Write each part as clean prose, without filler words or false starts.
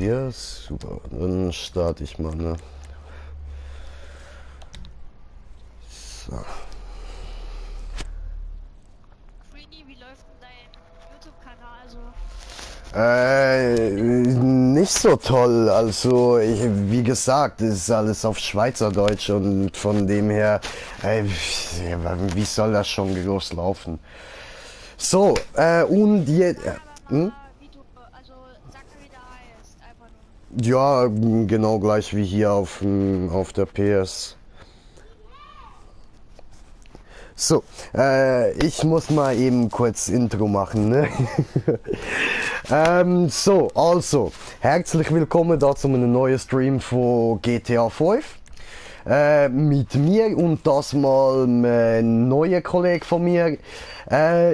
Ja, super. Dann starte ich mal, ne? So. Greenie, wie läuft denn dein YouTube-Kanal so? Nicht so toll. Also, wie gesagt, es ist alles auf Schweizerdeutsch und von dem her, wie soll das schon loslaufen? So, und jetzt, Sag aber hm? mal, wie du, also sag mal, wie der heißt, einfach nur. Ja, genau gleich wie hier auf der PS. So, ich muss mal eben kurz Intro machen, ne? So, also, herzlich willkommen da zu einem neuen Stream von GTA 5. Mit mir und das mal ein neuer Kollege von mir.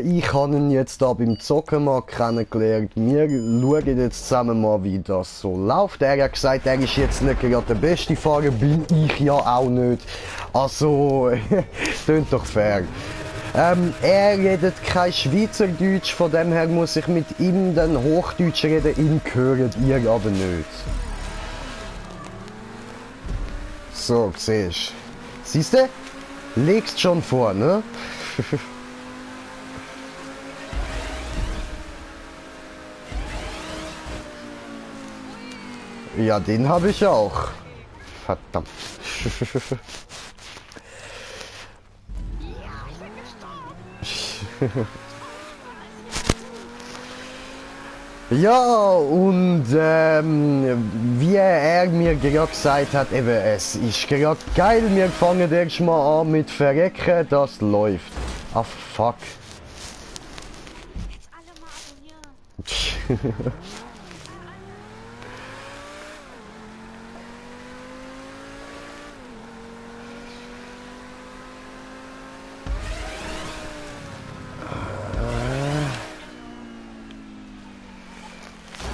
Ich habe ihn jetzt da beim Zocken mal kennengelernt. Wir schauen jetzt zusammen mal, wie das so läuft. Er hat gesagt, er ist jetzt nicht gerade der beste Fahrer, bin ich ja auch nicht. Also, klingt doch fair. Er redet kein Schweizerdeutsch, von dem her muss ich mit ihm dann Hochdeutsch reden, ihn hört ihr aber nicht. So, siehst du. Siehst du? Legst schon vor, ne? Ja, den habe ich auch. Verdammt. Ja, ich bin gestorben! Ja, und wie er mir gerade gesagt hat, eben, es ist gerade geil, wir fangen erstmal an mit Verrecken, das läuft. Ah, fuck. Jetzt alle mal abonnieren. Alle.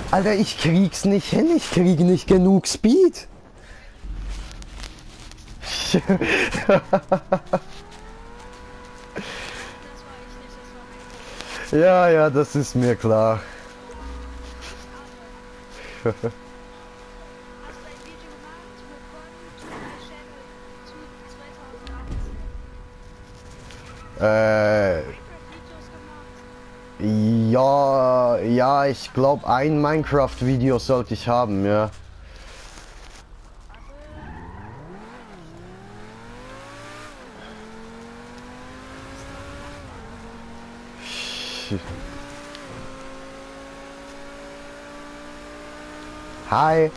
Alter, ich krieg's nicht hin, ich krieg nicht genug Speed. Das war ich nicht, das war mein Kollege. Ja, ja, das ist mir klar. Schade. Hast du ein Video gemacht? Willkommen to my channel zu 2018. Äh, Minecraft-Videos gemacht? ja, ich glaube, ein Minecraft-Video sollte ich haben, ja. Warte. Ist noch machbar. Hi.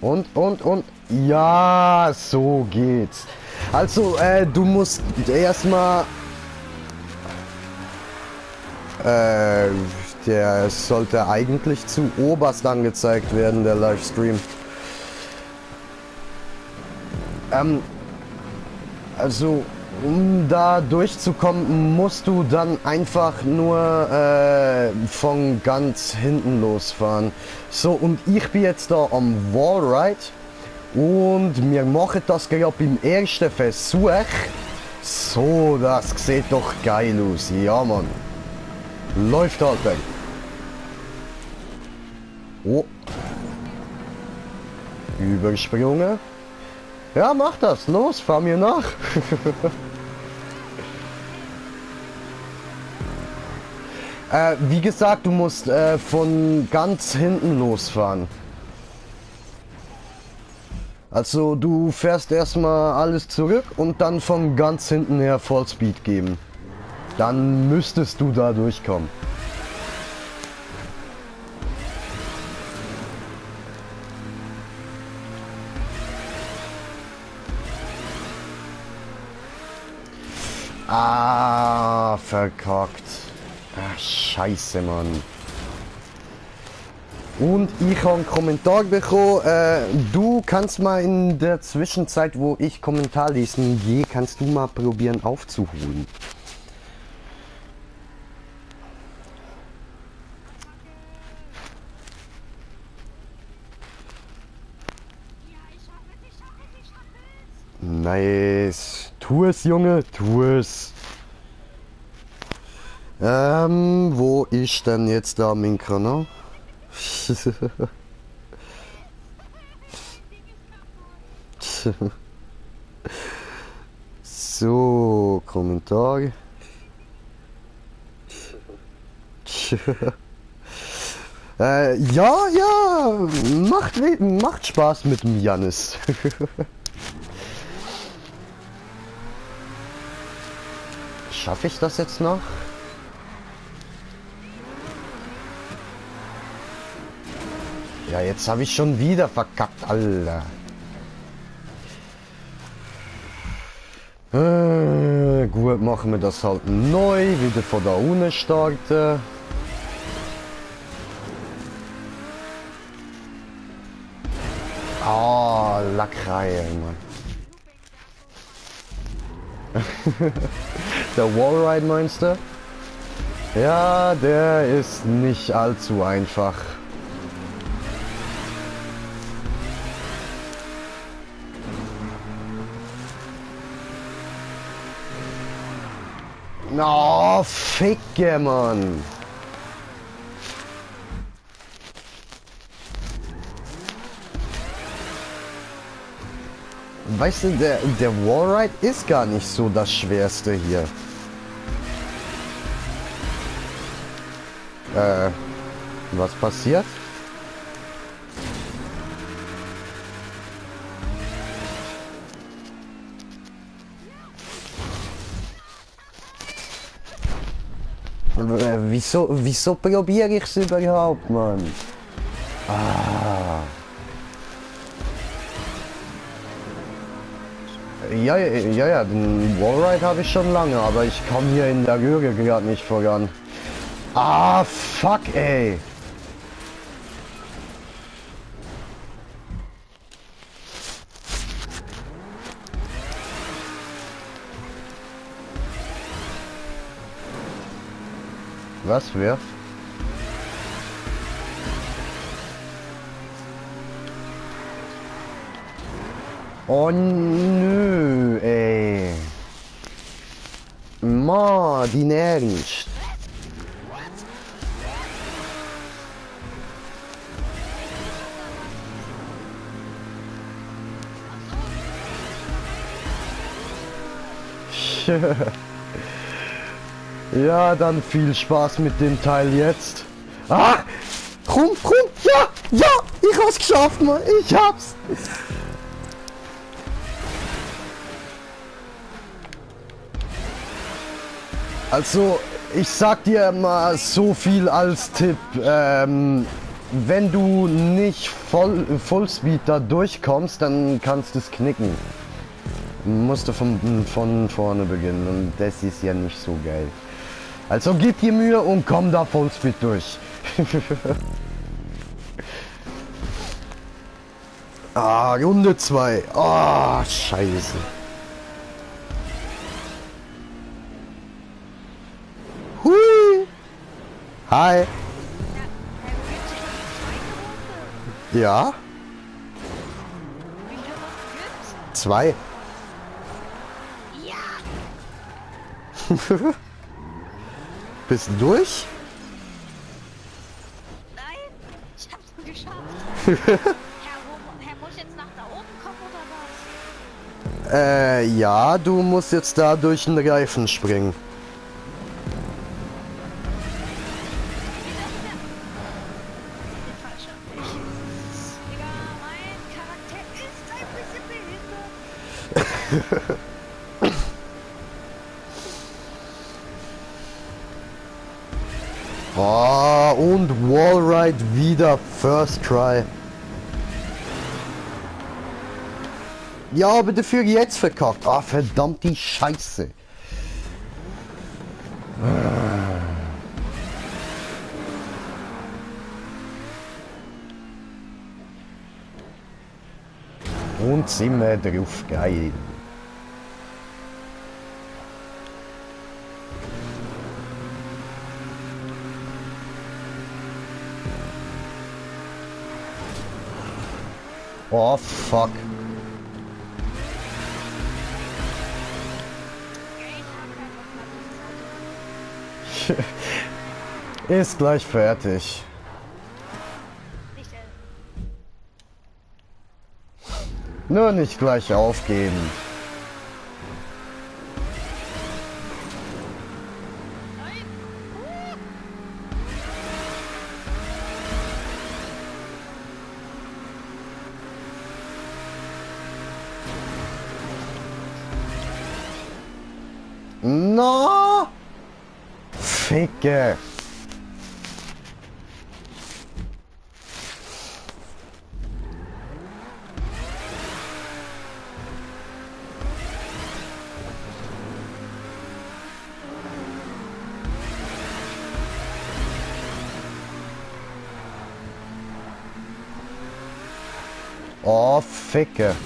Und. Ja, so geht's. Also, du musst erstmal. Der sollte eigentlich zu oberst angezeigt werden, der Livestream. Also, um da durchzukommen, musst du dann einfach nur von ganz hinten losfahren. So, und ich bin jetzt da am Wallride und wir machen das gerade beim ersten Versuch. So, das sieht doch geil aus. Ja, Mann. Läuft halt weg. Oh. Übersprungen. Ja, mach das. Los, fahr mir nach. Wie gesagt, du musst von ganz hinten losfahren. Also du fährst erstmal alles zurück und dann von ganz hinten her Vollspeed geben. Dann müsstest du da durchkommen. Ah, verkackt. Ah, scheiße, Mann. Und ich habe einen Kommentar bekommen, du kannst mal in der Zwischenzeit, wo ich Kommentar lesen gehe, kannst du mal probieren aufzuholen. Ja, ich schaffe es, ich schaffe es, ich schaffe es. Nice. Tu es, Junge, tu es. Wo ist denn jetzt da mein Kanal? So, Kommentar. Ja, macht Spaß mit dem Jannis. Schaffe ich das jetzt noch? Ja, jetzt habe ich schon wieder verkackt, Alter. Gut, machen wir das halt neu, wieder von da unten starten. Ah, Lackreihe, Mann. Der Wallride meinst du? Ja, der ist nicht allzu einfach. Oh, Ficke, Mann. Weißt du, der Wallride ist gar nicht so das Schwerste hier. Was passiert? Wieso probiere ich es überhaupt, Mann? Ah. Ja, den Wallride habe ich schon lange, aber ich komme hier in der Röhre gerade nicht voran. Ah, fuck, ey. Was für? Oh nö, ey. Ma, die Ernst. Ja, dann viel Spaß mit dem Teil jetzt. Ah! Rum! Ja! Ich hab's geschafft, Mann! Ich hab's! Also, ich sag dir mal so viel als Tipp. Wenn du nicht Vollspeed da durchkommst, dann kannst du es knicken. Musst du von vorne beginnen und das ist ja nicht so geil. Also gib dir Mühe und komm da Vollspeed durch. Ah, Runde 2. Ah, scheiße. Hui. Hi. Ja? Wie viel gibt's? 2. Ja! Bist du durch? Nein! Ich hab's nur geschafft! Herr muss jetzt nach da oben kommen oder was? Ja, du musst jetzt da durch den Reifen springen. Wie das denn? Der falsche Weg. Digga, mein Charakter ist ein bisschen behindert. Oh, und Wallride wieder First Try. Ja, aber dafür jetzt verkackt. Ah, verdammt die Scheiße. Und sind wir drauf, geil. Oh, fuck. Ist gleich fertig. Nicht, Nur nicht gleich aufgeben. nein! No! Ficke! Oh, Ficke!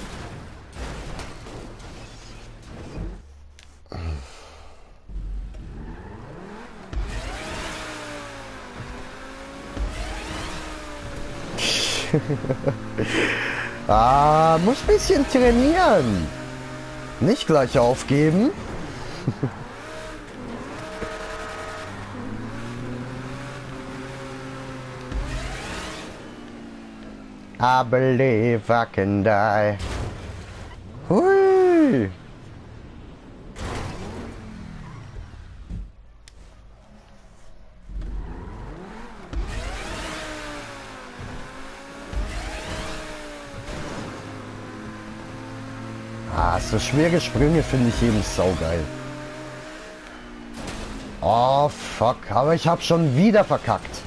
Muss ein bisschen trainieren. Nicht gleich aufgeben. I believe I can die. Hui. So schwere Sprünge finde ich eben saugeil. Oh fuck, aber ich habe schon wieder verkackt.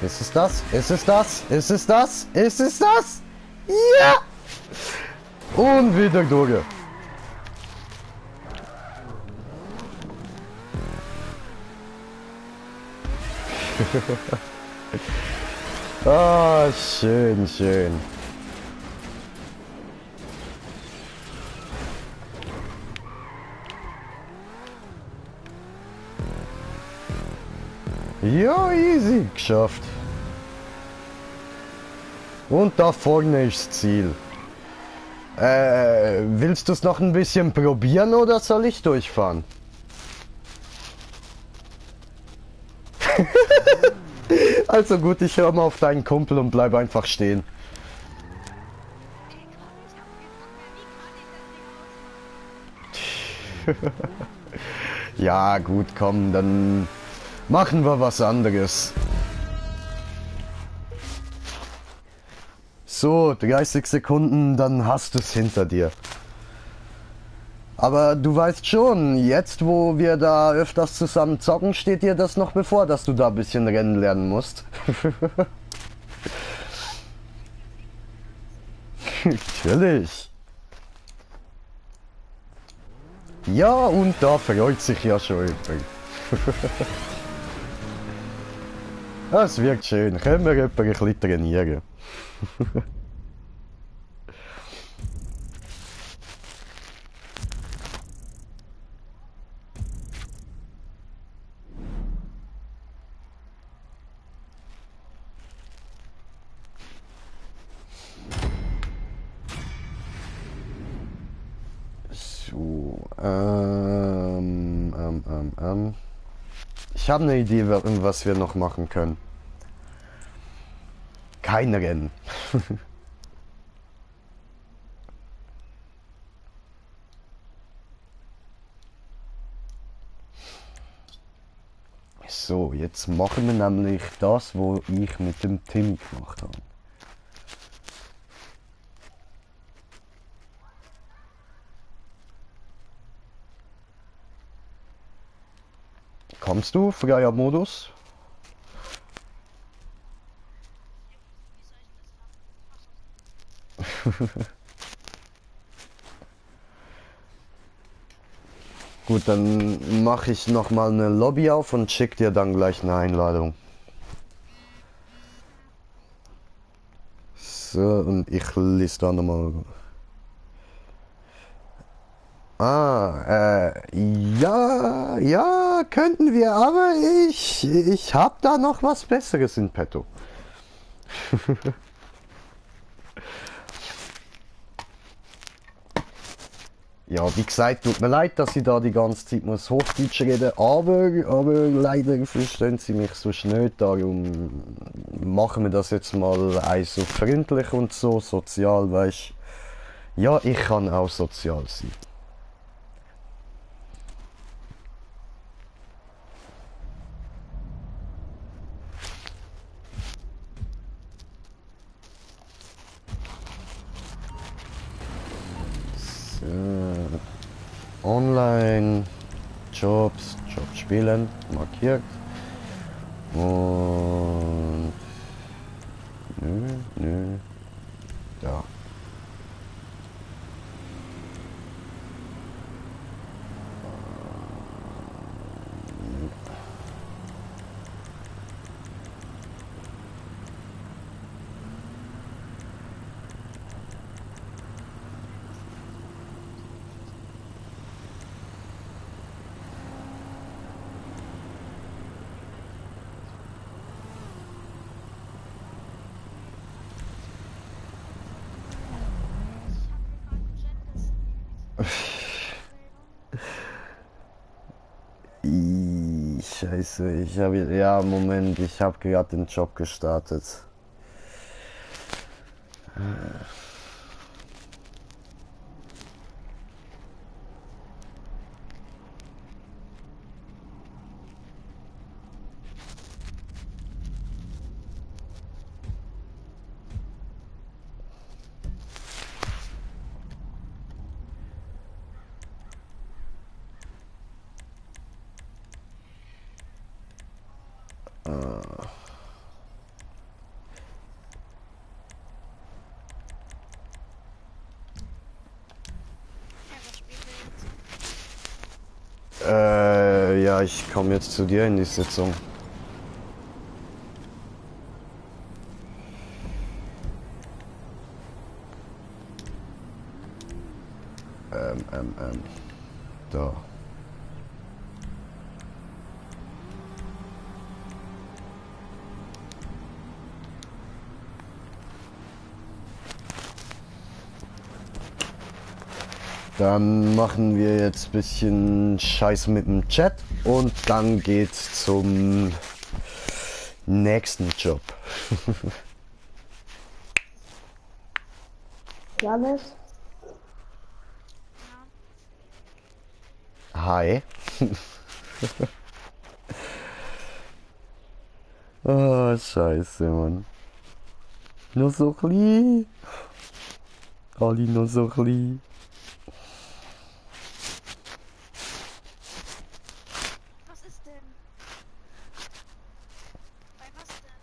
Ist es das? Ist es das? Ist es das? Ist es das? Ja! Und wieder durch. Ah, schön, schön. Ja, easy, geschafft. Und da vorne ist das Ziel. Willst du es noch ein bisschen probieren oder soll ich durchfahren? Also gut, ich höre mal auf deinen Kumpel und bleib einfach stehen. Ey, komm, ich hab keinen Bock mehr. Wie kann ich das Ding aus? Ja gut, komm, dann machen wir was anderes. So, 30 Sekunden, dann hast du es hinter dir. Aber du weißt schon, jetzt wo wir da öfters zusammen zocken, steht dir das noch bevor, dass du da ein bisschen rennen lernen musst. Natürlich. Ja, und da freut sich ja schon jemand. Das wirkt schön. Können wir jemanden ein bisschen trainieren? So, Ich habe eine Idee, was wir noch machen können. Kein Rennen. So, jetzt machen wir nämlich das, was ich mit dem Tim gemacht habe. Kommst du, freier Modus? Wie soll ich das machen? Gut, dann mache ich noch mal eine Lobby auf und schick dir dann gleich eine Einladung. So, und ich lese da nochmal. Ja, ja, könnten wir, aber ich hab da noch was Besseres in petto. Ja, wie gesagt, tut mir leid, dass ich da die ganze Zeit muss Hochdeutsch reden, aber leider verstehen sie mich sonst nicht, darum machen wir das jetzt mal so freundlich und so, sozial, weißt. Ja, ich kann auch sozial sein. So. Online, Jobs, Job spielen, markiert. Und nö, da. Scheiße, ich habe ja Moment, ich habe gerade den Job gestartet. Ja, ich komme jetzt zu dir in die Sitzung. Da. Dann machen wir jetzt ein bisschen Scheiße mit dem Chat und dann geht's zum nächsten Job. Janis? Hi. Oh, Scheiße, Mann. Nur so klein. Alle nur so klein. Was ist denn? Bei was denn?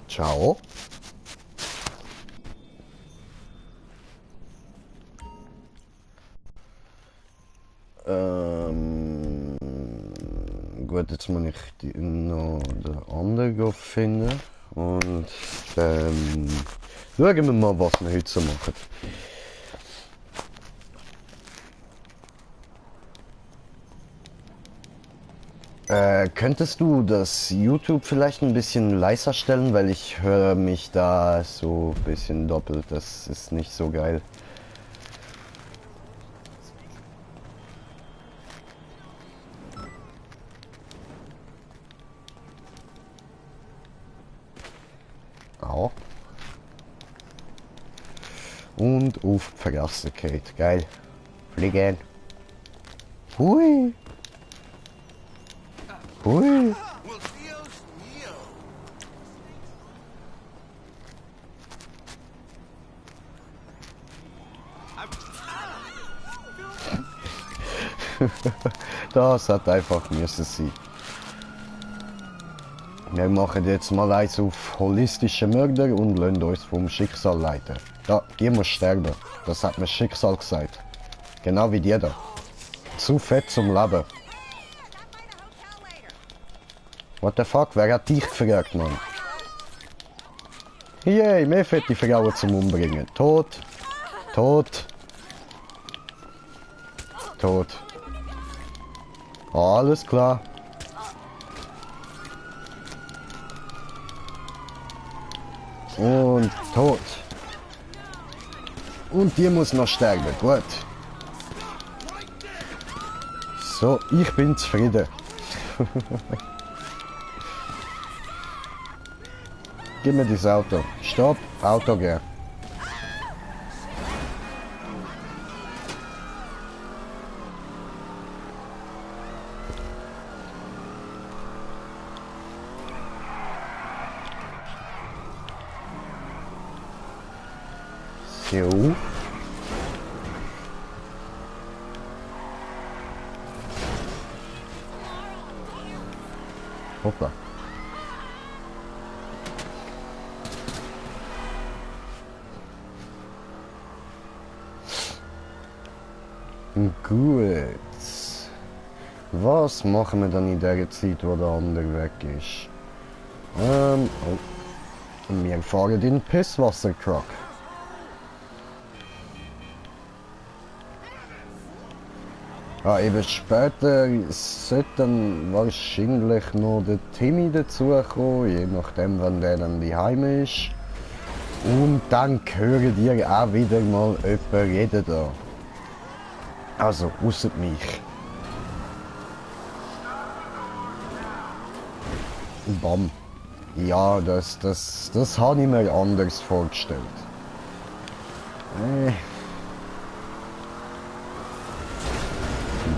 Ciao. Gut, jetzt muss ich noch den anderen finden. Und schauen wir mal, was wir heute so machen. Könntest du das YouTube vielleicht ein bisschen leiser stellen, weil ich höre mich da so ein bisschen doppelt. Das ist nicht so geil. Auch. Und auf Vergassigkeit. Geil. Fliegen. Hui. Hui. Das hat einfach müssen sein. Wir machen jetzt mal eins auf holistische Mörder und lassen uns vom Schicksal leiten. Ja, die muss sterben. Das hat mir das Schicksal gesagt. Genau wie die da. Zu fett zum Leben. What the fuck? Wer hat dich gefragt, Mann? Yay, mehr fette Frauen zum Umbringen. Tot. Tot. Tot. Alles klar. Und tot. Und die muss noch sterben. Gut. So, ich bin zufrieden. Gib mir das Auto. Stopp, Auto gehen. So. Hoppla. Gut. Was machen wir dann in der Zeit, wo der andere weg ist? Oh. Wir fahren den Pisswassertruck. Eben später sollte dann wahrscheinlich noch der Timmy dazukommen, je nachdem, wann der dann daheim ist. Und dann hören ihr auch wieder mal jemanden reden da. Also, ausser mich. Bam. Ja, das habe ich mir anders vorgestellt.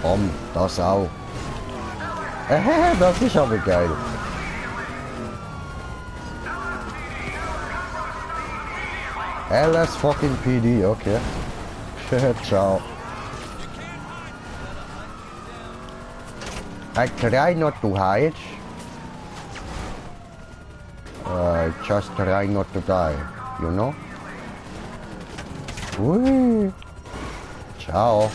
Bam, das auch. Das ist aber geil. LS fucking PD, okay. Ciao. I try not to hide. Just try not to die, you know? Ui. Ciao.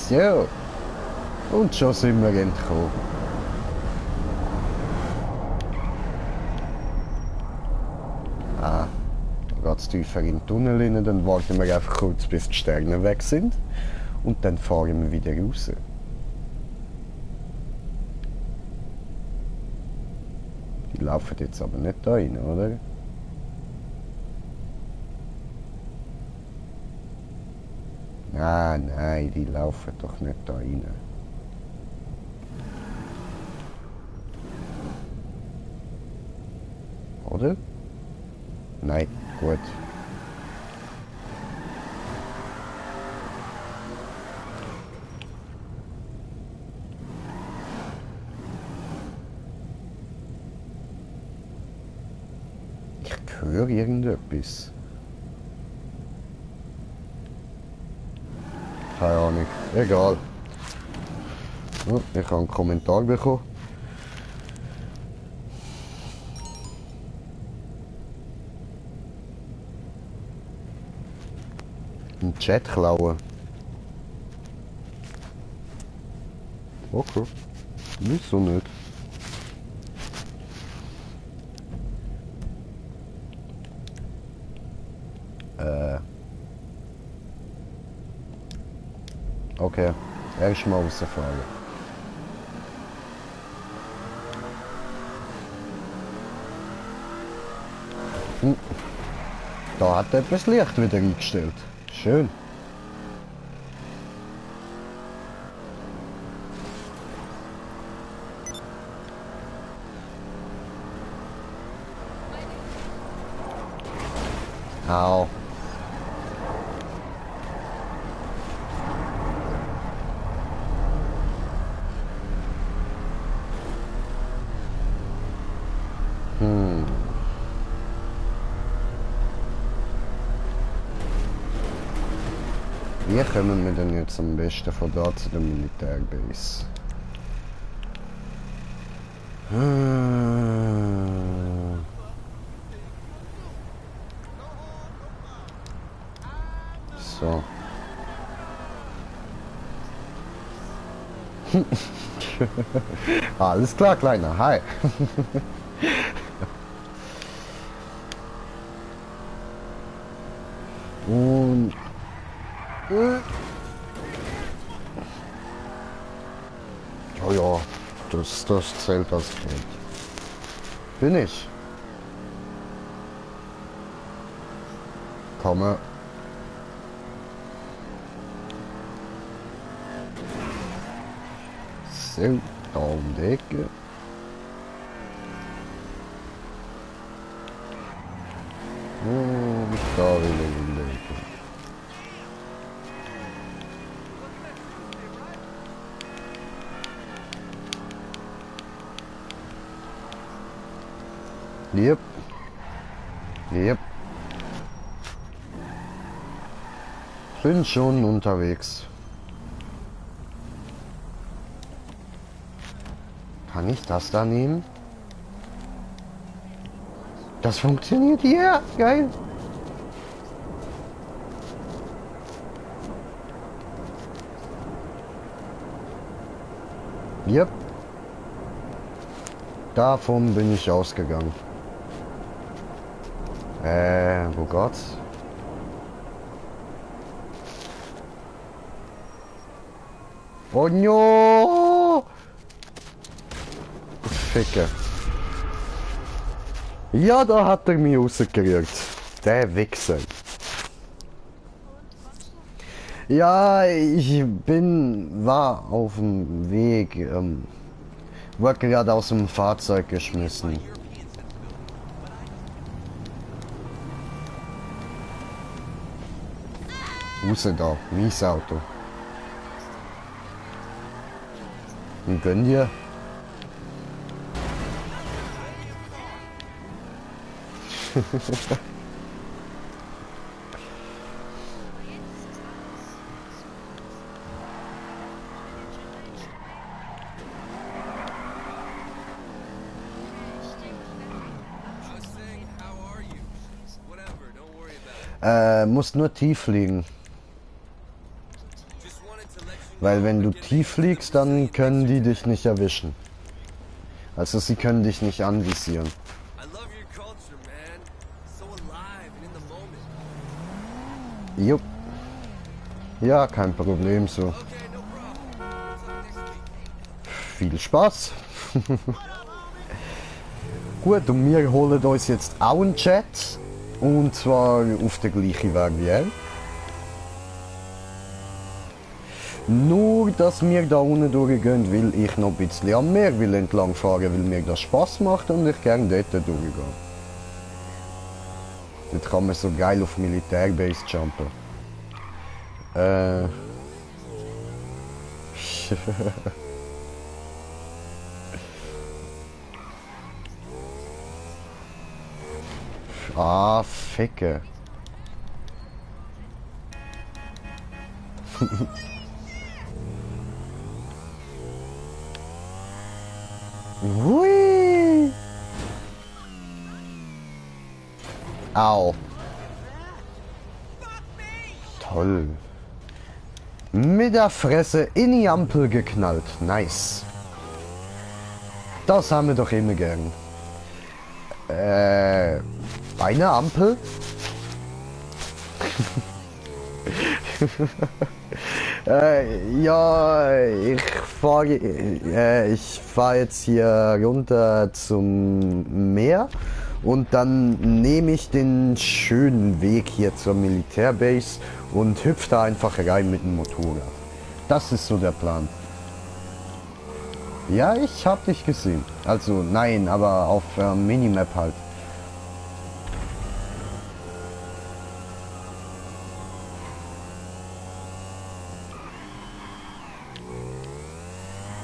So. Und schon sind wir entkommen. Geht's tiefer in den Tunnel rein, dann warten wir einfach kurz, bis die Sterne weg sind. Und dann fahren wir wieder raus. Die laufen jetzt aber nicht da rein, oder? Nein, die laufen doch nicht da rein. Oder? Nein, gut. Ich höre irgendetwas. Keine Ahnung. Egal. Oh, ich habe einen Kommentar bekommen. Einen Chat klauen. Okay. Wieso nicht? Okay, erstmal rausfahren. Da hat jemand das Licht wieder eingestellt. Schön. Au. Wie kommen wir denn jetzt am besten von da zu der Militärbase? So. Alles klar, Kleiner. Hi. Und... Oh ja, das zählt als Kind. Bin ich. Komme. So, da um die Ecke. Und da wieder um die Ecke. Yep. Yep. Bin schon unterwegs. Kann ich das da nehmen? Das funktioniert hier. Geil. Yep. Davon bin ich ausgegangen. Wo Gott? Oh no! Ficke. Ja, da hat er mich rausgerührt. Der Wichser. Ja, ich war auf dem Weg. Wurde gerade aus dem Fahrzeug geschmissen. Raus da, mies Auto. Und gönn dir. Musst nur tief liegen. Weil wenn du tief liegst, dann können die dich nicht erwischen. Also sie können dich nicht anvisieren. Jupp. Ja, kein Problem so. Viel Spaß. Gut, und wir holen uns jetzt auch einen Chat. Und zwar auf der gleichen Weg wie er. Nur, dass wir da unten durchgehen, weil ich noch ein bisschen am Meer will entlang fahren, weil mir das Spaß macht und ich gerne dort durchgehe. Dort kann man so geil auf Militärbase jumpen. Ah, Ficke. Hui. Au. Toll. Mit der Fresse in die Ampel geknallt. Nice. Das haben wir doch immer gern. Eine Ampel? Ja, ich fahr jetzt hier runter zum Meer und dann nehme ich den schönen Weg hier zur Militärbase und hüpfe da einfach rein mit dem Motorrad. Das ist so der Plan. Ja, ich hab dich gesehen. Also nein, aber auf Minimap halt.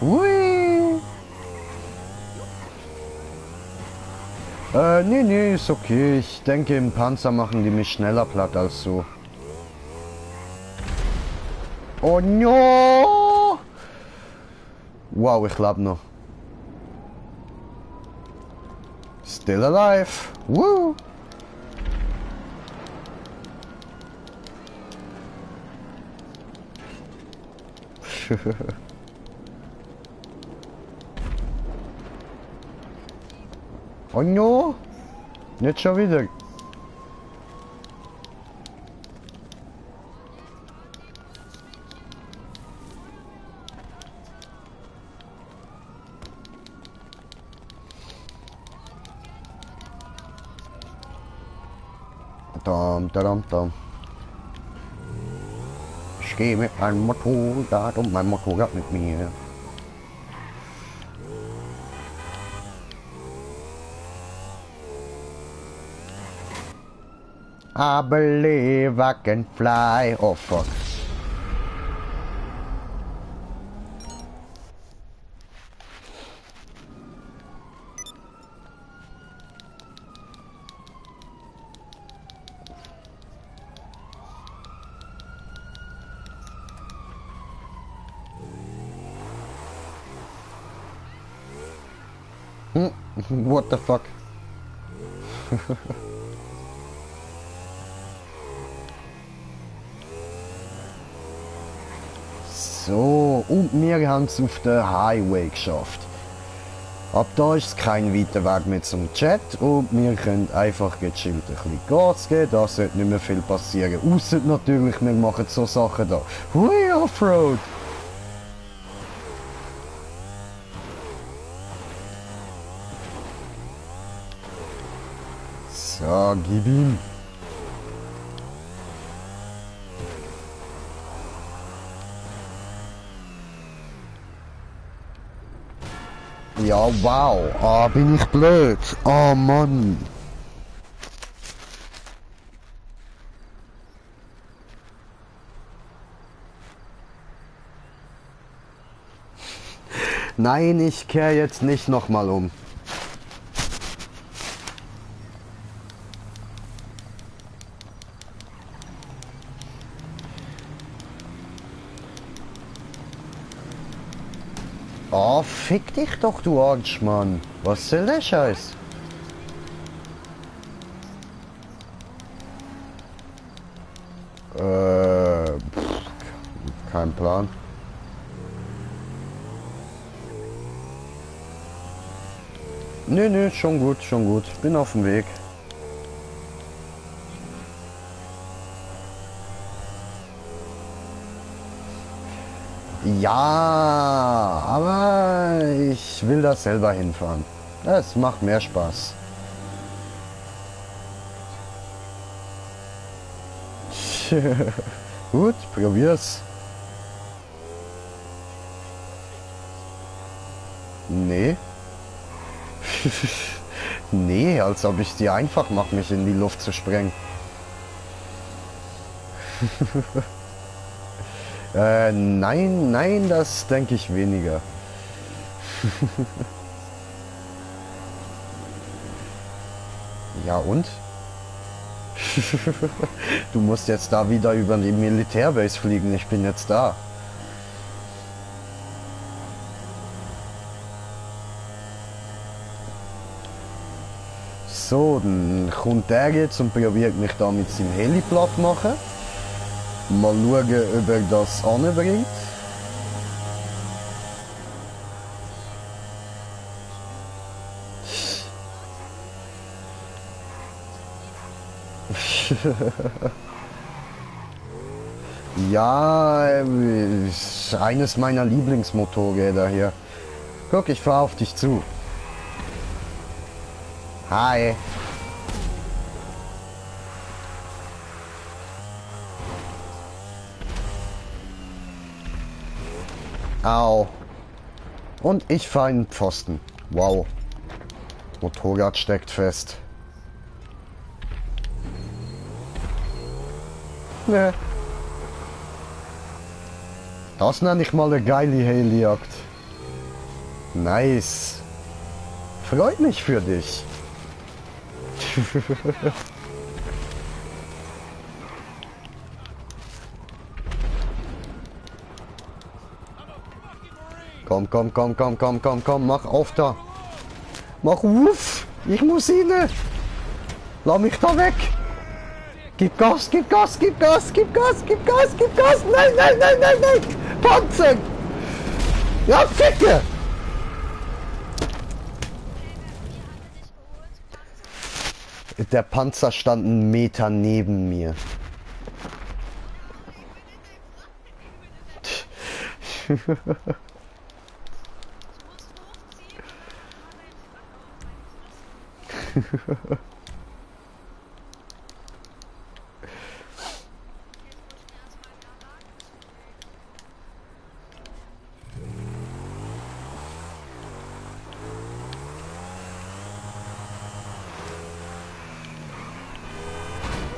Hui. Nee, ist okay. Ich denke, im Panzer machen die mich schneller platt als so. Oh no! Wow, ich lebe noch. Still alive. Woo! Oh no! Nicht schon wieder. Dam, dam, dam. Ich gehe mit meinem Motorrad und mein Motorrad mit mir. I believe I can fly. Oh fuck. What the fuck? So, und wir haben es auf den Highway geschafft. Ab da ist es kein weiter Weg mehr zum Chat und wir können einfach gechillt ein bisschen Gas geben, da sollte nicht mehr viel passieren. Ausser natürlich, wir machen so Sachen da. Hui, Offroad! So, gib ihm. Ja, wow. Ah, bin ich blöd. Oh, Mann. Nein, ich kehre jetzt nicht nochmal um. Oh, fick dich doch, du Arschmann. Was soll der Scheiß? Kein Plan. Nö, schon gut, schon gut. Bin auf dem Weg. Ja, aber ich will da selber hinfahren. Es macht mehr Spaß. Gut, probier's. Nee. Nee, als ob ich dir einfach mache, mich in die Luft zu sprengen. Nein, das denke ich weniger. Ja und? Du musst jetzt da wieder über die Militärbase fliegen, ich bin jetzt da. So, dann kommt der jetzt und probiert mich da mit seinem Heli platt machen. Mal schauen, ob er das anbringt. Ja, ist eines meiner Lieblingsmotorräder hier. Guck, ich fahr auf dich zu. Hi. Au. Und ich fahre in den Pfosten. Wow. Motorrad steckt fest. Ne. Das nenne ich mal eine geile Heli-Jagd. Nice. Freut mich für dich. Komm, komm, komm, komm, komm, komm, komm, mach auf da. Mach Wuff. Ich muss rein. Lass mich da weg. Gib Gas, gib Gas, gib Gas, gib Gas, gib Gas, gib Gas. Nein, nein, nein, nein, nein. Panzer. Ja, ficke. Der Panzer stand einen Meter neben mir.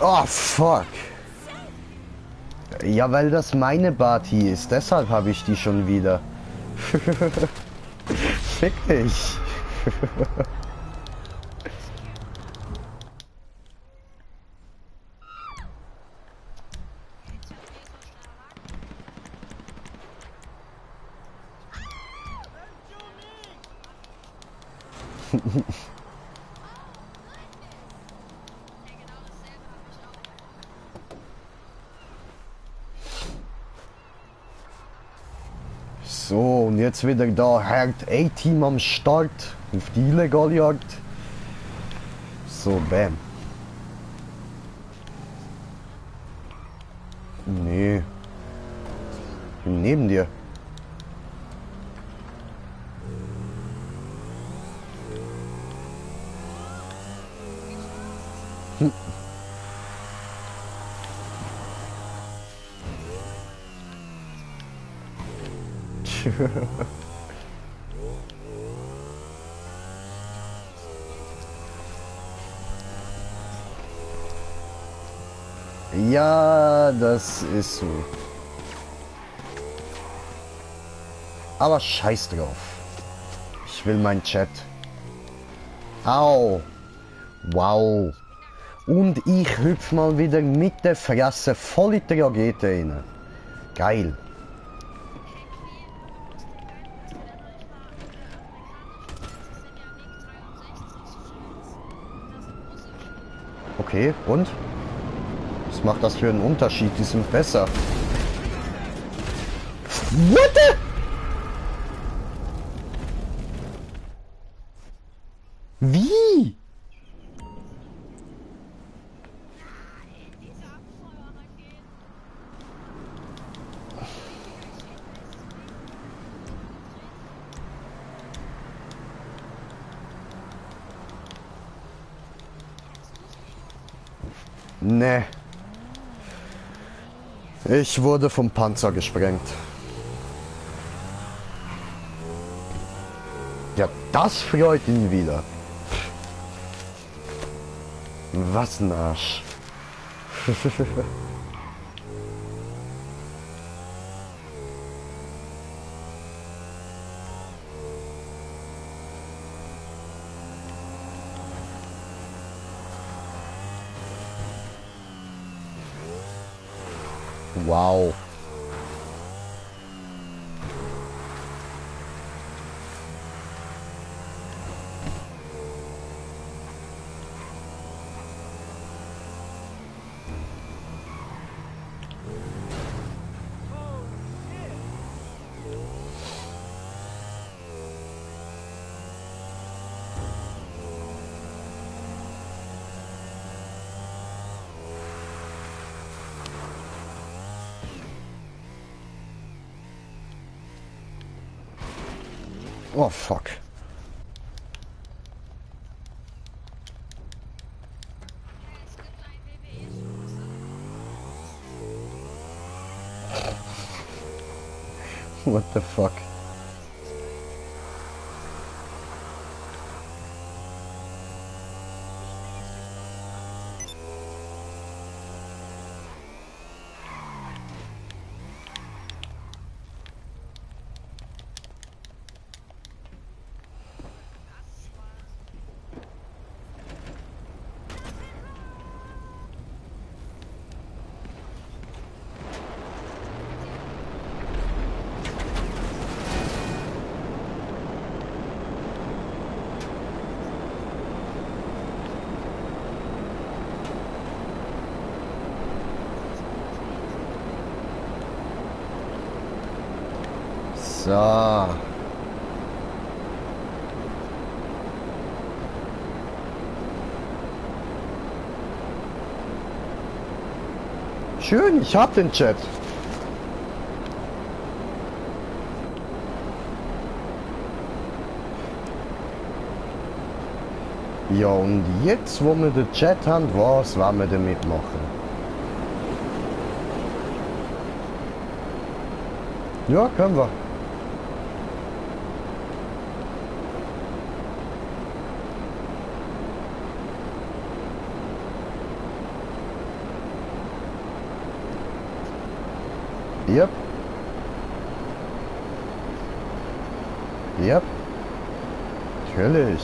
Oh, fuck. Ja, weil das meine Party ist. Deshalb habe ich die schon wieder. Fick dich. So, und jetzt wieder da Herd A-Team am Start auf die Illegaljagd. So, bam. Nee. Bin neben dir. Ja, das ist so. Aber scheiß drauf. Ich will mein Chat. Au. Wow. Und ich hüpf mal wieder mit der Fresse voll in die Rakete rein. Geil. Okay, und? Was macht das für einen Unterschied? Die sind besser. What the? Wie? Ne. Ich wurde vom Panzer gesprengt. Ja, das freut ihn wieder. Was ein Arsch. Wow. Oh, fuck. What the fuck? So. Schön, ich hab den Chat. Ja, und jetzt, wo wir den Chat haben, was wollen wir damit machen? Ja, können wir. Yep. Yep. Natürlich.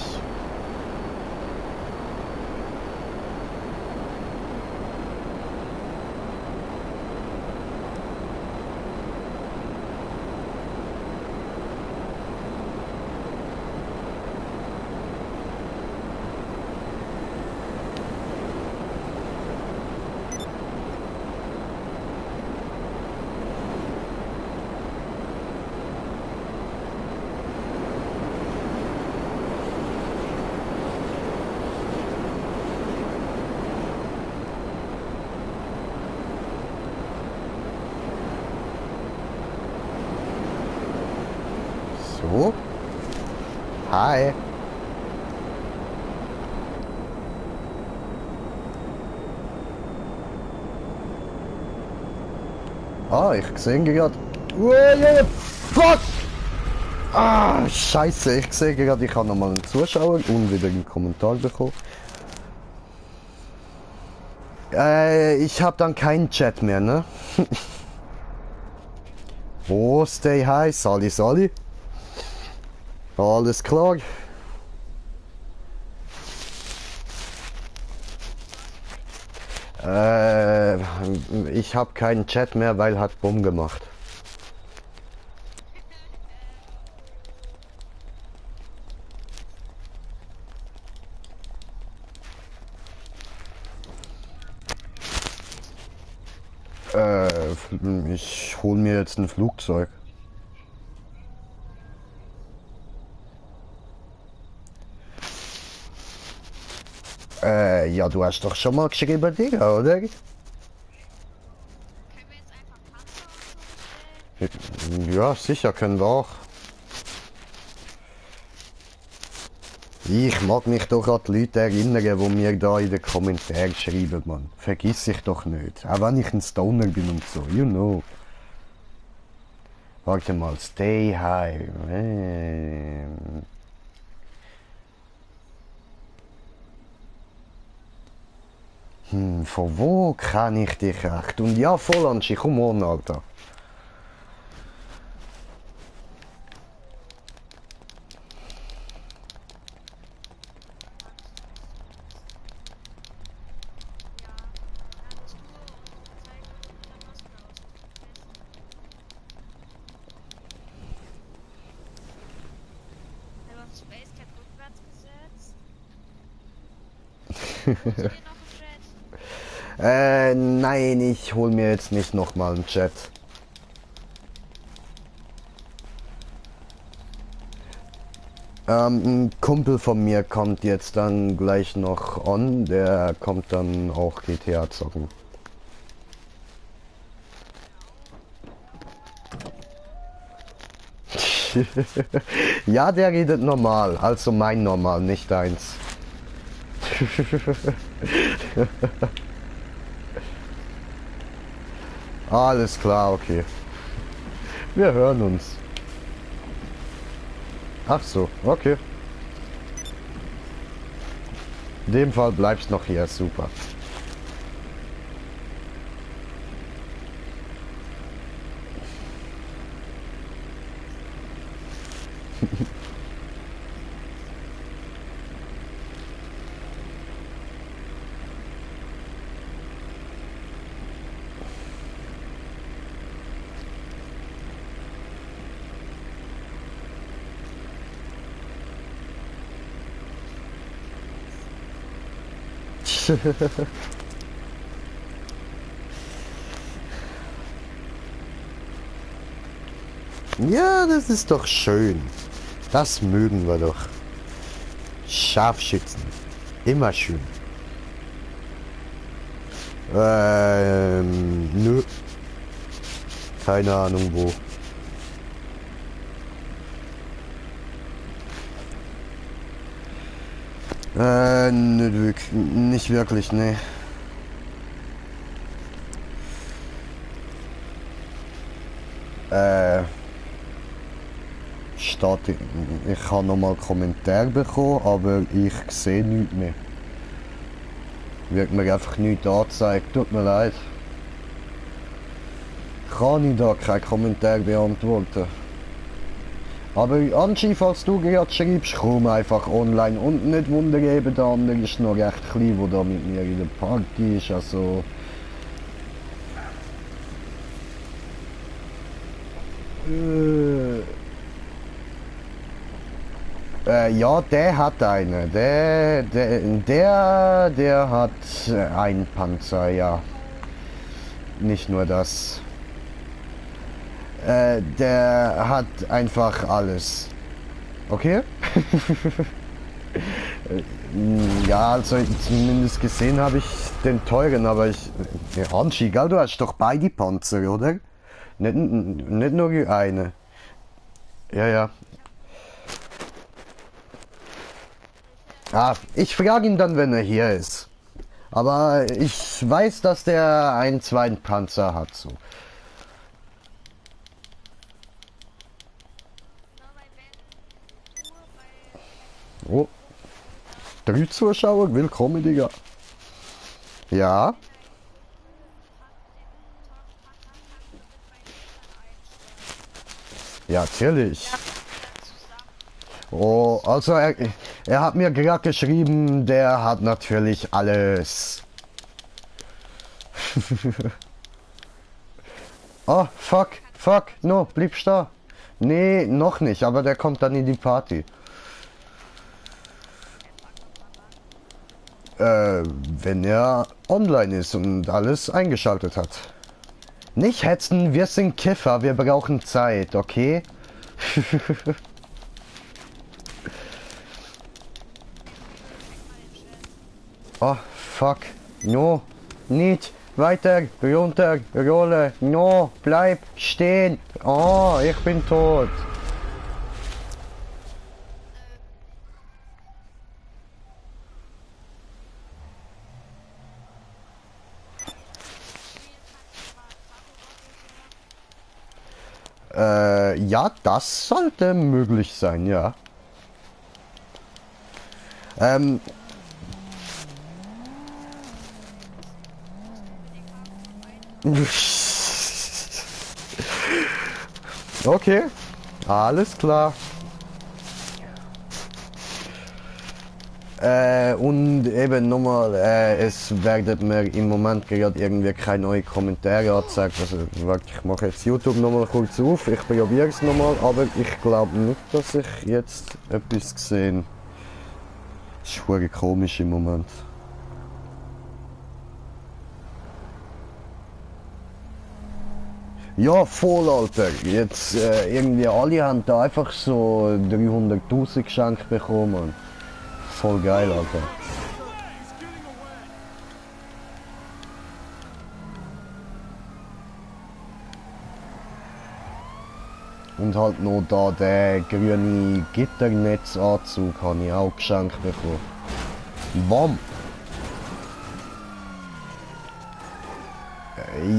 So. Hi. Ah, ich sehe gerade. Fuck! Ah, scheiße, ich sehe gerade, ich habe nochmal einen Zuschauer und wieder einen Kommentar bekommen. Ich habe dann keinen Chat mehr, ne? Oh, stay high, Sali Sali. Alles klar. Ich habe keinen Chat mehr, weil hat Bumm gemacht. Ich hole mir jetzt ein Flugzeug. Ja, du hast doch schon mal geschrieben, Digga, oder? Können wir jetzt einfach Panzer und so bestellen? Ja, sicher können wir auch. Ich mag mich doch an die Leute erinnern, die mir da in den Kommentaren schreiben, Mann. Vergiss ich doch nicht. Auch wenn ich ein Stoner bin und so, you know. Warte mal, stay high. Von wo kann ich dich echt? Und ja, voll Anschi, komm on, Alter. Ja, alles nur und zeige mit der Maske aus. Einfach Space Cat rückwärts gesetzt. Holst du dir noch einen Chat? Nein, ich hol mir jetzt nicht nochmal einen Chat. Ein Kumpel von mir kommt jetzt dann gleich noch on, der kommt dann auch GTA zocken. Ja, der redet normal, also mein normal, nicht deins. Alles klar, okay. Wir hören uns. Ach so, okay. In dem Fall bleibst noch hier, super. Ja, das ist doch schön. Das mögen wir doch. Scharfschützen. Immer schön. Nö. Keine Ahnung wo. Nö, nicht wirklich, ne. Steht, ich habe nochmal Kommentar bekommen, aber ich sehe nichts mehr. Wird mir einfach nichts angezeigt, tut mir leid. Kann ich da keinen Kommentar beantworten. Aber Angie, falls du gerade schreibst, komm einfach online und nicht wundern, eben der andere ist noch recht klein, der da mit mir in der Party ist, also... ja, der hat eine. Der hat einen Panzer, ja. Nicht nur das. Der hat einfach alles. Okay? Ja, also zumindest gesehen habe ich den teuren, aber ich... Ja, Anschi, gell, du hast doch beide Panzer, oder? Nicht nur eine. Ja, ja. Ah, ich frage ihn dann, wenn er hier ist. Aber ich weiß, dass der einen zweiten Panzer hat, so. Oh. 3 Zuschauer, willkommen, Digga. Ja. Ja, natürlich. Oh, also er hat mir gerade geschrieben, der hat natürlich alles. Oh, fuck, no, bleibst da. Nee, noch nicht, aber der kommt dann in die Party. Wenn er online ist und alles eingeschaltet hat. Nicht hetzen, wir sind Kiffer, wir brauchen Zeit, okay? Oh, fuck. No, nicht. Weiter, runter, rolle. No, bleib stehen. Oh, ich bin tot. Ja, das sollte möglich sein, ja. Okay, alles klar. Und eben nochmal, es werden mir im Moment gerade irgendwie keine neuen Kommentare angezeigt. Also ich mache jetzt YouTube nochmal kurz auf, ich probiere es nochmal, aber ich glaube nicht, dass ich jetzt etwas gesehen. Das ist verdammt komisch im Moment. Ja, voll, Alter. Jetzt irgendwie alle haben da einfach so 300.000 geschenkt bekommen, Mann. Voll geil, Alter. Und halt noch da der grüne Gitternetzanzug habe ich auch geschenkt bekommen. Wam!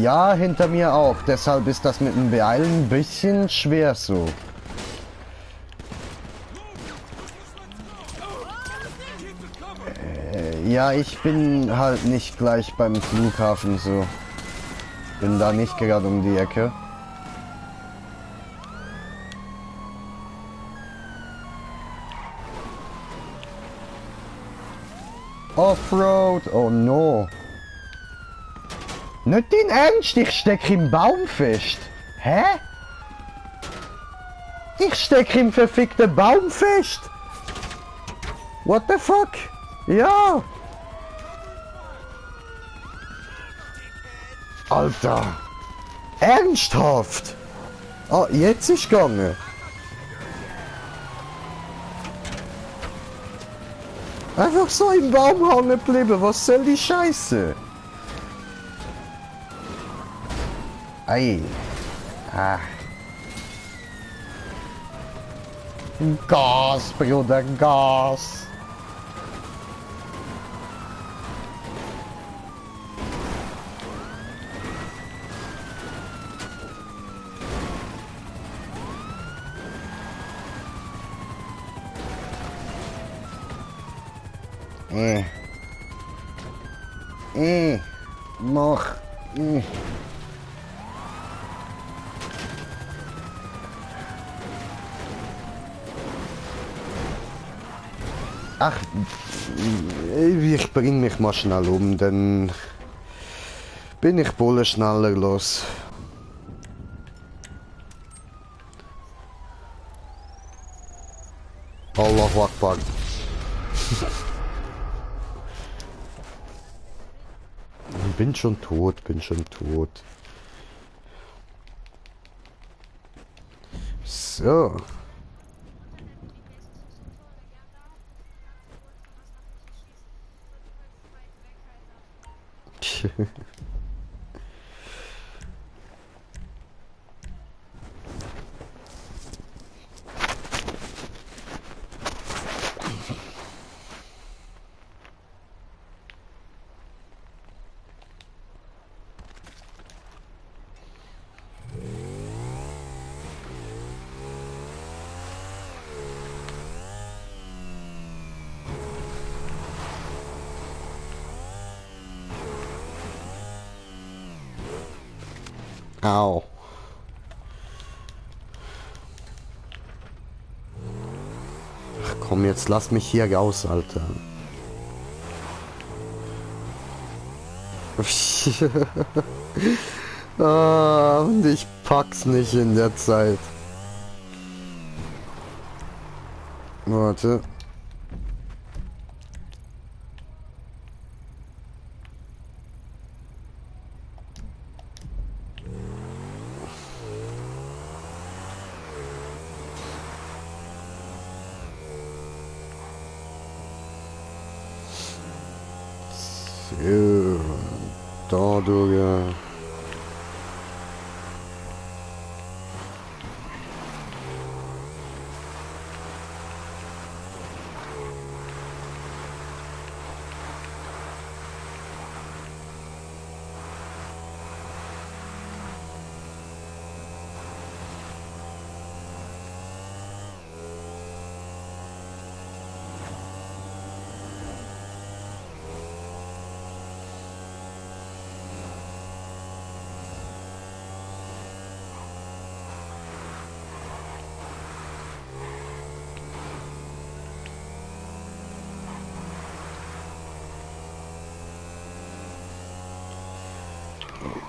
Ja, hinter mir auch. Deshalb ist das mit dem Beeilen ein bisschen schwer so. Ja, ich bin halt nicht gleich beim Flughafen so. Bin da nicht gerade um die Ecke. Offroad, oh no. Nicht dein Ernst, ich stecke im Baum fest. Hä? Ich stecke im verfickten Baum fest. What the fuck? Ja. Alter. Ernsthaft? Ah, jetzt ist gegangen. Einfach so im Baum hängen geblieben. Was soll die Scheiße? Ei. Ah. Gas, Bruder, Gas. Mach. Ach, ich bring mich mal schnell um, dann bin ich wohl schneller los. Allahu Akbar. Bin schon tot, bin schon tot. So. Au. Ach komm, jetzt lass mich hier raus, Alter. Ah, und ich pack's nicht in der Zeit. Warte. So, da du ja.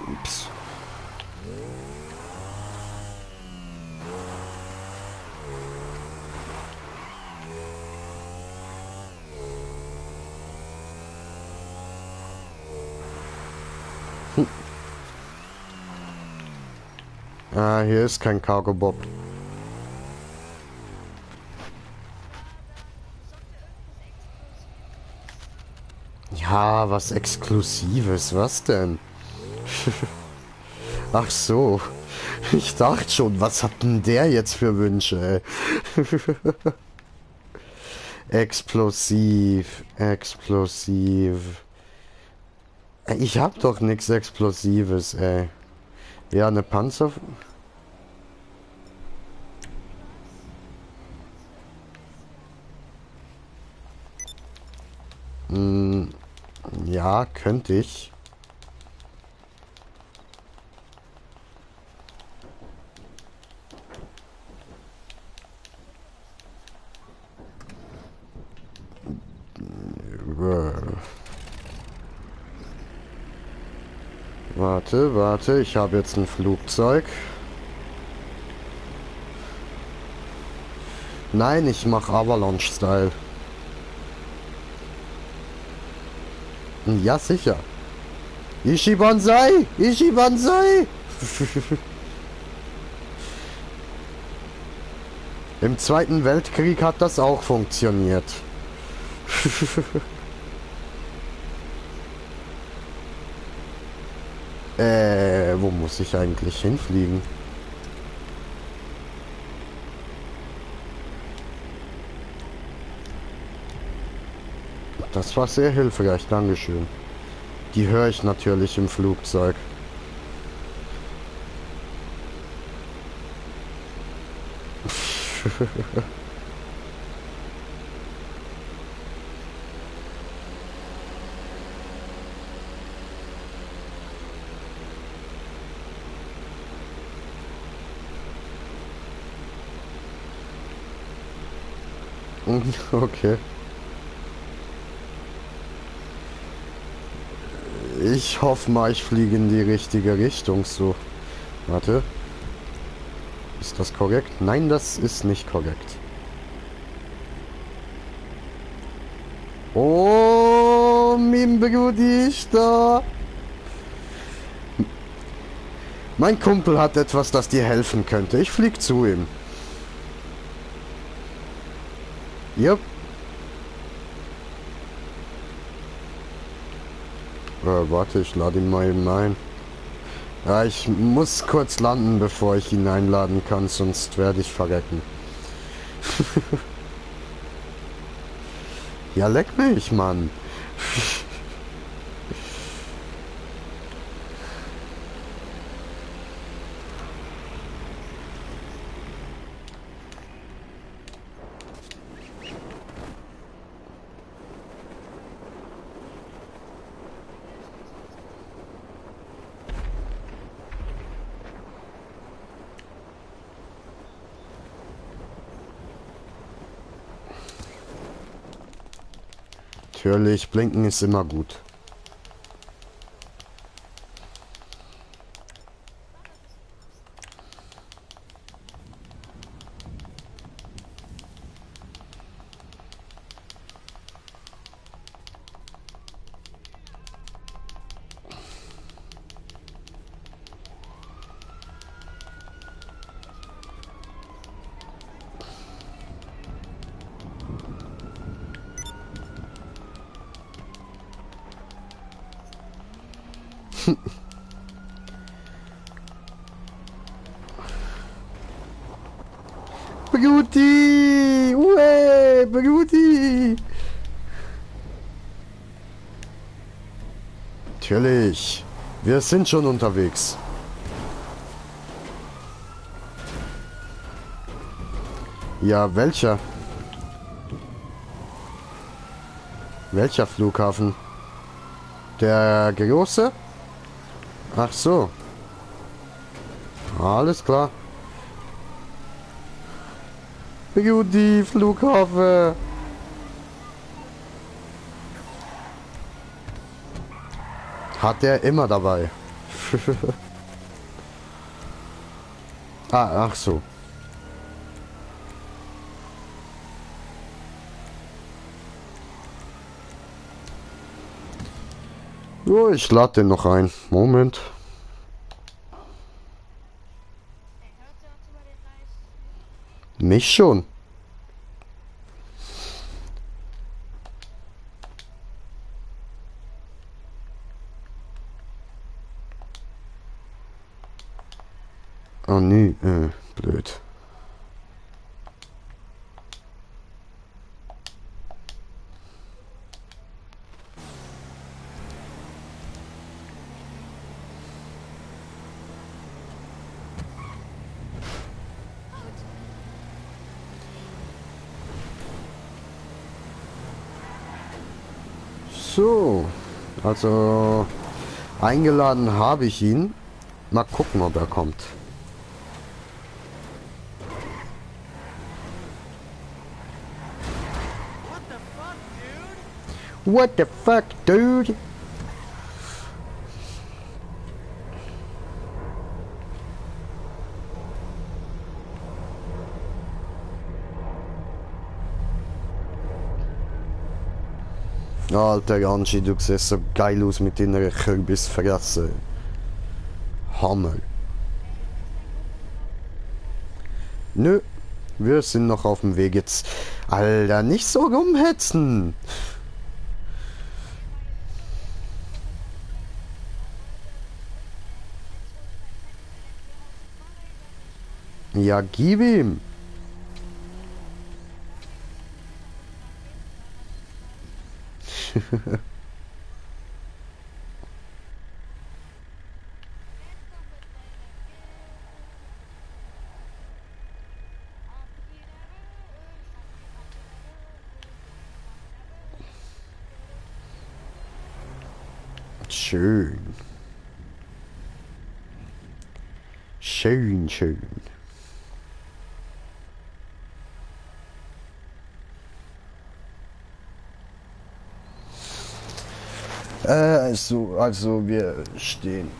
Ups. Ah, hier ist kein Cargo Bob. Ja, was Exklusives, was denn? Ach so, ich dachte schon, was hat denn der jetzt für Wünsche, ey? Explosiv, explosiv. Ich hab doch nichts Explosives, ey. Ja, eine Panzer... ja, könnte ich. Warte, warte, ich habe jetzt ein Flugzeug. Nein, ich mache Avalanche-Style. Ja, sicher. Ishi Banzai! Ishi Banzai! Im Zweiten Weltkrieg hat das auch funktioniert. Wo muss ich eigentlich hinfliegen? Das war sehr hilfreich, Dankeschön. Die höre ich natürlich im Flugzeug. Okay. Ich hoffe mal, ich fliege in die richtige Richtung so. Warte. Ist das korrekt? Nein, das ist nicht korrekt. Oh, mein Brudi ist da. Mein Kumpel hat etwas, das dir helfen könnte. Ich flieg zu ihm. Yep. Warte, ich lade ihn mal eben ein. Ja, ich muss kurz landen, bevor ich ihn einladen kann, sonst werde ich verrecken. Ja, leck mich, Mann. Natürlich, blinken ist immer gut. Beauty! Ué, Beauty! Natürlich. Wir sind schon unterwegs. Ja, welcher? Welcher Flughafen? Der große? Ach so. Alles klar. Beauty, Flughafen. Hat er immer dabei. Ach so. Oh, ich lade den noch ein. Moment. Mich schon. Oh nee, blöd. So, also eingeladen habe ich ihn. Mal gucken, ob er kommt. What the fuck, dude? Alter Angie, du siehst so geil aus mit deiner Kürbisfresse. Hammer. Nö, Wir sind noch auf dem Weg jetzt. Alter, nicht so rumhetzen. Ja, gib ihm. Schön. Schön, schön. Also wir stehen.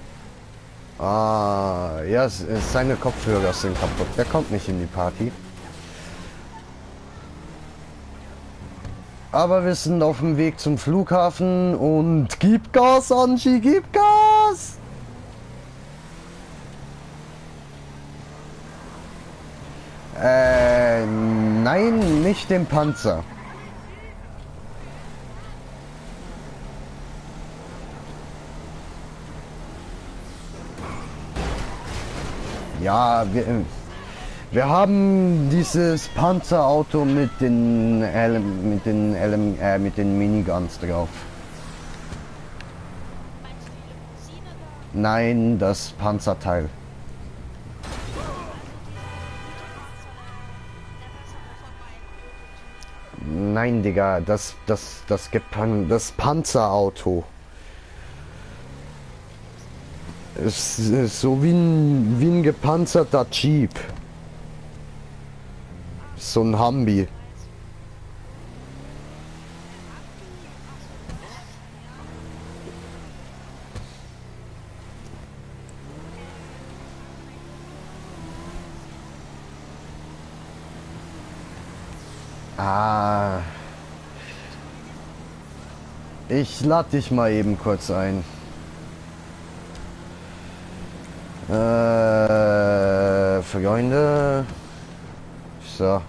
Ah, ja, seine Kopfhörer sind kaputt. Der kommt nicht in die Party. Aber wir sind auf dem Weg zum Flughafen und gib Gas, Angie, gib Gas! Nein, nicht den Panzer. Ja, wir haben dieses Panzerauto mit den Miniguns drauf. Meinst du die Limousine da? Nein, das Panzerteil. Nein, Digga, das Panzerauto. Es ist so wie ein gepanzerter Jeep. So ein Humvee. Ah. Ich lade dich mal eben kurz ein. Freunde. So.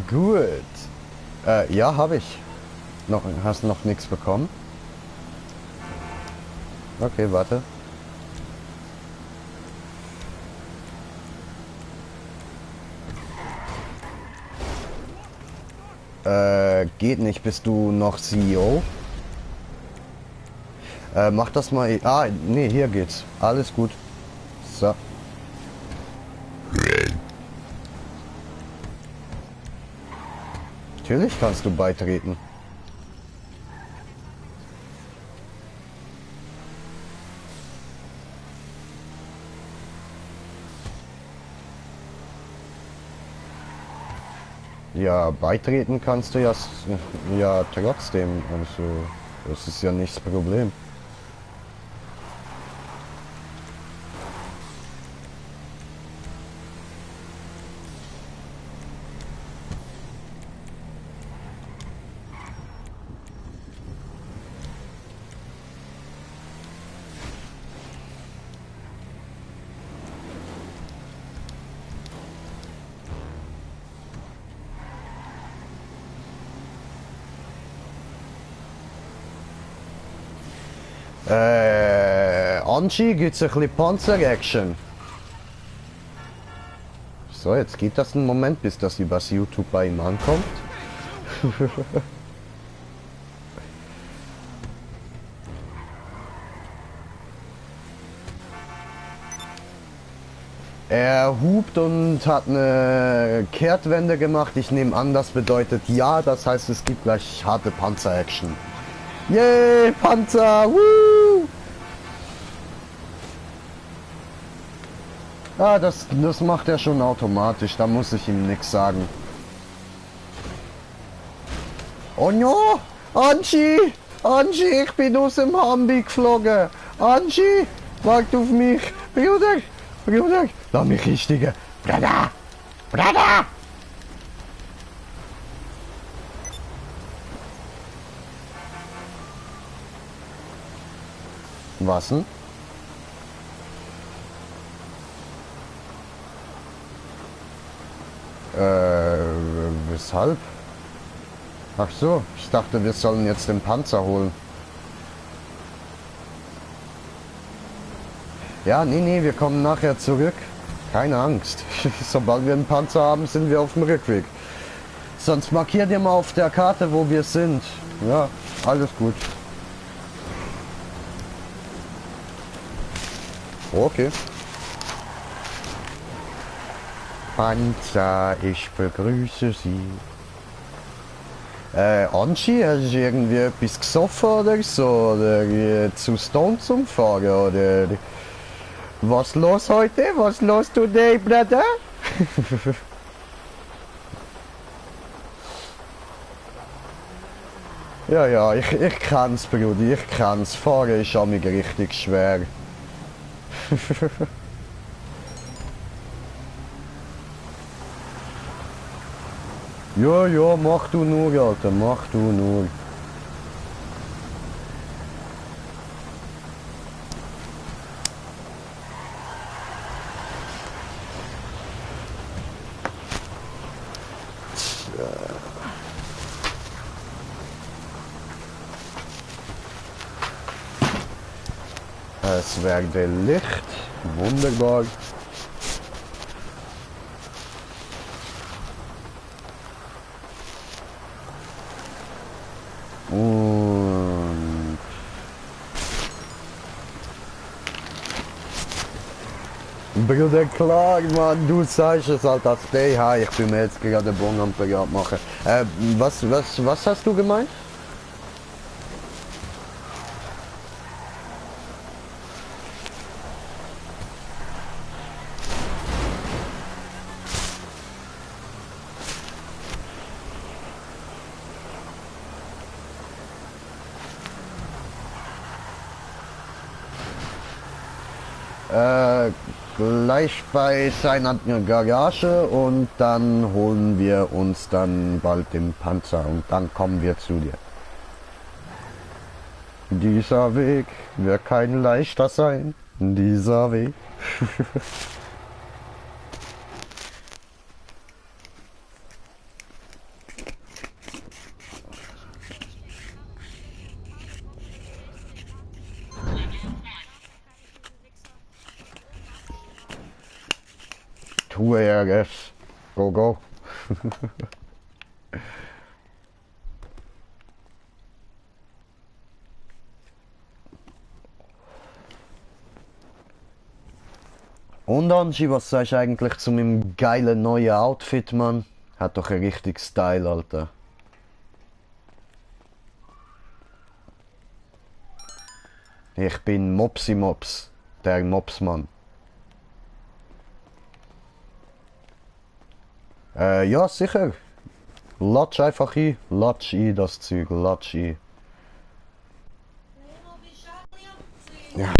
Gut. Ja, habe ich. Hast noch nichts bekommen? Okay, warte. Geht nicht. Bist du noch CEO? Mach das mal. Ah, nee, hier geht's. Alles gut. So. Natürlich kannst du beitreten. Ja, beitreten kannst du ja trotzdem. Also, das ist ja nicht das Problem. Angie, gibt's ein bisschen Panzer-Action? So, jetzt geht das einen Moment, bis das übers YouTube bei ihm ankommt. Er hupt und hat eine Kehrtwende gemacht. Ich nehme an, das bedeutet ja. Das heißt, es gibt gleich harte Panzer-Action. Yay, Panzer! Woo! Ah, das macht er schon automatisch. Da muss ich ihm nichts sagen. Oh no! Angie! Angie, ich bin aus dem Humvee geflogen! Angie! Wart auf mich! Bruder! Bruder! Lass mich richtigen! Bruder! Bruder! Was denn? Weshalb? Ach so, ich dachte, wir sollen jetzt den Panzer holen. Ja, nee, wir kommen nachher zurück. Keine Angst. Sobald wir einen Panzer haben, sind wir auf dem Rückweg. Sonst markiert ihr mal auf der Karte, wo wir sind. Ja, alles gut. Okay. Panzer, ich begrüße Sie. Angie, hast du irgendwie etwas gesoffen oder so? Oder zu Stone zum Fahren? Oder was los heute? Was los today, Brother? Ja, ich kann's, Bruder, ich kann's. Fahren ist an mich richtig schwer. Ja, mach du nur, Alter, mach du nur. Es werde Licht, wunderbar. Und Bruder, klar, Mann, du sagst es halt als DH, ich bin mir jetzt gerade Bon am Parat machen. Was hast du gemeint? Gleich bei seiner Garage und dann holen wir uns dann bald den Panzer und dann kommen wir zu dir. Dieser Weg wird kein leichter sein, dieser Weg. Tue er es. Go, go. Und Angie, was sagst du eigentlich zu meinem geilen neuen Outfit, Mann? Hat doch einen richtig Style, Alter. Ich bin Mopsi Mops, der Mopsmann. Ja, sicher. Latsch einfach ein. Latsch ein, das Zeug. Latsch ein. Ja.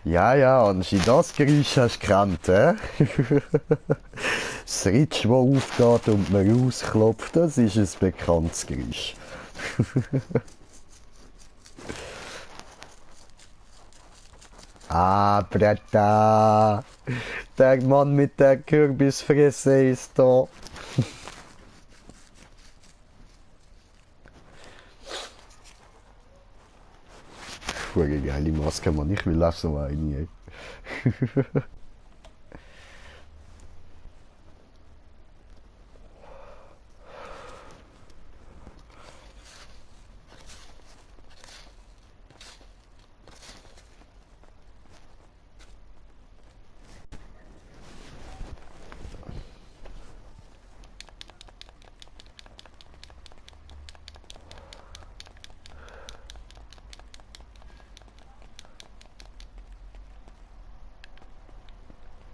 Ja, Angie, das Geräusch hast du gekannt, hä? Das Ritsch, das aufgeht und man rausklopft, das ist ein bekanntes Geräusch. Ah, Bretta! Der Mann mit der Kürbisfresse ist da. Hure geile Maske, Mann. Ich will auch so eine.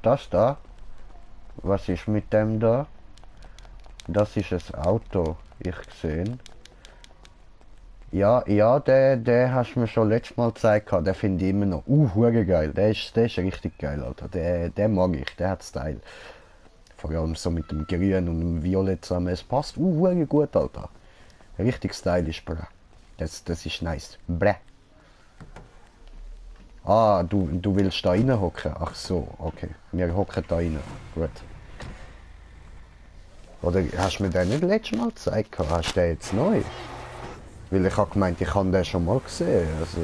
Das da? Was ist mit dem da? Das ist das Auto, ich gesehen. Ja, ja, der hast du mir schon letztes Mal gezeigt, der finde ich immer noch. Hure geil. Der ist richtig geil, Alter. Der mag ich, der hat Style. Vor allem so mit dem Grün und dem Violett zusammen. Es passt hure gut, Alter. Richtig stylisch, bra. Das ist nice. Bräh. Ah, du willst da rein hocken? Ach so, okay. Wir hocken da rein. Gut. Oder hast du mir den nicht letztes Mal gezeigt? Hast du den jetzt neu? Weil ich habe gemeint, ich habe den schon mal gesehen. Also.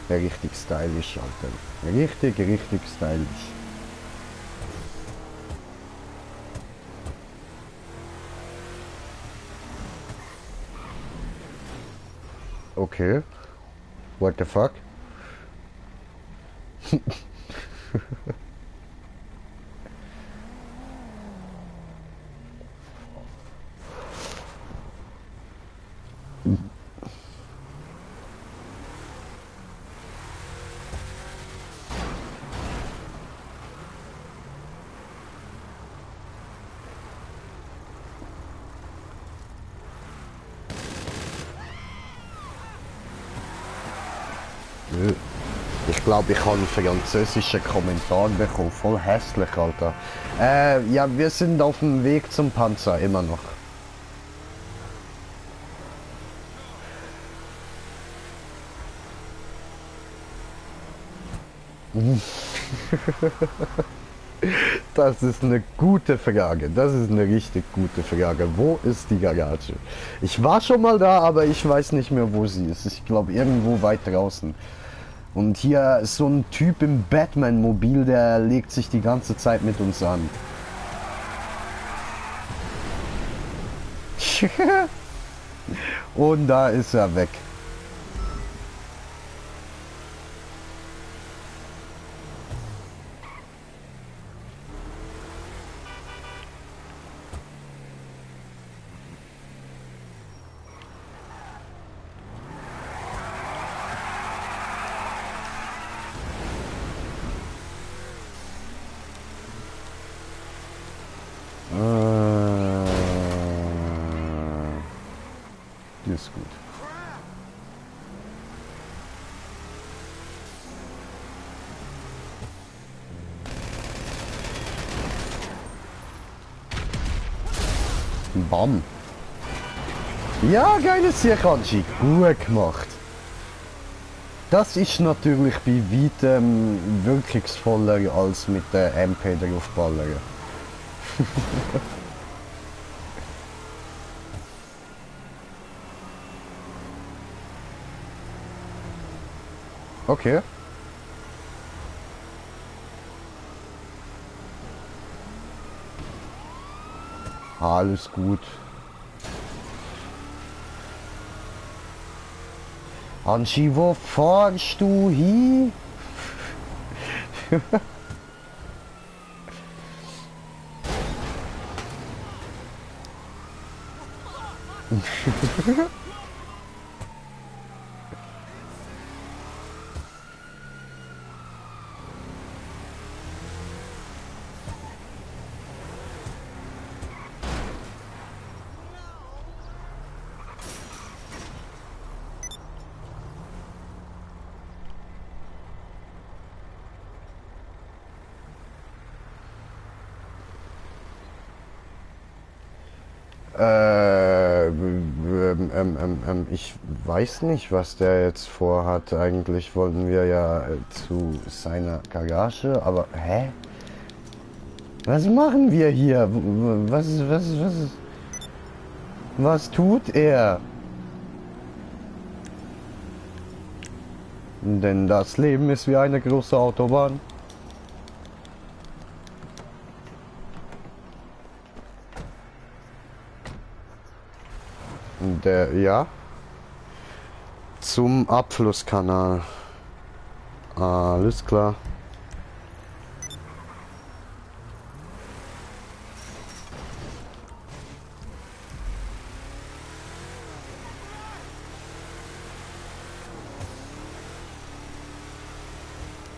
Richtig stylisch, Alter. Richtig stylisch. Okay. What the fuck? Ich glaube, ich habe einen französischen Kommentar bekommen. Voll hässlich, Alter. Ja, wir sind auf dem Weg zum Panzer, immer noch. Das ist eine gute Frage. Das ist eine richtig gute Frage. Wo ist die Garage? Ich war schon mal da, aber ich weiß nicht mehr, wo sie ist. Ich glaube, irgendwo weit draußen. Und hier ist so ein Typ im Batman-Mobil, der legt sich die ganze Zeit mit uns an. Und da ist er weg. Ist gut. Bam. Ja, geiles Sikanji. Gut gemacht. Das ist natürlich bei weitem wirkungsvoller als mit der MP draufballern. Okay. Alles gut. Hanshi, wo fahrst du hin? Ich weiß nicht, was der jetzt vorhat. Eigentlich wollten wir ja zu seiner Garage, aber hä? Was machen wir hier? Was tut er? Denn das Leben ist wie eine große Autobahn. Ja. Zum Abflusskanal. Alles klar.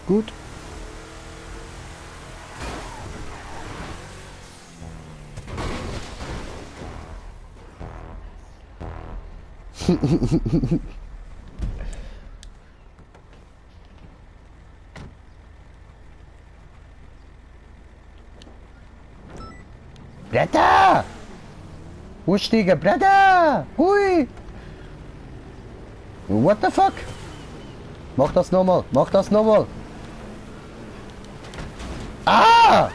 Gut. Blätter! Rustige Blätter! Hui! What the fuck? Mach das nochmal! Mach das nochmal! Ah!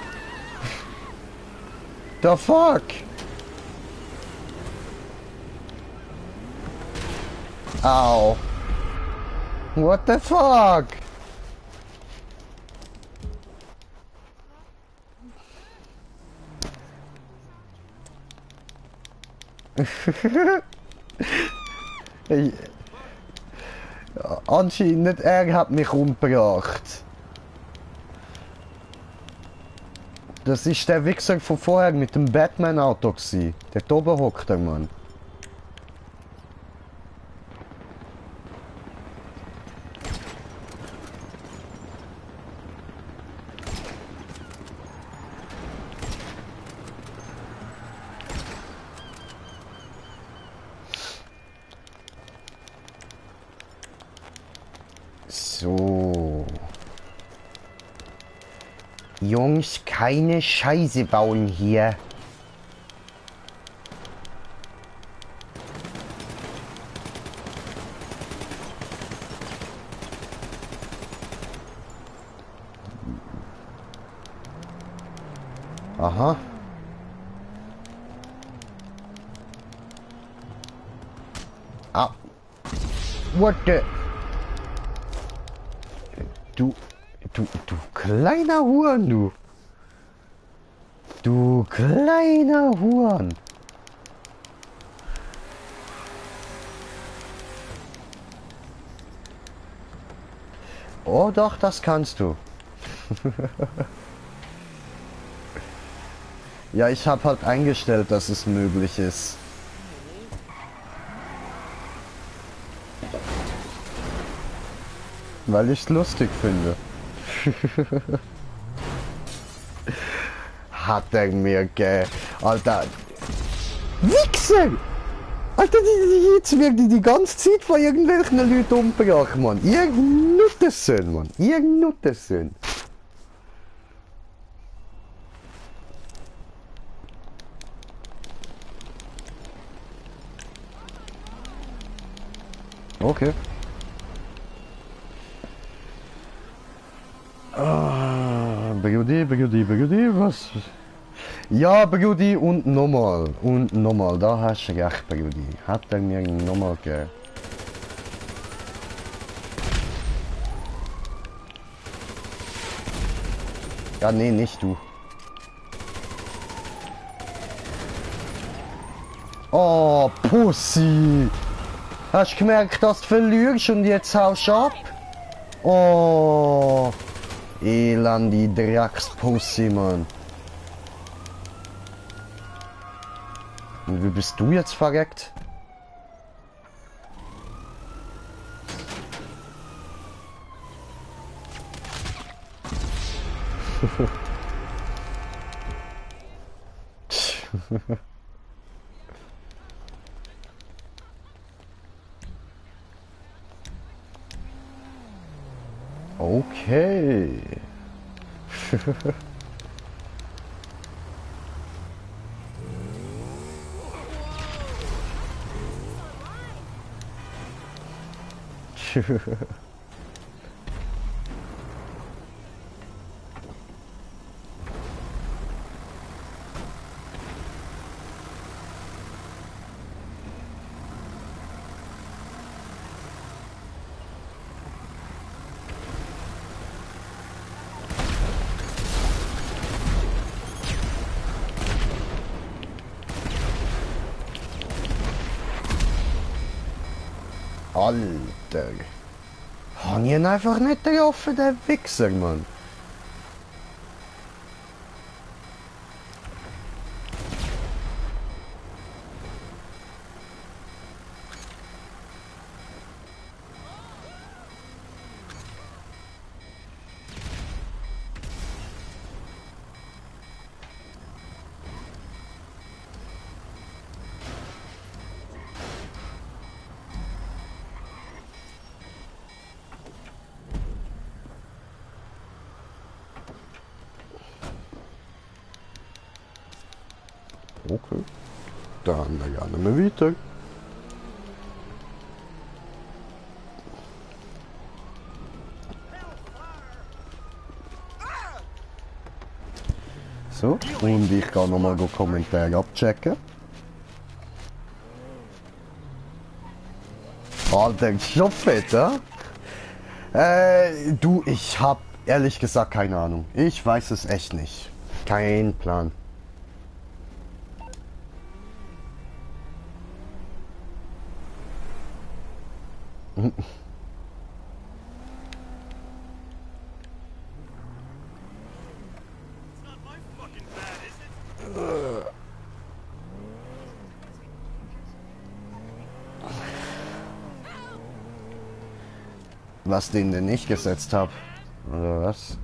The fuck? Au! What the fuck? Ich, anscheinend, er hat mich umgebracht. Das ist der Wichser von vorher mit dem Batman-Auto gsi. Der da oben hockt der Mann. So. Jungs, keine Scheiße bauen hier. Aha. Ah. What the... Du kleiner Huren, du. Du kleiner Huren. Oh doch, das kannst du. Ja, ich habe halt eingestellt, dass es möglich ist. Weil ich es lustig finde. Hat er mir Alter. Wichser! Alter, jetzt wird die ganze Zeit von irgendwelchen Leuten umgebracht, Mann. Ihr Nuttersöhn, Mann. Ihr Nuttersöhn. Okay. Brudi, was? Ja, Brudi, und nochmal, da hast du recht, Brudi. Hat er mir nochmal gegeben. Ja, nee, nicht du. Oh, Pussy! Hast du gemerkt, dass du verlierst und jetzt haust du ab? Oh, elende Dreckspussy, Mann. Und wie bist du jetzt verreckt? Okay. Alter. Hab ich ihn einfach nicht getroffen, der Wichser, Mann. Okay. Dann gerne mal weiter. So, und ich kann nochmal die Kommentare abchecken. Alter, schon fett, ja? Du, ich hab ehrlich gesagt keine Ahnung. Ich weiß es echt nicht. Kein Plan. Was den denn nicht gesetzt hab. Oder was?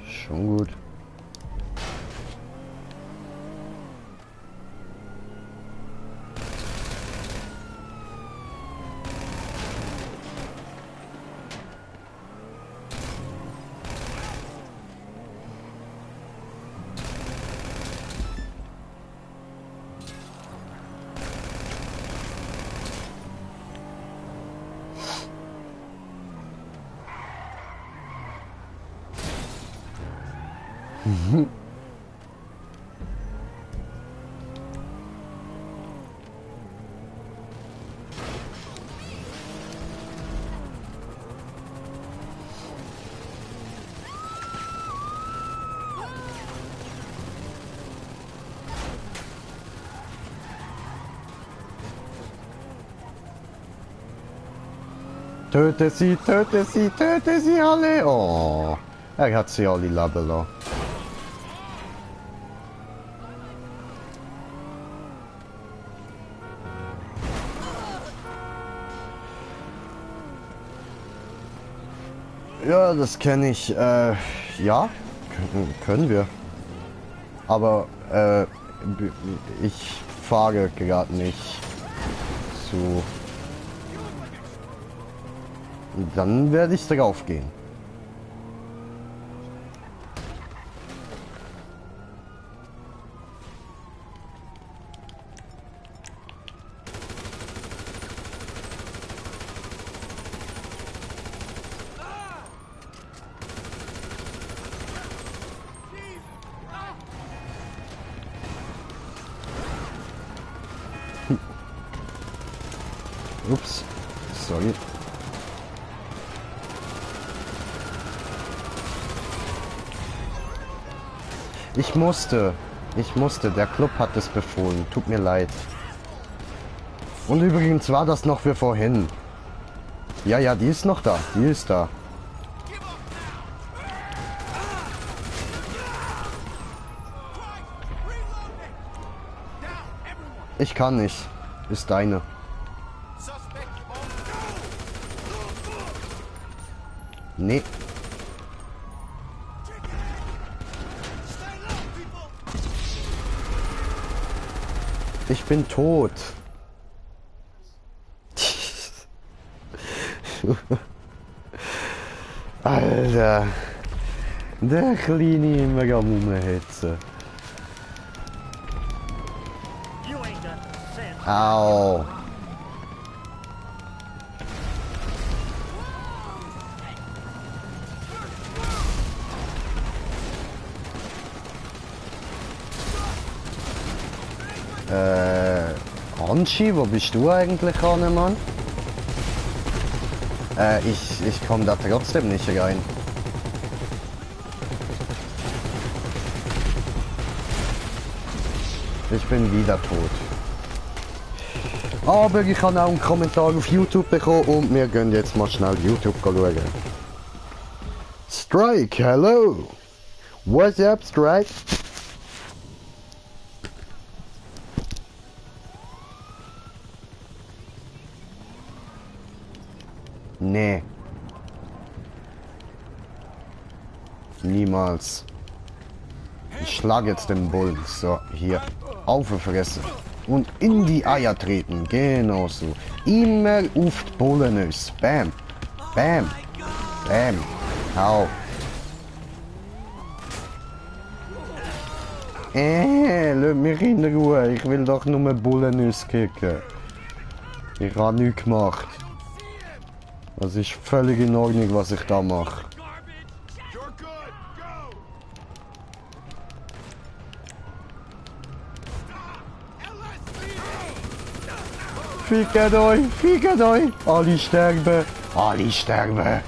Schon gut. Töte sie, töte sie, töte sie alle! Oh, er hat sie alle leben lassen. Ja, das kenne ich. Ja, können wir. Aber ich fahre gerade nicht zu. Dann werde ich drauf gehen. Ups, sorry. Ich musste, der Club hat es befohlen, tut mir leid. Und übrigens war das noch für vorhin. Ja, ja, die ist noch da, die ist da. Ich kann nicht, ist deine. Nee. Ich bin tot. Alter. Der Kleine immer am Rumhetzen. Au. Anschi, wo bist du eigentlich, Mann? Ich komme da trotzdem nicht rein. Ich bin wieder tot. Aber ich habe auch einen Kommentar auf YouTube bekommen und wir gehen jetzt mal schnell YouTube schauen. Strike, hello! What's up, Strike? Nee. Niemals. Ich schlage jetzt den Bullen. So, hier. Auf die Fresse. Und in die Eier treten. Genau so. Immer auf die Bullen. Bam. Bam. Bam. Hau. Lass mich in Ruhe. Ich will doch nur Bullennüsse kicken. Ich habe nichts gemacht. Das ist völlig in Ordnung, was ich da mache. Fickt euch, fickt euch. Alle sterben, alle sterben.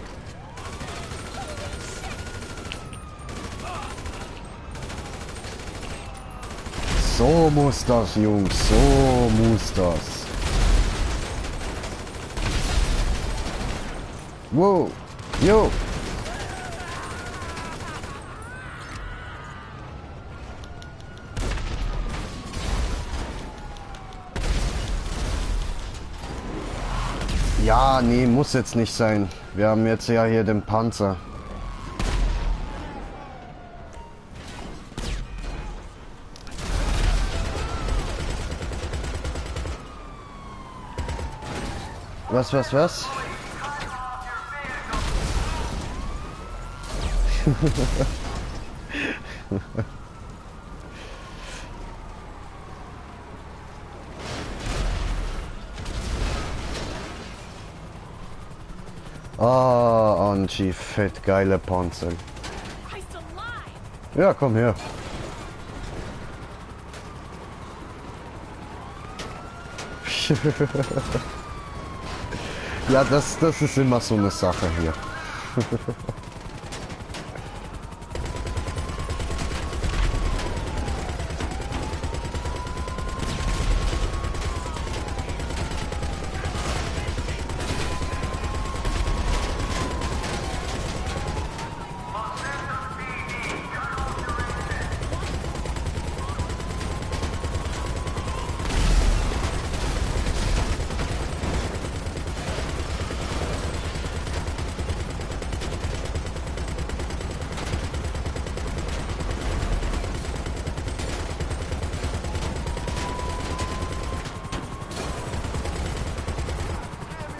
So muss das, Jungs, so muss das. Wow, jo. Ja, nee, muss jetzt nicht sein. Wir haben jetzt ja hier den Panzer. Was? Ah, Angie, fett geile Panzer. Ja, komm her. Ja, das ist immer so eine Sache hier.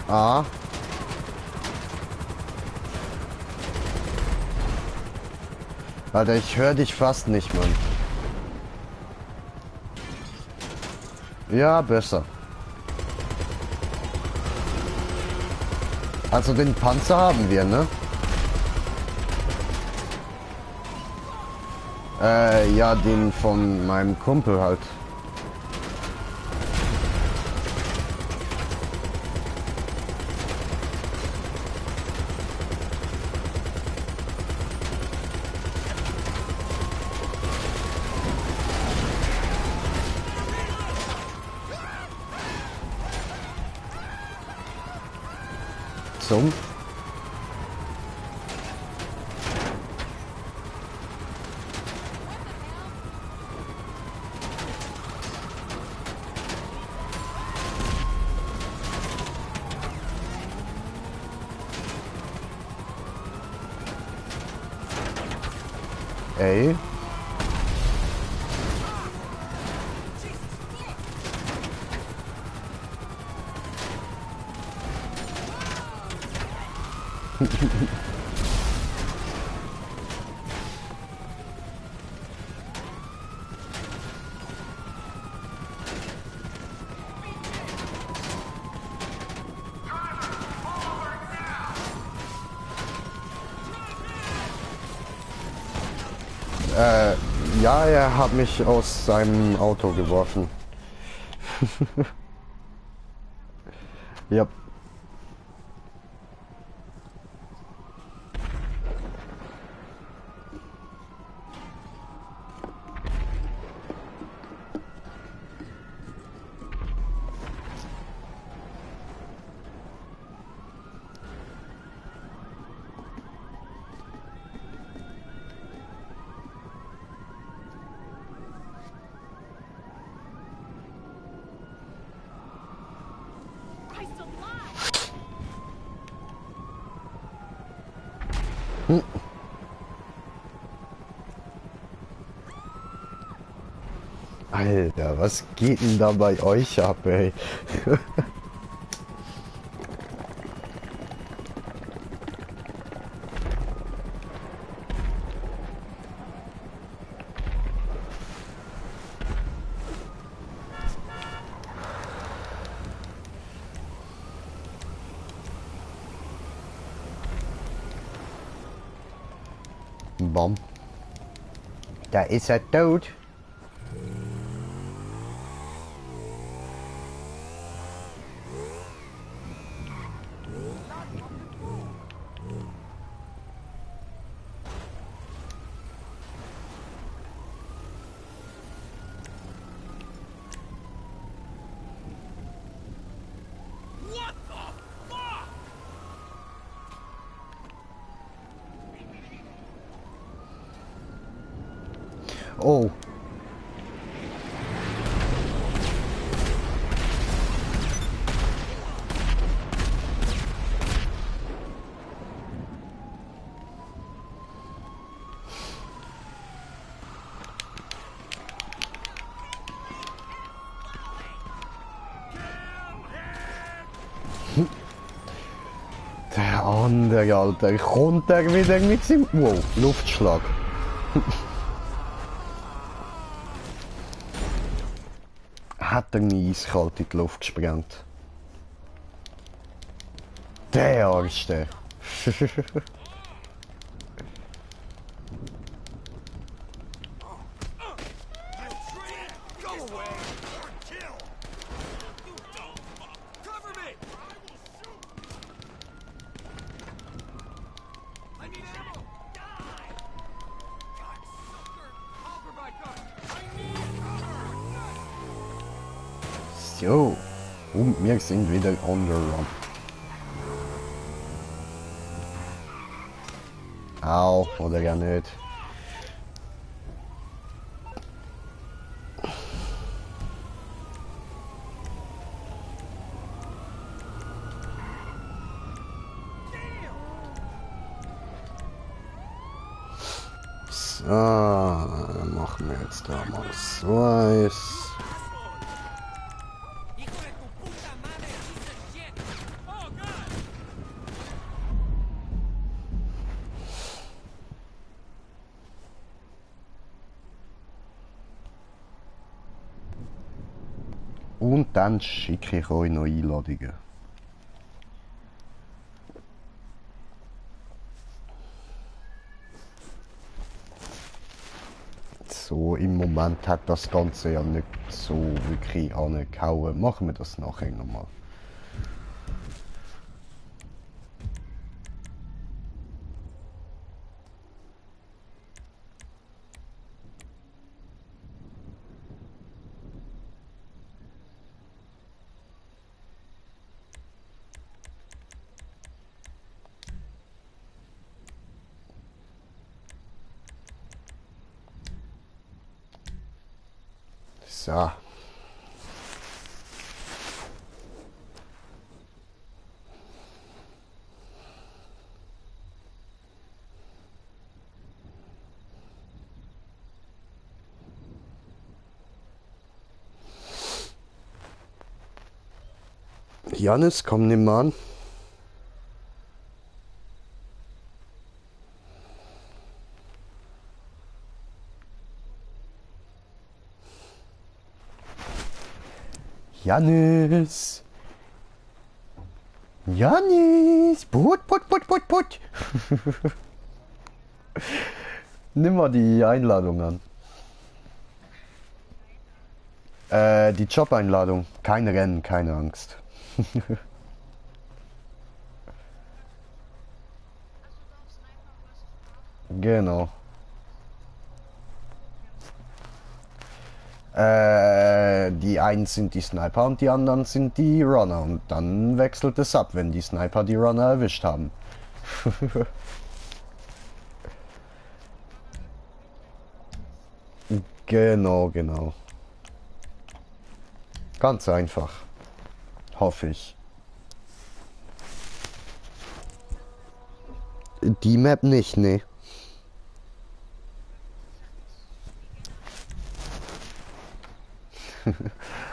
Ah. Alter, ich höre dich fast nicht, Mann. Ja, besser. Also den Panzer haben wir, ne? Ja, den von meinem Kumpel halt. Zum? Ey. Ja, er hat mich aus seinem Auto geworfen. Ja. Hm. Alter, was geht denn da bei euch ab, ey? bam. Da ist er tot. Oh. Der andere, Alter, kommt er wieder mit seinem... Wow, Luftschlag. Hat er nie eiskalt in die Luft gesprengt. Der Arschste. So, und wir sind wieder on the run. Au, oder ja nicht. So, dann machen wir jetzt da mal Slice. Und dann schicke ich euch noch Einladungen. So, im Moment hat das Ganze ja nicht so wirklich angehauen. Machen wir das nachher nochmal. So. Janis, komm, nimm mal an. Janis! Janis! Put! Nimm mal die Einladung an. Die Job-Einladung. Kein Rennen, keine Angst. Genau. Die einen sind die Sniper und die anderen sind die Runner. Und dann wechselt es ab, wenn die Sniper die Runner erwischt haben. Genau. Ganz einfach. Hoffe ich. Die Map nicht, ne.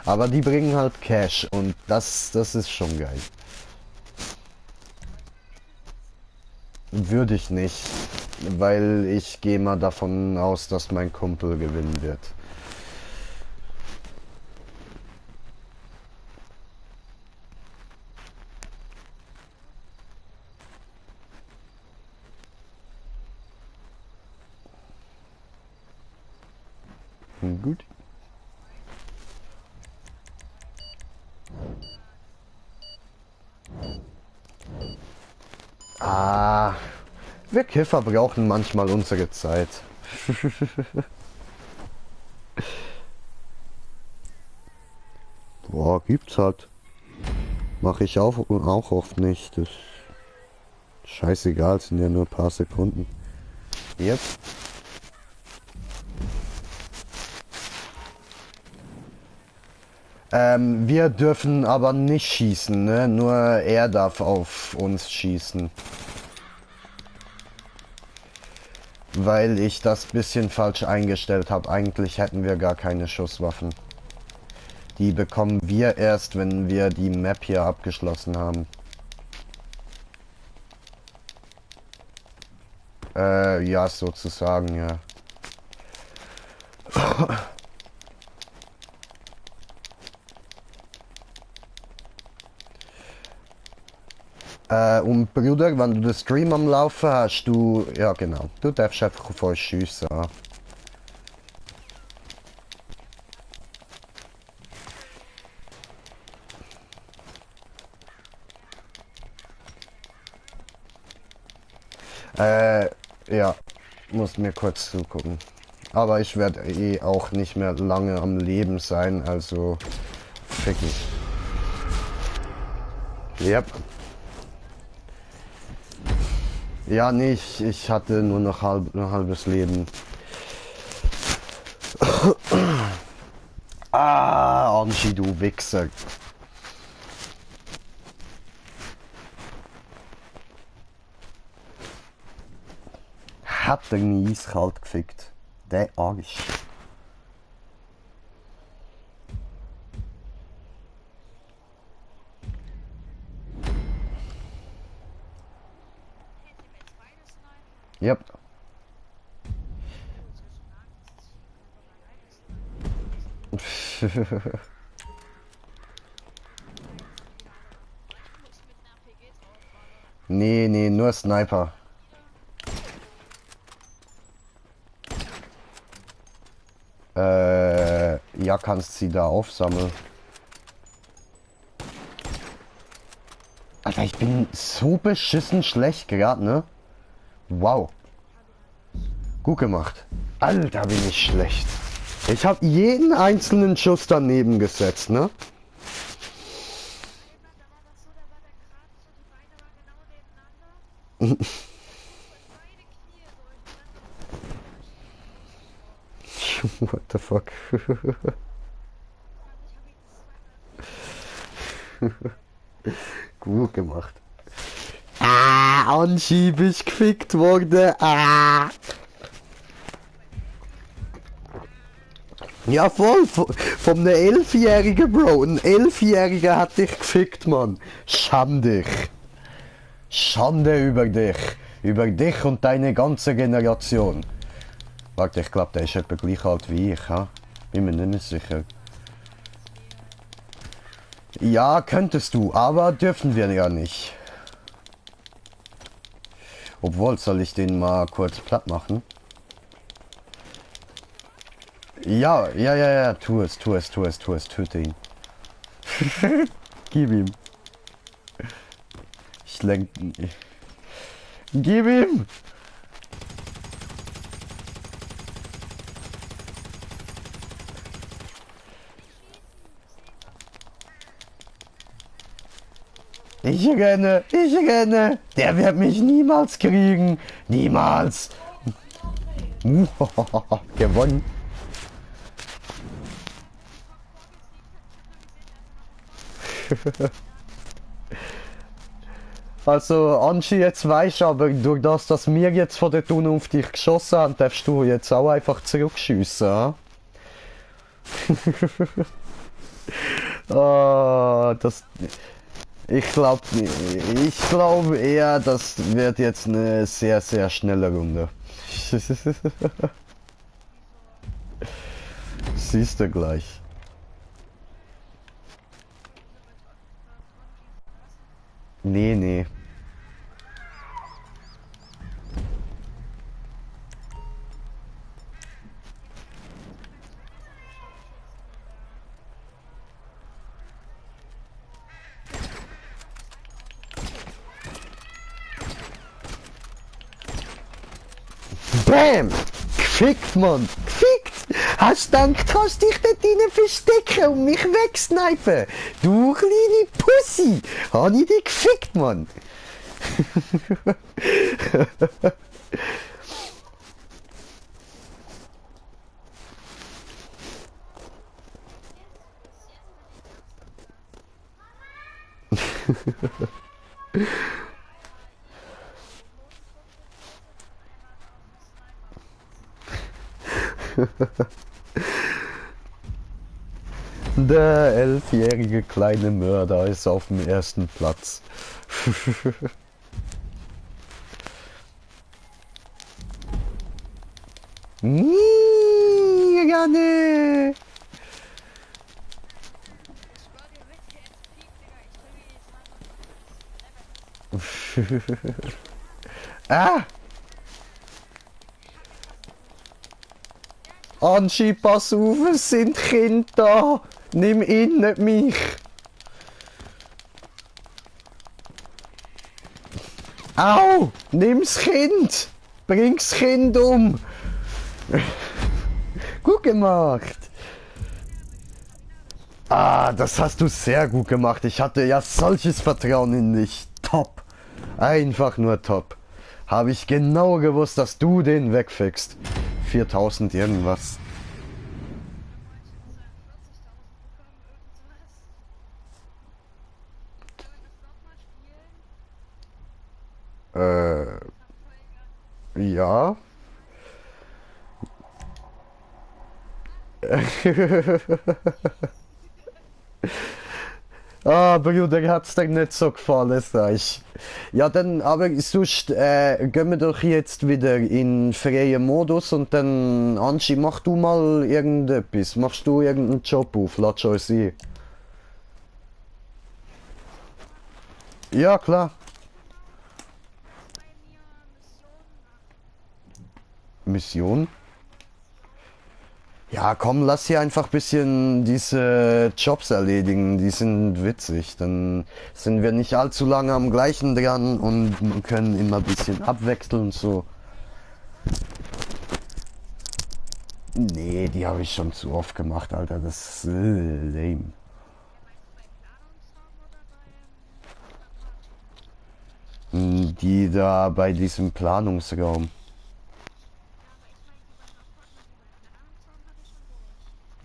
Aber die bringen halt Cash und das ist schon geil. Würde ich nicht, weil ich gehe mal davon aus, dass mein Kumpel gewinnen wird. Gut. Ah, wir Kiffer brauchen manchmal unsere Zeit. Boah, gibt's halt. Mache ich auch oft nicht. Das ist scheißegal, sind ja nur ein paar Sekunden. Yep. Wir dürfen aber nicht schießen, ne? Nur er darf auf uns schießen. Weil ich das bisschen falsch eingestellt habe. Eigentlich hätten wir gar keine Schusswaffen. Die bekommen wir erst, wenn wir die Map hier abgeschlossen haben. Ja, sozusagen, ja. Und Bruder, wenn du den Stream am Laufen hast, du... Ja, genau. Du darfst einfach auf euch schiessen. Ja. Muss mir kurz zugucken. Aber ich werde eh auch nicht mehr lange am Leben sein, also... Ficken. Yep. Ja, nicht. Ich hatte nur noch ein halbes Leben. Ah, Angie, du Wichser. Hat er nie eiskalt gefickt. Der Arsch. Yep. Nee, nee, nur Sniper. Ja, kannst sie da aufsammeln. Alter, ich bin so beschissen schlecht gerade, ne? Wow. Gut gemacht. Alter, bin ich schlecht. Ich habe jeden einzelnen Schuss daneben gesetzt, ne? What the fuck? Gut gemacht. Ah, anschiebig gefickt worden. Ah. Ja, voll. Von einem Elfjährigen, Bro. Ein Elfjähriger hat dich gefickt, Mann. Scham dich. Schande über dich. Über dich und deine ganze Generation. Warte, ich glaube, der ist etwa gleich alt wie ich, ha? Bin mir nicht mehr sicher. Ja, könntest du, aber dürfen wir ja nicht. Obwohl, soll ich den mal kurz platt machen? Ja, tu es, töte ihn. Gib ihm. Ich lenk... Gib ihm! Ich renne. Der wird mich niemals kriegen. Niemals. Gewonnen. Also, Angie, jetzt weißt du, aber durch das, dass wir jetzt von der Tunnel auf dich geschossen haben, darfst du jetzt auch einfach zurückschiessen. Das... Ich glaube eher, das wird jetzt eine sehr, sehr schnelle Runde. Siehst du gleich. Nee, nee. Bam! Gefickt, Mann! Gefickt! Hast du gedacht, kannst dich dort drinnen verstecken und mich wegsnipen? Du kleine Pussy! Hab ich dich gefickt, Mann! Der 11-jährige kleine Mörder ist auf dem ersten Platz. Janne! Ah! Anschi, pass auf, es sind Kinder da! Nimm ihn, nicht mich! Au! Nimm's Kind! Bring's Kind um! Gut gemacht! Ah, das hast du sehr gut gemacht. Ich hatte ja solches Vertrauen in dich. Top. Einfach nur top. Habe ich genau gewusst, dass du den wegfickst. 4000 irgendwas. Äh, ja. Ah, Bruder, hat's dir nicht so gefallen, sag ich. Ja, dann, aber sonst gehen wir doch jetzt wieder in freien Modus und dann, Anschi, mach du mal irgendetwas. Machst du irgendeinen Job auf? Lass uns sehen. Ja, klar. Mission? Ja, komm, lass hier einfach ein bisschen diese Jobs erledigen. Die sind witzig. Dann sind wir nicht allzu lange am gleichen dran und können immer ein bisschen abwechseln und so. Nee, die habe ich schon zu oft gemacht, Alter. Das ist lame. Die da bei diesem Planungsraum.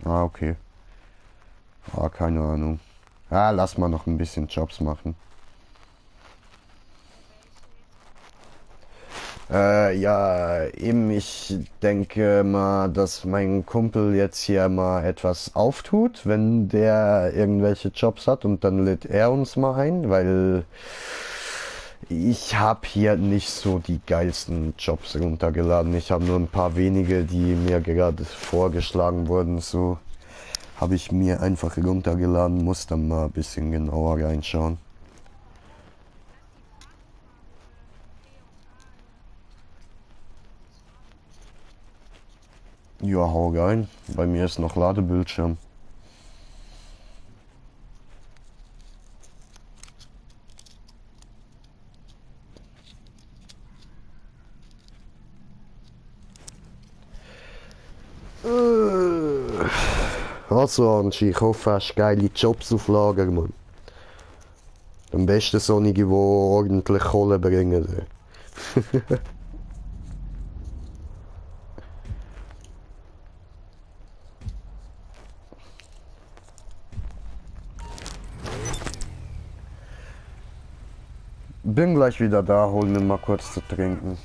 Ah, okay. Ah, keine Ahnung. Ah, lass mal noch ein bisschen Jobs machen. Ja, eben, ich denke mal, dass mein Kumpel jetzt hier mal etwas auftut, wenn der irgendwelche Jobs hat und dann lädt er uns mal ein, weil ich habe hier nicht so die geilsten Jobs runtergeladen. Ich habe nur ein paar wenige, die mir gerade vorgeschlagen wurden, so habe ich mir einfach runtergeladen, muss dann mal ein bisschen genauer reinschauen. Ja, hau rein. Bei mir ist noch Ladebildschirm. Also, Angie, ich hoffe, hast geile Jobs auf Lager, Mann. Am besten solche, die ordentlich Kohle bringen. Bin gleich wieder da, hol mir mal kurz zu trinken.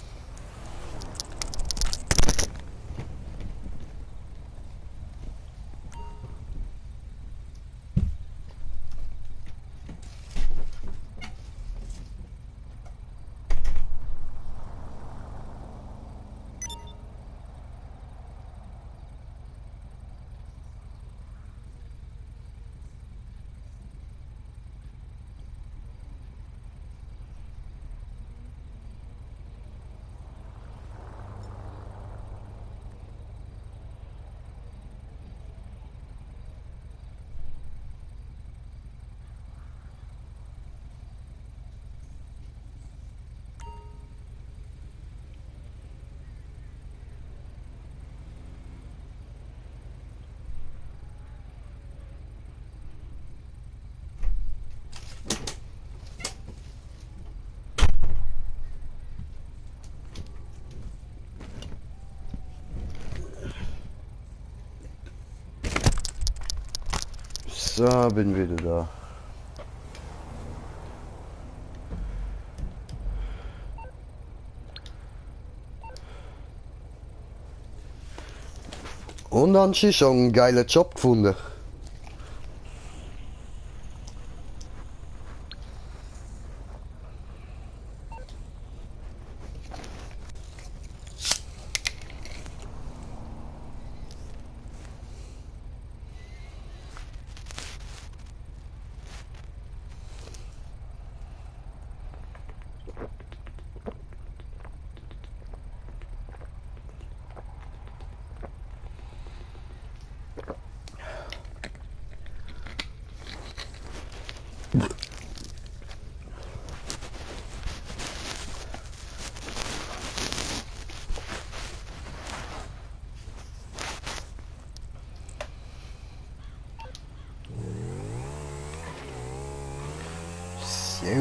So, bin wieder da. Und dann hast du schon einen geilen Job gefunden. So.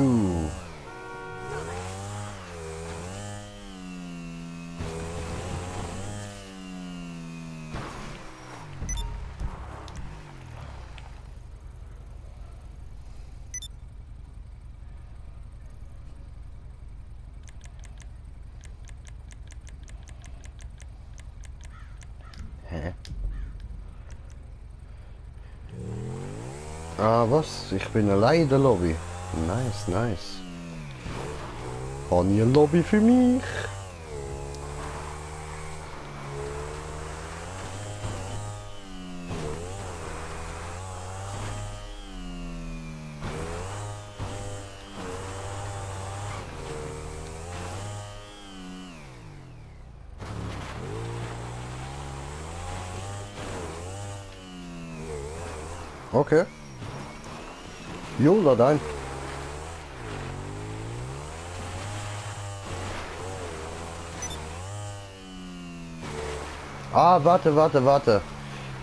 Hä? Ah, was? Ich bin allein in der Lobby. Nice, nice. Habe ich eine Lobby für mich? Okay. Jo, lad ein. Ah, warte.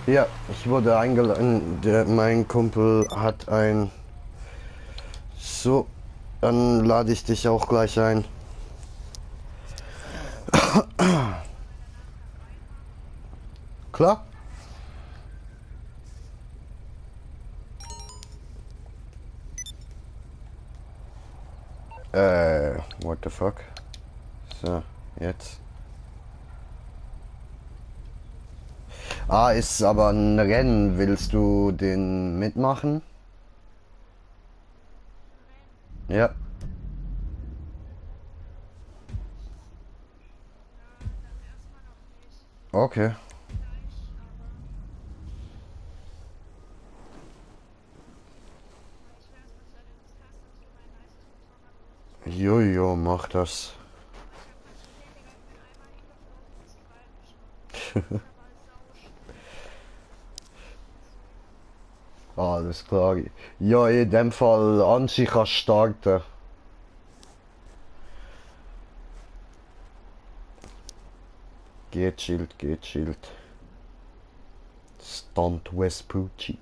Ja, ich wurde eingeladen. Mein Kumpel hat ein... So, dann lade ich dich auch gleich ein. Klar? What the fuck? So, jetzt. Ah, ist aber ein Rennen. Willst du den mitmachen? Ja. Okay. Jojo, mach das. Alles klar. Ja, in dem Fall Anchi kann starten. Geht Schild. Stunt Vespucci.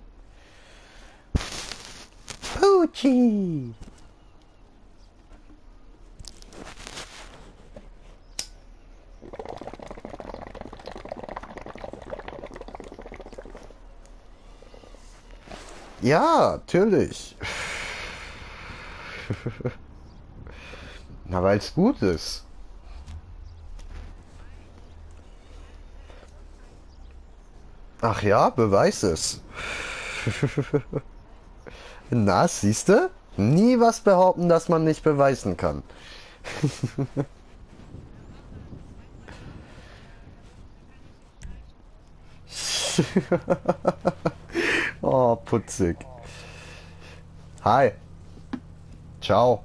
Pucci! Ja, natürlich. Na, weil's gut ist. Ach ja, beweis es. Na, siehste? Nie was behaupten, das man nicht beweisen kann. Oh, putzig. Hi. Ciao.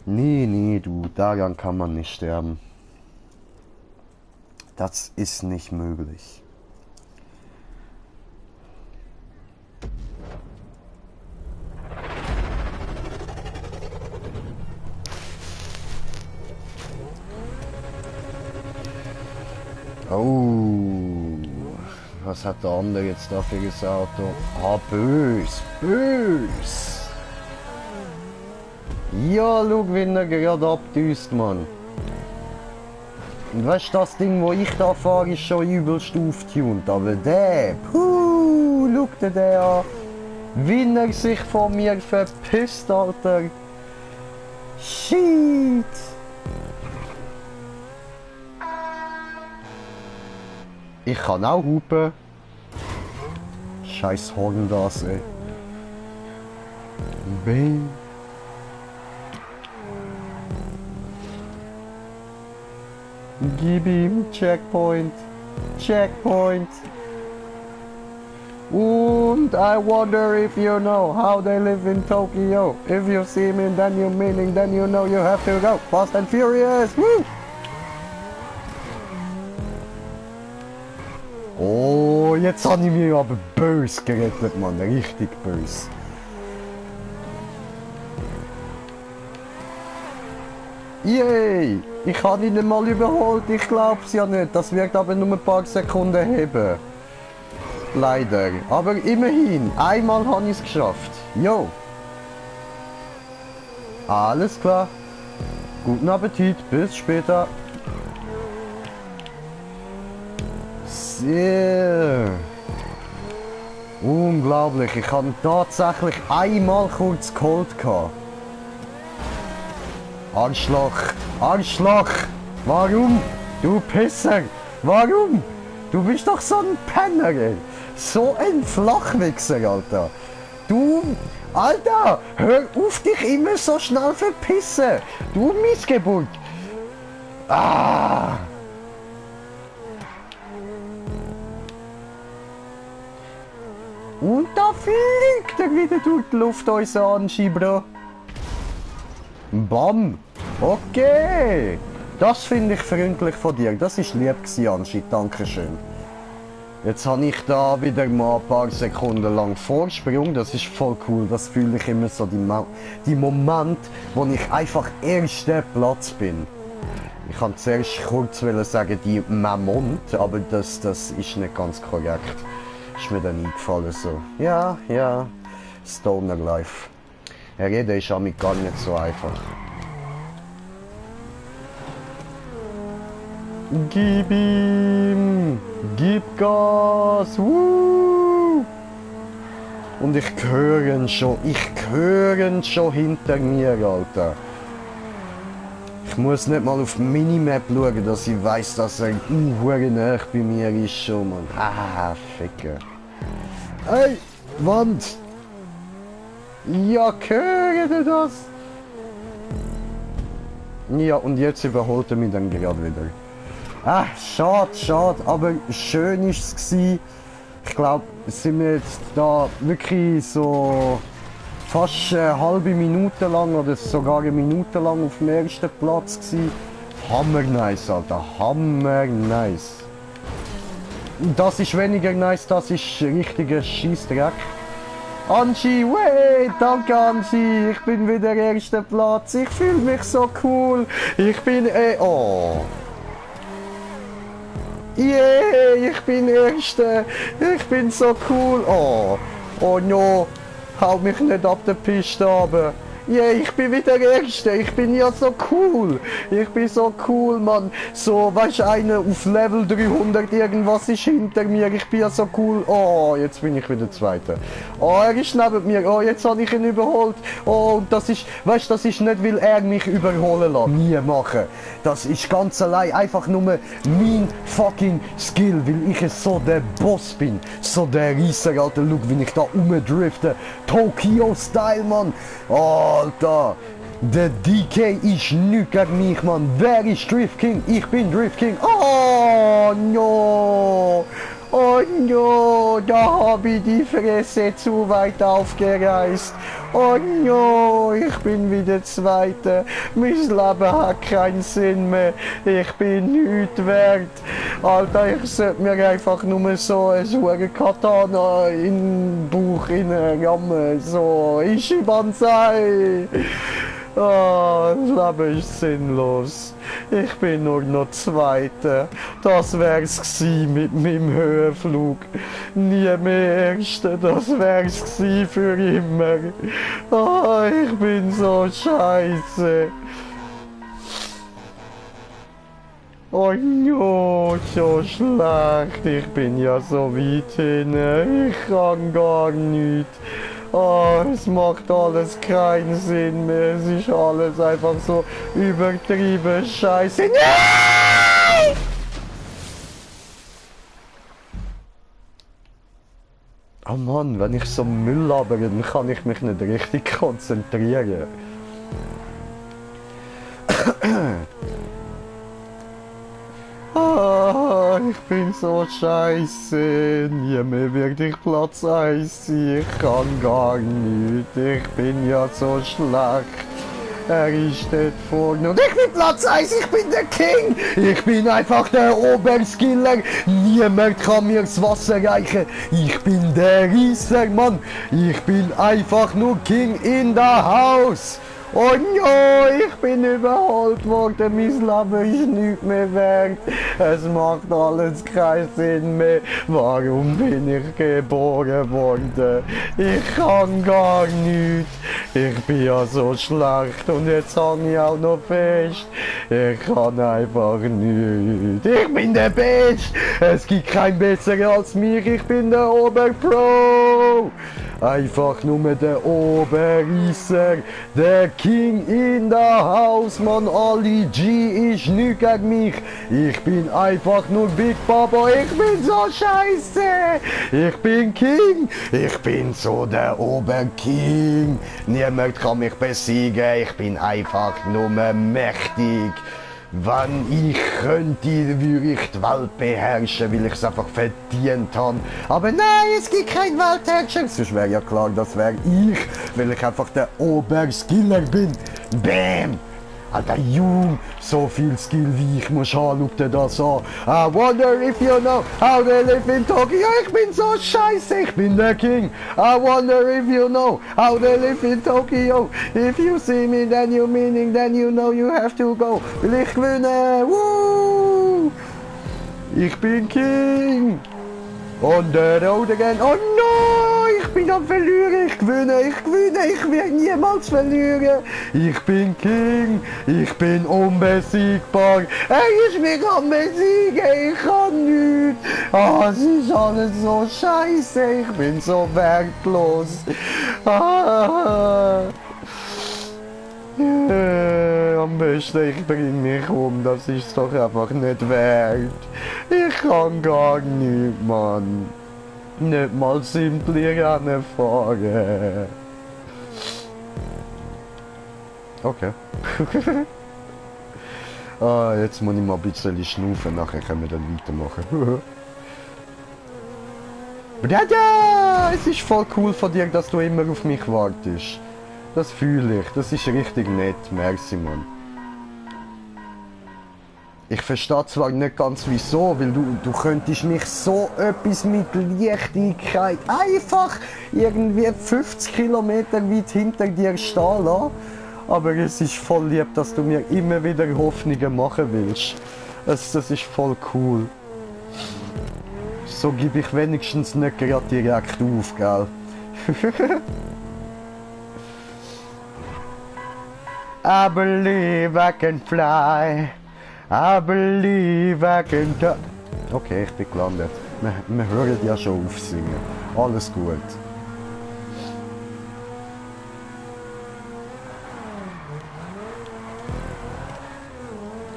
Nee, du, daran kann man nicht sterben. Das ist nicht möglich. Oh, was hat der andere jetzt dafür gesagt? Ah, bös. Ja, schau, wie er gerade abdüst, Mann. Und weißt du, das Ding, wo ich da fahre, ist schon übelst aufgetunt. Aber der, schau dir den an. Wie er sich von mir verpisst, Alter. Shit. Ich kann auch hupen. Scheiß Horn das, ey. Bing. Gib ihm Checkpoint. Checkpoint. And I wonder if you know how they live in Tokyo. If you see me, then you meaning, then you know you have to go. Fast and Furious. Woo! Oh, jetzt habe ich mich aber böse gerettet, Mann. Richtig böse. Yay! Ich habe ihn mal überholt, ich glaub's ja nicht. Das wird aber nur ein paar Sekunden heben. Leider. Aber immerhin, einmal habe ich es geschafft. Jo! Alles klar. Guten Appetit, bis später. Sehr. Unglaublich, ich habe tatsächlich einmal kurz geholt gehabt. Arschloch! Arschloch! Warum? Du Pisser! Warum? Du bist doch so ein Penner, ey! So ein Flachwichser, Alter! Du... Alter! Hör auf, dich immer so schnell verpissen! Du Missgeburt! Ah! Und da fliegt er wieder durch die Luft, unser Anschi, Bro! Bam! Okay! Das finde ich freundlich von dir. Das ist lieb gewesen, Anschi. Dankeschön. Jetzt habe ich da wieder mal ein paar Sekunden lang Vorsprung. Das ist voll cool. Das fühle ich immer so, die Momente, wo ich einfach erster Platz bin. Ich kann zuerst kurz sagen, die Mamont, aber das ist nicht ganz korrekt. Ist mir dann eingefallen so. Ja, Stoner Life. Reden ist damit gar nicht so einfach. Gib ihm! Gib Gas! Woo! Und ich höre ihn schon hinter mir, Alter. Ich muss nicht mal auf die Minimap schauen, dass ich weiss, dass er nah bei mir ist schon, Mann. Ah, Ficker. Ey, Wand! Ja, hört ihr das? Ja, und jetzt überholt er mich dann gerade wieder. Ah, schade, aber schön ist es gewesen. Ich glaube, sind wir jetzt da wirklich so fast eine halbe Minute lang oder sogar eine Minute lang auf dem ersten Platz gewesen. Hammer nice, Alter, hammer nice. Das ist weniger nice, das ist richtiger Scheissdreck. Anschi, wey, danke Anschi, ich bin wieder erster Platz, ich fühle mich so cool, ich bin oh. Yeah, ich bin Erster, ich bin so cool, oh no, hau mich nicht ab der Piste runter. Yeah, ich bin wieder Erster, ich bin ja so cool, ich bin so cool, Mann. So, weißt du, einer auf Level 300 irgendwas ist hinter mir, ich bin ja so cool. Oh, jetzt bin ich wieder Zweiter. Oh, er ist neben mir, oh, jetzt habe ich ihn überholt. Oh, und das ist, weißt du, das ist nicht, weil er mich überholen lässt. Nie machen. Das ist ganz allein einfach nur mein fucking Skill, weil ich so der Boss bin. So der Riesser, Alter, schau, wie ich da rumdrifte. Tokyo-Style, Mann. Alter, der DK ist nichts gegen mich, Mann. Wer ist Drift King? Ich bin Drift King. Oh no! Oh no, da habe ich die Fresse zu weit aufgereißt. Oh no, ich bin wieder Zweiter. Mein Leben hat keinen Sinn mehr. Ich bin nichts wert. Alter, ich sollte mir einfach nur so ein Katana in den Bauch rammen. So, Ishi Banzai. Oh, das Leben ist sinnlos. Ich bin nur noch Zweiter. Das wär's gsi mit meinem Höhenflug. Nie mehr Erster, das wär's gsi für immer. Ah, ich bin so scheiße. Oh no, so schlecht. Ich bin ja so weit hinten. Ich kann gar nicht. Oh, es macht alles keinen Sinn mehr. Es ist alles einfach so übertrieben scheiße. Nein! Oh Mann, wenn ich so Müll labere, dann kann ich mich nicht richtig konzentrieren. Ah, ich bin so scheiße. Nie mehr werde ich Platz 1 sein. Ich kann gar nicht. Ich bin ja so schlecht. Er ist dort vorne und ich bin Platz 1. Ich bin der King. Ich bin einfach der Oberskiller. Niemand kann mir das Wasser reichen. Ich bin der Riesser, Mann. Ich bin einfach nur King in the house. Oh no, ich bin überholt worden, mein Leben ist nicht mehr wert. Es macht alles keinen Sinn mehr. Warum bin ich geboren worden? Ich kann gar nichts. Ich bin ja so schlecht und jetzt hang ich auch noch fest. Ich kann einfach nichts. Ich bin der Beste. Es gibt keinen besseren als mich. Ich bin der Oberpro. Einfach nur der Oberrisser, der King in der Haus, man, Ali G ist nicht gegen mich. Ich bin einfach nur Big Papa, ich bin so scheiße. Ich bin King, ich bin so der Oberking. Niemand kann mich besiegen, ich bin einfach nur mächtig. Wenn ich könnte, würde ich die Welt beherrschen, weil ich es einfach verdient habe. Aber nein, es gibt keinen Weltherrscher. Sonst wäre ja klar, das wäre ich, weil ich einfach der Oberskiller bin. Bam! Alter Jung, so viel Skill wie ich muss haben, schau dir das an. I wonder if you know how they live in Tokyo. Ich bin so scheiße, ich bin der King. I wonder if you know how they live in Tokyo. If you see me, then you meaning, then you know you have to go. Will ich gewinne, woo! Ich bin King. Und der Road again. Oh no, ich bin am Verlieren. Ich gewinne, ich werde niemals verlieren. Ich bin King, ich bin unbesiegbar. Er ist mich am besiegen, ich kann nichts. Ah, es ist alles so scheiße, ich bin so wertlos. Ah. Am besten, ich bringe mich um, das ist doch einfach nicht wert. Ich kann gar nicht, Mann. Nicht mal simple Rennen fahren. Okay. Ah, jetzt muss ich mal ein bisschen schnaufen, nachher können wir dann weitermachen. Brada! Es ist voll cool von dir, dass du immer auf mich wartest. Das fühle ich, das ist richtig nett, merci Mann. Ich verstehe zwar nicht ganz wieso, weil du könntest mich so etwas mit Leichtigkeit einfach irgendwie 50 Kilometer weit hinter dir stehen lassen. Aber es ist voll lieb, dass du mir immer wieder Hoffnungen machen willst. Das ist voll cool. So gebe ich wenigstens nicht gerade direkt auf, gell? I believe I can fly. I believe I can do. Okay, ich bin gelandet. Wir hören ja schon auf singen. Alles gut.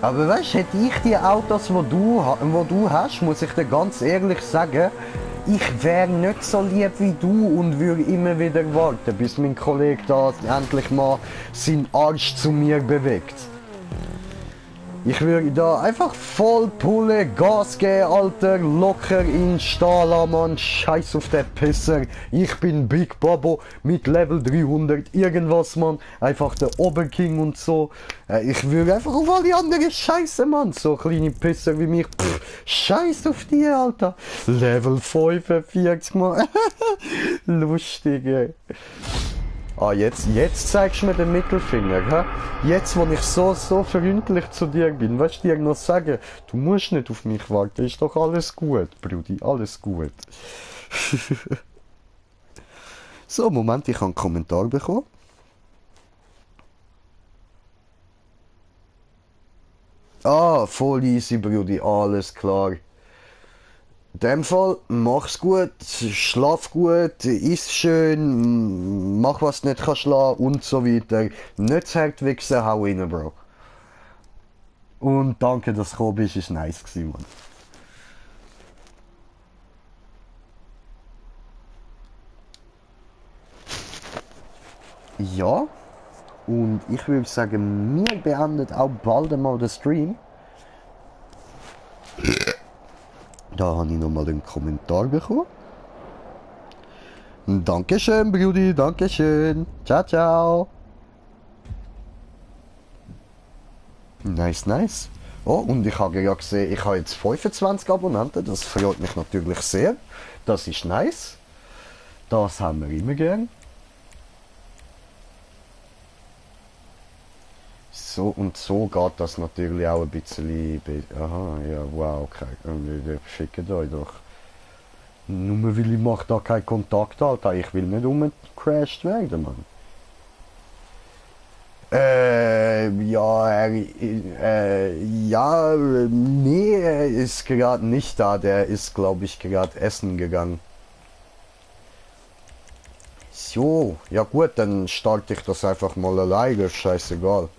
Aber weißt du, hätte ich die Autos, wo du hast, muss ich dir ganz ehrlich sagen, ich wäre nicht so lieb wie du und würde immer wieder warten, bis mein Kollege da endlich mal seinen Arsch zu mir bewegt. Ich würde da einfach voll Pulle, Gas geben, Alter, locker in Stahl, Mann, scheiß auf den Pisser. Ich bin Big Bobo mit Level 300 irgendwas, Mann, einfach der Oberking und so. Ich würde einfach auf alle anderen scheiße, Mann, so kleine Pisser wie mich. Pff, scheiß auf die, Alter. Level 45, Mann. Lustig, ey. Ah, jetzt zeigst du mir den Mittelfinger, hä? Jetzt, wo ich so freundlich zu dir bin, willst du dir noch sagen, du musst nicht auf mich warten, ist doch alles gut, Brudi, alles gut. So, Moment, ich habe einen Kommentar bekommen. Ah, voll easy, Brudi, alles klar. In dem Fall, mach's gut, schlaf gut, iss schön, mach was du nicht kannst lassen und so weiter. Nicht zu hart wichsen, hau rein, Bro. Und danke, dass du gekommen bist, ist nice gewesen, Mann. Ja, und ich würde sagen, wir beenden auch bald einmal den Stream. Da habe ich nochmal einen Kommentar bekommen. Dankeschön, Brudi, Dankeschön. Ciao, ciao. Nice, nice. Oh, und ich habe ja gesehen, ich habe jetzt 25 Abonnenten. Das freut mich natürlich sehr. Das ist nice. Das haben wir immer gern. So und so geht das natürlich auch ein bisschen. Aha, ja, wow, okay. Wir schicken euch doch. Nur weil ich da keinen Kontakt, Alter. Ich will nicht umgecrashed werden, Mann. Ja, ja, nee, er ist gerade nicht da. Der ist, glaube ich, gerade essen gegangen. So, ja gut, dann starte ich das einfach mal alleine. Scheißegal.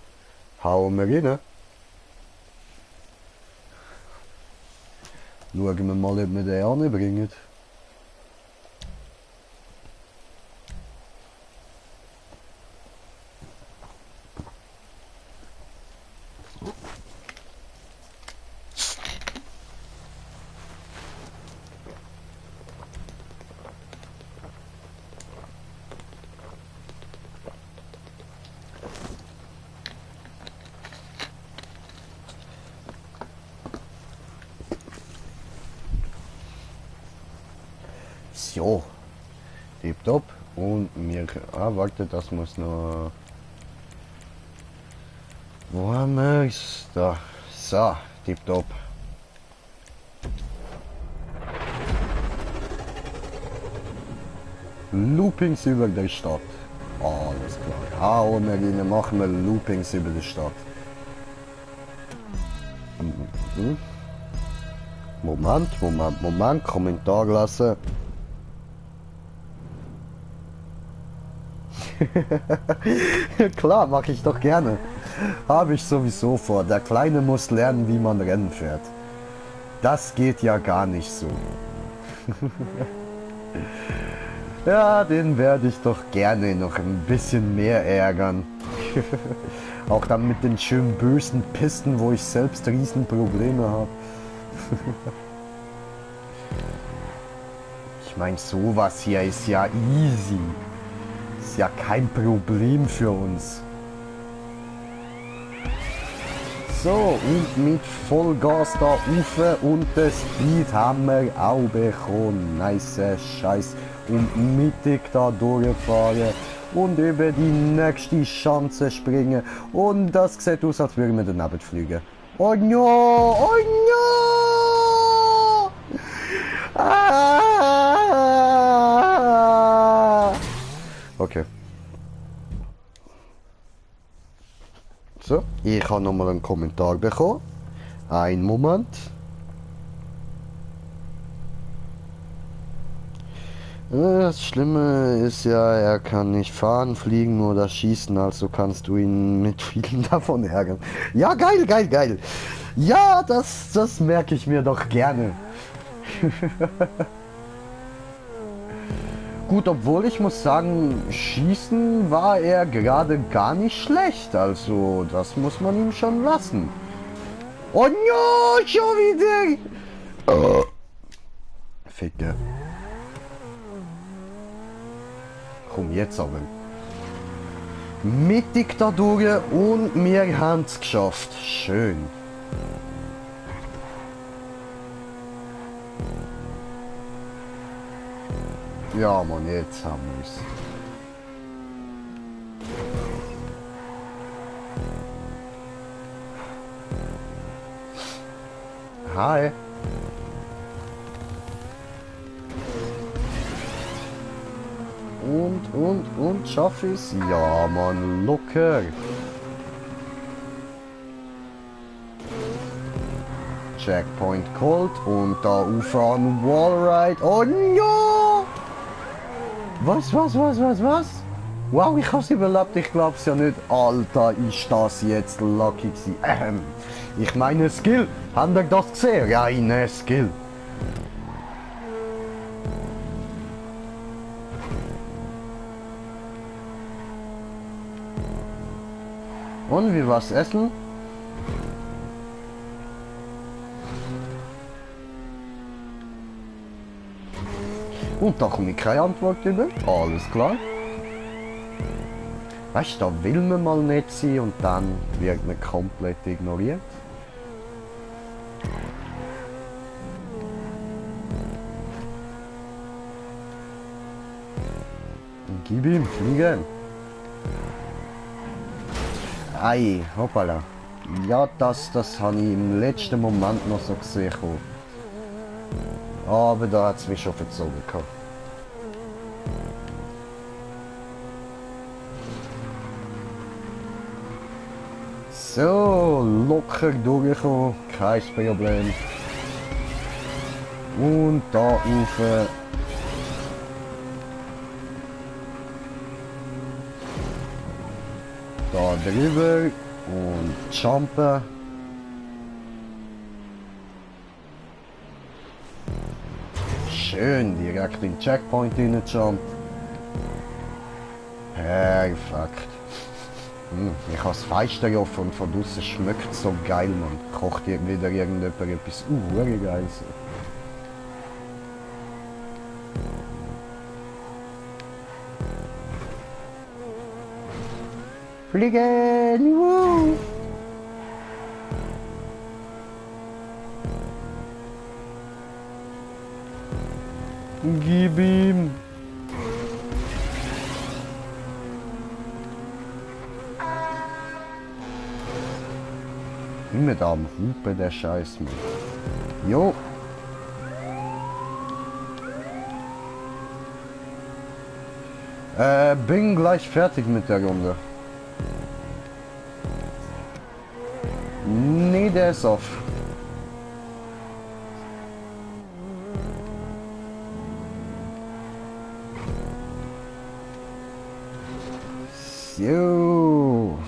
Hauen wir rein. Schauen wir mal, ob wir den anbringen. So, tipptopp. Und mir. Ah, warte, das muss noch. Wo haben wir's? Da. So, tipptopp. Loopings über der Stadt. Alles klar. Hauen wir rein, machen wir Loopings über die Stadt. Moment, Kommentar lassen. Klar, mache ich doch gerne. Habe ich sowieso vor. Der Kleine muss lernen, wie man Rennen fährt. Das geht ja gar nicht so. Ja, den werde ich doch gerne noch ein bisschen mehr ärgern. Auch dann mit den schönen bösen Pisten, wo ich selbst Riesenprobleme habe. Ich meine, sowas hier ist ja easy. Ist ja kein Problem für uns. So, und mit Vollgas da rauf und den Speed haben wir auch bekommen. Nice Scheiß. Und mittig da durchfahren und über die nächste Schanze springen. Und das sieht aus, als würden wir daneben fliegen. Oh no! Oh no! Ah! Okay. So, ich habe nochmal einen Kommentar bekommen. Ein Moment. Das Schlimme ist ja, er kann nicht fahren, fliegen oder schießen, also kannst du ihn mit vielen davon ärgern. Ja, geil, geil, geil. Ja, das merke ich mir doch gerne. Gut, obwohl ich muss sagen, schießen war er gerade gar nicht schlecht, also das muss man ihm schon lassen. Oh no, schon wieder! Ficke. Komm jetzt aber. Mittig da durch und wir haben es geschafft. Schön. Ja, Mann, jetzt haben wir es. Hi. Und, schaff ich's? Ja, Mann, locker. Checkpoint Cold und da auffahren Wallride. Oh no! Was? Wow, ich hab's überlebt, ich glaub's ja nicht. Alter, ist das jetzt lucky gewesen. Ich meine Skill. Habt ihr das gesehen? Ja, ne Skill. Und wie war's essen? Und da komme ich keine Antwort über. Alles klar. Weißt du, da will man mal nicht sein und dann wird man komplett ignoriert. Gib ihm, fliegen. Ei, hoppala. Ja, das habe ich im letzten Moment noch so gesehen. Aber da hat es mich schon verzogen gehabt. So, locker durchgekommen, kein Problem. Und da rauf. Da drüber und jumpen. Schön, direkt in den Checkpoint reingejumpt. Perfekt. Ich habe das Fenster offen und von draussen schmeckt so geil, man. Kocht wieder irgendjemand etwas geil so. Fliegen! Woo! Gib ihm! Immer da am Hupen, der Scheiß, Mann. Jo! Bin gleich fertig mit der Runde. Nee, der ist off. So.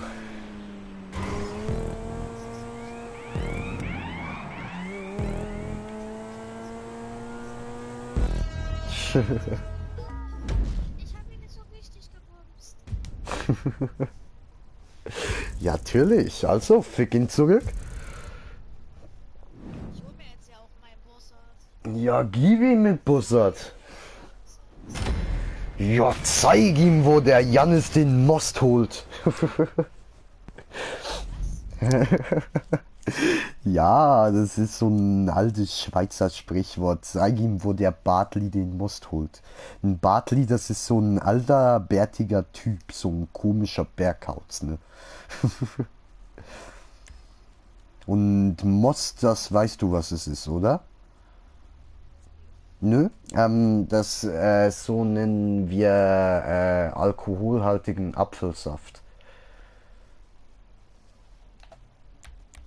Ich hab ihn nicht so richtig gebumst. Ja, natürlich. Also, fick ihn zurück. Ich hol mir jetzt ja auch meinen Bussard. Ja, gib ihm mit Bussard. Ja, zeig ihm, wo der Jannis den Most holt. Ja, das ist so ein altes Schweizer Sprichwort. Zeig ihm, wo der Bartli den Most holt. Ein Bartli, das ist so ein alter, bärtiger Typ, so ein komischer Bergkauz, ne? Und Most, das weißt du, was es ist, oder? Nö, so nennen wir alkoholhaltigen Apfelsaft.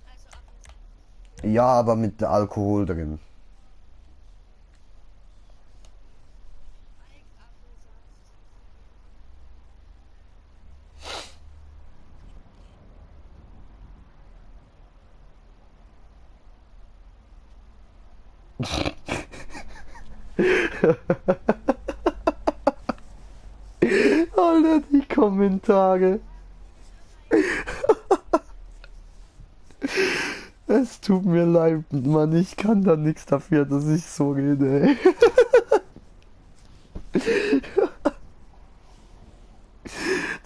Also Apfelsaft. Ja, aber mit Alkohol drin. Alkapfelsaft. Alter, die Kommentare. Es tut mir leid, Mann, ich kann da nichts dafür, dass ich so rede. Ey.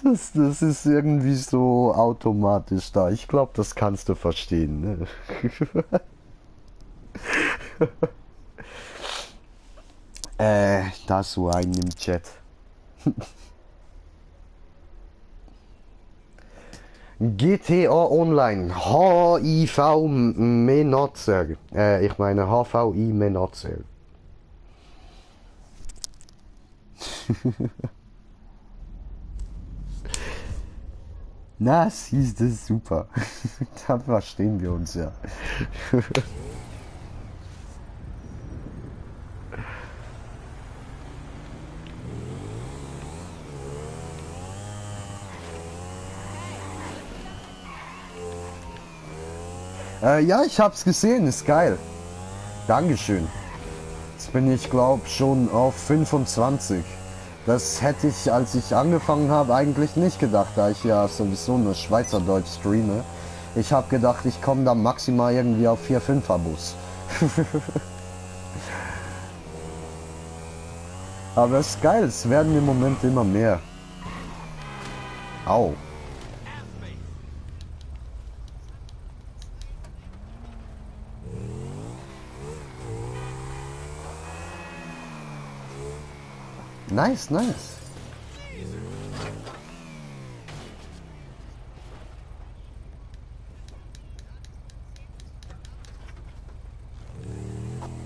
Das ist irgendwie so automatisch da. Ich glaube, das kannst du verstehen. Ne? Da ist so ein im Chat. GTA Online. HIV Menotzer. Ich meine HVI Menotzer. Na, siehst du, super. Da verstehen wir uns ja. Ja, ich hab's gesehen, ist geil. Dankeschön. Jetzt bin ich, glaub, schon auf 25. Das hätte ich, als ich angefangen habe, eigentlich nicht gedacht, da ich ja sowieso nur Schweizerdeutsch streame. Ich habe gedacht, ich komme da maximal irgendwie auf 4-5 Abos. Aber es ist geil, es werden im Moment immer mehr. Au. Nice, nice.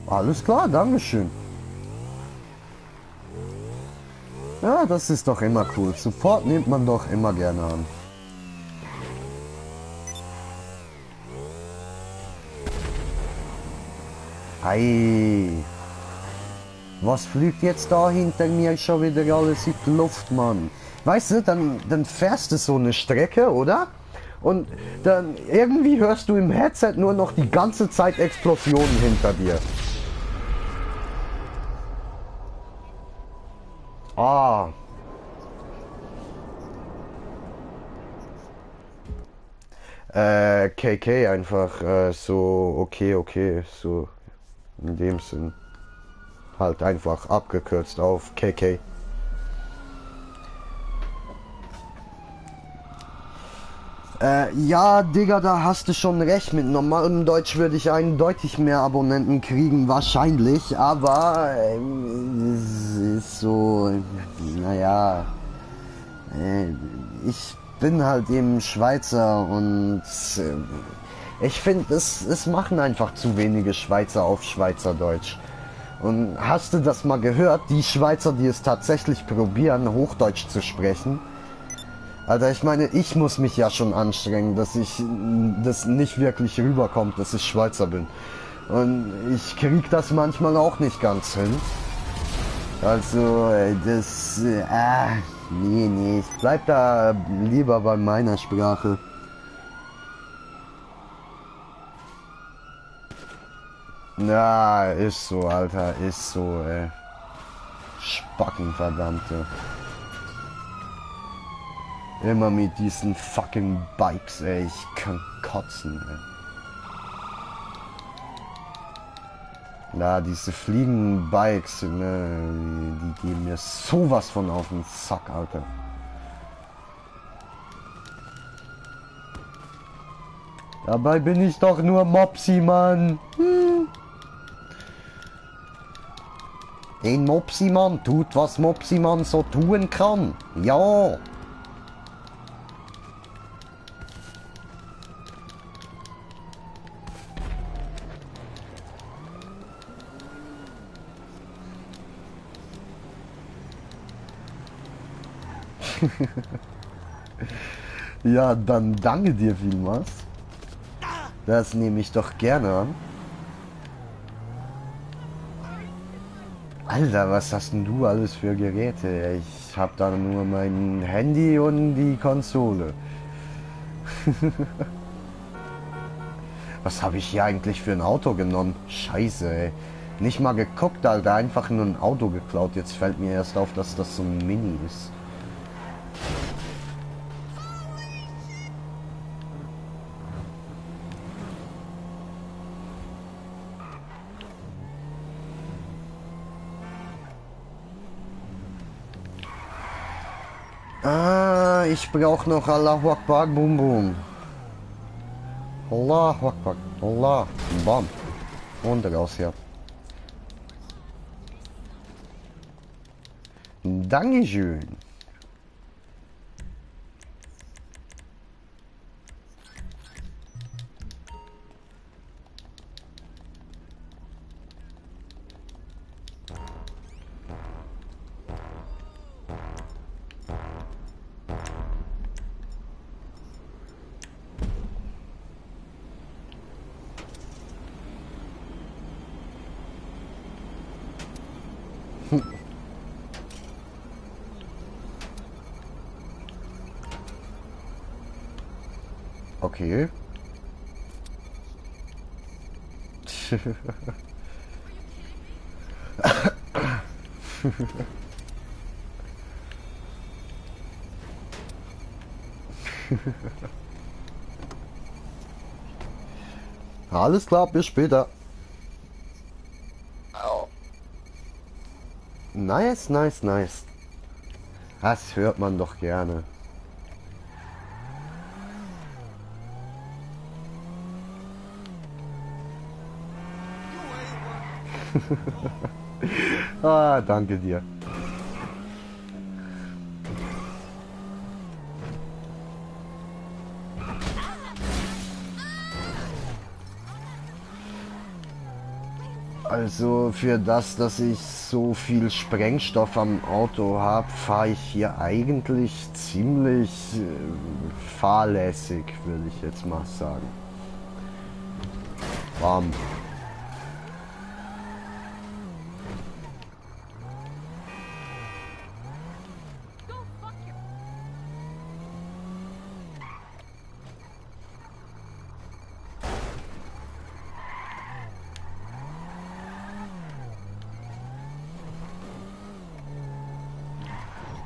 Alles klar, Dankeschön. Ja, das ist doch immer cool. Support nimmt man doch immer gerne an. Ei. Was fliegt jetzt da hinter mir schon wieder alles in die Luft, Mann? Weißt du, dann fährst du so eine Strecke, oder? Und dann irgendwie hörst du im Headset nur noch die ganze Zeit Explosionen hinter dir. Ah. KK einfach so okay, so in dem Sinn. Halt einfach abgekürzt auf KK. Ja, Digga, da hast du schon recht. Mit normalem Deutsch würde ich eindeutig mehr Abonnenten kriegen, wahrscheinlich. Aber es ist so, naja, ich bin halt eben Schweizer und ich finde, es machen einfach zu wenige Schweizer auf Schweizerdeutsch. Und hast du das mal gehört? Die Schweizer, die es tatsächlich probieren, Hochdeutsch zu sprechen. Alter, ich meine, ich muss mich ja schon anstrengen, dass das nicht wirklich rüberkommt, dass ich Schweizer bin. Und ich krieg das manchmal auch nicht ganz hin. Also, nee, ich bleib da lieber bei meiner Sprache. Na, ist so, Alter, ist so, ey. Spacken, verdammte. Immer mit diesen fucking Bikes, ey. Ich kann kotzen, ey. Na, diese fliegenden Bikes, ne, die gehen mir sowas von auf den Sack, Alter. Dabei bin ich doch nur Mopsi, Mann. Ein Mopsi-Mann tut, was Mopsi-Mann so tun kann. Ja. Ja, dann danke dir vielmals. Das nehme ich doch gerne an. Alter, was hast denn du alles für Geräte? Ich hab da nur mein Handy und die Konsole. Was habe ich hier eigentlich für ein Auto genommen? Scheiße, ey. Nicht mal geguckt, Alter. Einfach nur ein Auto geklaut. Jetzt fällt mir erst auf, dass das so ein Mini ist. Ah, ich brauche noch Allahu Akbar, Bum Bum. Allahu Akbar, Allah, Bam. Und raus, ja. Dankeschön. Okay. Alles klar, bis später. Nice, nice, nice. Das hört man doch gerne. Ah, danke dir. Also für das, dass ich so viel Sprengstoff am Auto habe, fahre ich hier eigentlich ziemlich fahrlässig, würde ich jetzt mal sagen. Bam.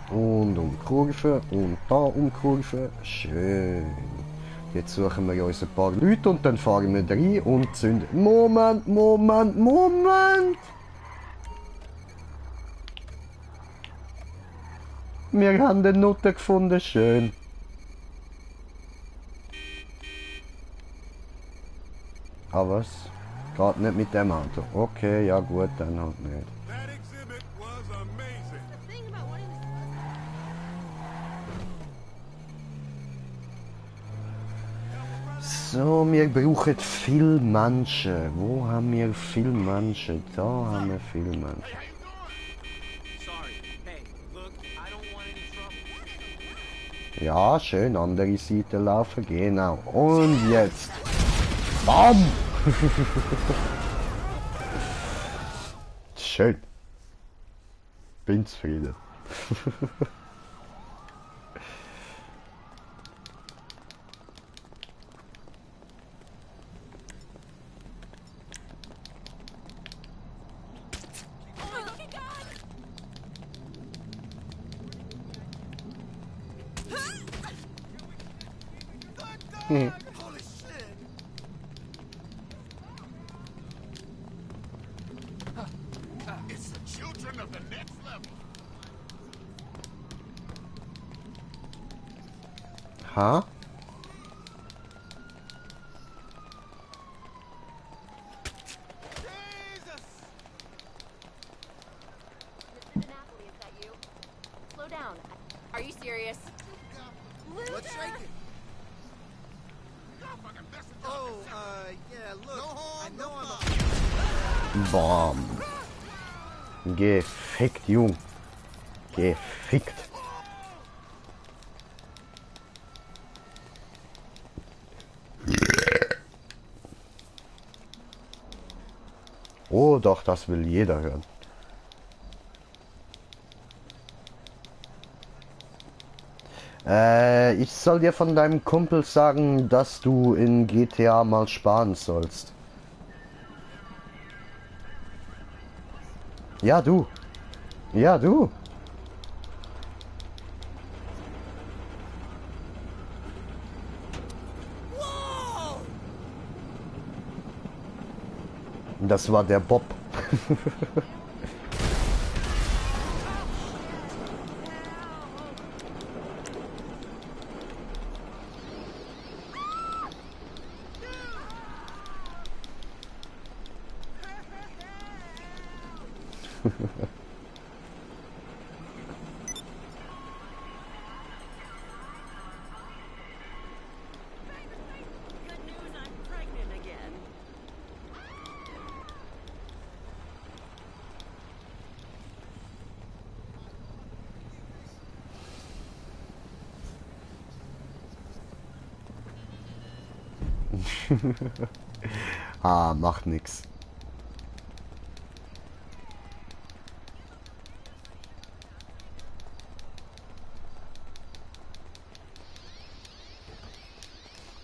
Und um Kurve und da um Kurve. Schön. Jetzt suchen wir uns ein paar Leute und dann fahren wir rein und zünden. Moment, Moment, Moment! Wir haben den Nutter gefunden, schön. Ah was? Geht nicht mit dem Auto. Okay, ja gut, dann halt nicht. So, wir brauchen viel Menschen. Wo haben wir viel Menschen? Da haben wir viel Menschen. Ja, schön, andere Seite laufen, genau. Und jetzt. Bam! Schön. Bin zufrieden. Ha? Slow down. Are you serious? What's shaking? Oh, yeah, look, I know I'm a... Bam. Gefickt, Jung. Gefickt. Oh doch, das will jeder hören. Ich soll dir von deinem Kumpel sagen, dass du in GTA mal sparen sollst. Ja, du. Ja, du. Das war der Bob. Ah, macht nix.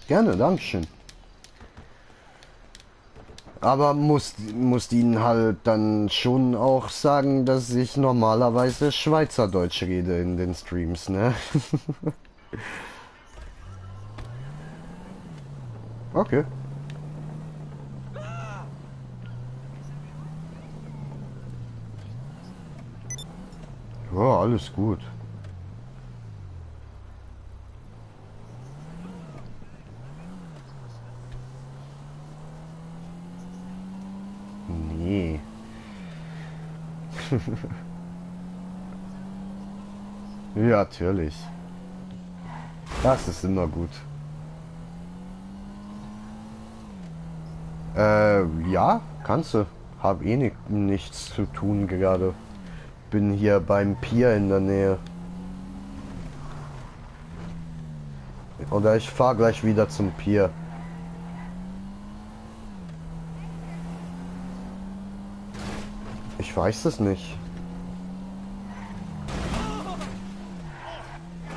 Gerne, Dankeschön. Aber muss ihnen halt dann schon auch sagen, dass ich normalerweise Schweizerdeutsch rede in den Streams, ne? Okay. Ja, alles gut. Nee. Ja, natürlich. Das ist immer gut. Ja, kannst du. Hab eh nichts zu tun gerade. Bin hier beim Pier in der Nähe. Oder ich fahr gleich wieder zum Pier. Ich weiß es nicht.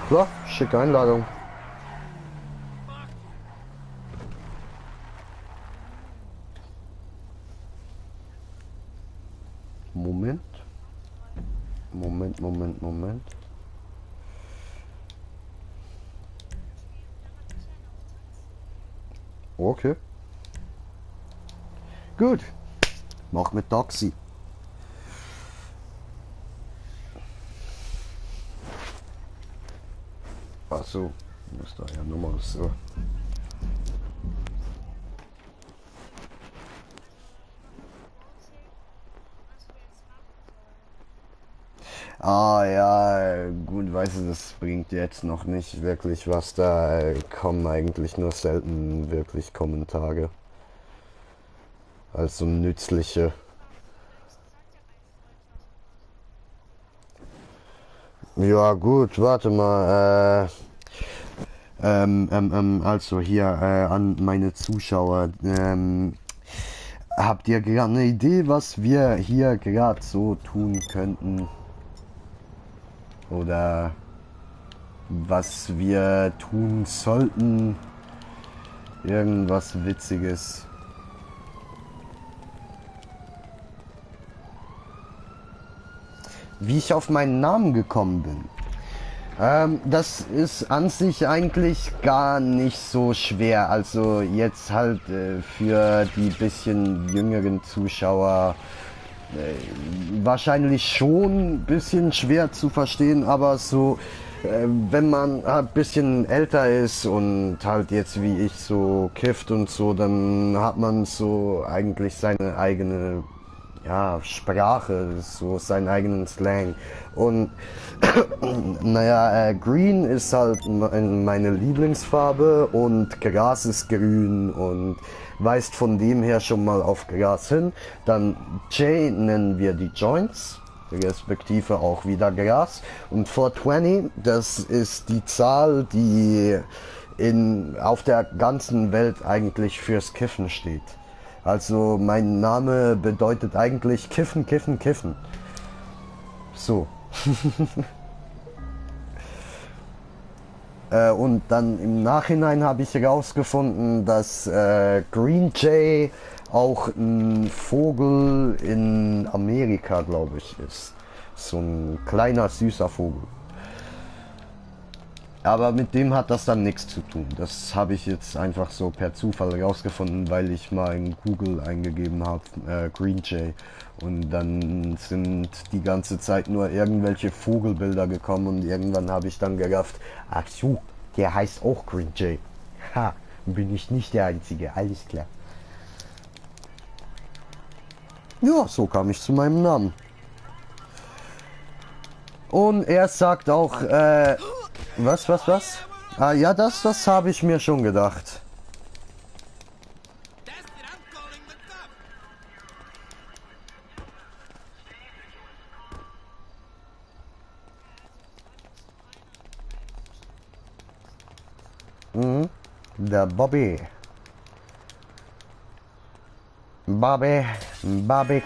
So, schicke Einladung. Moment. Moment. Okay. Gut. Mach mit Taxi. Ach so, muss da ja nochmal so. Ah ja, gut, weißt du, das bringt jetzt noch nicht wirklich was, da kommen eigentlich nur selten wirklich Kommentare. Also nützliche. Ja gut, warte mal. Also hier an meine Zuschauer. Habt ihr gerade eine Idee, was wir hier gerade so tun könnten? Oder was wir tun sollten? Irgendwas Witziges. Wie ich auf meinen Namen gekommen bin. Das ist an sich eigentlich gar nicht so schwer. Also jetzt halt für die bisschen jüngeren Zuschauer wahrscheinlich schon ein bisschen schwer zu verstehen, aber so wenn man ein bisschen älter ist und halt jetzt wie ich so kifft und so, dann hat man so eigentlich seine eigene Sprache, so seinen eigenen Slang. Und naja, Green ist halt meine Lieblingsfarbe und Gras ist grün und weist von dem her schon mal auf Gras hin. Dann J nennen wir die Joints, respektive auch wieder Gras. Und 420, das ist die Zahl, die auf der ganzen Welt eigentlich fürs Kiffen steht. Also mein Name bedeutet eigentlich Kiffen, Kiffen, Kiffen. So. Und dann im Nachhinein habe ich herausgefunden, dass Green Jay auch ein Vogel in Amerika, glaube ich, ist. So ein kleiner, süßer Vogel. Aber mit dem hat das dann nichts zu tun. Das habe ich jetzt einfach so per Zufall herausgefunden, weil ich mal in Google eingegeben habe, Green Jay. Und dann sind die ganze Zeit nur irgendwelche Vogelbilder gekommen und irgendwann habe ich dann gerafft, ach so, der heißt auch Green Jay. Ha, bin ich nicht der Einzige, alles klar. Ja, so kam ich zu meinem Namen. Und er sagt auch, was? Ah ja, das habe ich mir schon gedacht. Mhm. Der Bobby. Bobby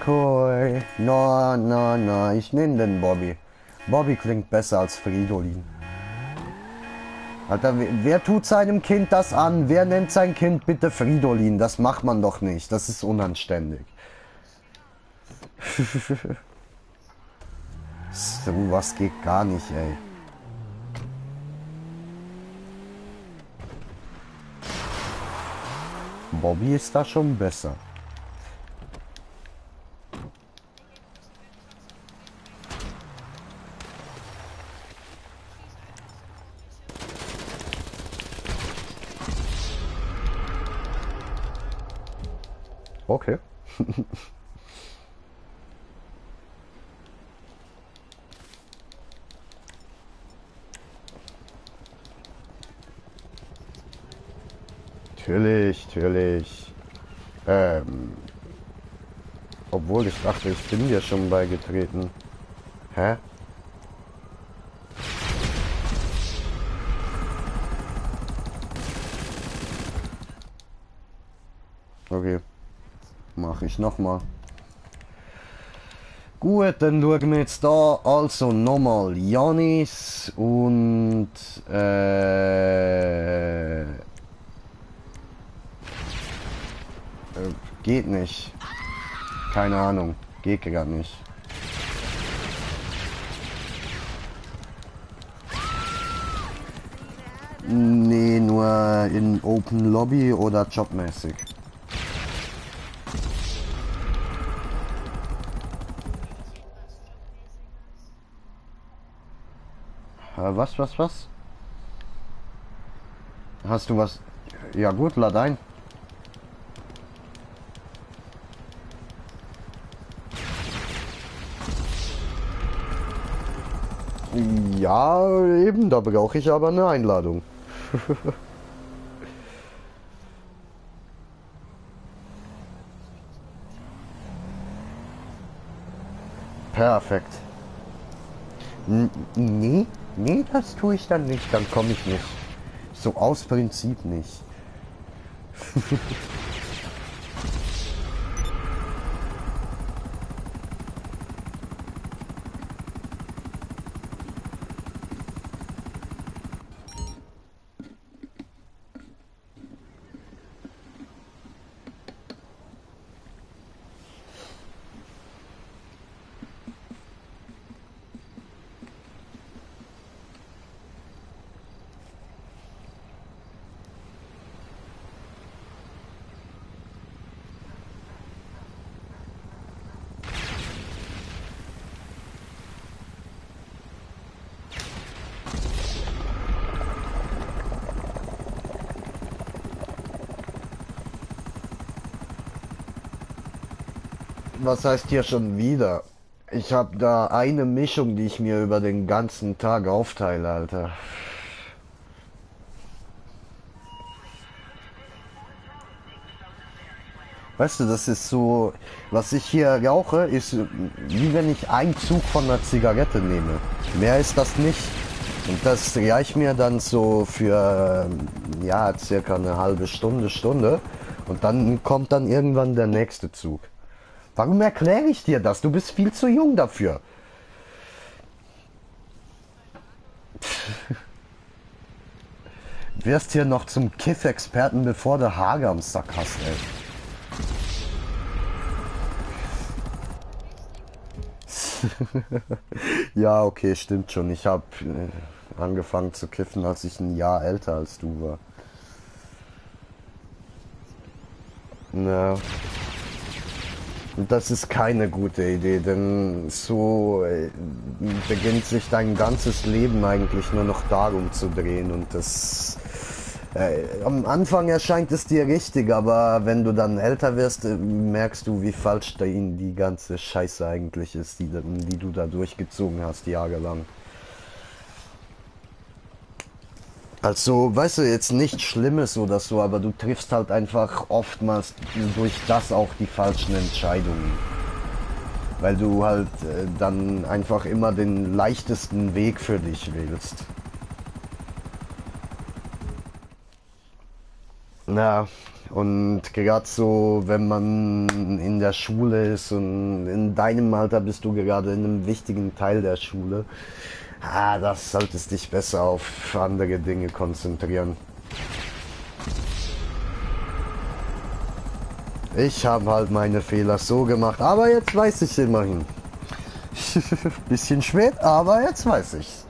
cool. No, ich nenne den Bobby. Bobby klingt besser als Fridolin. Alter, wer tut seinem Kind das an? Wer nennt sein Kind bitte Fridolin? Das macht man doch nicht. Das ist unanständig. So was geht gar nicht, ey. Bobby ist da schon besser. Okay. Natürlich, natürlich. Obwohl ich dachte, ich bin dir schon beigetreten. Hä? Okay. Mach ich nochmal. Gut, dann schauen wir jetzt da also nochmal Janis und geht nicht. Keine Ahnung. Geht gar nicht. Nee, nur in Open Lobby oder jobmäßig. Was? Hast du was? Ja gut, lad ein. Ja, eben, da brauche ich aber eine Einladung. Perfekt. Nee, das tue ich dann nicht, dann komme ich nicht. So aus Prinzip nicht. Was heißt hier schon wieder? Ich habe da eine Mischung, die ich mir über den ganzen Tag aufteile, Alter. Weißt du, das ist so, was ich hier rauche, ist wie wenn ich einen Zug von einer Zigarette nehme. Mehr ist das nicht. Und das reicht mir dann so für, ja, circa eine halbe Stunde. Und dann kommt dann irgendwann der nächste Zug. Warum erkläre ich dir das? Du bist viel zu jung dafür. Wirst hier noch zum Kiff-Experten, bevor du Haare am Sack hast, ey. Ja, okay, stimmt schon. Ich habe angefangen zu kiffen, als ich ein Jahr älter als du war. Na. Und das ist keine gute Idee, denn so beginnt sich dein ganzes Leben eigentlich nur noch darum zu drehen und das am Anfang erscheint es dir richtig, aber wenn du dann älter wirst, merkst du, wie falsch die ganze Scheiße eigentlich ist, die du da durchgezogen hast, jahrelang. Also, weißt du, jetzt nichts Schlimmes oder so, aber du triffst halt einfach oftmals durch das auch die falschen Entscheidungen. Weil du halt dann einfach immer den leichtesten Weg für dich wählst. Ja, und gerade so, wenn man in der Schule ist und in deinem Alter bist du gerade in einem wichtigen Teil der Schule, Das solltest dich besser auf andere Dinge konzentrieren. Ich habe halt meine Fehler so gemacht, aber jetzt weiß ich immerhin. Bisschen spät, aber jetzt weiß ich's.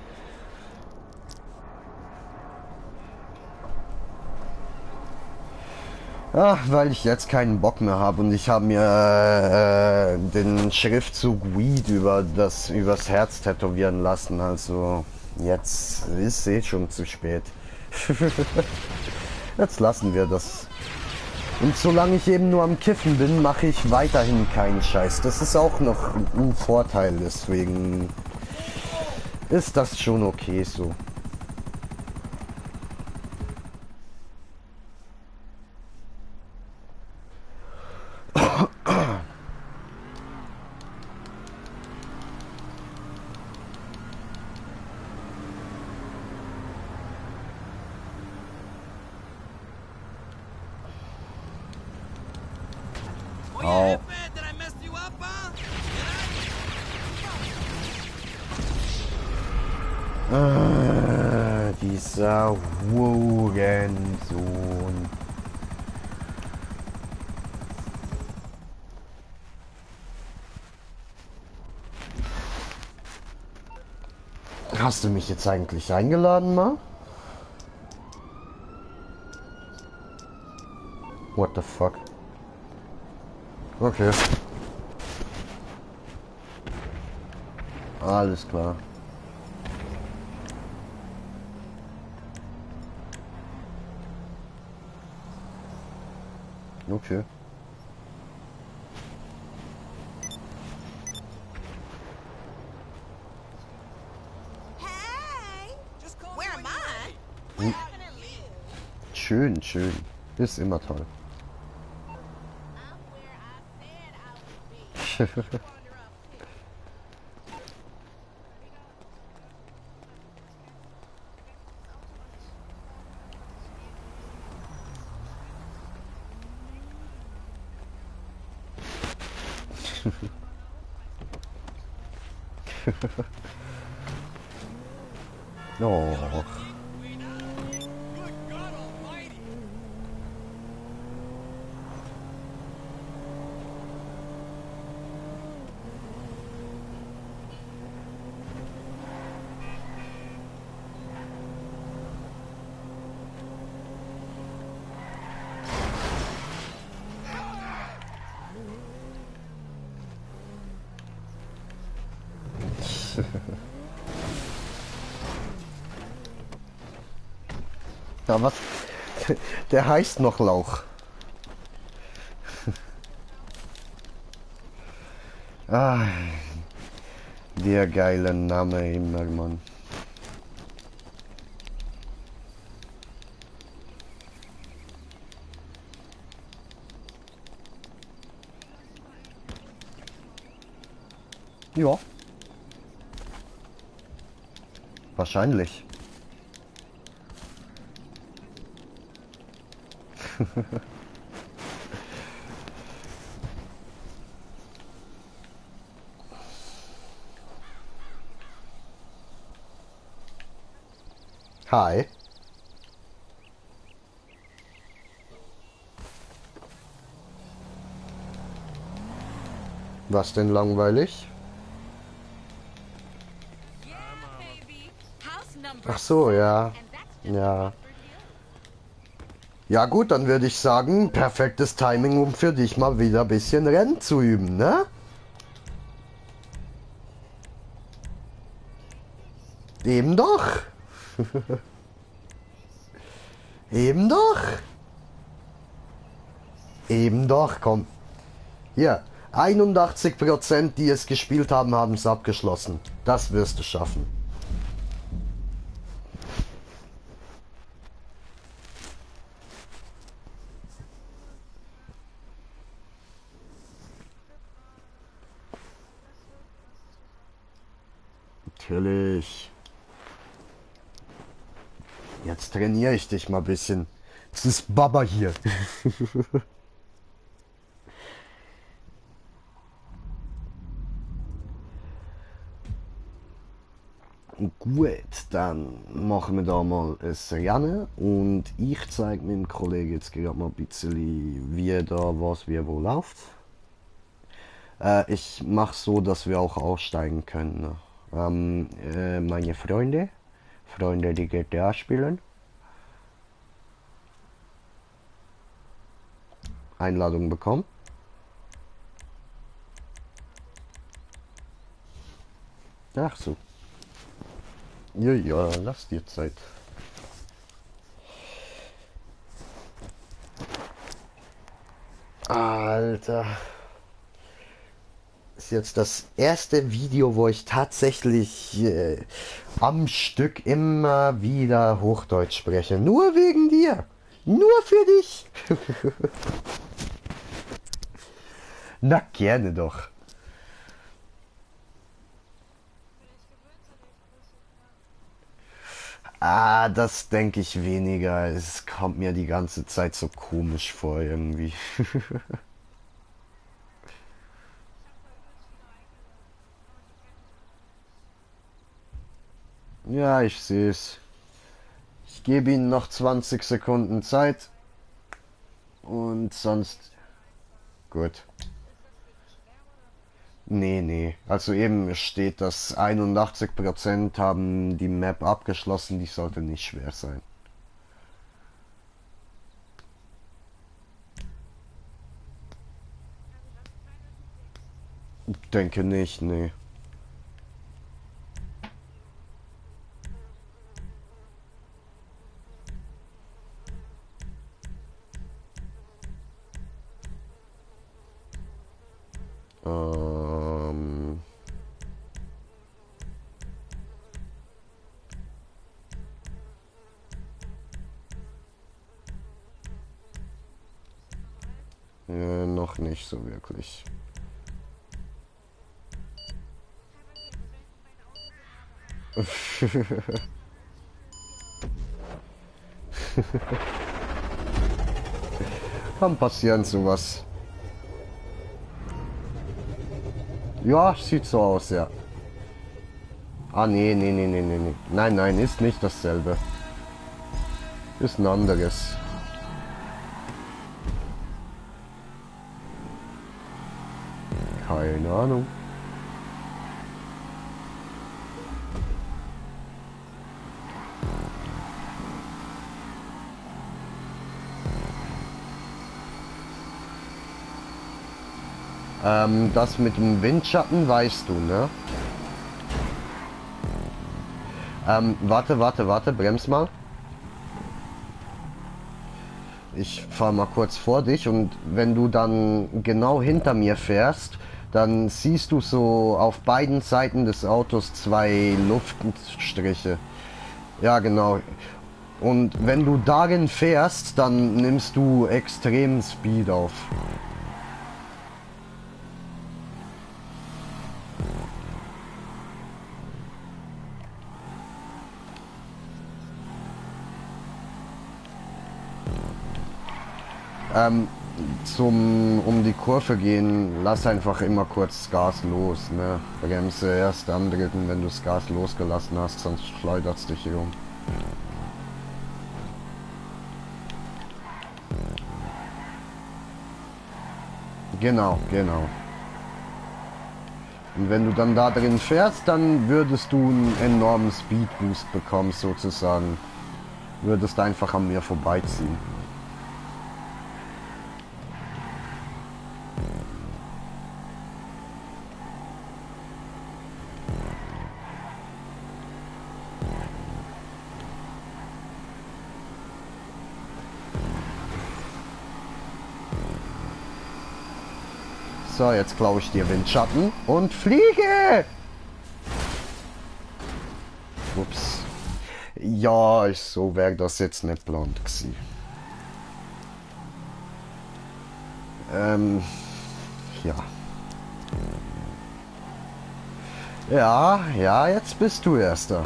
Ach, weil ich jetzt keinen Bock mehr habe und ich habe mir den Schriftzug Weed übers Herz tätowieren lassen. Also jetzt ist eh schon zu spät. Jetzt lassen wir das. Und solange ich eben nur am Kiffen bin, mache ich weiterhin keinen Scheiß. Das ist auch noch ein Vorteil, deswegen ist das schon okay so. Oh, yeah, man, did I mess you up, huh? Dieser Hurensohn. Hast du mich jetzt eigentlich eingeladen, Ma? What the fuck? Okay. Alles klar. Okay. Hey! Just call me Where when am you're I? ready. Schön, schön. Ist immer toll. I'm where I said I would be. Wander off too. Oh. Good God Almighty! Ja, was? Der heißt noch Lauch. Ah, der geile Name immer, Mann. Ja. Wahrscheinlich. Hi. Was denn langweilig? Yeah, baby. House number Ach so, ja. and that's just Ja. for you. Ja gut, dann würde ich sagen, perfektes Timing, um für dich mal wieder ein bisschen Rennen zu üben, ne? Eben doch. Eben doch. Eben doch, komm. Hier, 81%, die es gespielt haben, haben es abgeschlossen. Das wirst du schaffen. Natürlich. Jetzt trainiere ich dich mal ein bisschen. Es ist Baba hier. Gut, dann machen wir da mal ein Rennen und ich zeige meinem Kollegen jetzt gerade mal ein bisschen, wie da was wie wo läuft. Ich mache so, dass wir auch aussteigen können. Meine Freunde, die GTA spielen, Einladung bekommen. Ach so. Ja, ja, lass dir Zeit. Alter. Ist jetzt das erste Video, wo ich tatsächlich am Stück immer wieder Hochdeutsch spreche. Nur wegen dir. Nur für dich. Na, gerne doch. Ah, das denke ich weniger. Es kommt mir die ganze Zeit so komisch vor irgendwie. Ja, ich sehe es. Ich gebe Ihnen noch 20 Sekunden Zeit und sonst... Gut. Nee, nee. Also eben steht, dass 81% haben die Map abgeschlossen. Die sollte nicht schwer sein. Denke nicht, nee. Ähm... noch nicht so wirklich. Kann passieren sowas. Ja, sieht so aus, ja. Ah, nee, nee, nee, nee, nee, nee. Nein, nein, ist nicht dasselbe. Ist ein anderes. Keine Ahnung. Das mit dem Windschatten weißt du, ne? Warte, brems mal. Ich fahr mal kurz vor dich und wenn du dann genau hinter mir fährst, dann siehst du so auf beiden Seiten des Autos zwei Luftstriche. Ja, genau. Und wenn du darin fährst, dann nimmst du extrem Speed auf. Um die Kurve gehen, lass einfach immer kurz das Gas los, ne? Bremse erst antreten, wenn du das Gas losgelassen hast, sonst schleudert es dich hier um. Genau, genau. Und wenn du dann da drin fährst, dann würdest du einen enormen Speedboost bekommen, sozusagen. Würdest einfach an mir vorbeiziehen. So, jetzt klaue ich dir Windschatten und fliege! Ups. Ja, so wäre das jetzt nicht geplant gewesen. Ja. Ja, jetzt bist du Erster.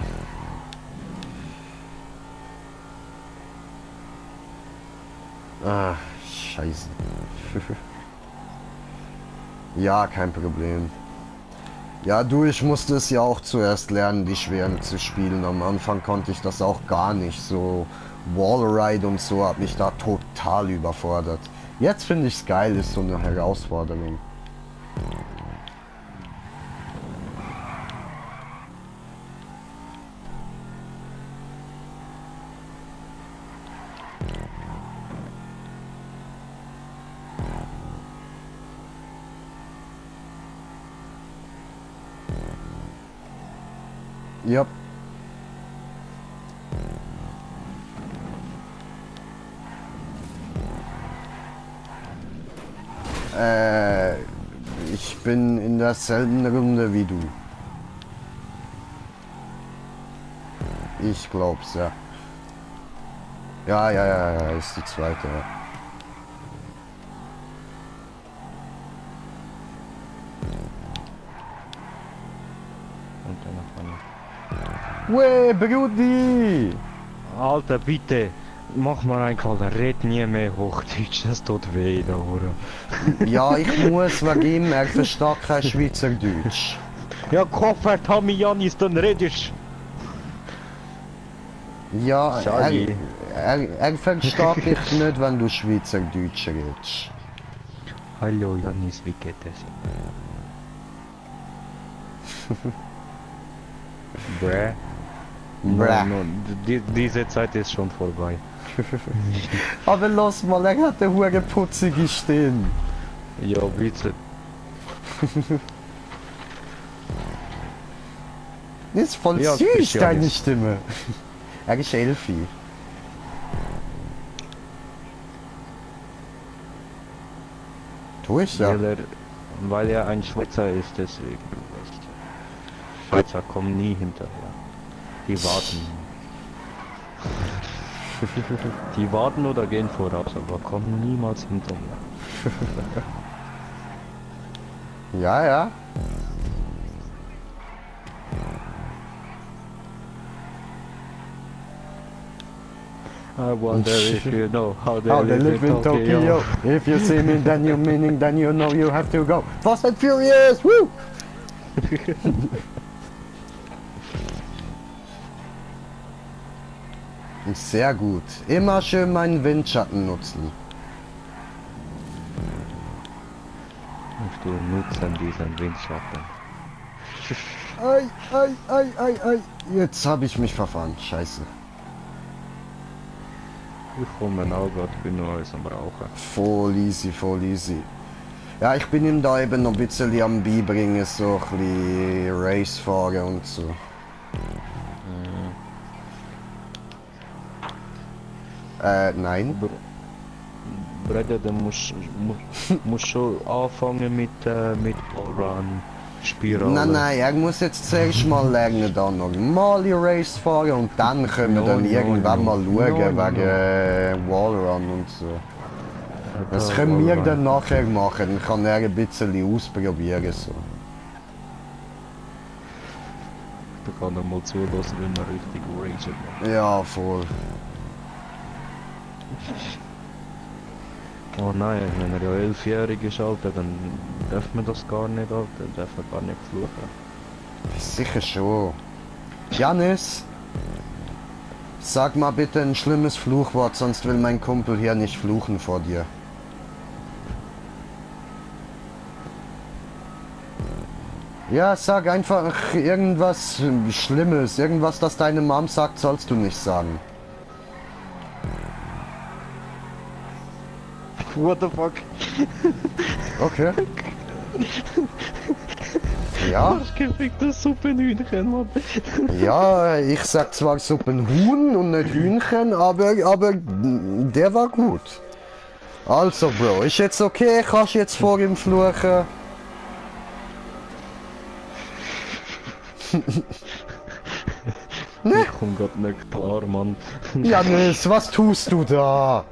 Ah, scheiße. Ja, kein Problem. Ja, du, ich musste es ja auch zuerst lernen, die schweren zu spielen. Am Anfang konnte ich das auch gar nicht. So Wallride und so hat mich da total überfordert. Jetzt finde ich es geil, ist so eine Herausforderung. Ja. Ich bin in derselben Runde wie du. Ich glaub's, ja. Ja, ist die zweite, ja. Und dann nach vorne. Wey, Brudi! Alter, bitte, mach mal einen Call, red nie mehr Hochdeutsch, das tut weh da, oder? Ja, ich muss wegen ihm, er versteht kein Schweizerdeutsch. Ja, Koffer, Tommy Janis, dann redest Ja, Sorry. er versteht dich nicht, wenn du Schweizerdeutsch redest. Hallo Janis, wie geht es? Bräh. Bräh. No, diese Zeit ist schon vorbei. Aber lass mal, er hat eine hure putzige Stimme. Ja, bitte. Ist voll Ja, süß, Spezialist. deine Stimme. Er ist Elfi. Tu ich ja. Weil er ein Schweizer ist, deswegen. Weißt du. Schweizer kommen nie hinterher. Die warten. Die warten oder gehen voraus, aber kommen niemals hinterher. Ja, ja. I wonder if you know how they, How they live in Tokyo. If you see me, then you meaning, then you know you have to go. Fast and Furious, woo! Sehr gut. Immer schön meinen Windschatten nutzen. Du nutzen diesen Windschatten. Ei. Jetzt habe ich mich verfahren. Scheiße. Ich komme auch gerade, bin nur alles am Rauchen. Voll easy, voll easy. Ja, ich bin ihm da eben noch ein bisschen am beibringen, so ein bisschen Race fahren und so. Nein. Bruder, du musst schon anfangen mit Allrun, Spirale. Nein, er muss jetzt zuerst mal lernen, dann normale Race fahren und dann können wir dann irgendwann mal schauen wegen Wallrun und so. Das können wir dann nachher machen, dann kann er ein bisschen ausprobieren. So. Da kann er mal zulassen, wenn er richtig Racer macht. Ja, voll. Oh nein, wenn er ja 11-jährig ist, Alter, dann darf man das gar nicht, Alter, darf man gar nicht fluchen. Sicher schon. Janis, sag mal bitte ein schlimmes Fluchwort, sonst will mein Kumpel hier nicht fluchen vor dir. Ja, sag einfach irgendwas Schlimmes, irgendwas, das deine Mom sagt, sollst du nicht sagen. What the fuck? Okay. Ja, Geficktes Suppenhühnchen, Mann. ja, ich sag zwar Suppenhuhn und nicht Hühnchen, aber der war gut. Also, Bro, ist jetzt okay? Kannst jetzt vor ihm fluchen? Ich komm grad nicht klar, Mann. Janis, was tust du da?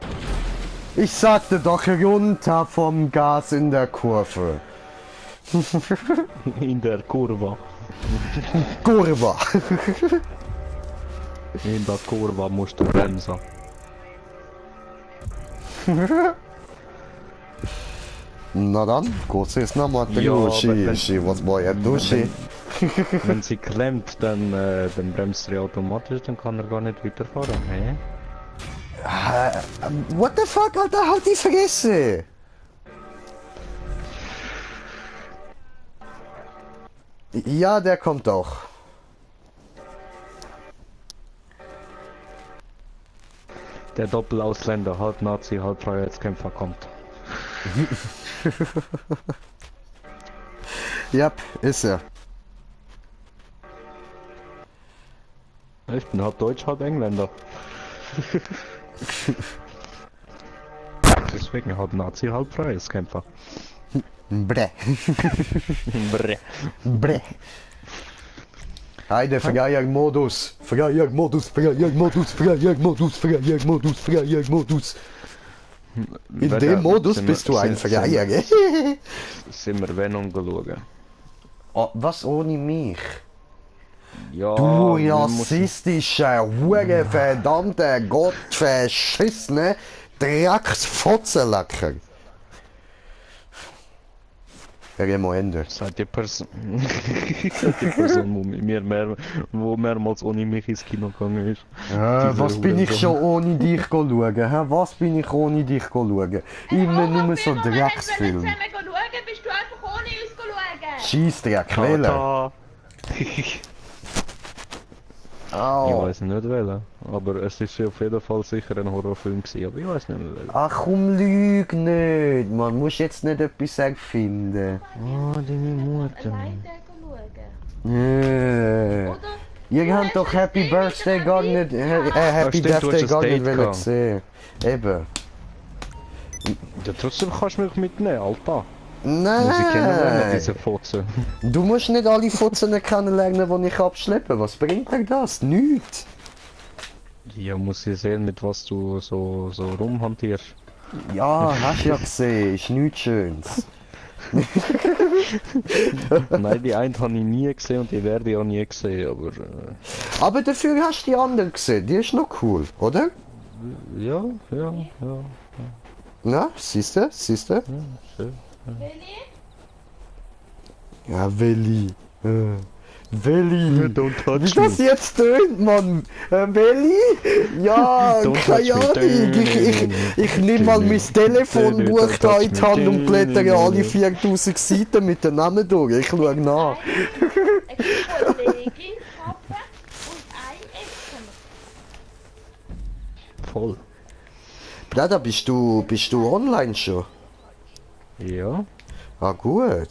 Ich sagte doch runter vom Gas in der Kurve. In der Kurve. Kurva. In der Kurve musst du bremsen. Na dann, kurz ist noch mal Ja, aber was war ja Dusche? Wenn sie klemmt, dann bremst er automatisch, dann kann er gar nicht weiterfahren. Hä? What the fuck, Alter, halt die Fresse! Ja, der kommt auch. Der Doppelausländer, halb Nazi, halb Freiheitskämpfer kommt. Ja, ist er. Ich bin halb Deutsch, halb Engländer. Deswegen halb Nazi, halb Freiheitskämpfer. Bre. Brr. Bre. Heide, Verjagdmodus. Verjagdmodus, Verjagdmodus, Verjagdmodus, Verjagdmodus, Verjagdmodus. In dem Modus bist du ein Verjäger. Sind wir Venom geschaut? Oh, was ohne mich? Ja, Du wir müssen- rassistischer, hure verdammter, gottverschissene Drecksfotzelacker. Remoende. Seid die Person, seid die Person, wo mehrmals ohne mich ins Kino gegangen ist. Diese Was bin ich Hurensohn. schon ohne dich schauen? Hä? Was bin ich ohne dich schauen? Immer nur so Drecksfilm. Wenn wir schauen, bist du einfach ohne uns schauen. Scheissdreck, wählen. Tata. Ich Au. weiß nicht welcher, aber es ist auf jeden Fall sicher ein Horrorfilm gewesen, aber ich weiß nicht mehr welcher. Ach komm, lüg nicht. Man muss jetzt nicht etwas erfinden. Oh, deine Mutter. Allein schauen. Nee. Oder? Ihr habt doch Happy Birthday gar nicht, Happy stimmt, du Death Day hast gar ein nicht Date wollen gehabt. sehen. Eben. Ja, trotzdem kannst du mich mitnehmen, Alter. Muss ich kennenlernen, Nein. diese Fotzen. Du musst nicht alle Fotzen kennenlernen, die ich abschleppe. Was bringt dir das? Nichts. Ja, muss ich sehen, mit was du so rumhantierst. Ja, hast ja gesehen. Ist nichts Schönes. Nein, die eine habe ich nie gesehen und die werde ich auch nie gesehen, aber Aber dafür hast du die andere gesehen. Die ist noch cool, oder? ja. Na, siehste? Schön. Willi? Ja, Willi. Willi. Don't touch Wie das jetzt tönt, Mann. Willi? Ja, Don't keine touch me. Ahnung. Ich nehme mal mein Telefonbuch da in die Hand und blättere alle 4000 Seiten mit den Namen durch. Ich schaue nach. Eine Kollegin, Papa und ein Essen. Voll. Bruder, bist du online schon? Ja. Ah, gut.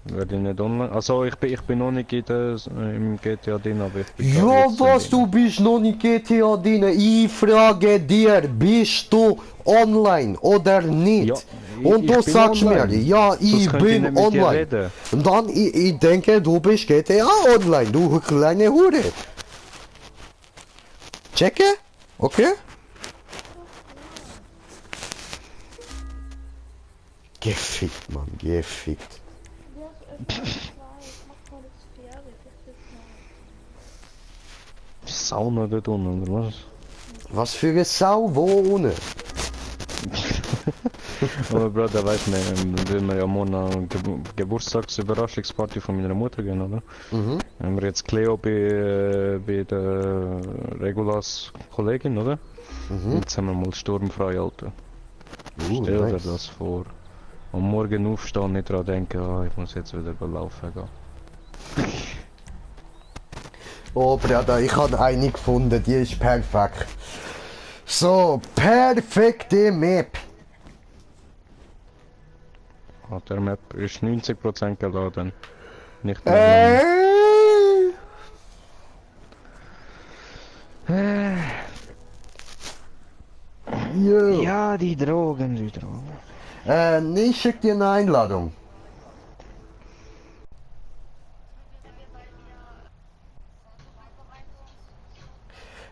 Werde ich nicht online. Also ich bin noch nicht im GTA drin, aber ich bin Ja, gerade jetzt was, drin. du bist noch nicht GTA drin? Ich frage dir, bist du online oder nicht? Ja, Und ich du bin sagst online. mir, ja, Sonst ich könnte ich bin nicht mit dir online. reden. Und dann, ich denke, du bist GTA online, du kleine Hure. Checke? Okay? Gefickt, Mann, gefickt. Sauna dort unten, oder was? Was für eine Sau, wo ohne? Aber Bruder, weißt du, wenn wir ja morgen eine Geburtstagsüberraschungsparty von meiner Mutter gehen, oder? Mhm. Haben wir jetzt Cleo bei der Regulas Kollegin, oder? Jetzt haben wir mal sturmfrei, Alter. Stell dir Nice. das vor. Am Morgen aufstehen, nicht dran denken, ah, ich muss jetzt wieder laufen gehen. Oh, Bruder, ich habe eine gefunden, die ist perfekt. So, perfekte Map. Ah, der Map ist 90% geladen. Nicht mehr lang. Jo. Ja, die Drogen. Nee, ich schick dir eine Einladung.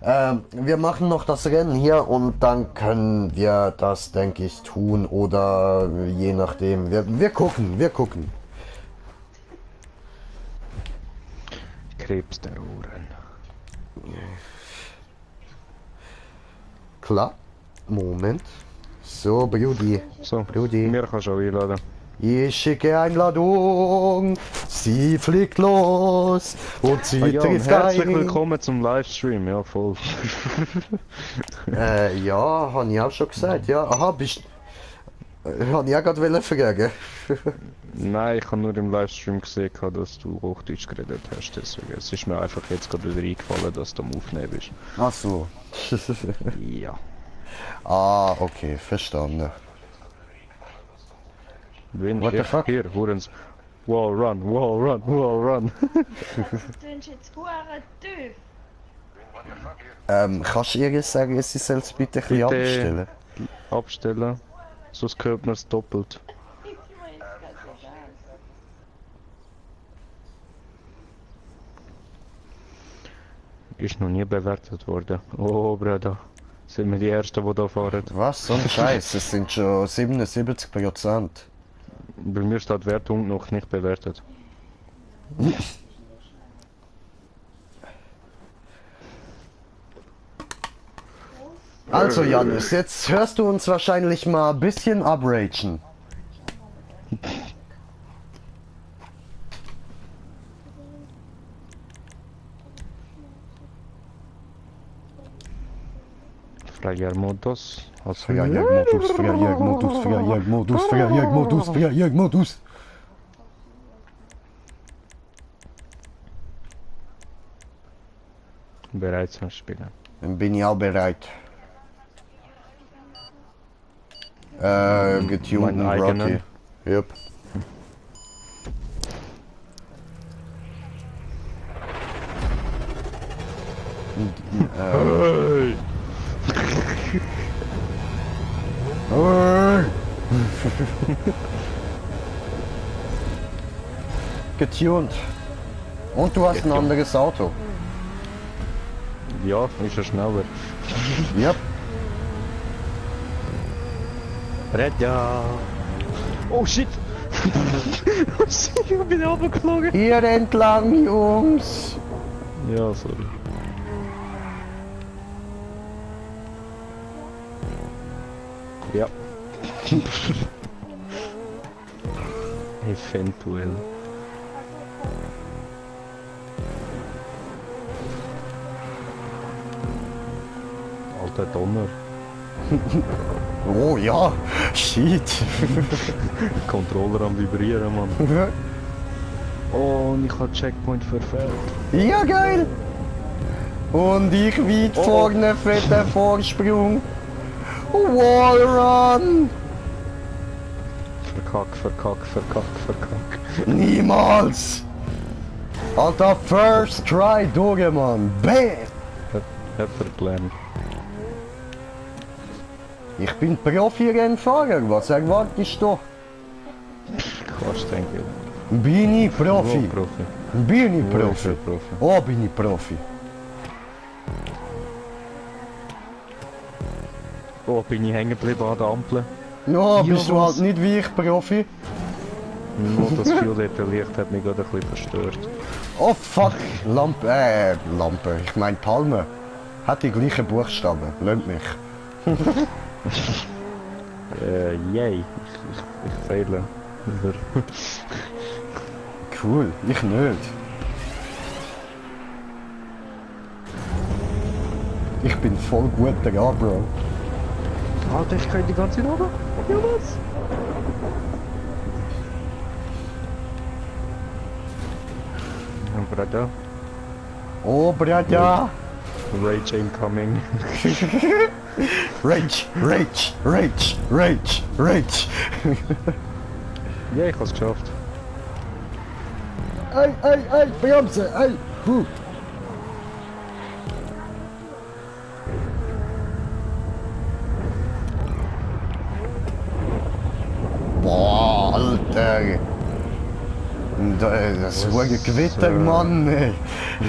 Wir machen noch das Rennen hier und dann können wir das, denke ich, tun oder je nachdem. Wir gucken. Krebs der Ohren. Klar. Moment. So, Brudi. So, Brudi. mir kannst du auch einladen. Ich schicke Einladung, sie fliegt los und sie Ah ja, und trifft herzlich ein. willkommen zum Livestream, ja voll. Ja, habe ich auch schon gesagt, ja. Aha, bist... Habe ich auch gerade fragen. Nein, ich habe nur im Livestream gesehen, dass du Hochdeutsch geredet hast, deswegen. Es ist mir einfach jetzt gerade wieder eingefallen, dass du am Aufnehmen bist. Ach so. Ja. Ah, okay, verstanden. Wen What the fuck? Hier, Hurens. Wall run, wall run, wall run. Du bist jetzt hure tief. Kannst du ihr sagen, sie soll es bitte ein bisschen Bitte. abstellen? Abstellen, sonst hört man es doppelt. Ich weiß ganz egal. Ist noch nie bewertet worden. Oh, Bruder. Sind wir die Ersten, die da fahren? Was? So ein Scheiß, es sind schon 77%. Bei mir steht Wertung noch nicht bewertet. Also Janus, jetzt hörst du uns wahrscheinlich mal ein bisschen abragen. Freier Modus. Also, Feierjagdmodus, Feierjagdmodus, Feierjagdmodus, Feierjagdmodus, Feierjagdmodus. bereit zum Spielen. Dann bin ich auch bereit. Getunten Meinen eigenen? Rocky. Yep. Hey! Hey. Getuned. Und du hast ein anderes Auto. Ja, ist ja schneller. Yep. Red ja! Oh shit! Ich bin runtergeflogen! Hier entlang, Jungs. Ja, sorry. Ja. Eventuell. Alter Donner. Oh ja, shit. Controller am Vibrieren, Mann. Oh, und ich habe Checkpoint verfehlt. Ja, geil. Und ich weit Oh. vorne fetter Vorsprung. Wallrun. Verkack, verkack, verkack, verkack. Niemals. Alter, first try durch, Mann. Bam. Hat verklemmt. Ich bin Profi-Rennfahrer. Was erwartest du? Quatsch, denke ich. Bin ich Profi? Oh, Profi. Bin ich Wo ist Profi? er Profi? Oh, bin ich Profi. Oh, bin ich hängen geblieben an der Ampel. Ja, bist du was? halt nicht wie ich Profi? Nur das violette Licht hat mich gerade ein bisschen verstört. Oh fuck, Lampe, ich mein Palme. Hat die gleichen Buchstaben, lernt mich. Yay. Ich fehle. Wieder. Cool, ich nicht. Ich bin voll guter ja, Bro. Alter, ich kann die ganze Zeit runter. Ja, was? Bruder, Oh, Braja. Rage incoming. Rage, Rage, Rage, Rage, Rage. Ja, ich hab's geschafft. Ey, Bremse, ey, puh. Boah, Alter. Das ist ein Gewitter, Mann, ey.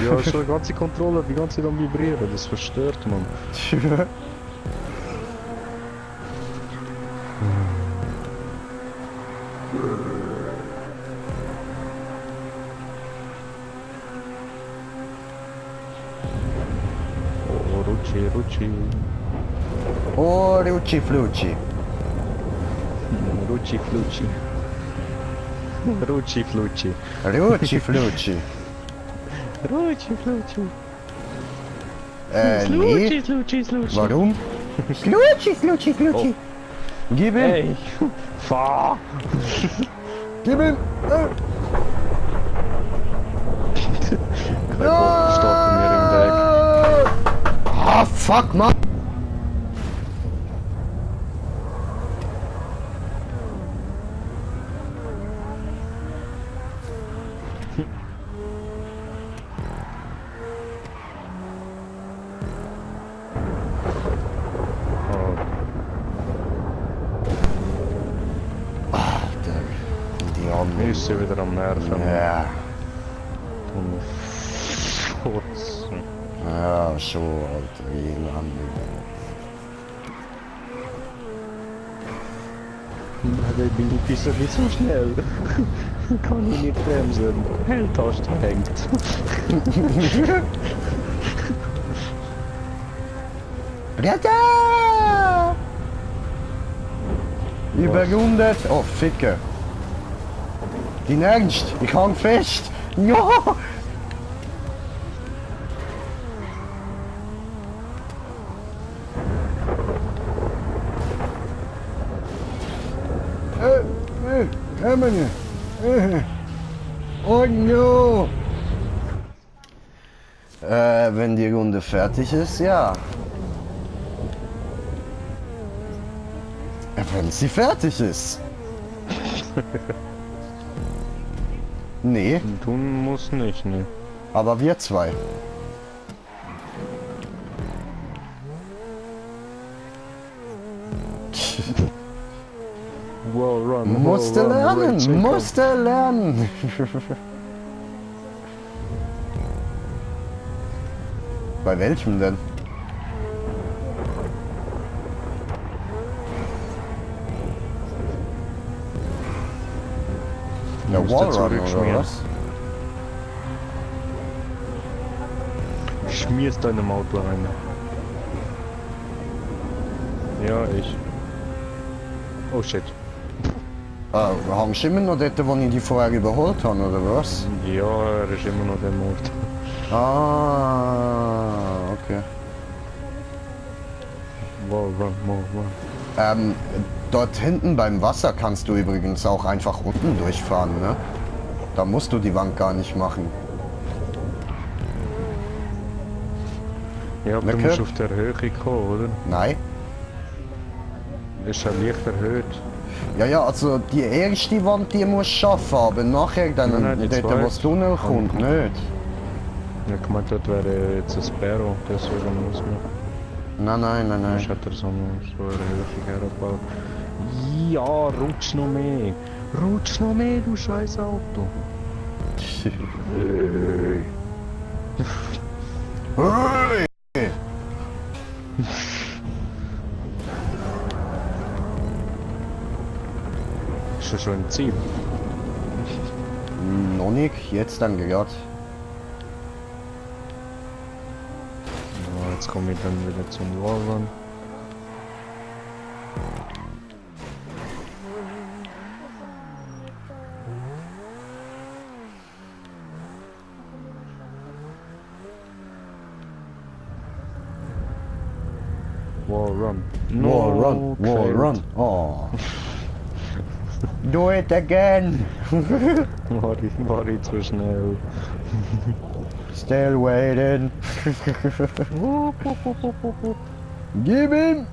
Ja, ist schon die ganze Kontrolle die ganze Zeit am Vibrieren. Das verstört man. Oh, Rutschi, Rutschi. Oh, Rutschi Flutschi. Rutschi Flutschi. Rutschi Flutschi. Rutschi Flutschi. Rutschi Flutschi. Nee. Slutschi, Slutschi. Warum? Slutschi, Slutschi, Slutschi. Gib ihm. Ey, fahr! Gib ihm. Kein Bock, steht bei mir im Weg. Ah, fuck, Mann. Nu ist sie wieder am Nerven. Ja, Und Furz. ja, schon, Alter, Elend. Der Bild ist ja nicht so schnell. Kann ich nicht bremsen. Helltaste hängt. Rette! Überrundet. Oh, Ficke. Die Ernst, ich hang fest. Ja! Hermann. Oh no! Wenn die Runde fertig ist, ja. Wenn sie fertig ist. Nee, Tun muss nicht, ne? aber wir zwei. Wall run. Musste lernen, musste lernen. Bei welchem denn? Ja, Musste Wallrun oder zurückschmieren. was? Schmierst deinem Auto rein. Ja, ich. Oh shit. Hängst du immer noch dort, wo ich die vorher überholt habe, oder was? Ja, er ist immer noch der Mord. Ah, okay. Wall run, wall run. Dort hinten beim Wasser kannst du übrigens auch einfach unten durchfahren, ne? Da musst du die Wand gar nicht machen. Ja, aber du Okay. musst auf der Höhe kommen, oder? Nein? Ist ja leicht erhöht. Ja, ja, also die erste Wand, die musst du schaffen, aber nachher dann, Nein, die dort, zweite. wo das Tunnel kommt, nicht. Ja, ich meinte, das wäre jetzt ein Sparrow, deswegen muss man. Nein, nein, nein, Sonst nein. hat er so eine Höhe gebaut. Ja, rutsch noch mehr. Rutsch noch mehr, du scheiß Auto. Hey! Ist das schon ein Ziel? Noch nicht, jetzt dann gerade. Ja, jetzt komme ich dann wieder zum Wallrun. Wall run. Wall run, wall failed. run. Oh. Do it again. War ich zu schnell. Still waiting. Gib ihm.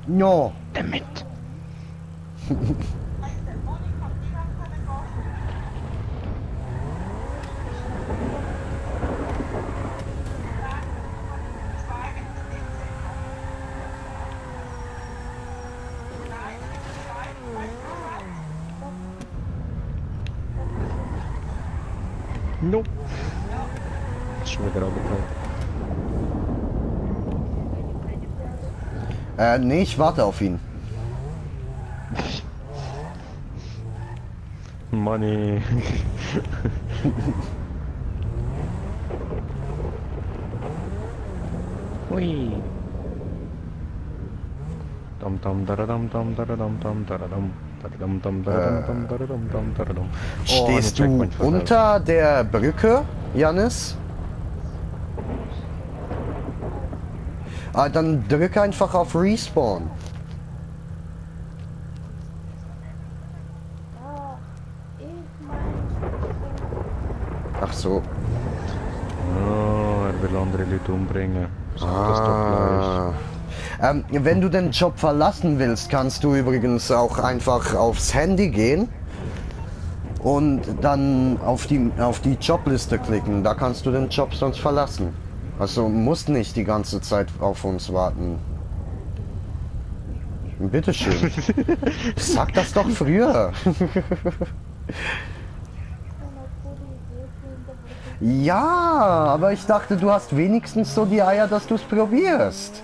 No. Damit. No. Ist schon wieder runtergefallen. Nee, ich warte auf ihn. Money. Hui. Dam dam daradam dam daradam dam daradam daradam dam daradam dam daradam dam daradam. Stehst du Checkpoint verfehlt. unter der Brücke, Jannis? Ah, dann drück einfach auf Respawn. Ach so. Oh, er will andere Leute umbringen. Sag das doch gleich. Wenn du den Job verlassen willst, kannst du übrigens auch einfach aufs Handy gehen und dann auf die Jobliste klicken. Da kannst du den Job sonst verlassen. Also musst nicht die ganze Zeit auf uns warten. Bitteschön. Sag das doch früher. Ja, aber ich dachte, du hast wenigstens so die Eier, dass du es probierst.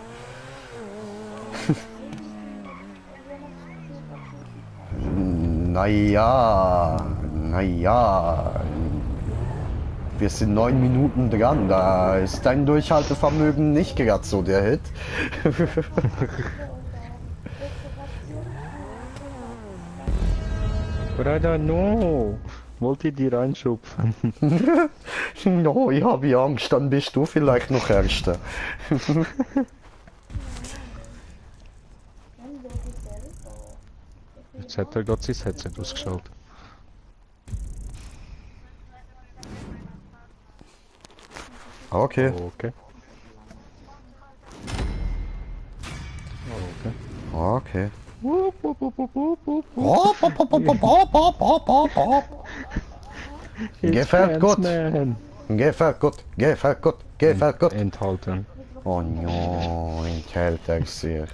Naja. Wir sind 9 Minuten dran, da ist dein Durchhaltevermögen nicht gerade so der Hit. But I don't know. Wollt ihr die reinschupfen? No, ich habe Angst, dann bist du vielleicht noch Erster. Jetzt hat er gerade sein Headset ausgeschaltet. Okay. Okay. Okay. Gefällt gut. Man. Gefällt gut. Enthalten. Oh no, enthält er sich.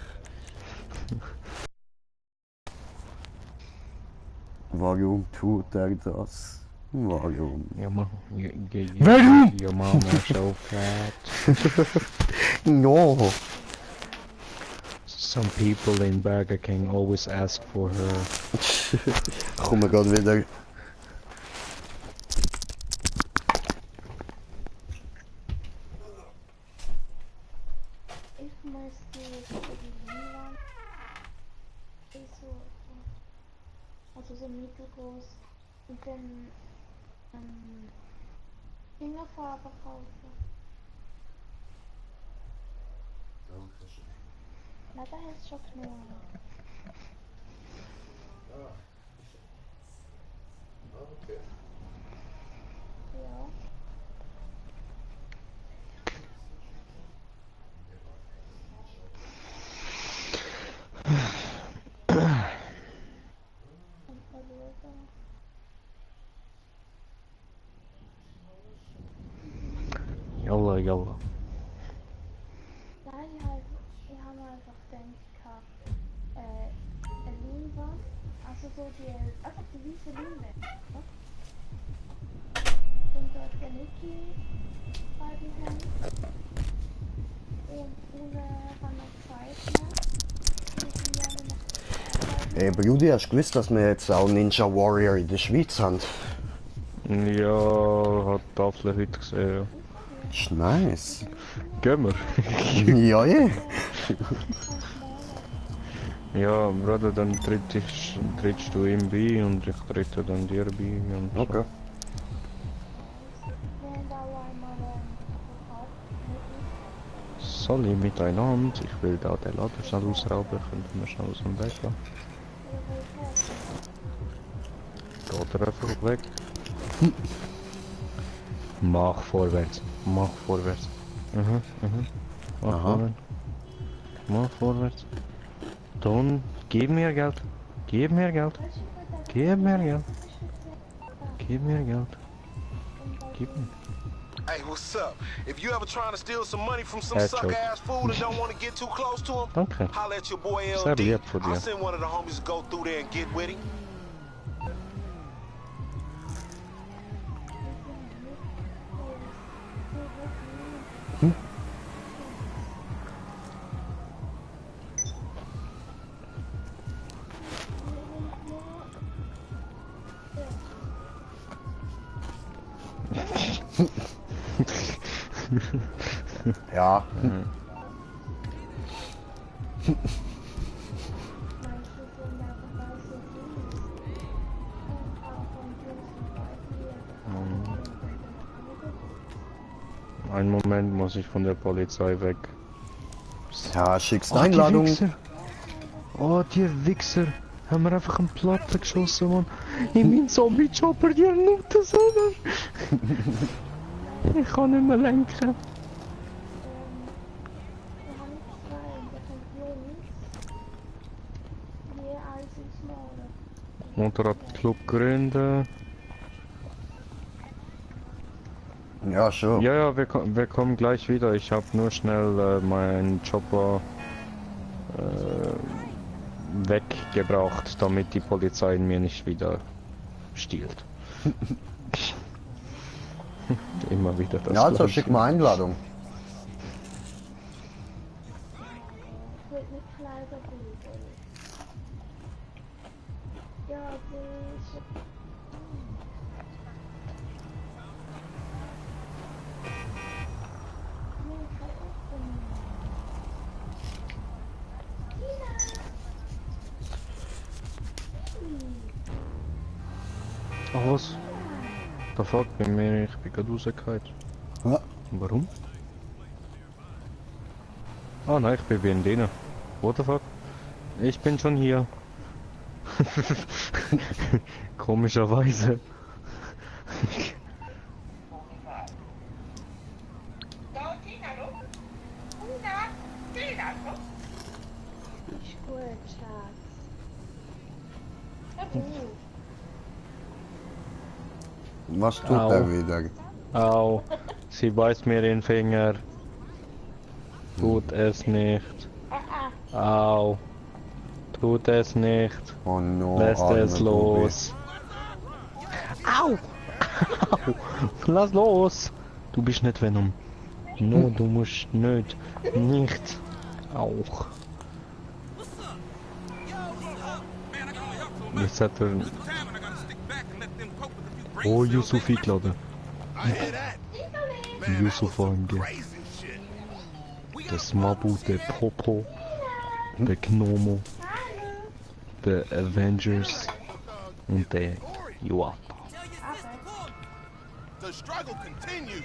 Warum tut er das? Warum? Your mom. Warum? Your mom is so fat. No. Some people in Burger King always ask for her. Kom ik gerade wieder. Ich möchte für die Leinwand so mittelgroß und dann Fingerfarbe kaufen. Na, da ist schon genug. Ja. Yalla, yalla. Nein, ich habe mir einfach gedacht, eine Leinwand, also so einfach die weiße Leinwand, ne? Und dort der Niki bei die Hände. Und ohne kann noch zeichnen. Ey, Brudi, hast du gewusst, dass wir jetzt auch Ninja Warrior in der Schweiz haben? Ja, hat die Tafel heute gesehen. Ist nice. Gehen wir. Ja, je. Ja, Bruder, dann trittst du ihm bei und ich trete dann dir bei. Und so. Okay. Soll ich miteinander? Ich will da den Laden schnell ausrauben, könnten wir schnell aus dem Weg gehen. Geht er einfach weg. Mach vorwärts, mach vorwärts. Mach Aha. vorwärts. Mach vorwärts. Dann gib mir Geld. Gib mir Geld. Gib mir Geld. Gib mir Geld. Gib mir. Hey, what's up? If you ever trying to steal some money from some Headshot. sucker ass fool and don't want to get too close to him, Danke. holla at your boy Sehr LD. lieb von dir. I'll send one of the homies to go through there and get with him. Ja. Einen Moment muss ich von der Polizei weg. Ja, schickst Ach, die Einladung. Wichser. Oh, die Wichser. Haben wir einfach einen Platte geschossen, Mann. In meinen Zombie-Chopper, die Nutte selber. Ich kann nicht mehr lenken. Wir haben zwei, das sind Jungs. Je eins ins Morde. Motorradclub gründen. Ja, schon. Ja, ja, wir kommen gleich wieder. Ich habe nur schnell meinen Chopper weggebracht, damit die Polizei mir nicht wieder stiehlt. Immer wieder das Ja, also Gleiche. schick mal Einladung. Ich will mit Kleider bilden. Ja, das... Ach was? Da fuck, ich bin gerade rausgefallen. Ja. Warum? Ah nein, ich bin in denen. What the fuck? Ich bin schon hier. Komischerweise. Ist gut, Schatz. Was tut Au. er wieder? Au, sie beißt mir den Finger. Tut es nicht. Au. Tut es nicht. Oh no, Lässt arme es Bubi. los. Au! Au! Lass los! Du bist nicht Venom. No, du musst nicht. Nicht. Auch. Jetzt hat er... Time and I gotta stick back and let them cope with a few brain Oh, cells Yusuf they eingeladen. I hear that. Man, that Yusuf was some angehen. crazy shit. We Der got Smabu, der Popo, der Gnomo, der Avengers und der Yuapa. the struggle continues.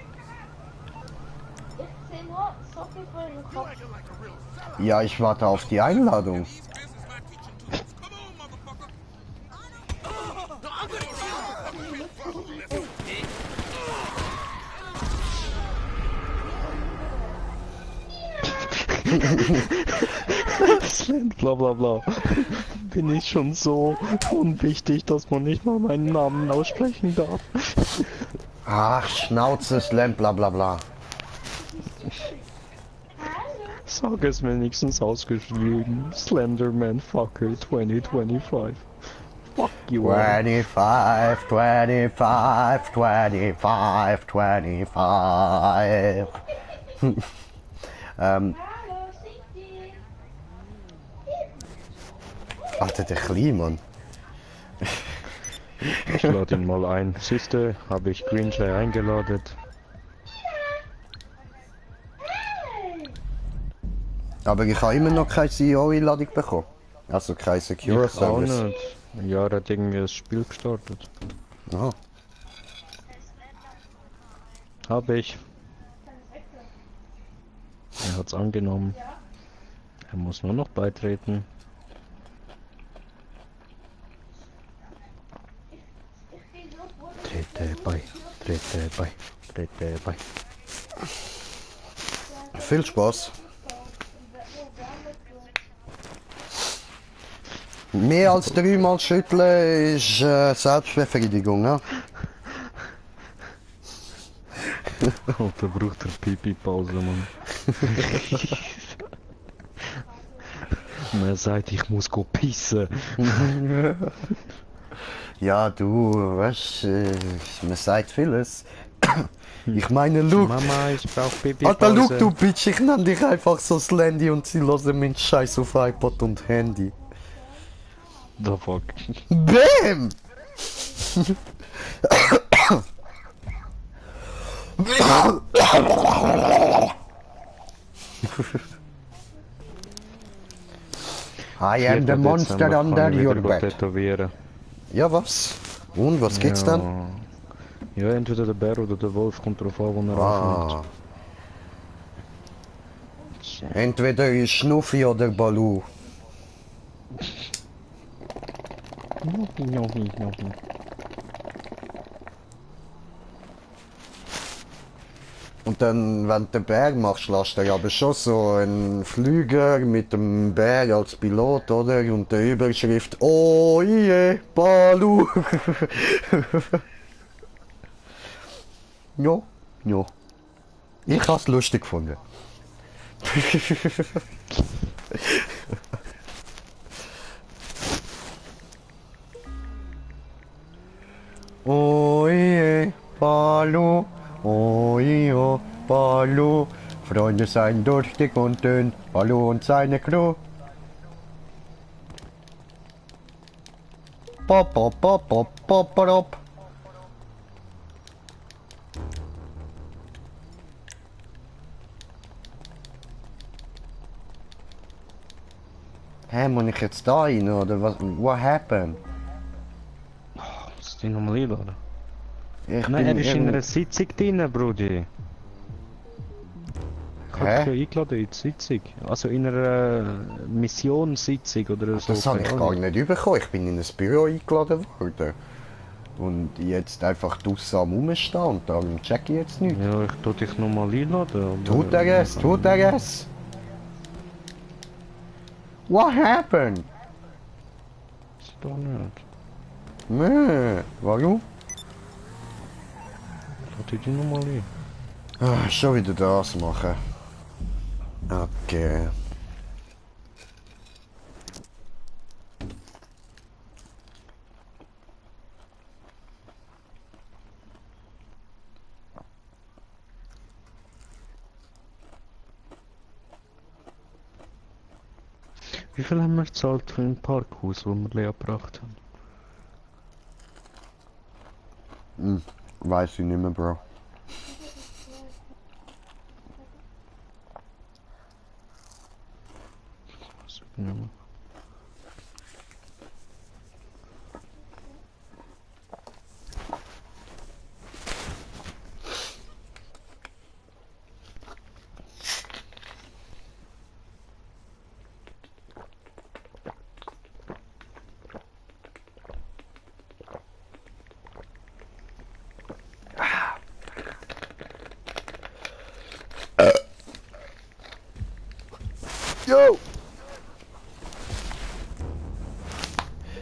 Ich seh nur so viel für den Kopf. Acting like a real seller. Ja, ich warte auf die Einladung. These fences my teaching tools. Come on, motherfucker. No, I'm gonna Bla bla bla. Bin ich schon so unwichtig, dass man nicht mal meinen Namen aussprechen darf. Ach, Schnauze, Slam, bla bla bla. Sag es wenigstens ausgeschrieben. Slenderman Fucker 2025. Fuck you. all. 25, 25, 25, 25. Hallo, singt die? Alter, der Kliemann. Ich lade ihn mal ein. Siehste, habe ich Greenjay eingeladen. Aber ich habe immer noch keine CEO-Einladung bekommen. Also kein Secure Ich auch Service. nicht. Ja, er hat irgendwie das Spiel gestartet. Aha. Habe ich. Er hat's angenommen. Er muss nur noch beitreten. Trete bei, trete bei, trete bei. Viel Spaß. Mehr als 3-mal schütteln ist Selbstbefriedigung, ja? Alter, braucht er Pipi-Pause, Mann. Man sagt, ich muss go pissen. Ja, du, weißt, man sagt vieles. Ich meine, Luke. Mama, ich brauch Pipi-Pause. Alter, Luke, du Bitch, ich nenne dich einfach so Slendy und sie hören meinen Scheiß auf iPod und Handy. The fuck. BÄM! I am the monster under your bed. Tätowieren. Ja, was? Und, was gibt's dann? Ja, entweder der Bär oder der Wolf, kommt drauf an, wo er anfängt. Ah, Entweder ist Schnuffi oder Balu. Schnuffi. Und dann, wenn du den Bär machst, lässt er aber schon so einen Flüger mit dem Bär als Pilot, oder? Und der Überschrift, oh je, Balu. Ja, ja. Ich hab's lustig gefunden. Oh je, Balu. Oh je, Balu. Freunde seien durstig und dünn. Balu und seine Crew. Pop, pop, pop, pop, pop, pop. Hä, muss ich jetzt da rein, oder was? What happened? Ist die nochmal einladen? Ich Nein, er bin ist in irgend- einer Sitzung drin, Brudi. Ich Hä? habe dich eingeladen in die Sitzung. Also in einer Missionssitzung oder so. Das habe ich keine gar Ahnung. nicht bekommen. Ich bin in ein Büro eingeladen worden. Und jetzt einfach draussen am Rumstehen und darum check ich jetzt nicht. Ja, ich tu dich nochmal einladen. Tut er es? Tut er es? What happened? Ist doch nicht. Nee, warum? Lade dich nochmal ein. Ah, schon wieder das machen. Okay. Wie viel haben wir gezahlt für ein Parkhaus, wo wir Lea gebracht haben? Weiß ich nicht mehr, Bro. Weiß ich nicht mehr. Yo!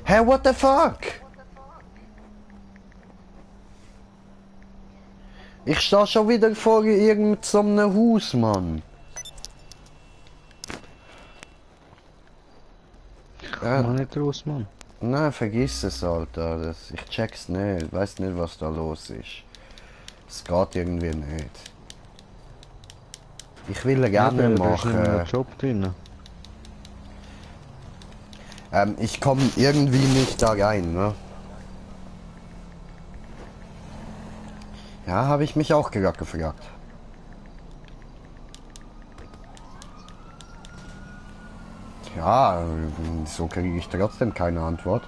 Hä, what the fuck? Ich stehe schon wieder vor irgendeinem so einem Haus, Mann. Komm nicht raus, Mann. Nein, vergiss es, Alter. Ich check's nicht. Ich weiß nicht, was da los ist. Es geht irgendwie nicht. Ich will gerne Du bist in einem machen. Job drin. Ich komme irgendwie nicht da rein, ne? Ja, habe ich mich auch gerade gefragt. Ja, so kriege ich trotzdem keine Antwort.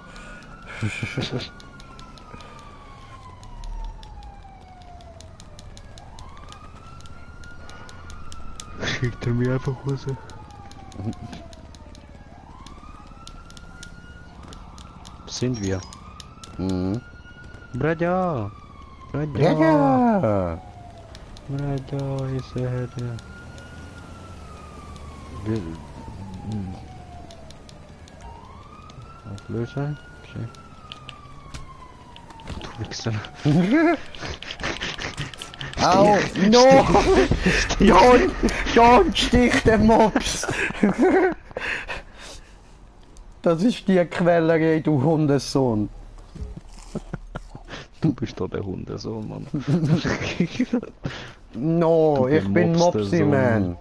Schickt er mich einfach raus. Sind wir? Mhm. Bradja! Bradja! Ja. Bradja ist er. Wir... Auflösen? Okay. Du Wichser. Au! No! John! John, stich den Mops! Das ist die Quälerei, du Hundesohn. Du bist doch der Hundesohn, Mann. No, Du ich bin mobbst den Mopsy Sohn. Man.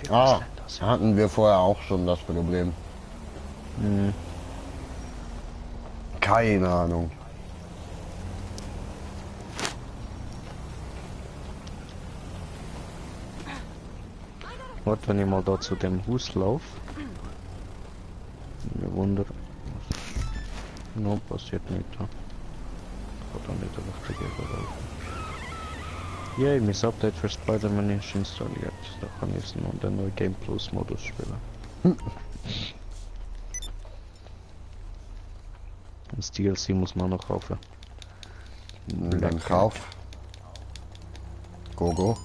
Ah, hatten wir vorher auch schon das Problem. Mhm. Keine Ahnung. Warte, wenn ich mal da zu dem Haus laufe. Mir Wunder. No, passiert nicht. Ja. da nicht richtig überlaufen. Yay, mein Update für Spider-Man ist installiert. Da kann ich jetzt noch den neuen Game Plus Modus spielen. Das DLC muss man noch kaufen. Dann kauf. Go, go.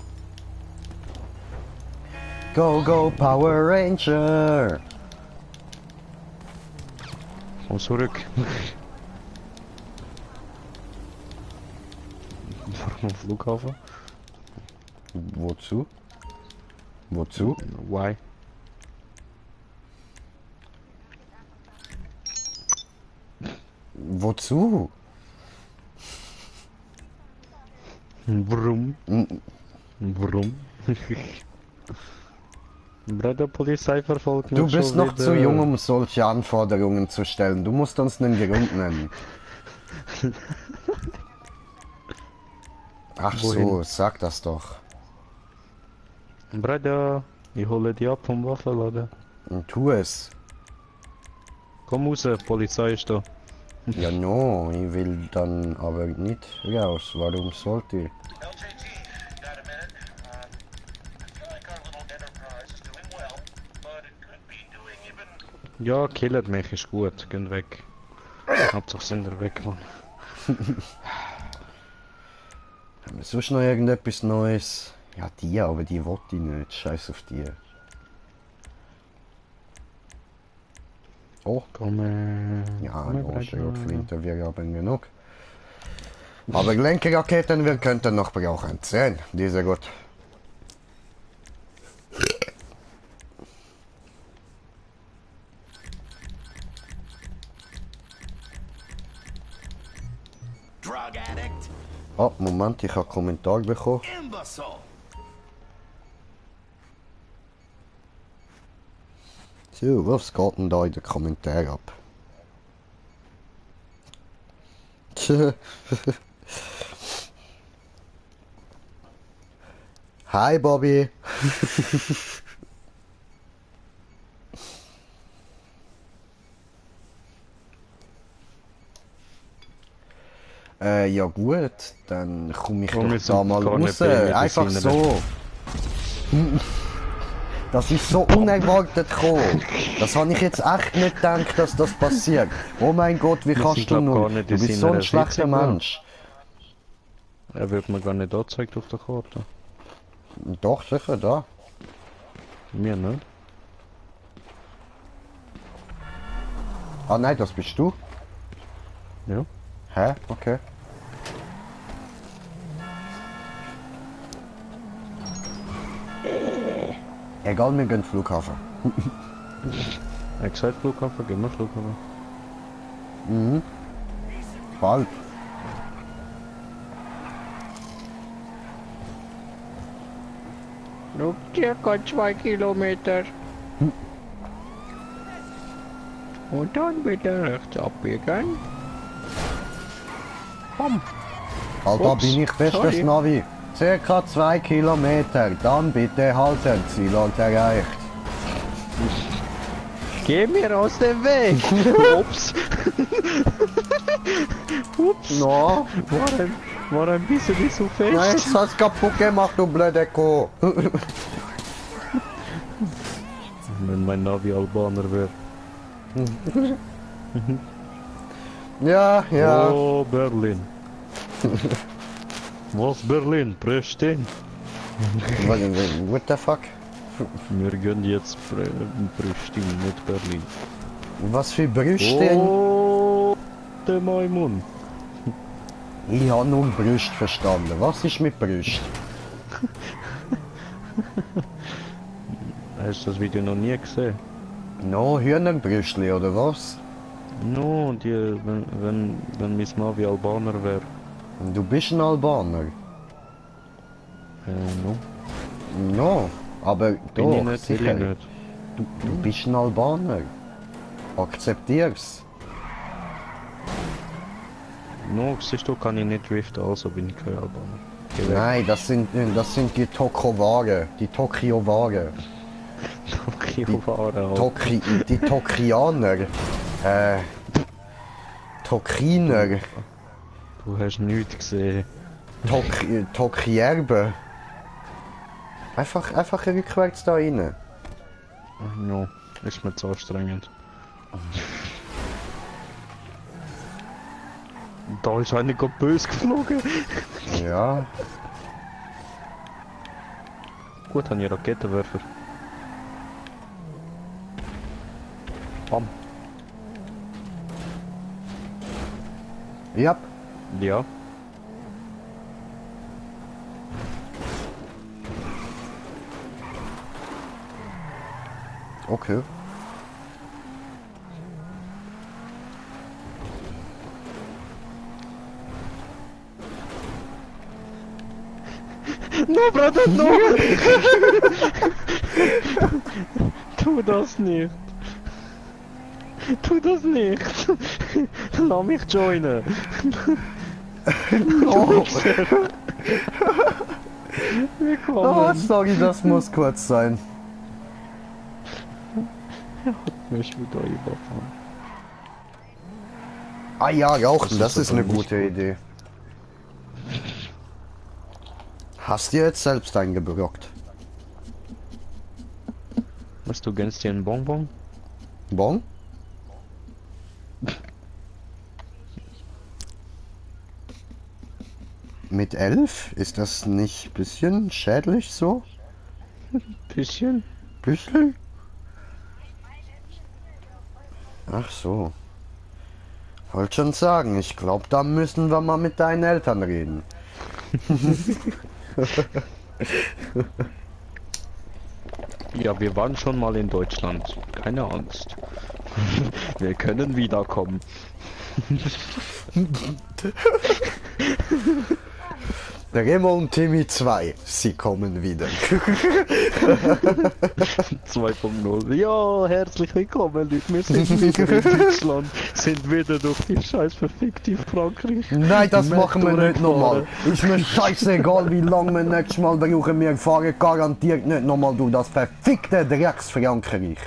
Go, go, Power Ranger! Komm zurück. Warum am Flughafen? Wozu? Wozu? Why? Wozu? Warum? Warum? Bei der Polizei verfolgt Du mich bist schon noch wieder. zu jung, um solche Anforderungen zu stellen. Du musst uns einen Grund nennen. Ach so, Wohin? sag das doch. Bruder, ich hole dich ab vom Waffenladen. Und tu es. Komm raus, Polizei ist da. Ja, no, ich will dann aber nicht raus. Warum sollte ich? LJT, got a minute? I feel like our little enterprise is doing well, but it could be doing even... Ja, killt mich, ist gut, gehen weg. Hauptsache sind wir weg, Mann. Haben wir sonst noch irgendetwas Neues? Ja, die, aber die wollte ich nicht. Scheiß auf die. Oh, Komm, ja, komm, Launcher und Flinte, wir haben genug. Aber Lenkerraketen, wir könnten noch brauchen. 10, diese gut. Drug addict, Oh, Moment, ich habe einen Kommentar bekommen. imbecile. So, was geht denn da in den Kommentaren ab? Tja. Hi Bobby. Ja gut, dann komme ich Komm, wir doch da sind mal gar raus. nicht bei Einfach Mediziner. so. Das ist so unerwartet gekommen. Das habe ich jetzt echt nicht gedacht, dass das passiert. Oh mein Gott, wie Wir kannst sind, du glaub, nur? gar nicht Du in bist so seiner ein schlechter Sitzung, ja. Mensch. Er wird mir gar nicht angezeigt auf der Karte. Doch, sicher, da. Mir nicht. Ah nein, das bist du. Ja. Hä? Okay. Egal, wir gehen Flughafen. Er hat gesagt Flughafen, gehen wir Flughafen. Mhm. Bald. Noch circa 2 Kilometer. Und dann bitte rechts abbiegen. Komm. Alter, Ups, bin ich bestes sorry. Navi. Circa 2 Kilometer. Dann bitte halten. Zielort erreicht. Geh mir aus dem Weg. Ups. Ups. No. War ein bisschen nicht so fest. Nein, jetzt hast du kaputt gemacht, du blöde Kuh. Wenn mein Navi Albaner wäre. Ja, ja. Oh, Berlin. Was Berlin? Pristin. What the fuck? Wir gehen jetzt Pristin, nicht Berlin. Was für Brüste? Oh, der Maimun. Ich habe nur Brüste verstanden. Was ist mit Brüst? Hast du das Video noch nie gesehen? No, Hühnerbrüstli oder was? No, die, wenn mein Navi Albaner wäre. Du bist ein Albaner. No. No, aber Bin doch, ich nicht, will sicher. ich nicht. Du bist ein Albaner. Akzeptier's. No, siehst du, kann ich nicht driften, also bin ich kein Albaner. Geh weg. Nein, das sind die Tokio-Ware. Die Tokio-Ware. Tokio fahren, Die Tokianer. Tokriner. Du hast nichts gesehen. Tokierbe. Einfach rückwärts da rein. Ja, ist mir zu anstrengend. Da ist einer gerade böse geflogen. Ja. Gut, haben hier Raketenwerfer. Bam. Ja. Ja. Okay. No, Bruder, no! Tu das nicht! Tu das nicht! Lass mich joinen! Oh, Willkommen! sorry, das muss kurz sein. Mich wieder überfahren. Ah ja, rauchen, das ist ist eine aber nicht gute Idee. Hast du jetzt selbst eingebrockt? Was, du gönnst dir einen Bonbon? Bon? Mit 11? Ist das nicht bisschen schädlich so? Bisschen? Bisschen? Ach so. Wollte schon sagen, ich glaube, da müssen wir mal mit deinen Eltern reden. Ja, wir waren schon mal in Deutschland. Keine Angst. Wir können wiederkommen. Remo und Timmy 2, sie kommen wieder. 2.0. Ja, herzlich willkommen, Leute. Wir sind wieder in Deutschland. Sind wieder durch die scheiß verfickte Frankreich. Nein, das machen wir nicht nochmal. durchgefahren. Ist mir scheißegal, wie lange wir nächstes Mal brauchen. Wir fahren garantiert nicht nochmal durch das verfickte Drecks-Frankreich.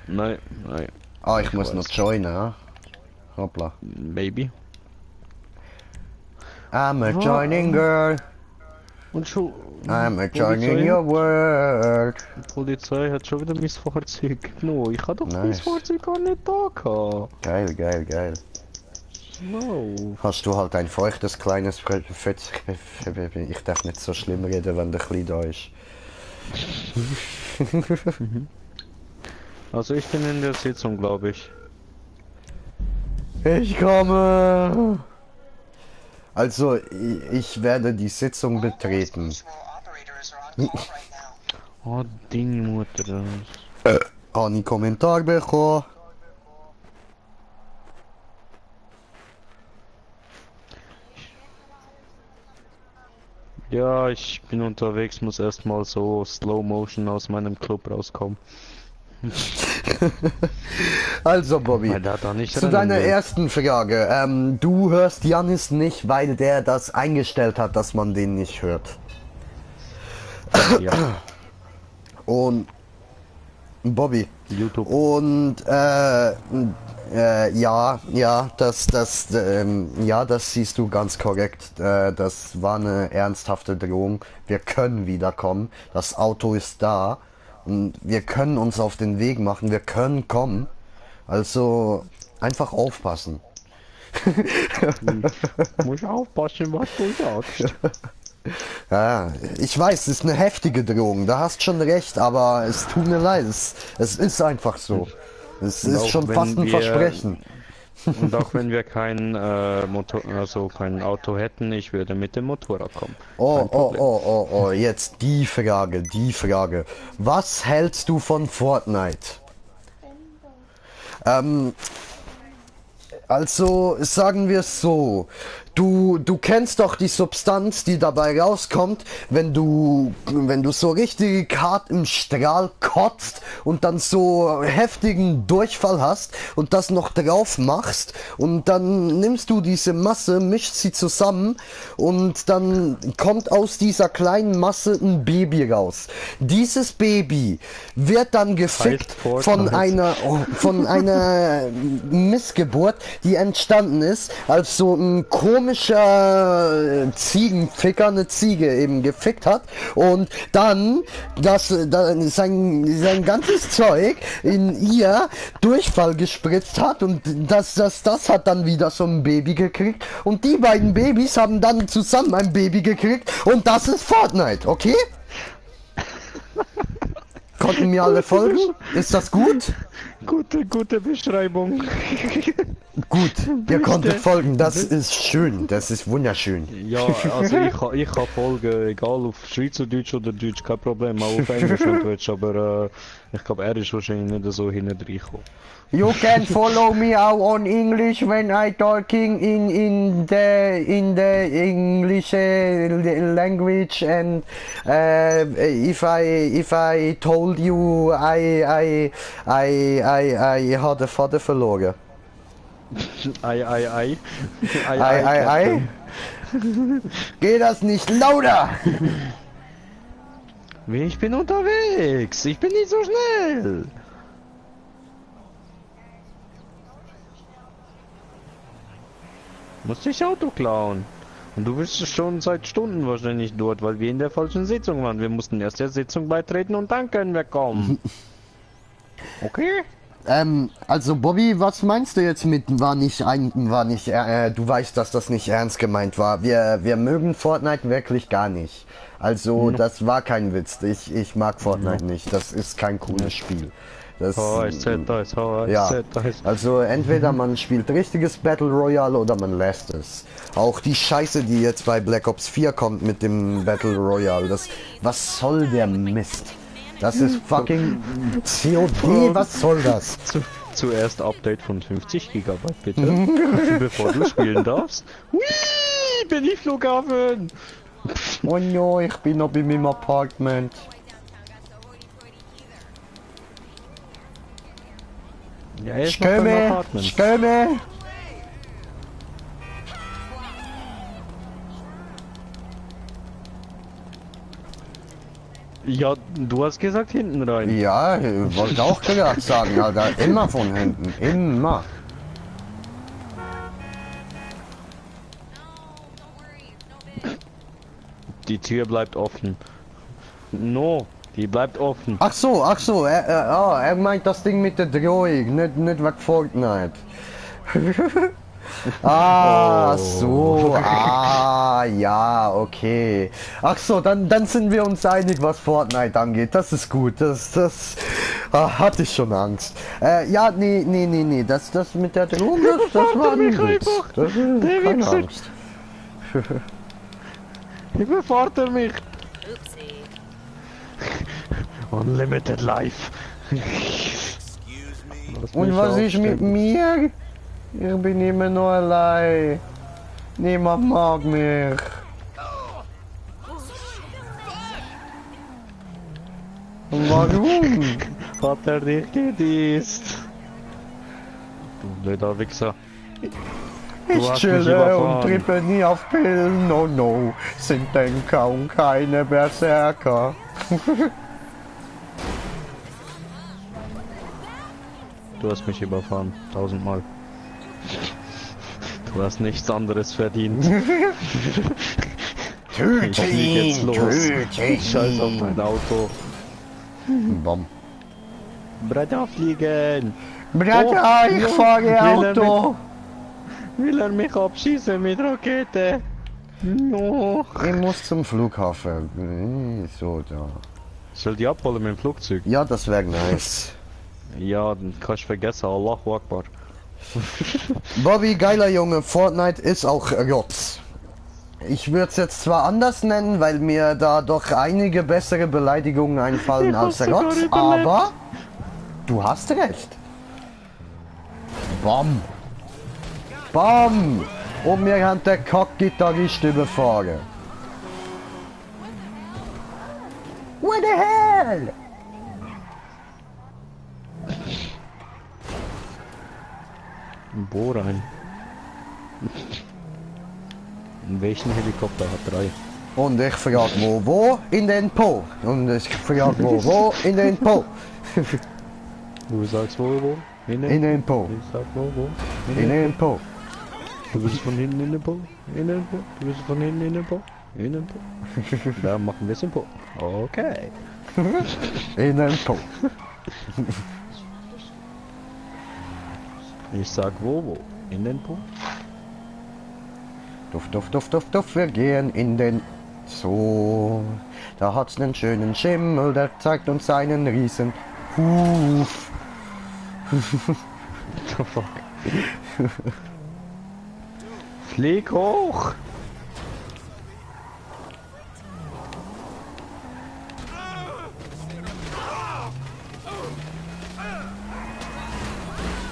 Nein, nein. Ah, ich muss noch joinen, ha? Hoppla. Baby. I'm a joining girl. Und schon. I'm a joining your world. Die Polizei hat schon wieder mein Fahrzeug genommen. Ich hatte doch mein Nice. Fahrzeug gar nicht da gehabt. Geil, geil, geil. No. Hast du halt ein feuchtes kleines ich darf nicht so schlimm reden, wenn der Klein da ist. Also ich bin in der Sitzung, glaube ich. Ich komme. Also, ich werde die Sitzung betreten. Oh, deine Mutter. Habe ich Kommentar bekommen? Ja, ich bin unterwegs, muss erstmal so Slow Motion aus meinem Club rauskommen. Also, Bobby, Weil der da nicht zu rennen deiner will. ersten Frage. Du hörst Janis nicht, weil der das eingestellt hat, dass man den nicht hört. Ja, Und Bobby. YouTube. Und ja, das siehst du ganz korrekt. Das war eine ernsthafte Drohung. Wir können wiederkommen. Das Auto ist da und wir können uns auf den Weg machen. Wir können kommen. Also einfach aufpassen. Muss aufpassen, was du sagst. Ja, ich weiß, es ist eine heftige Drohung. Da hast schon recht, aber es tut mir leid. Es ist einfach so. Es Und ist auch schon wenn fast ein wir- Versprechen. Und auch wenn wir kein kein Auto hätten, ich würde mit dem Motorrad kommen. Oh, jetzt die Frage. Was hältst du von Fortnite? Also, sagen wir es so. Du kennst doch die Substanz, die dabei rauskommt, wenn du so richtig hart im Strahl kotzt und dann so heftigen Durchfall hast und das noch drauf machst und dann nimmst du diese Masse, mischst sie zusammen und dann kommt aus dieser kleinen Masse ein Baby raus. Dieses Baby wird dann gefickt Fortnite. von einer Missgeburt, die entstanden ist, als so ein komischer Ziegenficker eine Ziege eben gefickt hat und dann sein ganzes Zeug in ihr Durchfall gespritzt hat und das hat dann wieder so ein Baby gekriegt und die beiden Babys haben dann zusammen ein Baby gekriegt und das ist Fortnite, okay? Konnten mir alle folgen? Ist das gut? Gute Beschreibung. Gut, ihr konntet folgen, das ist schön, das ist wunderschön. Ja, also ich kann folgen, egal auf Schweizerdeutsch oder Deutsch, kein Problem, auch auf Englisch und Deutsch, aber ich glaube, er ist wahrscheinlich nicht so hinten reingekommen. You can follow me out on English when I talking in the English language and if I told you I had a Vater verloren. Ei. Ei. Geht das nicht lauter? Ich bin unterwegs, ich bin nicht so schnell. Musst dich Auto klauen. Und du bist schon seit Stunden wahrscheinlich dort, weil wir in der falschen Sitzung waren. Wir mussten erst der Sitzung beitreten und dann können wir kommen. Okay? Also Bobby, was meinst du jetzt mit du weißt, dass das nicht ernst gemeint war. Wir mögen Fortnite wirklich gar nicht. Also das war kein Witz. Ich mag Fortnite nicht. Das ist kein cooles Spiel. Das, also entweder man spielt richtiges Battle Royale oder man lässt es. Auch die Scheiße, die jetzt bei Black Ops 4 kommt mit dem Battle Royale, was soll der Mist? Das ist fucking COD, was soll das? Zuerst Update von 50 GB bitte, bevor du spielen darfst. Hui, bin ich Flughafen! Oh no, ich bin noch in meinem Apartment. Ja, er ist noch im Apartment. Skömme! Ja, du hast gesagt hinten rein. Ja, ich wollte auch gerade sagen, Alter. Immer von hinten. Immer. Die Tür bleibt offen. No, die bleibt offen. Ach so, er meint das Ding mit der Drohung, nicht was Fortnite. Ja, okay. Ach so, dann sind wir uns einig, was Fortnite angeht. Das ist gut. Das hatte ich schon Angst. Ja, nee. Das mit der Drohung, das war ein Witz. Das ist keine Angst. Überfordert mich. Unlimited Life. Und was ist mit mir? Ich bin immer noch allein. Niemand mag mich. Warum? Hat er dich gedisst? Du blöder Wichser. Ich chille und trippe nie auf Pillen, no. Sind Denker und keine Berserker. Du hast mich überfahren, 1000-mal. Du hast nichts anderes verdient. Ich flieg jetzt los. Scheiß auf mein Auto. Bom. Bruder, fliegen! Bruder, ich fahre Auto! Will er mich abschießen mit Rakete? No. Ich muss zum Flughafen. So, da. Soll die abholen mit dem Flugzeug? Ja, das wäre nice. Ja, dann kannst du vergessen, Allahu Akbar. Bobby, geiler Junge, Fortnite ist auch Rotz. Ich würde es jetzt zwar anders nennen, weil mir da doch einige bessere Beleidigungen einfallen als Rotz, aber du hast recht. Bam. Bam. Und mir hat der Kack-Gitarrist überfahren. What the hell? Wo rein? In welchen Helikopter hat 3? Und ich frage wo in den Po. Und ich frage wo in den Po. Du sagst wo? In den Po. Ich sag wo? In den Po. Du bist von hinten in den Po. Innenpo. Du bist von hinten in den Po. Innenpo. Da machen wir es im Po. Okay. In den Po. Ich sag wo? In den Po? Duft, Duft, Duft, Duft, Duft, wir gehen in den Zoo. Da hat's nen schönen Schimmel, der zeigt uns seinen riesen Huf. Oh, fuck. Flieg hoch!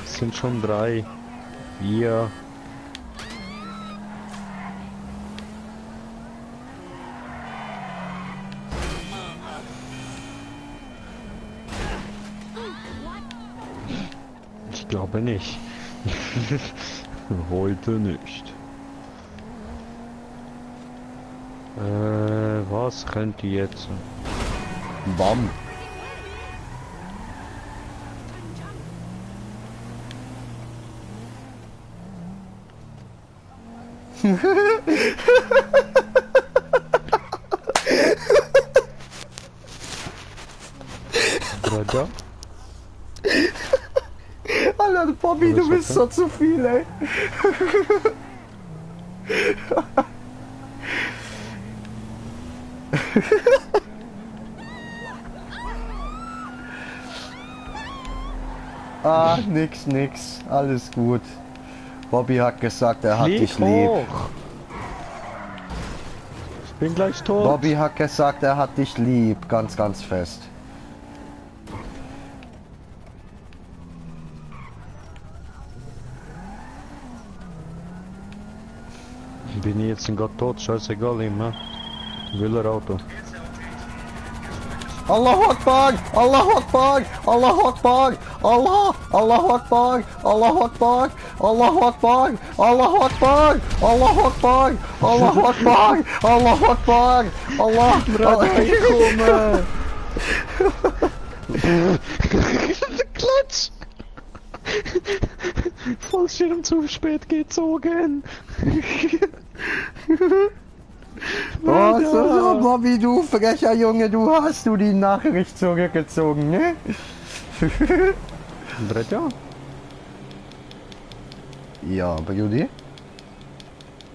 Es sind schon 3, 4. Ich glaube nicht. Heute nicht. Was könnte jetzt? Bam. Bruder? Alter, Bobby, du Was bist hat so zu viel, ey. Ah, nix. Alles gut. Bobby hat gesagt, er hat Flieg dich lieb. hoch! Ich bin gleich tot. Bobby hat gesagt, er hat dich lieb. Ganz, ganz fest. Bin ich jetzt in Gott tot, scheißegal ihm, ne? Will er Auto. Allahu Akbar! Allahu Akbar! Allahu Akbar! Allahu Akbar! Allahu Akbar! Allahu Akbar! Allahu Akbar! Allahu Akbar! Allahu Akbar! Allahu Akbar! Allah! Ich komme! Klatsch! Fallschirm zu spät gezogen! Oh, so, Bobby, du frecher Junge, hast du die Nachricht zurückgezogen, ne? Bruder? Ja, Brudi?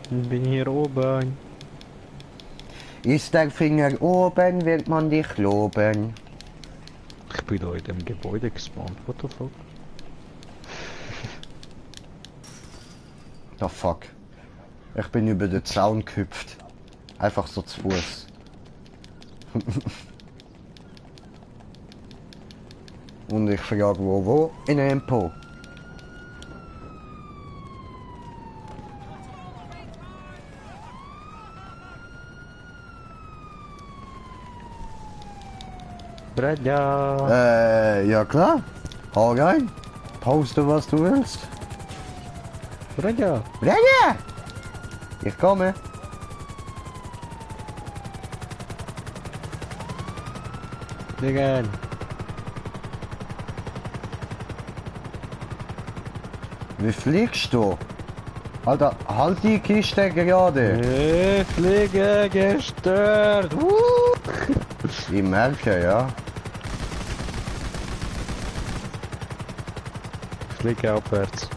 Ich bin hier oben. Ist der Finger oben, wird man dich loben. Ich bin da in dem Gebäude gespawnt, what the fuck? The fuck. Ich bin über den Zaun gehüpft. Einfach so zu Fuß. Und ich frage wo? In einem Po. Bruder! Ja klar. Hau rein. Poste was du willst. Bruder! Brenne! Ich komme. Fliegen! Wie fliegst du? Alter, halt die Kiste gerade. Fliege gestört! Ich merke, ja. Fliege aufwärts.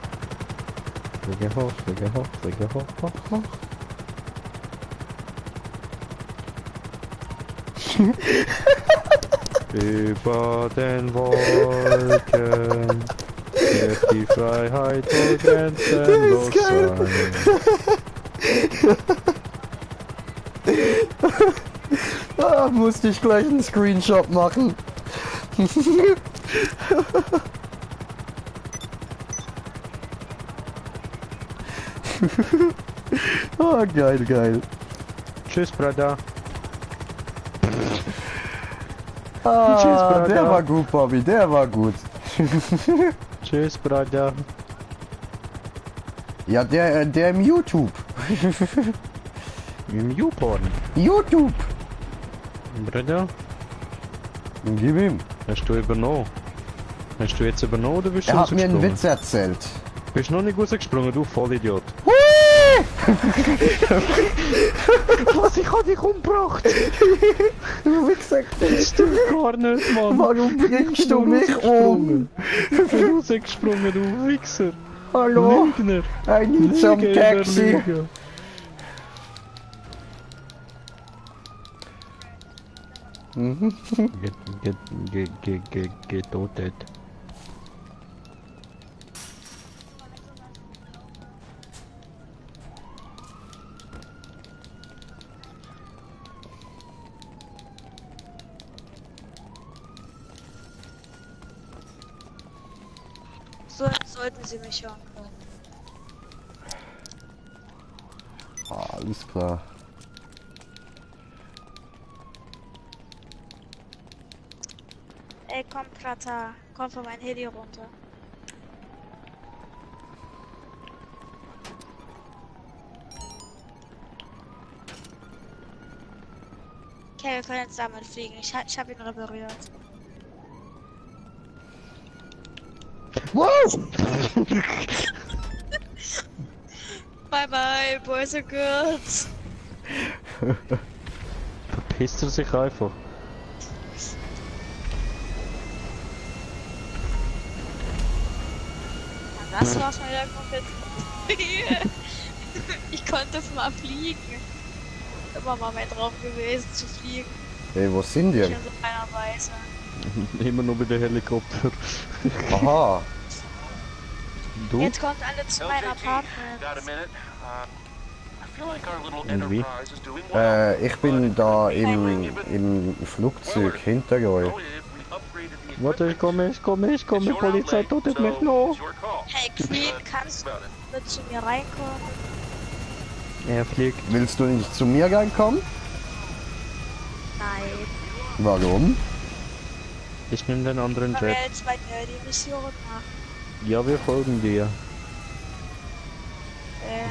Fliege hoch, fliege hoch, fliege hoch, hoch, hoch. Über den Wolken wird die Freiheit wohl grenzenlos sein. Ah, musste ich gleich einen Screenshot machen. Ah, geil, geil. Tschüss, Bruder. Ah, Tschüss, Bruder. der war gut, Bobby, der war gut. Tschüss, Bruder. Ja, der im YouTube. Im YouPorn. YouTube. Bruder, Gib ihm. hast du übernommen? Hast du jetzt übernommen oder bist du Er hat mir einen rausgesprungen? Witz erzählt. Bist du noch nicht rausgesprungen, du Vollidiot? Hui! Was, ich hab dich umgebracht? Wie gesagt, Das stimmt gar nicht, Mann. warum bringst du mich um? Rausgesprungen, du Wichser. Hallo? Lügner. I need some Lüge über taxi. Lüge. Get totet. So sollten Sie mich hören können. Ah, alles klar. Ey, komm, Prater. Komm von meinem Heli runter. Okay, wir können jetzt damit fliegen. Ich hab ihn repariert. Wow! Bye bye, Boys and Girls. Verpisst er sich einfach. Das war's mal wieder komplett. Ich konnte es mal fliegen. Immer mal mehr drauf gewesen zu fliegen. Ey, wo sind die? Ich in so einer Weise. Immer nur mit der Helikopter. Aha. Du? Jetzt kommt alle zu meinem Got a Apartment. minute? I feel like our little Und wie? enterprise is doing well. Ich bin da im Flugzeug hinter euch. Oh, if we upgraded the Warte, ich komme, It's your Polizei outlay, totet so mich noch. it's your call. Hey Queen, kannst About it. du zu mir reinkommen? Er fliegt. Willst du nicht zu mir reinkommen? Nein. Warum? Ich nehme den anderen Weil wir Jet. jetzt bei dir die Mission machen. Ja, wir folgen dir.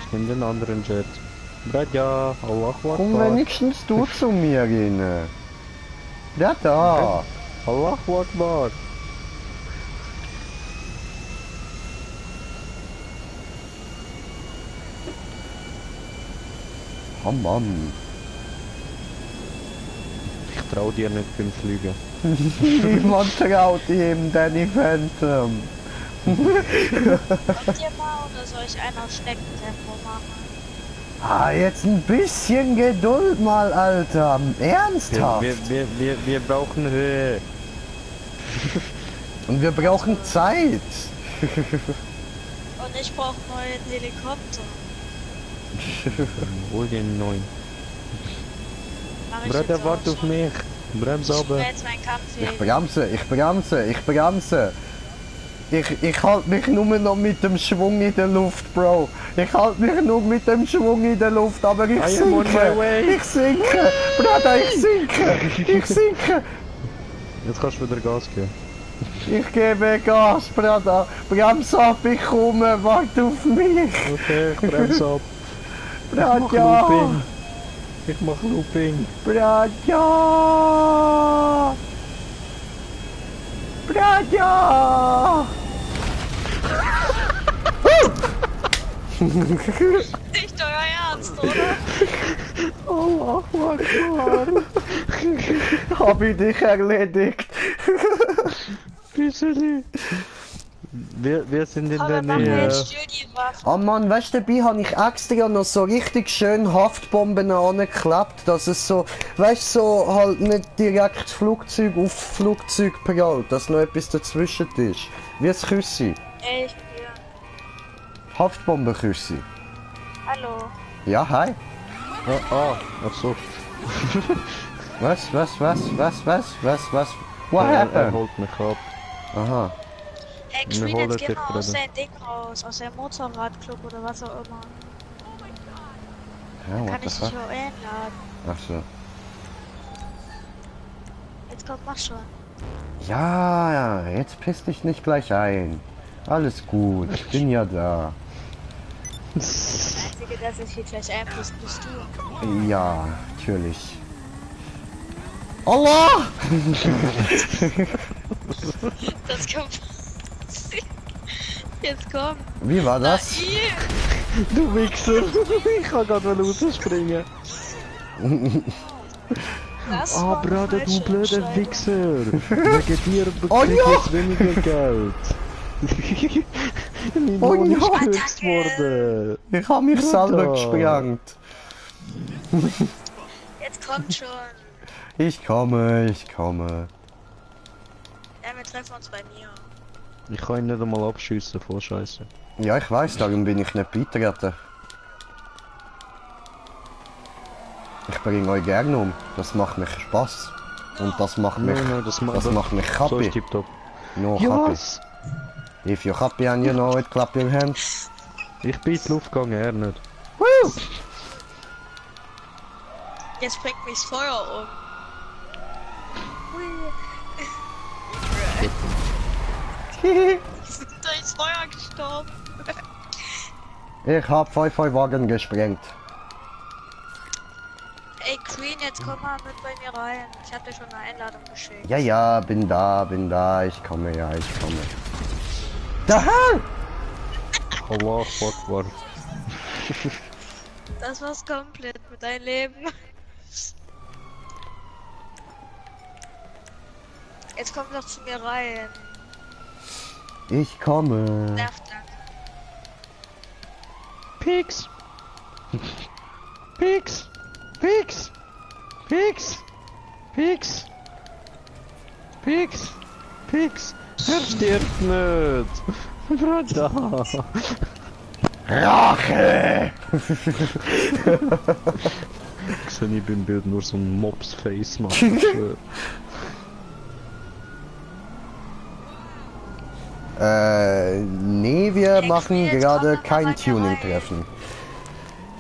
Ich nehme den anderen Jet. Bradja, Allahu Komm Akbar. wenigstens du zu mir rein. Ja, da. Allahu Akbar. Oh Mann. Ich trau dir nicht beim Fliegen. Niemand traut ihm Danny Phantom. Kommt ihr mal oder soll ich einen auf Schneckentempo machen? Ah, jetzt ein bisschen Geduld mal, Alter. Ernsthaft. Wir brauchen Höhe. Und wir brauchen Zeit. Und ich brauche einen neuen Helikopter. Hol den neuen. Mach ich Bruder, jetzt auch warte auf schon. mich. Brems Ich aber. will jetzt meinen Kampfheli. Ich bremse. Ich halte mich nur noch mit dem Schwung in der Luft, Bro. Ich halte mich nur mit dem Schwung in der Luft, aber ich I am on my sinke. way. Ich sinke. Bruder, ich sinke. Ich sinke. Jetzt kannst du wieder Gas geben. Ich gebe Gas, Bruder. Bremse ab, ich komme. Warte auf mich. Okay, ich bremse ab. Bruder. Looping. Ich mach Looping. Bruder. Bruder. Nicht euer Ernst, oder? Allahu Akbar. Hab ich dich erledigt. Bisseli. Wir sind in Aber der wir machen Nähe. jetzt still die Waffen. Oh Mann, weißt du, dabei habe ich extra noch so richtig schön Haftbomben angeklebt, dass es so, weißt du, so halt nicht direkt Flugzeug auf Flugzeug prallt, dass noch etwas dazwischen ist. Wie ein Küssi. Ey, ich bin hier. Haftbombenküssi. Hallo. Ja, hi. Ach so. Was? What Er happened? holt mich ab. Aha. Hey, Wir Queen, holen jetzt geh dich mal aus gerade. deinem Ding raus. Aus dem Motorradclub oder was auch immer. Ja, Kann what ich the dich fuck? auch einladen. Ach so. Jetzt komm, mach schon. Ja, jetzt piss dich nicht gleich ein. Alles gut, ich bin ja da. Das Einzige, das ich hier gleich einflusst, bist du. Ja, natürlich. Allah! Das kommt. Jetzt komm. Wie war das? Naiv. Du Wichser! Ich kann gerade rausspringen. Das Ah, war eine Bruder, du falsche blöder Entscheidung. Wichser! Wegen dir Oh krieg ich ja! jetzt weniger Geld. Mein Oh Lohn ist ja! gekürzt worden. Ich habe mich Bruder. selber gesprengt. Jetzt kommt schon. Ich komme, ich komme. Ja, wir treffen uns bei mir. Ich kann ihn nicht einmal abschiessen, voll Scheiße. Ja, ich weiß, darum bin ich nicht beitreten. Ich bringe euch gerne um. Das macht mich Spaß. Und das macht mich, das macht mich So happy. ist tipptopp. No Ja, happy. was? If you're happy and you know it, clap your hands. Ich bin in die Luft gegangen, er nicht. Woo! Jetzt bringt mich das Feuer um. Durchs Feuer gestorben. Ich hab 5 Wagen gesprengt. Ey, Queen, jetzt komm mal mit bei mir rein. Ich hab dir schon eine Einladung geschickt. Ja, ja, bin da, ich komme, ja, ich komme. Da hell! Allah Akbar. Das war's komplett mit deinem Leben. Jetzt komm doch zu mir rein. Ich komme. Nervt dann. Pigs! Pigs! Pigs! Pigs! Pigs! Pigs! Pigs! Er stirbt nicht! Bruder! Rache! Ich sehe nicht beim Bild nur so ein Mops-Face, Mann. Ich schwör. Nee, wir machen jetzt gerade komm doch mal kein bei mir Tuning-Treffen.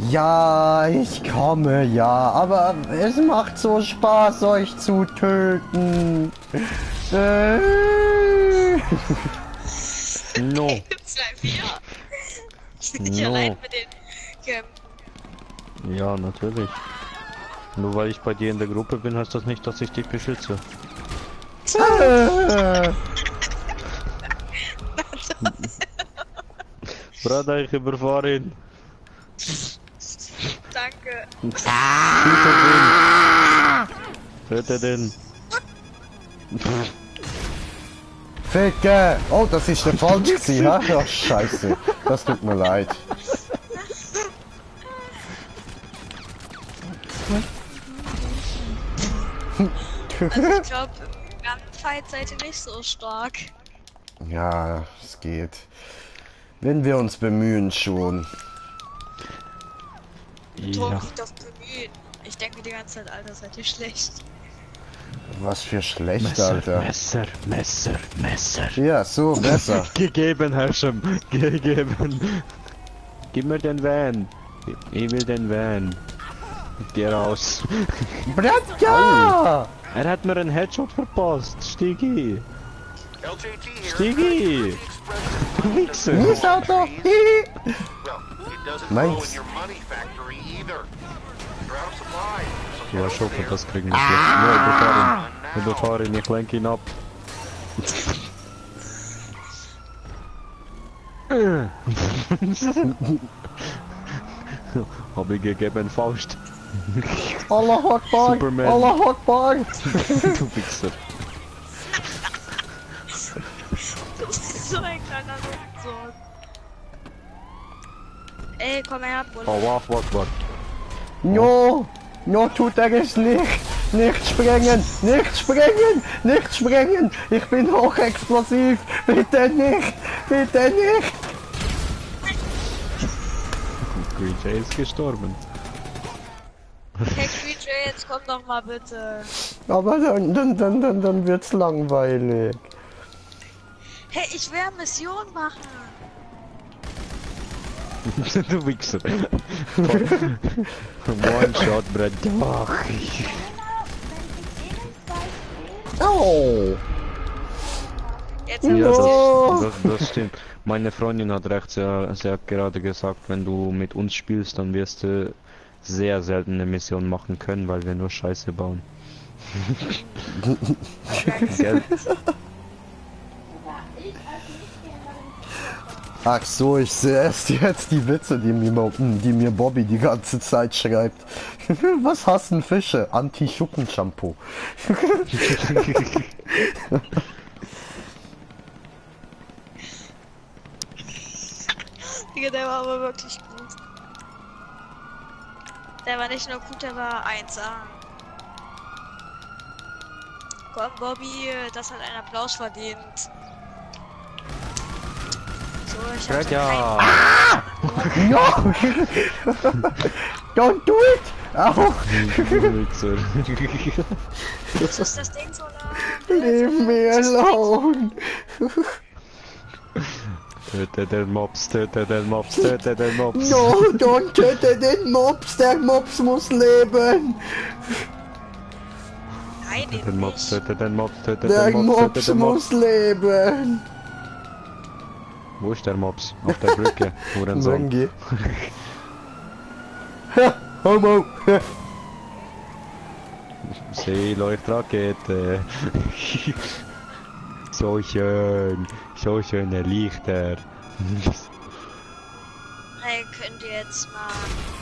Ja, ich komme, ja, aber es macht so Spaß, euch zu töten. No! Bleib hier. Ich bin nicht No. allein mit den Kämpfen. Ja, natürlich. Nur weil ich bei dir in der Gruppe bin, heißt das nicht, dass ich dich beschütze. Bruder, ich überfahre ihn. Danke. Töte den. Ficke! Oh, das ist der falsch gewesen, ha? Oh, scheiße. Das tut mir leid. Also ich glaube, im Gunfight seid ihr nicht so stark. Ja, es geht. Wenn wir uns bemühen schon. Druck Ja. liegt auf Bemühen. Ich denke mir die ganze Zeit, Alter, seid ihr schlecht. Was für schlecht, Messer, Alter. Messer, Messer, Messer. Ja, so besser. Gegeben, Herrschem. Gegeben. Gib mir den Van. Ich will den Van. Geh raus. Bratja! Er hat mir einen Headshot verpasst. Stigi. LJT here. Stigi. Wichser. Mies Auto! Hihi. Well, it doesn't grow Meins. in your money factory either. You're out of supply. Ja, Schopper, das kriegen wir. Ja, überfahr ihn. Ich lenke ihn ab. Hab ich gegeben, Faust. Allah Akbar! Superman. Allah Akbar! Du Wichser. Du bist so ein kleiner Sohn. Ey, komm her, Bulle. Oh, wach, wach, wach. No! No, tut er es nicht! Nicht sprengen! Nicht sprengen! Nicht sprengen! Ich bin hochexplosiv! Bitte nicht! Bitte nicht! Green Jay ist gestorben. Hey, Creature, jetzt komm doch mal bitte. Aber dann wird's langweilig. Hey, ich will eine Mission machen. Du Wichser. One shot, Brett. Ach, Oh! Jetzt ja, No. das stimmt. Meine Freundin hat recht, sie hat gerade gesagt, wenn du mit uns spielst, dann wirst du sehr selten eine Mission machen können, weil wir nur Scheiße bauen. Gell? Ach so, ich sehe erst jetzt die Witze, die mir Bobby die ganze Zeit schreibt. Was hassen Fische? Anti-Schuppen-Shampoo. Digga, der war aber wirklich gut. Der war nicht nur gut, der war 1A. Komm, Bobby, das hat einen Applaus verdient. So, ich hab Ja. No! Don't do it! Au! Was ist das Ding so lang? Leave me alone! Töte den Mops, töte den Mops, töte den Mops. No, don't töte den Mops! Der Mops muss leben! Nein, Töte den den Mops, nicht. töte den Mops, töte Der den Mops, töte Mops den Mops. muss leben! Wo ist der Mops? Auf der Brücke. Hurensohn. Mangi. Ha! Homo! Seeleuchtrakete. So schön. So schöne Lichter. Hey, könnt ihr jetzt mal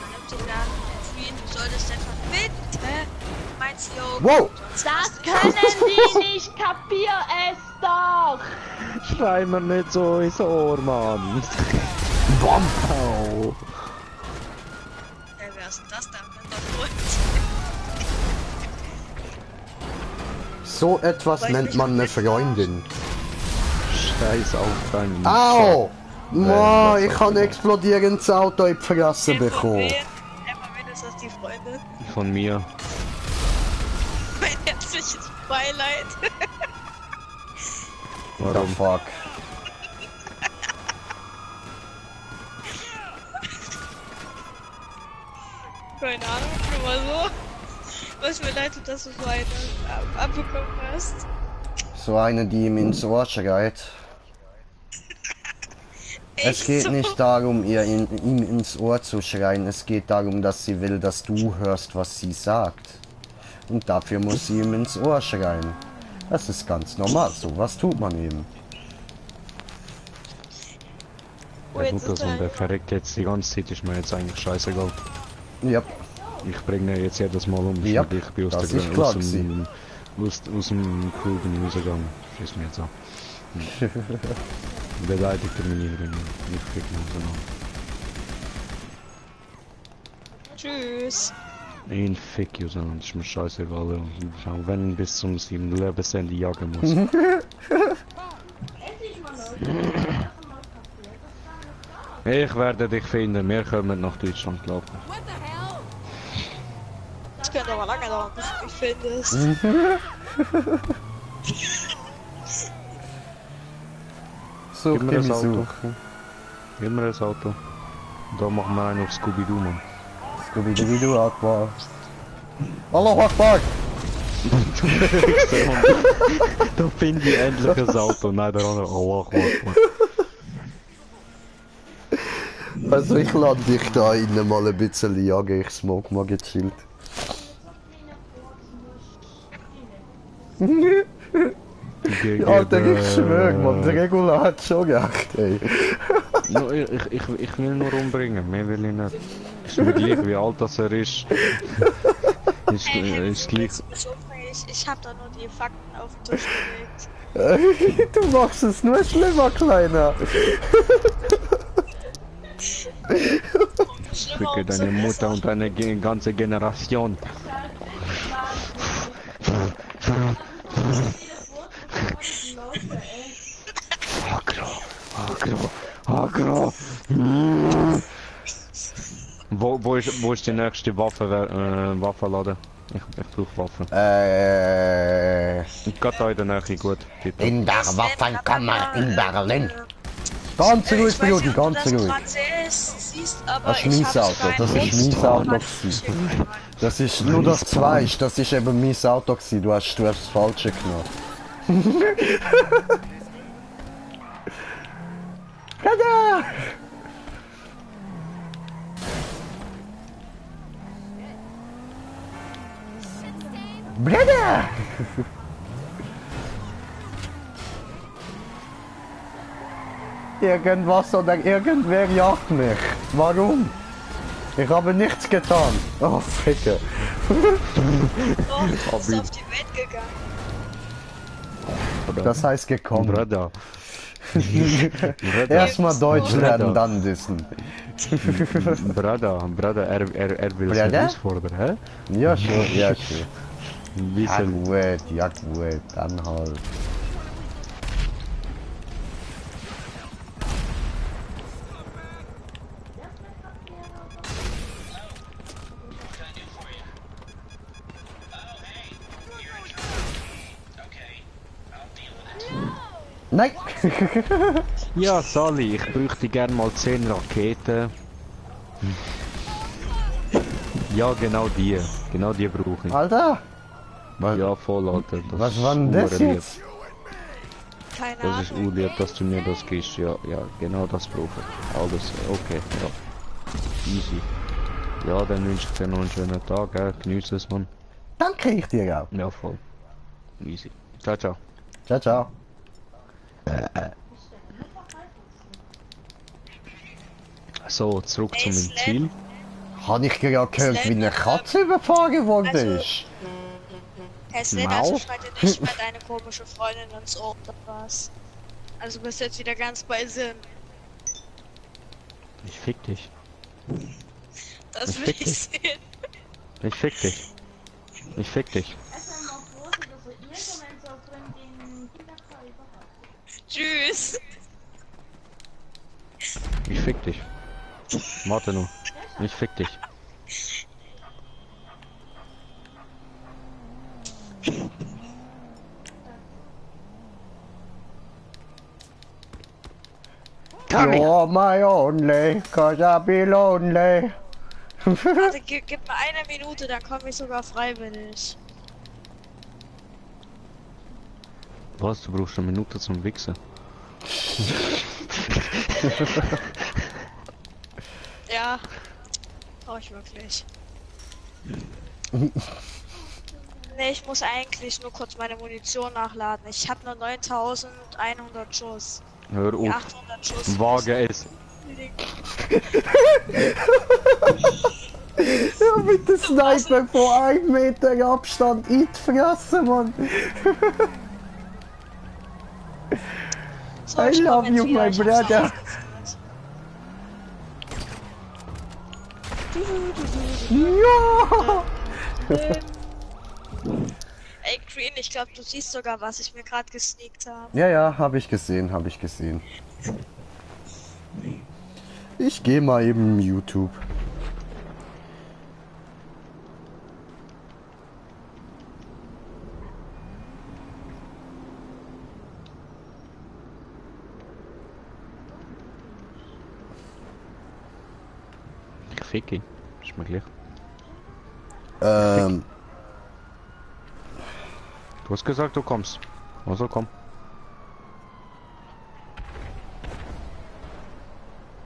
vernünftig werden? Frieden, du solltest einfach bitte meinst du, Wow! Das können die nicht, kapier es doch! Schrei mir nicht so ins Ohr, Mann. Bom! Au. Ey, wer ist denn das da? Hintergrund? So etwas nennt man eine Freundin. Scheiß auf deinen Au! Mo, ich was habe ein auch explodierendes Auto in die Fresse bekommen. Ey, von wem ist das die Freundin? Von mir. Mein herzliches Beileid. The Warum? fuck? Keine Ahnung, nur mal so. Was mir leid tut, dass du so eine abbekommen hast. So eine, die ihm ins Ohr schreit. Es Echt geht so? nicht darum, ihm ins Ohr zu schreien. Es geht darum, dass sie will, dass du hörst, was sie sagt. Und dafür muss sie ihm ins Ohr schreien. Das ist ganz normal. So was tut man eben. Oh, Der jetzt ist Lukas und er- der verreckt jetzt die ganze Zeit, ist mir jetzt eigentlich scheißegal. Ja, Ich bringe ihn jetzt jedes Mal um. Ja, Ich bin das ist klar aus dem Crew bin ich rausgegangen. Ist mir jetzt so. Beleidigt er mich nicht, wenn ich nicht kriege. Tschüss. Ein Fick you, sondern ist mir scheißegal. Auch wenn bis zum 7. Lebensende jagen muss. Ich werde dich finden, wir kommen nach Deutschland, glaube ich. What the hell? Das könnte aber lange dauern, bis du mich findest. so Gib mir kann ich das Auto. suchen. Gib mir das Auto. Da machen wir einen auf Scooby-Doo, Mann. Scooby-Doo Akbar. Allahu Akbar! Da finde ich endlich ein Auto. Nein, der andere. Allah, Allah. Also ich lade dich da innen mal ein bisschen jagen, ich smoke mal gechillt. Alter, ich schwör, man, der Regula hat schon gedacht, ey. No, ich will nur umbringen, mehr will ich nicht. Ist mir gleich wie alt das er ist. Ist gleich. Ich hab da nur die Fakten auf den Tisch gelegt. Du machst es nur schlimmer, Kleiner. Ficke deine Mutter und deine ganze Generation. Agro. Wo ist die nächste Waffenladen? Ich brauche Waffen. Ich gehe da in der Nähe, gut. Tipptopp. In der Waffenkammer in Berlin. Ganz ruhig, Brudi, ganz ruhig. Das ist mein Auto, das ist mein Auto gewesen. Das ist nur das Zweite, das ist eben mein Auto gewesen. Du hast das Falsche genommen. Tada! Brother! irgendwas oder irgendwer jagt mich. Warum? Ich habe nichts getan. Oh, Ficke. Doch, du bist auf die Welt gegangen. Das heißt gekommen. Brother. Erstmal Deutsch lernen, dann wissen. Brother, er will es Brother? herausfordern, hä? Ja, schon, ja, schon. Wie Ja, soll... gut, dann halt. Nein! Ja, Sally, ich bräuchte gerne mal 10 Raketen. Ja, genau die brauche ich. Alter! Was, Ja, voll, Alter. was ist war denn das urlieb. jetzt? Keine Das ist Ahnung. urlieb, dass du mir das gibst. Ja, genau das brauche ich. Alles, okay, ja. Easy. Ja, dann wünsche ich dir noch einen schönen Tag, genieß es, Mann. Danke ich dir auch. Ja, voll. Easy. Ciao, ciao. Ciao, ciao. So, zurück zu Hey, meinem Slam. Ziel. Habe ich gerade gehört, wie eine Katze überfahren worden Also- ist? Herr Sled, Mau? also schneid dir nicht mehr deine komische Freundin ins Ohr, oder was? Also bist jetzt wieder ganz bei Sinn. Ich fick dich. Das Ich will fick ich dich. sehen. Ich fick dich. Ich fick dich. Es sind noch Brot oder so irgendwann so drin den Kinderkar überhaupt. Tschüss. Ich fick dich. Warte nur. Ich fick dich. You're my only, cause I be lonely. Warte, gib mir eine Minute, dann komme ich sogar freiwillig. Was? Du brauchst eine Minute zum Wichsen. Ja. Brauche ich wirklich. Nee, ich muss eigentlich nur kurz meine Munition nachladen. Ich habe nur 9100 Schuss. Hör Die auf. 800 Schuss. Wage es. Ja, mit dem Sniper von 1 Meter Abstand in die Fresse, Mann. So, I ich komm love jetzt you, wieder, my ich hab's brother. aufgeführt. Ja! Ey, Green, ich glaube, du siehst sogar, was ich mir gerade gesneakt habe. Ja, habe ich gesehen, habe ich gesehen. Ich gehe mal eben YouTube. Ich fick ihn. Ist mir gleich. Ähm, Du hast gesagt, du kommst. Also komm.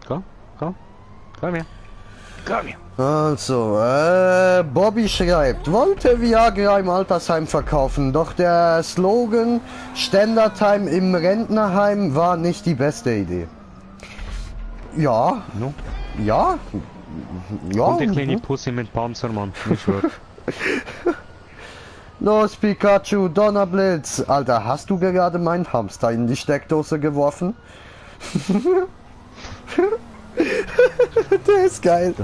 Komm, komm. Komm her. Komm her. also, Bobby schreibt, wollte Viagra im Altersheim verkaufen, doch der Slogan Ständertime im Rentnerheim war nicht die beste Idee. Ja, No. ja, ja. Und die kleine Pussy mit Panzer, Mann. Ich schwör. Los Pikachu, Donnerblitz. Alter, hast du gerade meinen Hamster in die Steckdose geworfen? Der ist geil.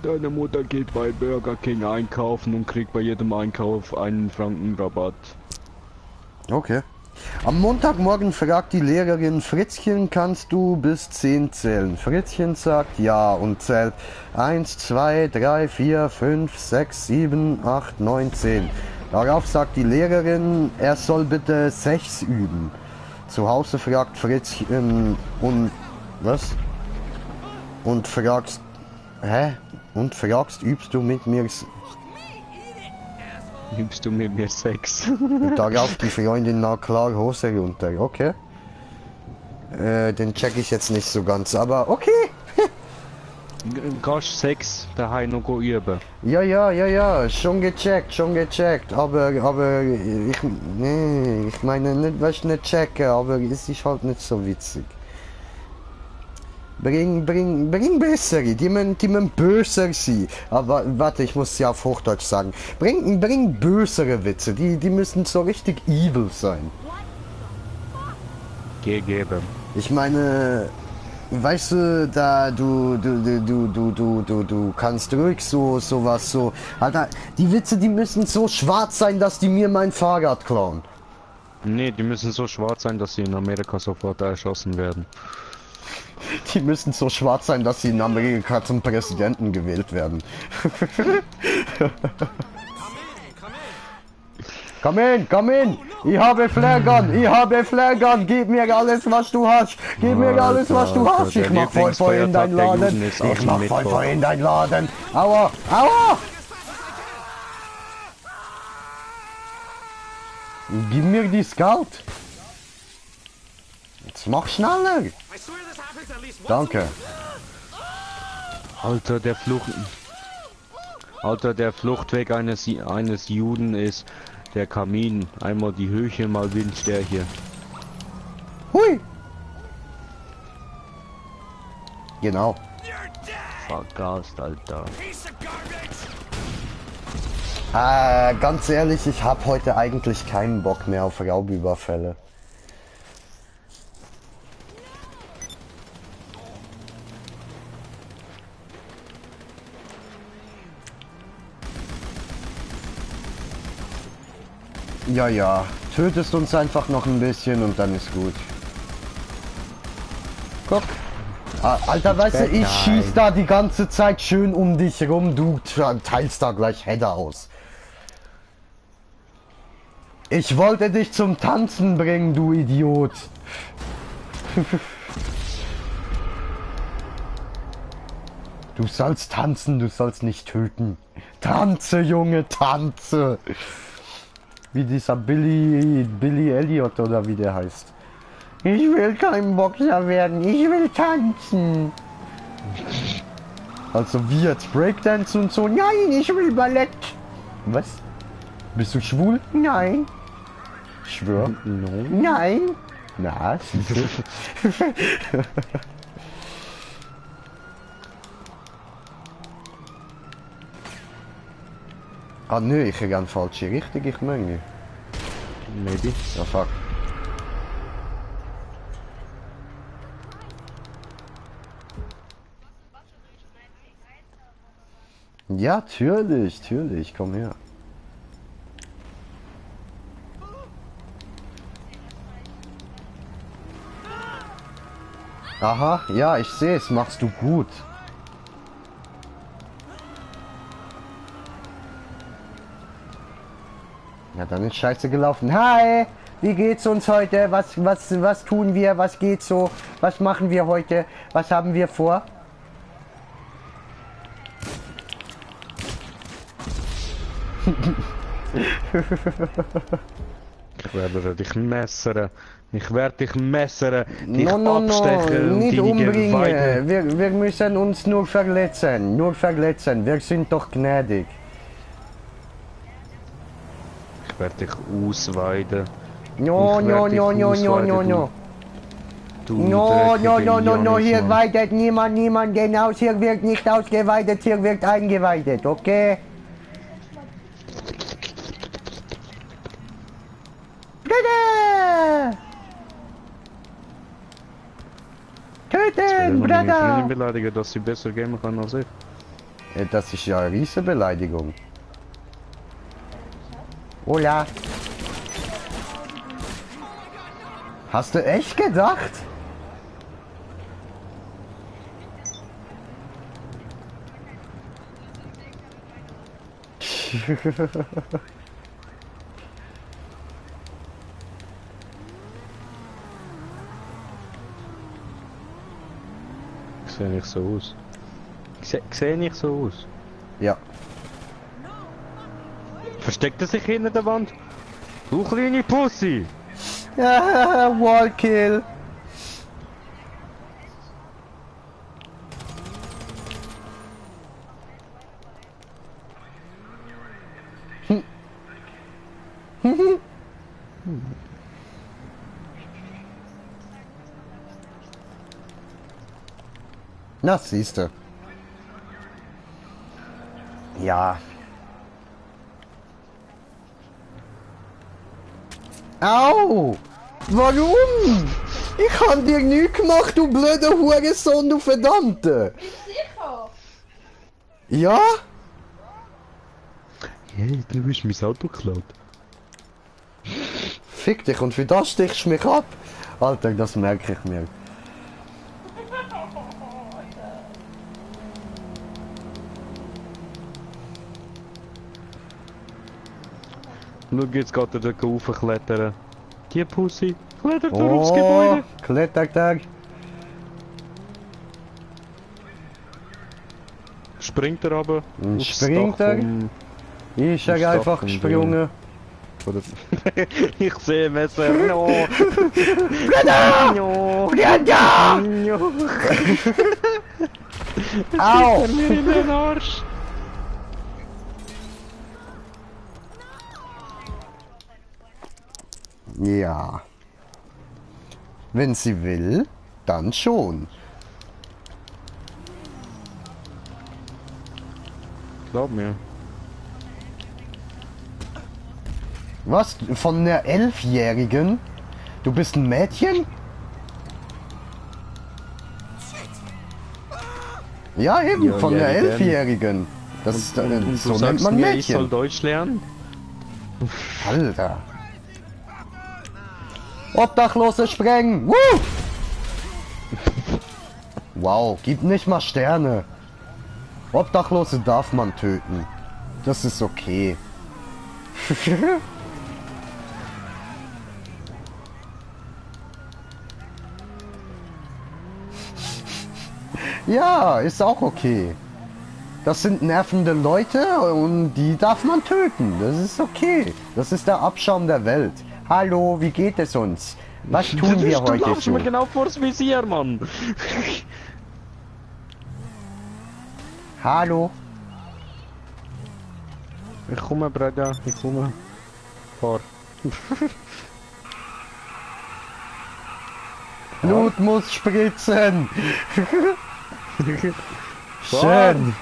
Deine Mutter geht bei Burger King einkaufen und kriegt bei jedem Einkauf einen Franken Rabatt. Okay. Am Montagmorgen fragt die Lehrerin Fritzchen, kannst du bis 10 zählen? Fritzchen sagt ja und zählt 1, 2, 3, 4, 5, 6, 7, 8, 9, 10. Darauf sagt die Lehrerin, er soll bitte 6 üben. Zu Hause fragt Fritzchen und was? Und fragst, Und fragst, übst du mit mir? Übst du mit mir Sex? Darauf die Freundin, na klar, Hose runter, okay. Den check ich jetzt nicht so ganz, aber okay. Gast 6 daheim noch go üben. Ja, schon gecheckt, aber ich meine nicht, was nicht checken, aber es ist halt nicht so witzig. Bring bessere, die müssen böser sein. Aber warte, ich muss ja auf Hochdeutsch sagen. Bring bösere Witze, die müssen so richtig evil sein. Gegeben. Ich meine, weißt du, da du kannst ruhig sowas so. Alter, die Witze, die müssen so schwarz sein, dass die mir mein Fahrrad klauen. Nee, die müssen so schwarz sein, dass sie in Amerika sofort erschossen werden. Die müssen so schwarz sein, dass sie in Amerika zum Präsidenten gewählt werden. Come in! Ich habe Flare Gun! Gib mir alles, was du hast! Ich mach Feuer in dein Laden! Aua! Gib mir die Scout! Jetzt mach schneller! Danke! Alter, der Fluchtweg eines Juden ist der Kamin. Einmal die Höhe, mal Windstärke. Hui! Genau. Vergast, Alter. Ganz ehrlich, ich habe heute eigentlich keinen Bock mehr auf Raubüberfälle. Ja, tötest uns einfach noch ein bisschen und dann ist gut. Guck. Alter, weißt du, ich schieß da die ganze Zeit schön um dich rum, du teilst da gleich Header aus. Ich wollte dich zum Tanzen bringen, du Idiot. Du sollst tanzen, du sollst nicht töten. Tanze, Junge, tanze. Wie dieser Billy Elliot oder wie der heißt. Ich will kein Boxer werden, ich will tanzen. Also wie jetzt Breakdance und so. Nein, ich will Ballett. Was? Bist du schwul? Nein. Schwör? No. Nein. Na, siehst du? Ah nö, ich gehe in falsche Richtung, ich meine. Maybe. Ja, fuck. Ja, natürlich, komm her. Aha, ja, ich sehe es, machst du gut. Ja, dann ist scheiße gelaufen. Hi, wie geht's uns heute? Was tun wir? Was geht so? Was machen wir heute? Was haben wir vor? Ich werde dich messern. Ich werde dich messern. Dich No, abstechen und nicht deine umbringen. Geweide. Wir müssen uns nur verletzen. Wir sind doch gnädig. Ich werde dich ausweiden. No. No, hier weidet niemand gehen aus, hier wird nicht ausgeweidet, hier wird eingeweidet, okay? Töten, Bruder! Bruder! Beleidigen, dass sie besser gamen kann als ich. Das ist ja eine riesige Beleidigung. Hola! Hast du echt gedacht? Ich sehe nicht so aus. Ich sehe nicht so aus. Ja. Versteckt er sich hinter der Wand? Du kleine Pussy! Wallkill. Na, siehste. Ja. Au! Warum? Ich hab dir nichts gemacht, du blöder Hurensohn, du Verdammte! Bist du sicher? Ja? Hey, du hast mein Auto geklaut. Fick dich, und für das stichst du mich ab? Alter, das merke ich mir. Schau, jetzt geht er da raufklettern. Die Pussy klettert durch aufs Gebäude. Klettertag. Springt er aber. Und aufs springt Dach er? vom- Ist aufs er Dach einfach vom gesprungen? Oder ich sehe Messer. No. No. Brenda! No. Au! Er mir in den Arsch. Ja. Wenn sie will, dann schon. Glaub mir. Was? Von einer 11-Jährigen? Du bist ein Mädchen? Ja, eben, Ja, von einer Jährigen. 11-Jährigen. Das ist, Und so du nennt sagst man mir, ich soll Mädchen. Deutsch lernen? Alter. Obdachlose sprengen! Woo! Wow, gibt nicht mal Sterne. Obdachlose darf man töten. Das ist okay. Ja, ist auch okay. Das sind nervende Leute und die darf man töten. Das ist okay. Das ist der Abschaum der Welt. Hallo, wie geht es uns? Was tun wir Du heute laufst so? mir genau vors Visier, Mann. Hallo? Ich komme, Breda, ich komme. Fahr. Blut muss spritzen. Schön.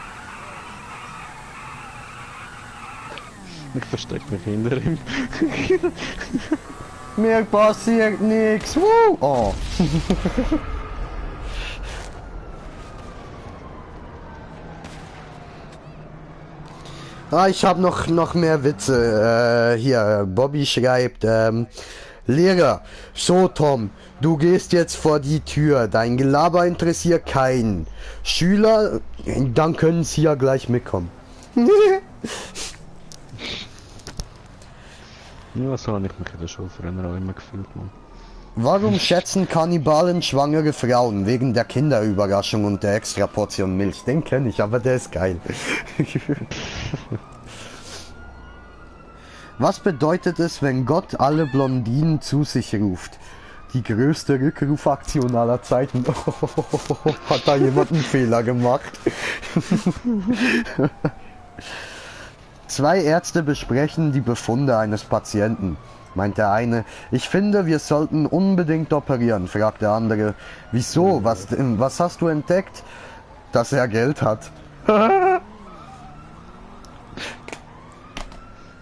Ich verstecke mich hinter ihm. Mir passiert nichts. Oh. Ich habe noch mehr Witze. Hier, Bobby schreibt, Lehrer, so Tom, du gehst jetzt vor die Tür. Dein Gelaber interessiert keinen. Schüler, dann können sie ja gleich mitkommen. Ja, so habe ich mich in der Schule früher auch immer gefühlt, Mann. Warum schätzen Kannibalen schwangere Frauen? Wegen der Kinderüberraschung und der extra Portion Milch. Den kenne ich, aber der ist geil. Was bedeutet es, wenn Gott alle Blondinen zu sich ruft? Die größte Rückrufaktion aller Zeiten. Hat da jemand einen Fehler gemacht? Zwei Ärzte besprechen die Befunde eines Patienten. Meint der eine, ich finde, wir sollten unbedingt operieren, fragt der andere. Wieso? Was hast du entdeckt? Dass er Geld hat.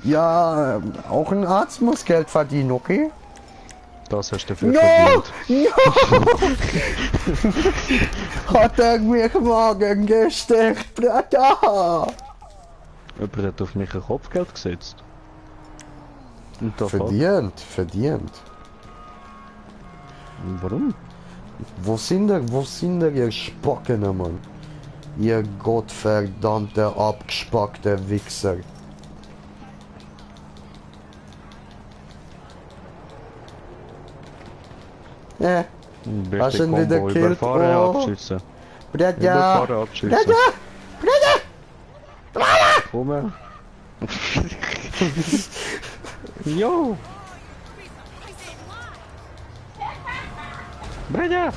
Ja, auch ein Arzt muss Geld verdienen, okay? Das hast du dafür verdient. No! Hat er mich morgen gesteckt, Bruder? Jemand hat auf mich ein Kopfgeld gesetzt. Und da Verdient. Warum? Wo sind ihr Spocken, Mann? Ihr gottverdammter, abgespackter Wichser. Hast du ihn wieder gekillt? Überfahren, Oh. abschiessen. Bruder! Überfahren, abschiessen. Komm. Jo! Breda!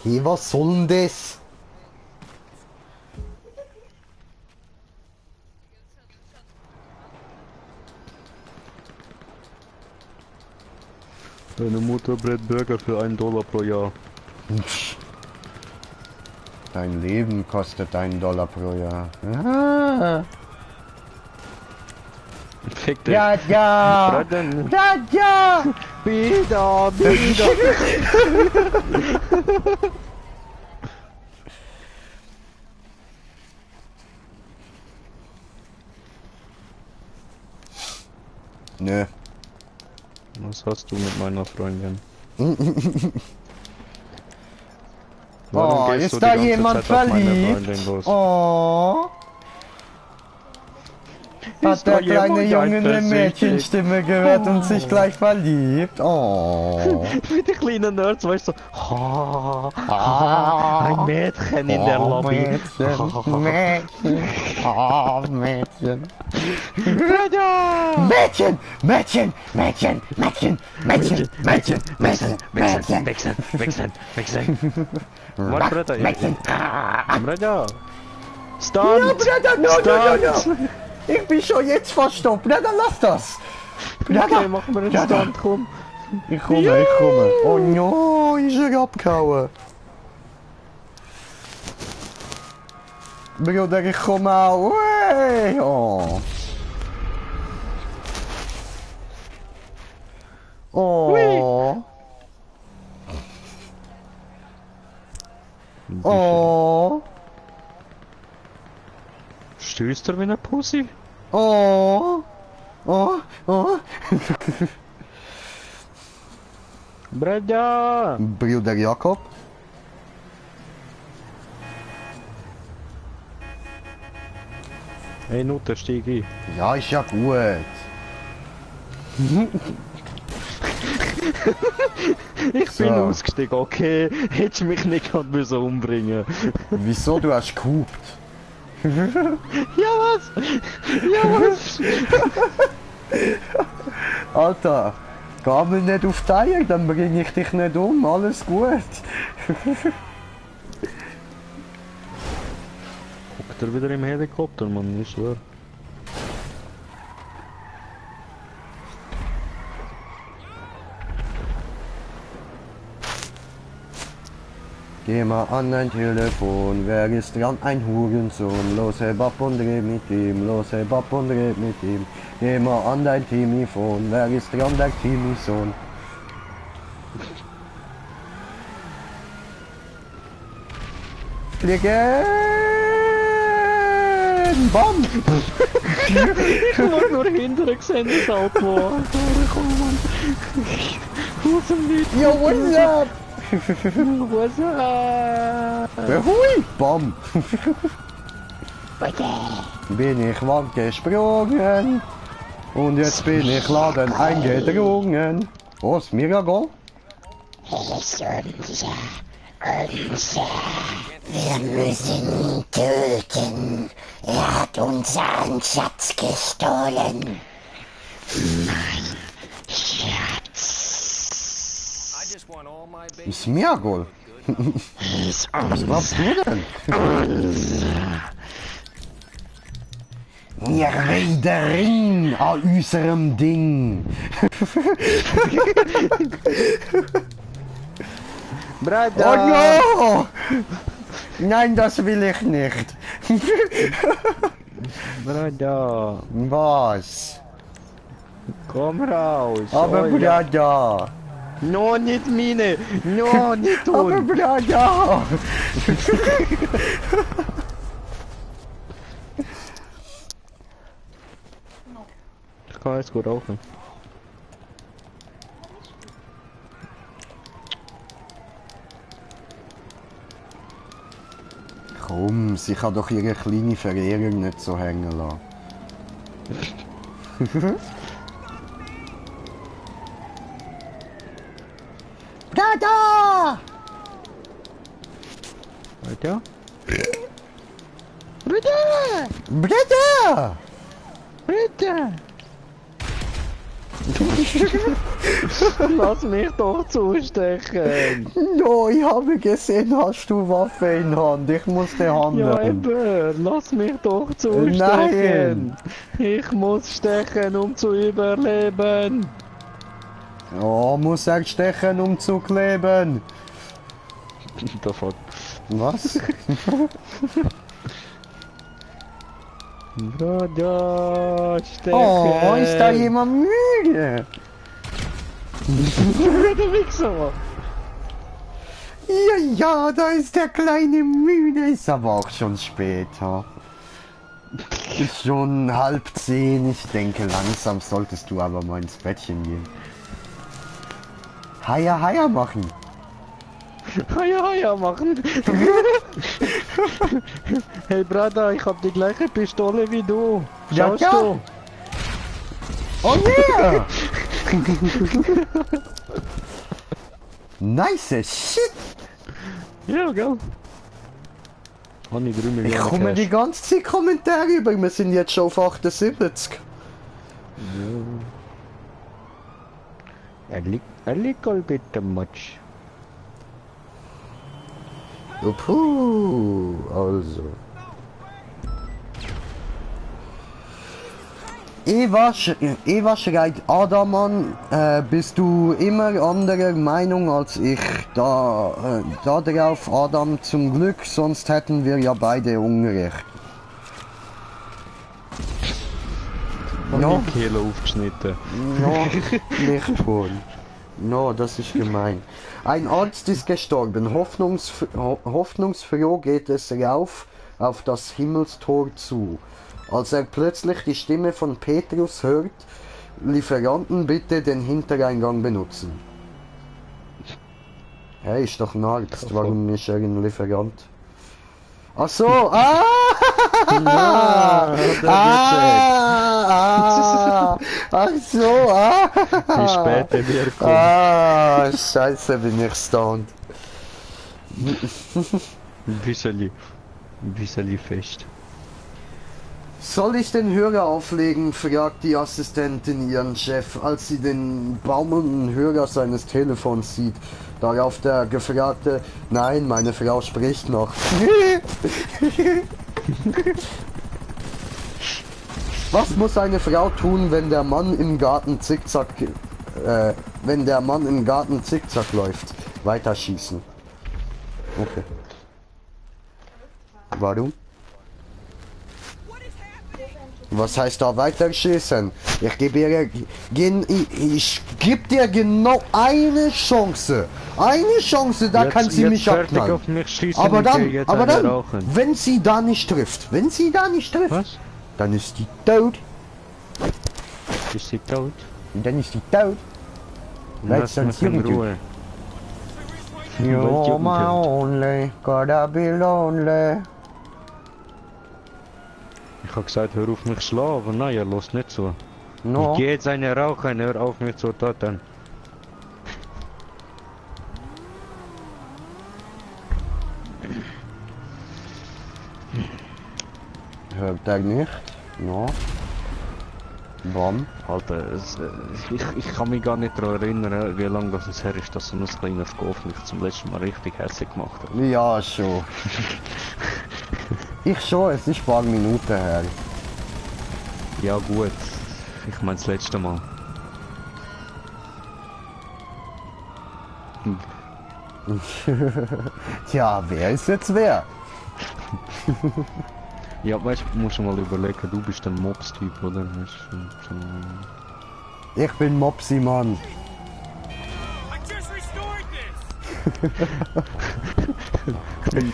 Hey, was soll denn das? Deine Mutter brät Burger für $1 pro Jahr. Dein Leben kostet $1 pro Jahr. Ah. Fick dich. Ja, ja! Brötchen. Ja, ja! Wieder. Nö. Was hast du mit meiner Freundin? Oh, gehst ist du da die ganze jemand Zeit auf meine verliebt? Freundin los? Oh. Hat der kleine Junge eine Mädchenstimme gehört und sich gleich verliebt? Oh. Wie die kleinen Nerds, weißt du? Ein Mädchen in der Lobby. Mädchen. Oh, Mädchen. Ja! Mädchen! Mädchen! Mädchen! Mädchen! Mädchen! Mädchen! Mädchen! Mädchen! Wechseln. Was, Bruder? Mädchen! Bruder! Ja, Stand! Bruder, no. Ich bin schon jetzt verstopft. Bruder, lass das. Okay, machen wir einen Bruder. Stand, komm. Ich komme. Oh no, ist er abgehauen. Bruder, ich komme auch. Hey. Oh. Oh. Oh. Stößt er wie eine Pussy? Oh. Oh. Oh. Bruder! Bruder Jakob. Hey Nutte, steig ein. Ja, ist ja gut. Ich bin So. ausgestiegen, okay. Hättest du mich nicht gerade müssen umbringen. Wieso, du hast gehupt? Ja was? Ja was? Alter, geh mir nicht auf die Eier, dann bringe ich dich nicht um. Alles gut. Guckt er wieder im Helikopter, Mann, ich schwör. Geh mal an dein Telefon, wer ist dran? Ein Hurensohn. Los, heb ab und red mit ihm, los, heb ab und red mit ihm. Geh mal an dein Timifon, wer ist dran? Der Timisohn. Fliegen! Bam! Ich hab nur hinterher gesehen, das Auto. Komm, Mann. Husen Yo, what's up? Was Hui! Bam! Bin ich Wand gesprungen und jetzt bin ich Laden eingedrungen. Oh, ist mega geil. Wir müssen ihn töten. Er hat unseren Schatz gestohlen. Mein Schatz. Ist mega geil. Was glaubst du denn? Wir reden an unserem Ding. Bruder! Oh no! Nein, das will ich nicht. Bruder! Was? Komm raus! Aber Bruder! No, nicht meine! No, nicht Aber tun! Bruder! Ich kann jetzt gut rauchen. Komm, sie kann doch ihre kleine Verehrung nicht so hängen lassen. Bruder! Weiter? Bruder! Bruder! Lass mich doch zustechen. No, ich habe gesehen, hast du Waffe in Hand. Ich muss die Hand Ja, nehmen. eben, lass mich doch zustechen. Nein. Ich muss stechen, um zu überleben. Oh, muss er stechen, um zu kleben. The fuck? Was? Bruder, stechen. Oh, ist da jemand müde? Du Wichser. Ja, da ist der kleine müde. Ist aber auch schon später. Ist schon 9:30. Ich denke, langsam solltest du aber mal ins Bettchen gehen. Haja, haja machen. Ja, machen. Hey Bruder, ich hab die gleiche Pistole wie du. Ja, Schaust ja. du? Oh yeah! Nice shit! Ja, gell? Habe ich 3 Millionen Ich komme die Cash. ganze Zeit Kommentare über. Wir sind jetzt schon auf 78. A little bit much. Puh, also. Eva schreibt, Adaman, bist du immer anderer Meinung als ich? Da darauf, Adam, zum Glück, sonst hätten wir ja beide Unrecht. No. Die Kehle aufgeschnitten. No, nicht wohl. No, das ist gemein. Ein Arzt ist gestorben. Hoffnungsfroh geht es rauf auf das Himmelstor zu. Als er plötzlich die Stimme von Petrus hört, Lieferanten bitte den Hintereingang benutzen. Hey, ist doch ein Arzt. Warum ist er ein Lieferant? Ach so, ach so, Die späte Wirkung. scheiße, bin ich stoned. Ein bisschen fest. Soll ich den Hörer auflegen, fragt die Assistentin ihren Chef, als sie den baumelnden Hörer seines Telefons sieht. Darauf der Gefragte, nein, meine Frau spricht noch. Was muss eine Frau tun, wenn der Mann im Garten zickzack, läuft? Weiterschießen. Okay. Warum? Was heißt da weiterschießen? Ich gebe dir genau eine Chance. Eine Chance, da kann sie mich abknallen. Aber dann, wenn sie da nicht trifft, Was? dann ist die tot. Ist sie tot? Dann ist die tot. Lass mich in Ruhe. You're my only, gotta be lonely. Ich hab gesagt, hör auf mich zu schlagen, aber nein, er lässt nicht zu. No. Ich geh jetzt eine rauchen, hör auf mich zu töten. Hört er nicht? No. Bam. Alter, ich kann mich gar nicht daran erinnern, wie lange das her ist, dass so ein kleiner Skopf mich zum letzten Mal richtig hässlich gemacht hat. Ja, schon. Ich schon, es ist ein paar Minuten her. Ja gut, ich meine das letzte Mal. Tja, wer ist jetzt wer? Ja, weißt du, musst du mal überlegen, du bist ein Mobs-Typ, oder? Ich bin Mopsi, Mann. I just restored this!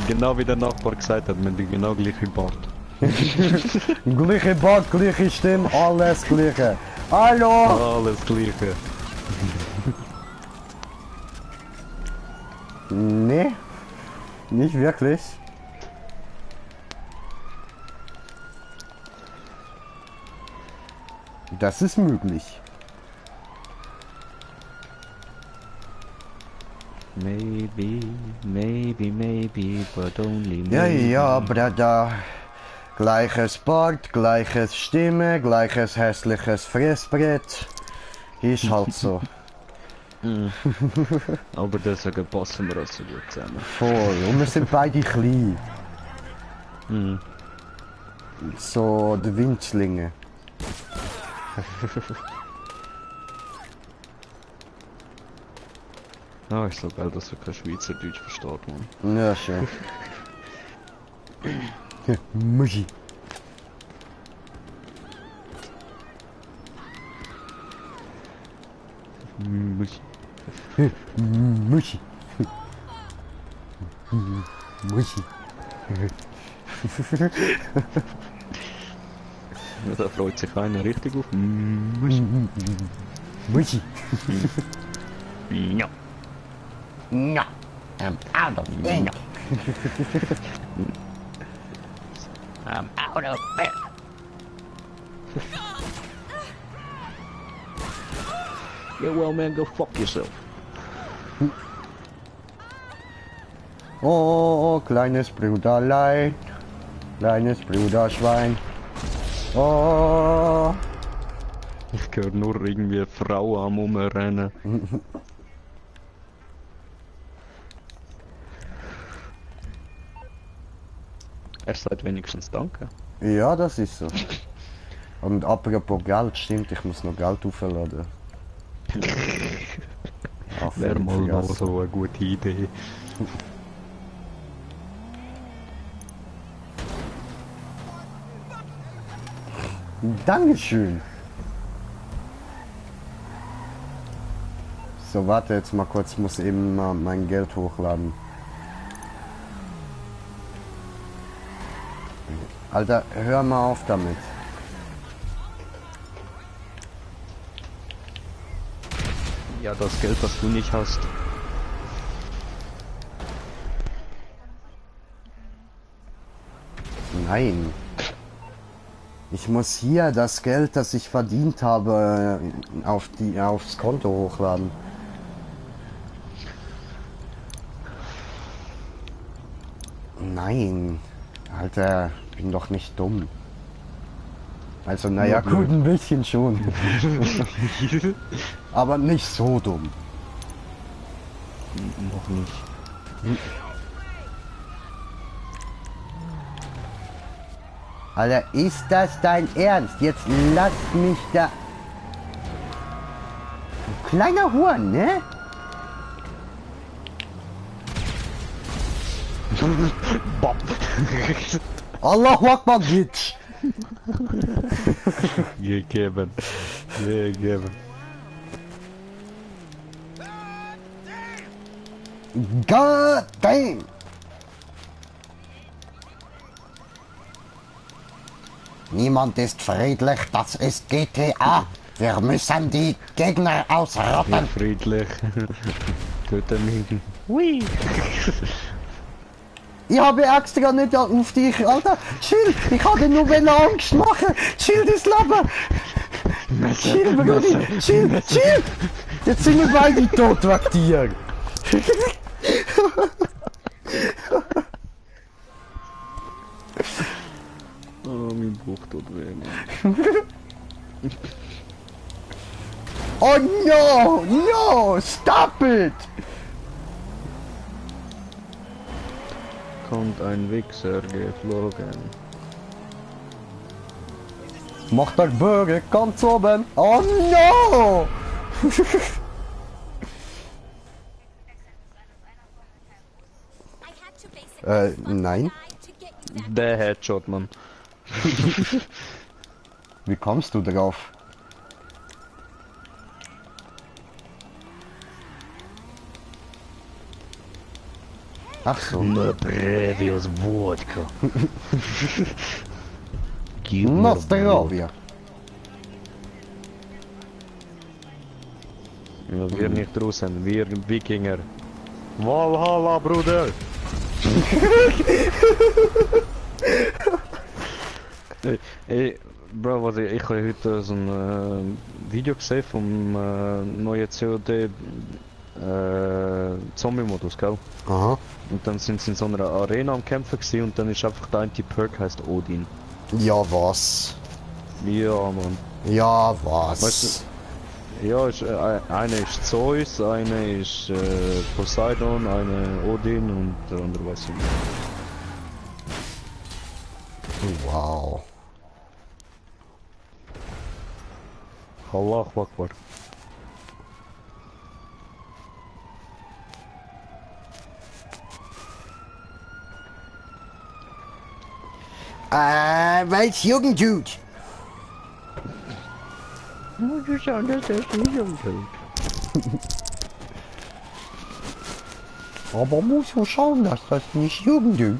Genau wie der Nachbar gesagt hat, man die genau gleiche Bart. Gleiche Bart, gleiche Stimme, alles gleiche. Hallo! Alles gleiche. Nee, nicht wirklich. Das ist möglich. Maybe, but only maybe. Ja, ja, Bruder. Gleiches Bart, gleiches Stimme, gleiches hässliches Fressbrett. Ist halt so. Aber deswegen passen wir auch so gut zusammen. Voll. Und wir sind beide klein. Mhm. So, die Winzlinge. Ah, ist so geil, dass er kein Schweizerdeutsch versteht, man. Ja, schön. Muschi. Muschi. Muschi. Muschi. Ja, da freut sich einer richtig auf. Muschi. Muschi. Ja. No, I'm out of ink. I'm out of ink. Yeah, well, man, go fuck yourself. Oh, kleines Bruderlein. Kleines Bruderschwein. Oh. Ich höre nur irgendwie Frauen am Umrennen. Er sagt wenigstens Danke. Ja, das ist so. Und apropos Geld, stimmt, ich muss noch Geld aufladen. Ja, Wäre mal noch vergessen. so eine gute Idee. Dankeschön. So, warte jetzt mal kurz, ich muss eben mal mein Geld hochladen. Alter, hör mal auf damit. Ja, das Geld, das du nicht hast. Nein. Ich muss hier das Geld, das ich verdient habe, aufs Konto hochladen. Nein. Alter, bin doch nicht dumm. Also, naja, gut, ein bisschen schon. Aber nicht so dumm. Noch nicht. Alter, ist das dein Ernst? Jetzt lass mich da... Du kleiner Huren, ne? Bop. Allahu Akbar, Gitsch! Gegeben. Gegeben. God damn! Niemand ist friedlich, das ist GTA. Wir müssen die Gegner Ja, ausrotten. friedlich. Töten mich. Hui. Ich habe extra nicht auf dich, Alter. Chill, ich hatte nur wenn Angst machen. Chill das Leben. Chill, Brudi. Chill, chill. Jetzt sind wir beide tot wegen dir. Oh, mein Bauch tut weh, Mann. Oh no, no, stop it. Kommt ein Wichser geflogen. Mach der Bürger ganz oben. Oh no. Nein. Der Headshot, Mann. Wie kommst du drauf? Ach so. Na, Brevius Wodka. Gib mir Na, Zdravia. Ja, wir nicht draußen, wir Wikinger. Valhalla, Bruder! Ey, Bro, was ich habe heute so ein Video gesehen vom neuen COD Zombie-Modus, gell? Aha. Und dann sind sie in so einer Arena am Kämpfen gewesen und dann ist einfach der Anti-Perk heißt Odin. Ja, was? Ja, Mann. Ja, was? Weißt Ja, eine ist Zeus, eine ist Poseidon, eine Odin und der andere weiß ich nicht. Wow. Allah Akbar. Weil's Jugend tut. Muss ich sagen, dass das nicht umfällt. Aber muss man schauen, dass das nicht Jugend tut.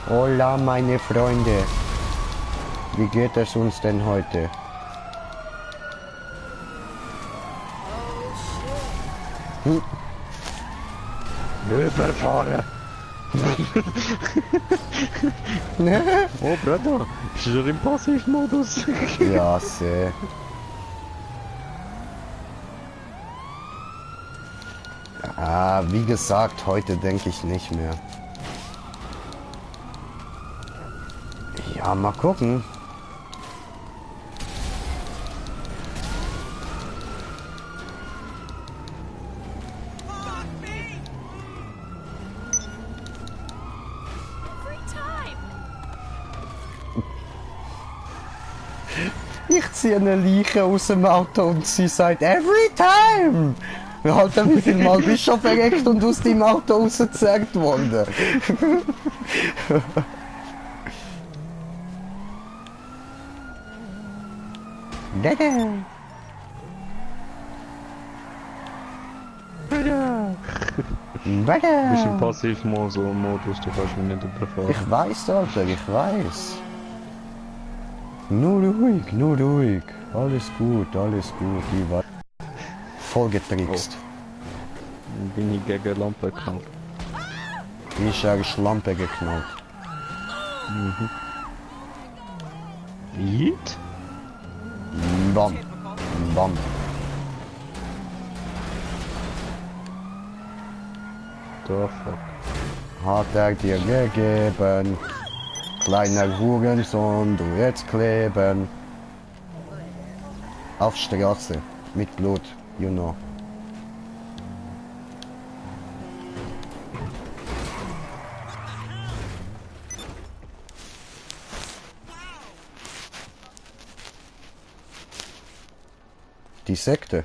Hola, meine Freunde. Wie geht es uns denn heute? Überfahren! Oh, Bruder, ist er im Passivmodus? Ja, sehr. Wie gesagt, heute denke ich nicht mehr. Ja, mal gucken. Every time. Ich ziehe eine Leiche aus dem Auto und sie sagt, every time! Alter, wie viel Mal bist du schon verreckt und aus deinem Auto rausgezerrt worden? Dada. Du bist im Bada. Passivmodus, du kannst mich nicht überfahren. Ich weiß, Alter, ich weiß. Nur ruhig, nur ruhig. Alles gut, ich weiß. Voll getrickst. Bin ich gegen die Lampe geknallt. Ich habe Schlampe geknallt. Yeet? Bam. Bam. The fuck. Hat er dir gegeben. Kleiner Hurensohn, du jetzt kleben. Auf Straße. Mit Blut, you know. Die Sekte.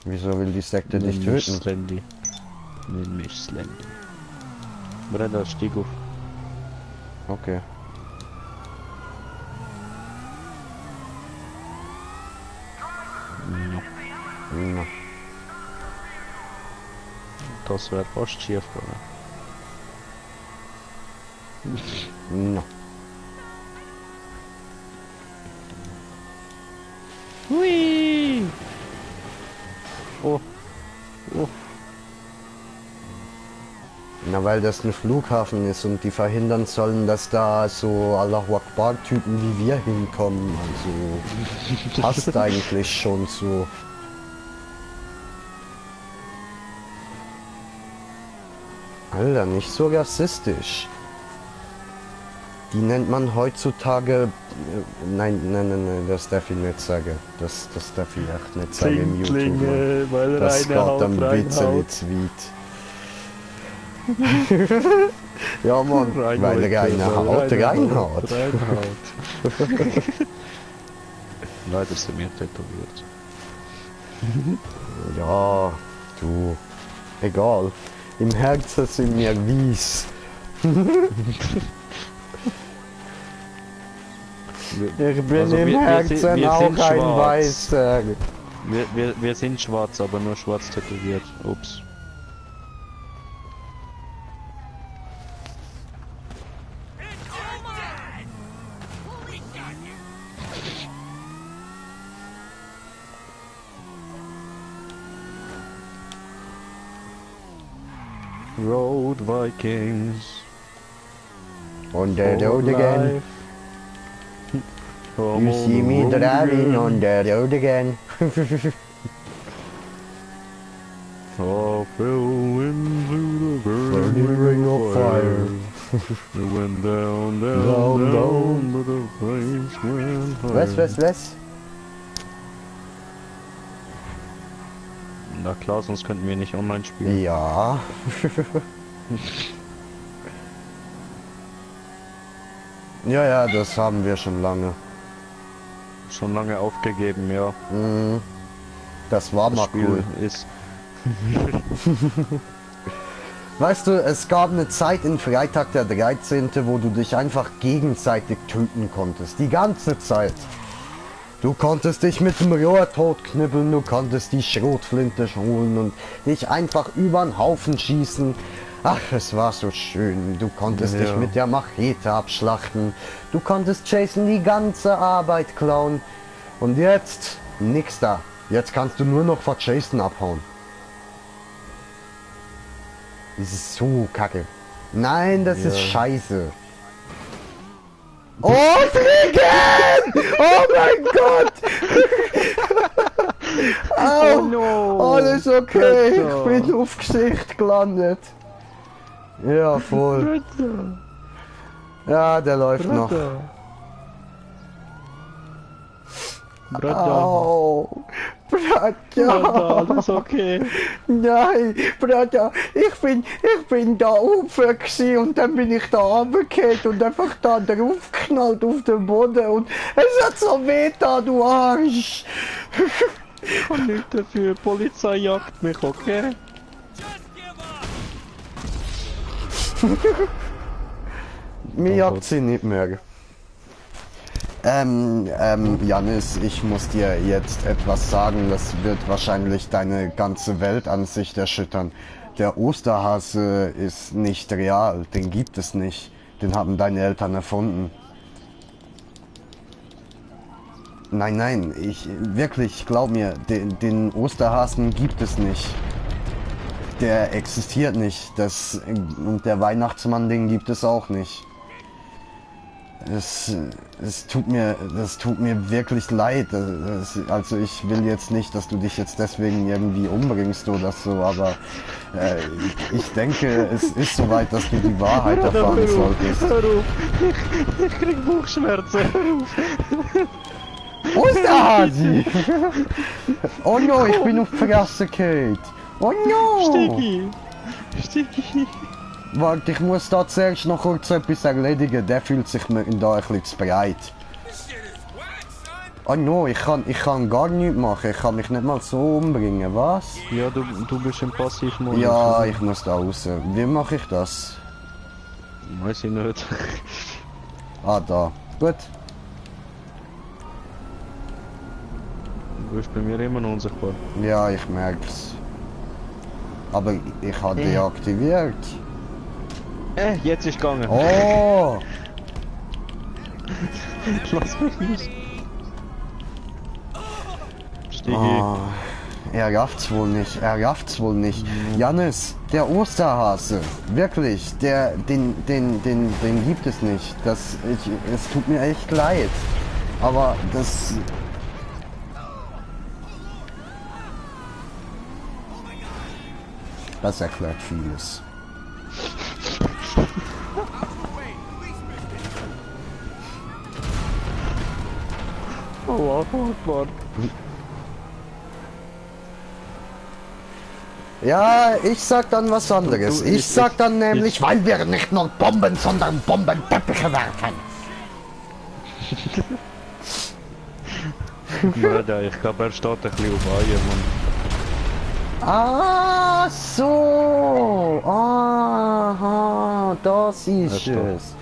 Wieso will die Sekte dich töten? Slendy. Nenn mich Slendy. Bruder, stieg auf. Okay. Na. Das wäre fast schief gegangen. Na. Hui! Oh. Oh. Na, weil das ein Flughafen ist und die verhindern sollen, dass da so Allahu Akbar Typen wie wir hinkommen. Also passt eigentlich schon so. Alter, nicht so rassistisch. Die nennt man heutzutage... Nein, das darf ich nicht sagen. Das darf ich echt nicht sagen im YouTube. Mann. Weil Das geht am bisschen weit. Ja, Mann, weil er eine Haut reinhaut. Leider sind wir tätowiert. Ja, du. Egal. Im Herzen sind wir wies. Ich bin Also im wir Herzen sind auch ein schwarz. Weißer. Wir sind schwarz, aber nur schwarz tätowiert. Ups. Road Vikings. On the road again. You see me driving on the road again. Oh, in blue Burning ring of fire. You went down, down, Down, down, but the flames went higher. Was? Na klar, sonst könnten wir nicht online spielen. Ja. Ja, das haben wir schon lange. Schon lange aufgegeben, ja. Mhm. Das war mal cool. Ist. Weißt du, es gab eine Zeit in Freitag der 13., wo du dich einfach gegenseitig töten konntest. Die ganze Zeit. Du konntest dich mit dem Rohr totknüppeln, du konntest die Schrotflinte holen und dich einfach über den Haufen schießen. Ach, es war so schön. Du konntest dich mit der Machete abschlachten. Du konntest Jason die ganze Arbeit klauen. Und jetzt nix da. Jetzt kannst du nur noch vor Jason abhauen. Das ist so kacke. Nein, das ist scheiße. Oh, fliegen! Oh mein Gott! Au! Oh no! Alles okay, Bitte. ich bin auf Gesicht gelandet. Ja, voll. Ja, der läuft noch. Au! Bruder! Alles okay. Nein, Bruder, ich bin da oben gsi und dann bin ich da runtergefallen und einfach da drauf geknallt auf den Boden und es hat so weh da, du Arsch! Ich kann nicht dafür, Polizei jagt mich, okay? Mir jagt sie nicht mehr. Janis, ich muss dir jetzt etwas sagen, das wird wahrscheinlich deine ganze Weltansicht erschüttern. Der Osterhase ist nicht real, den gibt es nicht. Den haben deine Eltern erfunden. Nein, wirklich, glaub mir, den Osterhasen gibt es nicht. Der existiert nicht. Und der Weihnachtsmann, den gibt es auch nicht. Das tut mir wirklich leid. Also ich will jetzt nicht, dass du dich jetzt deswegen irgendwie umbringst oder so, aber ich denke, es ist soweit, dass du die Wahrheit erfahren solltest. Hör auf. Ich krieg Bauchschmerzen. Osterhasi! Oh no, ich bin auf die Fresse gefallen. Oh no! Sticky. Warte, ich muss da zuerst noch kurz etwas erledigen. Der fühlt sich mir da ein bisschen zu breit. Oh no, ich kann gar nichts machen. Ich kann mich nicht mal so umbringen. Was? Ja, du bist im Passivmodus. Ja, ich muss da raus. Wie mache ich das? Weiß ich nicht. Ah, da. Gut. Du bist bei mir immer noch unsichtbar. Ja, ich merk's. Aber ich habe deaktiviert. Jetzt ist gegangen. Oh! Lass mich los. Sticky. Oh, er rafft's wohl nicht. Janis, der Osterhase, wirklich, den gibt es nicht. Es tut mir echt leid. Aber das erklärt vieles. Oh, Mann. Ja, ich sag dann was anderes. Ich sag dann nämlich, weil wir nicht nur Bomben, sondern Bombenteppiche werfen. Bruder, ich glaube, er steht ein bisschen auf Eier, Mann. Ah, so. Aha, das ist es.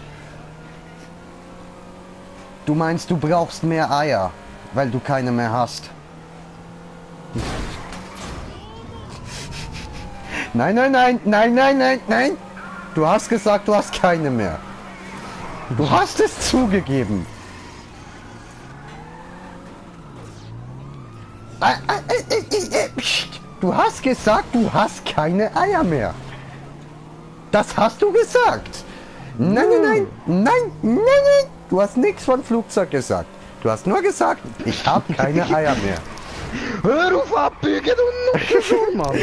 Du meinst, du brauchst mehr Eier, weil du keine mehr hast. Nein. Du hast gesagt, du hast keine mehr. Du hast es zugegeben. Du hast gesagt, du hast keine Eier mehr. Das hast du gesagt. Nein. Du hast nichts von Flugzeug gesagt. Du hast nur gesagt, ich habe keine Eier mehr. Hör auf abbiegen und Nuschenschuh, Mann!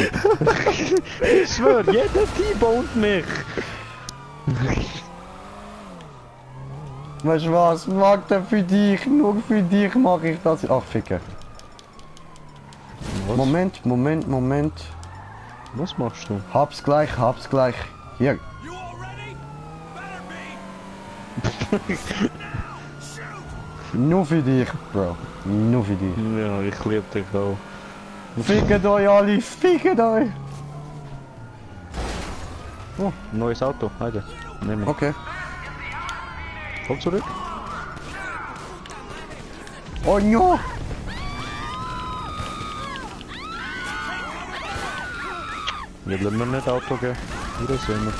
Ich schwör, jeder T-bont mich! Weißt du was? Magda, für dich, nur für dich mache ich das. Ach, Ficker. Was? Moment. Was machst du? Hab's gleich. Hier. You all ready? Better be. Nur für dich, Bro. Nur für dich. Ja, ich lieb dich auch. Fickt euch alle, fickt euch! Oh, neues Auto, Heide. Nimm mich. Okay. Komm zurück. Oh no! Wir bleiben mir nicht Auto gehen. Wieder sehen wir.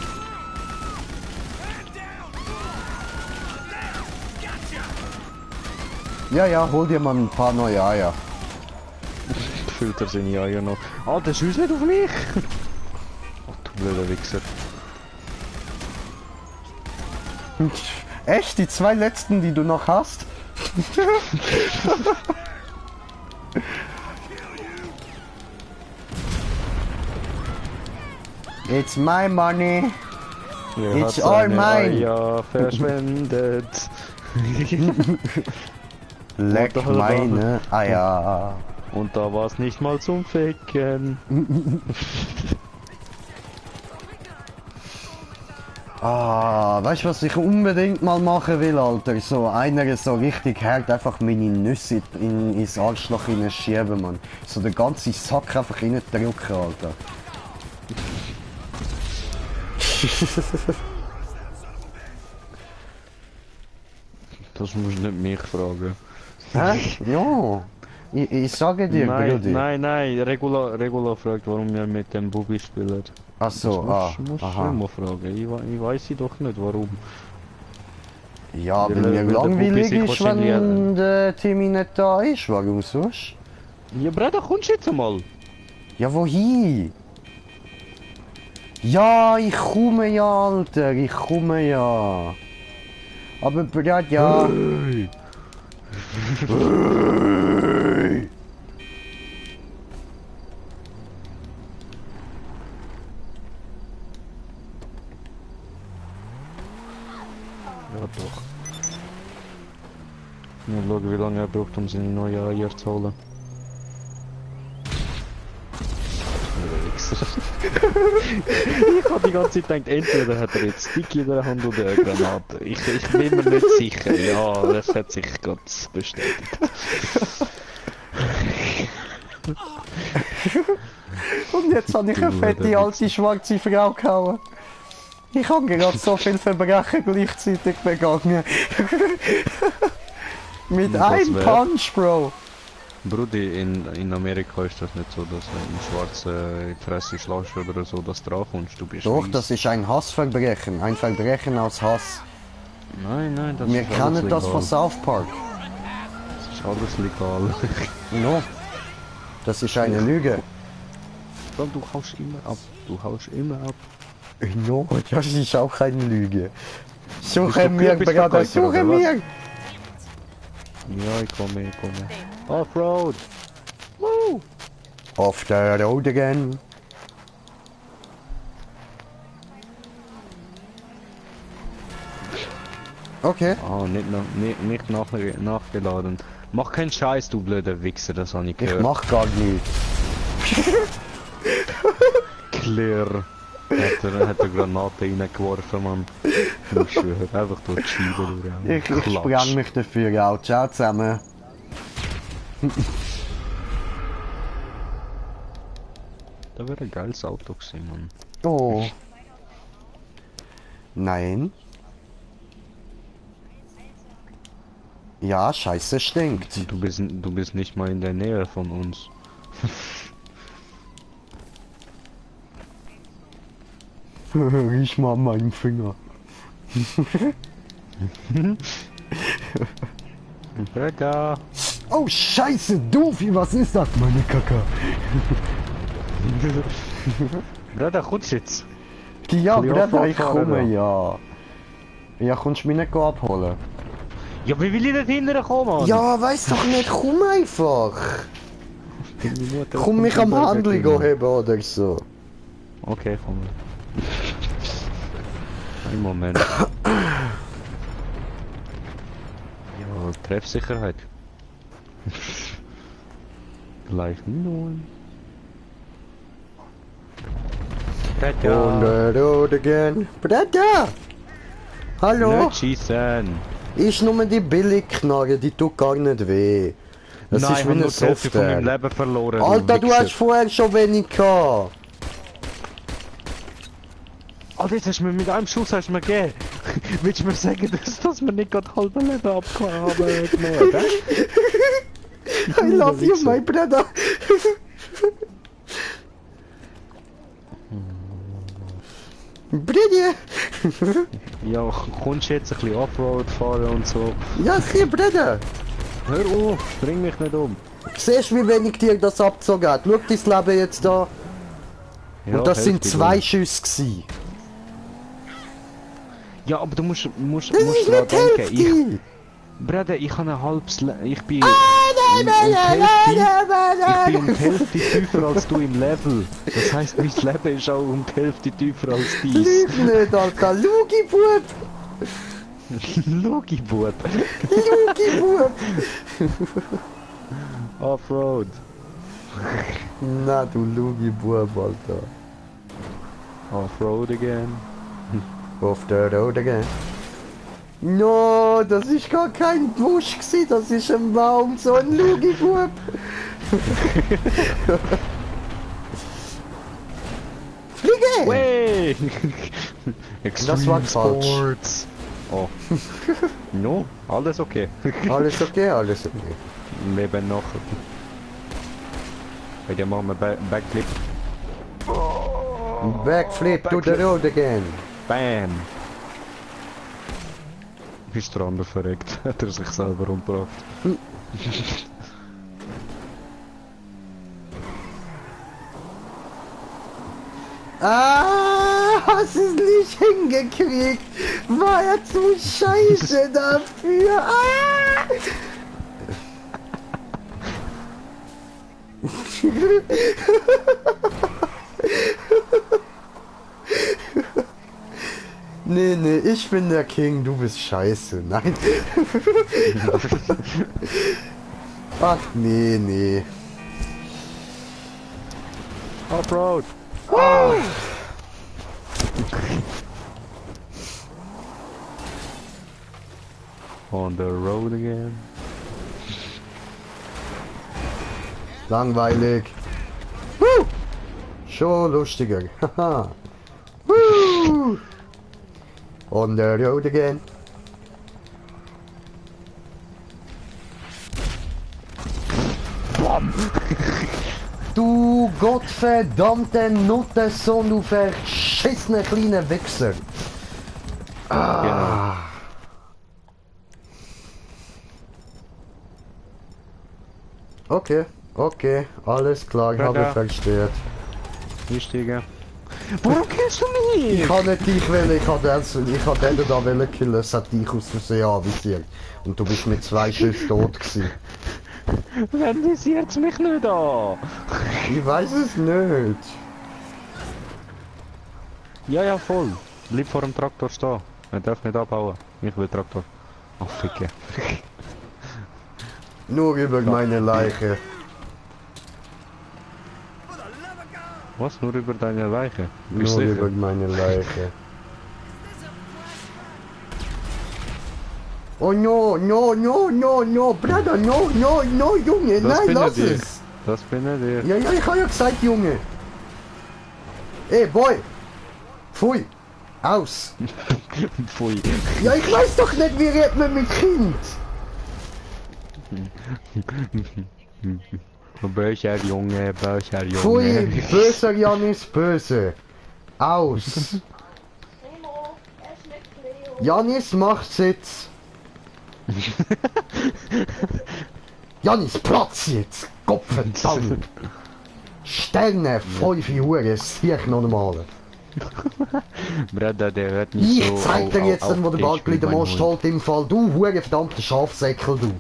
Ja, hol dir mal ein paar neue Eier. Filter sind ja noch. Ah, der schießt nicht auf mich! Oh, du blöder Wichser. Echt? Die 2 letzten, die du noch hast? It's my money. It's all mine. Ja, verschwendet. Leck meine Eier. Und da war's nicht mal zum Ficken. Weißt du, was ich unbedingt mal machen will, Alter? So einer so richtig hart einfach meine Nüsse ins Arschloch schieben, Mann. So den ganzen Sack einfach drücken, Alter. Das musst du nicht mich fragen. Hä? Ja. Ich sage dir, Brudi. Nein, Regula fragt, warum wir mit dem Bubi spielen. Ach so, Musst du immer fragen. Ich weiß doch nicht warum. Ja, Weil wenn mir der langweilig Bubi sich ist, wenn wahrscheinlich- der Timmy nicht da ist, warum sonst? Ja, Bruder, kommst du jetzt mal? Ja, wohin? Ja, ich komme ja, Alter, ich komme ja. Aber Bruder, ja. Ja, doch. Mal schauen, wie lange er braucht, um seine neue Eier zu holen. Der Wichser. Ich hab die ganze Zeit gedacht, entweder hat er jetzt Stick in der Hand oder eine Granate. Ich bin mir nicht sicher. Ja, das hat sich gerade bestätigt. Und jetzt habe ich eine fette alte schwarze Frau gehauen. Ich habe gerade so viel Verbrechen gleichzeitig begangen. Mit Das einem wär- Punch, Bro. Brudi, in Amerika ist das nicht so, dass du in schwarze Fresse schlägst oder so, dass du draufkommst. Du bist Doch, weiss. das ist ein Hassverbrechen. Ein Verbrechen aus Hass. Nein, das Wir ist alles kennen das legal. von South Park. Das ist alles legal. No. Das ist eine Lüge. Du haust immer ab. Du haust immer ab. No, das ist auch eine Lüge. Suche Bist du mir, Kürbisverkäufer, Bruder, suche oder was? mir! Ja, ich komme. Offroad! Woo! Off the road again. Okay. Ah, nicht nachgeladen. Mach keinen Scheiß, du blöder Wichser, das habe ich Ich gehört. mach gar nichts. Clear. Hat er Granate reingeworfen, Mann. Ich schwöre, einfach durch die Scheibe durch. Ich spreng mich dafür auch. Ciao zusammen. Das wäre ein geiles Auto gewesen, Mann. Oh. Nein. Ja, scheiße stinkt. Du bist nicht mal in der Nähe von uns. Riech mal meinen Finger. Brega! Oh, scheiße, Doofi, was ist das, meine Kacke? Brega, kommst du jetzt? Ja, Kann ich Bruder, auch ich fahren, komme, ja? ja. Ja, kommst du mich nicht abholen? Ja, wie will ich nicht hinterher kommen, Mann? Ja, weiß doch nicht, komm einfach. Deine Mutter Komm mich am kommt Handel Burger King. heben oder so. Okay, komm. Ein Moment. Ja, Treffsicherheit. Gleich 0. On the road again. Bruder! Hallo? Nicht schießen! Ist nur die Billigknarre, die tut gar nicht weh. Es Nein, ist ich wie habe eine nur die Hälfte von meinem Software. Leben verloren. Alter, du Wichser. hast vorher schon wenig gehabt. Alter, jetzt hast du mir mit einem Schuss hast du mir gegeben. Willst du mir sagen, dass wir nicht gerade halbe Leben abgenommen haben? I love you, my brother. Bruder! Ja, kommst du jetzt ein bisschen Offroad fahren und so? Ja, sieh, Bruder! Hör auf, bring mich nicht um. Siehst du, wie wenig dir das abgezogen hat? Schau dein Leben jetzt da. Ja, Und das sind Hälfte 2 du. Schüsse gewesen. Ja, aber du musst Das ist dran nicht die denken. Hälfte! Bruder, ich habe ein halbes Ich bin Nein, um die Hälfte nein, tiefer als du im Level. Das heisst, mein Leben ist auch um die Hälfte tiefer als dies. Lüg nicht, Alter! Lugi-Bub! Logibub. Lugi-Bub! Offroad. Na, du Lugi-Bub, Alter. Offroad again. Off the road again. No, das ist gar kein Busch gsi, das ist ein Baum, so ein Lugi-Bub. Fliege! Way! Das war Extreme falsch. Sports. Oh. No, alles okay. Alles okay, alles okay. Leben noch. Bei dir machen wir Backflip. Backflip to the road again. Bam! Ist der andere verreckt? Hat er sich selber umgebracht? Ah, hast es nicht hingekriegt. War ja zu scheiße dafür. Ah! Nee, nee, ich bin der King, du bist scheiße. Nein. Ach, nee, nee. Offroad! On the road again. Langweilig. Woo! Schon lustiger. Haha. Woo! On the road again. Du gottverdammte Nuttensohn, du verschissener kleiner Wichser. Genau. Okay, okay, alles klar, ich habe Brother. versteht. Wichtiger. Warum kennst du mich? Ich kann nicht dich wählen, ich habe den da wollen killen, es hat dich aus Versehen anvisiert. Und du bist mit 2 Schüssen tot gewesen. Wenn visiert's mich nicht an? Ich weiß es nicht. Ja, ja, voll. Bleib vor dem Traktor stehen. Er darf nicht abhauen. Ich will Traktor. Ach, ficke. Nur über meine Leiche. Was? Nur über deine Leiche? Nur Bist du über sicher? meine Leiche. Oh no, no, no, no, no, Bruder, no, no, no, Junge, Das nein, bin lass nicht ich. es. Das bin nicht ich. Ja, ja, ich habe ja gesagt, Junge. Ey, Boy. Pfui. Aus. Pfui. Ja, ich weiß doch nicht, wie redet man mit Kind. Böcher Junge, Böcher Junge. Pfui, böser Janis, böse. Aus. Remo, er schmeckt Leo. Janis, macht's jetzt. Janis, Platz jetzt. Gottverdammt. Sterne, 5 Uhr, sieh ich noch einmal. Bruder, der hört nicht so. Ich zeig dir jetzt, wo der aufgeregt Balken wie den mein Most Hund. holt im Fall. Du, hure verdammter Schafsäckel, du.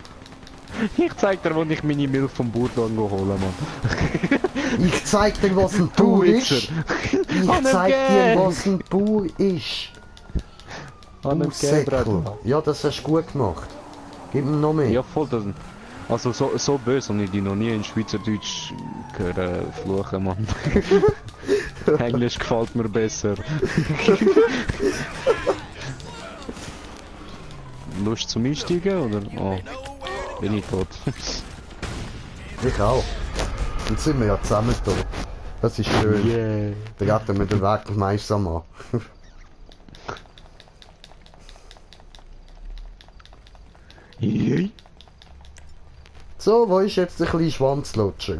Ich zeig dir, wo ich meine Milch vom Bauernwagen holen, Mann. Ich zeig dir, was ein Bauer ist. Ich zeig dir, was ein Bauer ist. Bauersäckel. Ja, das hast du gut gemacht. Gib mir noch mehr. Ja, voll. Das, also so böse habe ich die noch nie in Schweizerdeutsch gehört fluchen, Mann. Englisch gefällt mir besser. Lust zum Einsteigen, oder? Oh, bin ich tot. Ich auch. Jetzt sind wir ja zusammen da. Das ist schön. Yeah. Da geht mir den Weg gemeinsam an. Yay. So, wo ist jetzt der kleine Schwanzlutscher?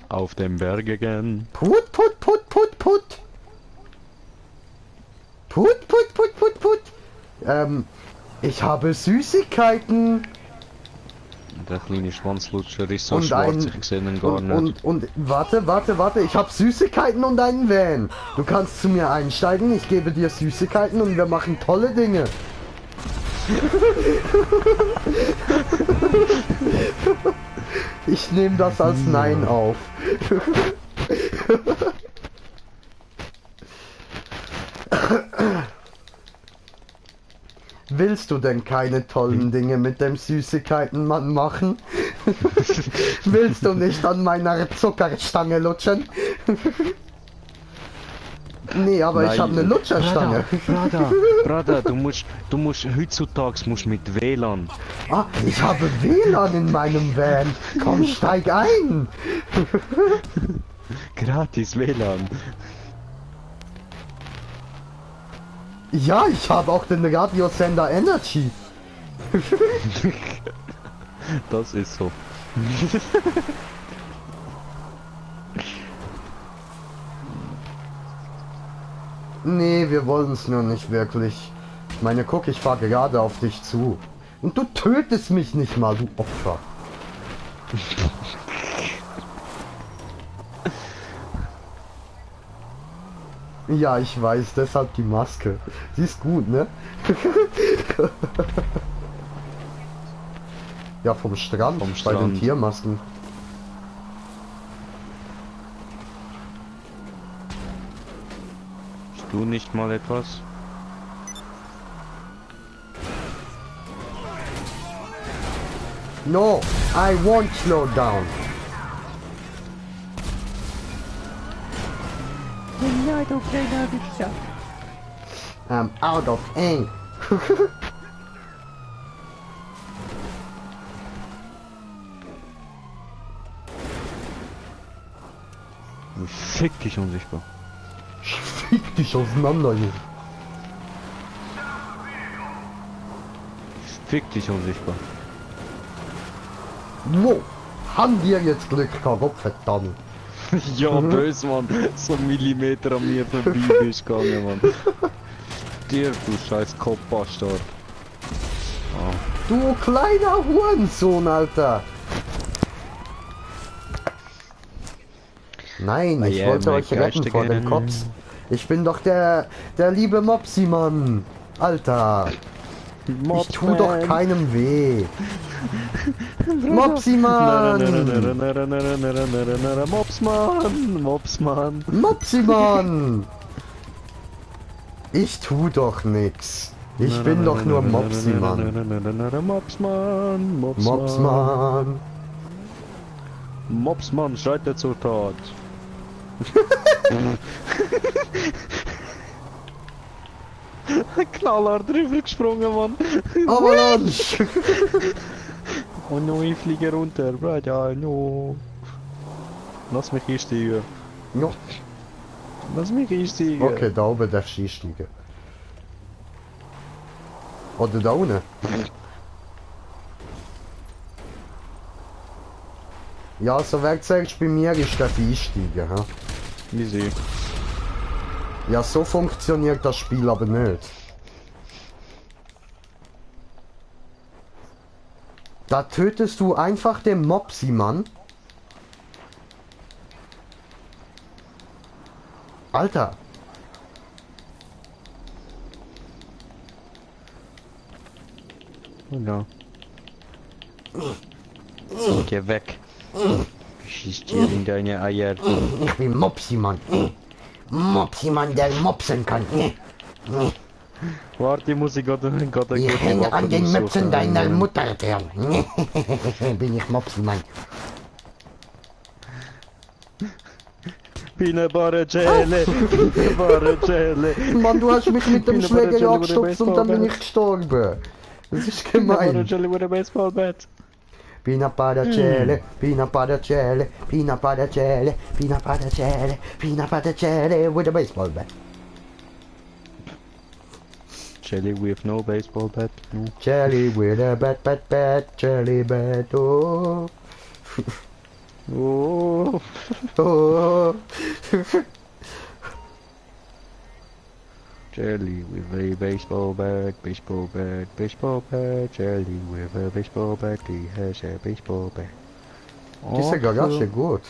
Auf dem Berg again. Put, put, put, put, put. Put, put, put, put, put. Ich habe Süßigkeiten. Der kleine Schwanzlutscher ist so Und schwarz, ein- ich sehe ihn gar nicht. Und warte, ich habe Süßigkeiten und einen Van. Du kannst zu mir einsteigen, ich gebe dir Süßigkeiten und wir machen tolle Dinge. Ich nehme das als Nein auf. Willst du denn keine tollen Dinge mit dem Süßigkeitenmann machen? Willst du nicht an meiner Zuckerstange lutschen? Nee, aber ich Nein, habe eine Lutscherstange. Brother, du musst heutzutage musst mit WLAN. Ah, ich habe WLAN in meinem Van. Komm, steig ein. Gratis WLAN. Ja, ich habe auch den Radiosender Energy. Das ist so. Nee, wir wollen es nur nicht wirklich. Ich meine, guck, ich fahre gerade auf dich zu. Und du tötest mich nicht mal, du Opfer. Ja, ich weiß, deshalb die Maske. Sie ist gut, ne? Ja, vom Strand, Vom bei den Strand. Tiermasken. Hast du nicht mal etwas? No, I won't slow down. I'm out of ink. Fick dich unsichtbar. Fick dich auseinander, Junge. Fick dich unsichtbar. Wow, haben wir jetzt Glück gehabt, Gott verdammt. Ja, böse, Mann. So einen Millimeter an mir vorbei bist gegangen, Mann. Dir, du scheiß Kopfbastard. Du kleiner Hurensohn, Alter. Nein, ich I wollte am a euch retten vor den Geistigen. Cops. Ich bin doch der liebe Mopsi-Mann. Alter, ich tu doch keinem weh. Mopsi-Mann! Mopsmann! Mopsmann! Mopsi-Mann! Ich tu doch nix. Ich bin doch nur Mopsi-Mann. Mopsmann! Mopsmann! Mopsmann schreit er zur Tat. Knallhart drüber gesprungen, Mann. Avalanche! Oh no, ich fliege runter, Bruder, no. Lass mich einsteigen. Ja, Lass mich einsteigen. okay, da oben darfst du einsteigen. Oder da unten. Ja, so wer sagst bei mir ist der einsteigen, ha? Easy. Ja, so funktioniert das Spiel aber nicht. Da tötest du einfach den Mopsi-Mann. Alter. Ja. Geh weg. Schießt dir in deine Eier. Ich bin Mopsi-Mann. Mopsi-Mann, der mopsen kann. Warte, muss ich gerade eine Ich gute hänge an den Waffe Möpsen aussuchen. deiner Mutter dran. Bin ich Mopsi-Mann. Peanut Butter Jelly, Peanut Butter Jelly. Mann, du hast mich mit dem Peanut Butter Schläger Jelly with a angestupst und dann bin ich gestorben. Das ist Peanut Butter gemein. Jelly with a baseball bat. Peanut butter jelly, peanut butter jelly, peanut butter jelly, peanut butter jelly, peanut butter jelly with a baseball bat. Jelly with no baseball bat. No. Jelly with a bat, jelly bat, oh. Oh. Oh. Jelly with a baseball bat, baseball bat, baseball bat. Jelly with a baseball bat, he has a baseball bat. Die ist ja gar ganz schön gut.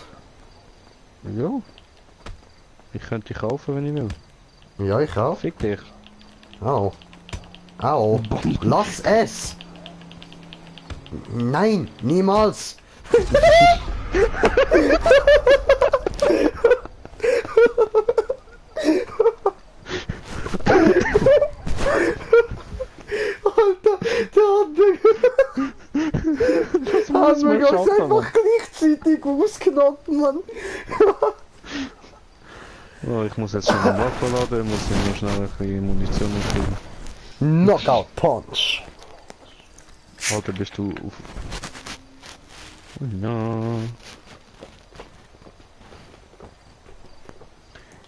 Ja. Ich könnte die kaufen, wenn ich will. Ja, ich auch. Fick dich. Au. Au. Lass es! Nein, niemals! Alter, der hat mir ganz einfach gleichzeitig ausgenockt, Mann. Oh, ich muss jetzt schon eine Waffe laden, ich muss hier nur schnell ein bisschen Munition kriegen. Knockout Punch. Alter, bist du auf... Oh no.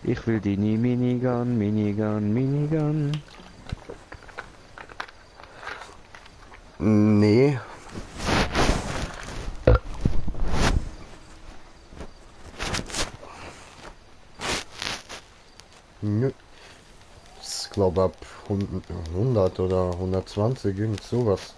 Ich will die nie Minigun, Minigun, Minigun. Nee. Nö. Ich glaube ab 100 oder 120, irgend sowas.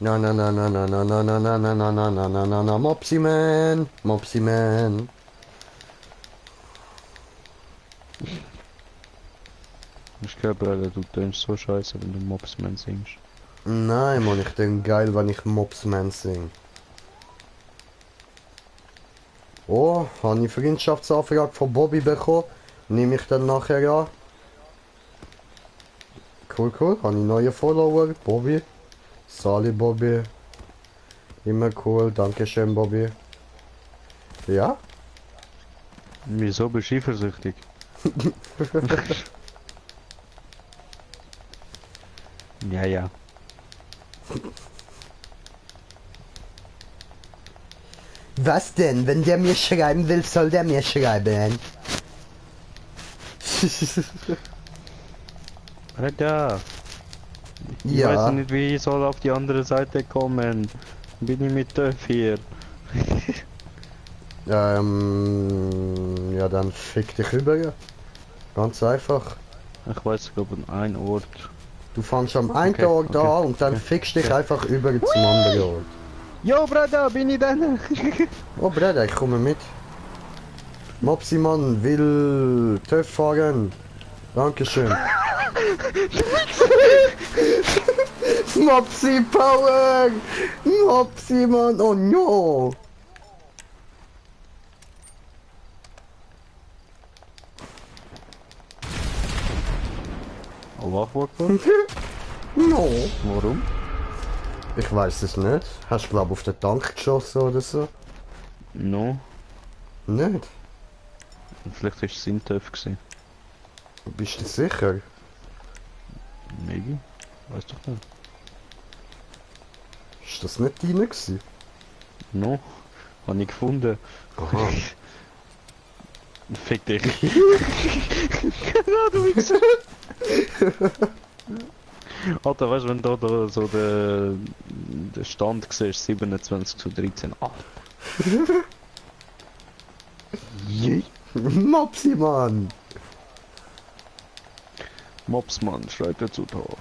Na na na na na na na na na na na na na na na na Mopsi Man, Mopsi Man. Ich glaube, Alter, du tönst so scheiße, wenn du Mopsman singst. Nein, Mann, ich denke geil, wenn ich Mopsman sing. Oh, habe ich Freundschaftsanfrage von Bobby bekommen. Nehme ich dann nachher an. Cool, cool. Habe ich neue Follower. Bobby. Sali Bobby. Immer cool. Dankeschön, Bobby. Ja? Wieso bist du eifersüchtig? Ja, ja. Was denn? Wenn der mir schreiben will, soll der mir schreiben. Alter. Ich Ja. weiß nicht, wie ich soll auf die andere Seite kommen. Bin ich mit TÜV hier. Ja, dann fick dich rüber. Ganz einfach. Ich weiß, glaube ich, ein Ort. Du fängst am einen Okay, Tag da okay. und dann fickst dich einfach über zum anderen Ort. Jo, Bruder, bin ich denn? Oh, Bruder, ich komme mit. Mopsi Mann will TÜV fahren. Dankeschön. Mopsi Power! Mopsi Mann, oh no! Allah Akbar. No! Warum? Ich weiß es nicht. Hast du glaub auf den Tank geschossen oder so? No. Nicht? Vielleicht ist es in TÜV gewesen. Bist du sicher? Maybe. Weiß doch nicht. Ist das nicht deine gewesen? No. Hab ich gefunden. Aha. Fick dich. Genau, du Wichser. Alter, weißt du, wenn da so der Stand siehst, 27:13. Ah. Je. Mopsi Mann! Mopsmann schreit er zu Tod.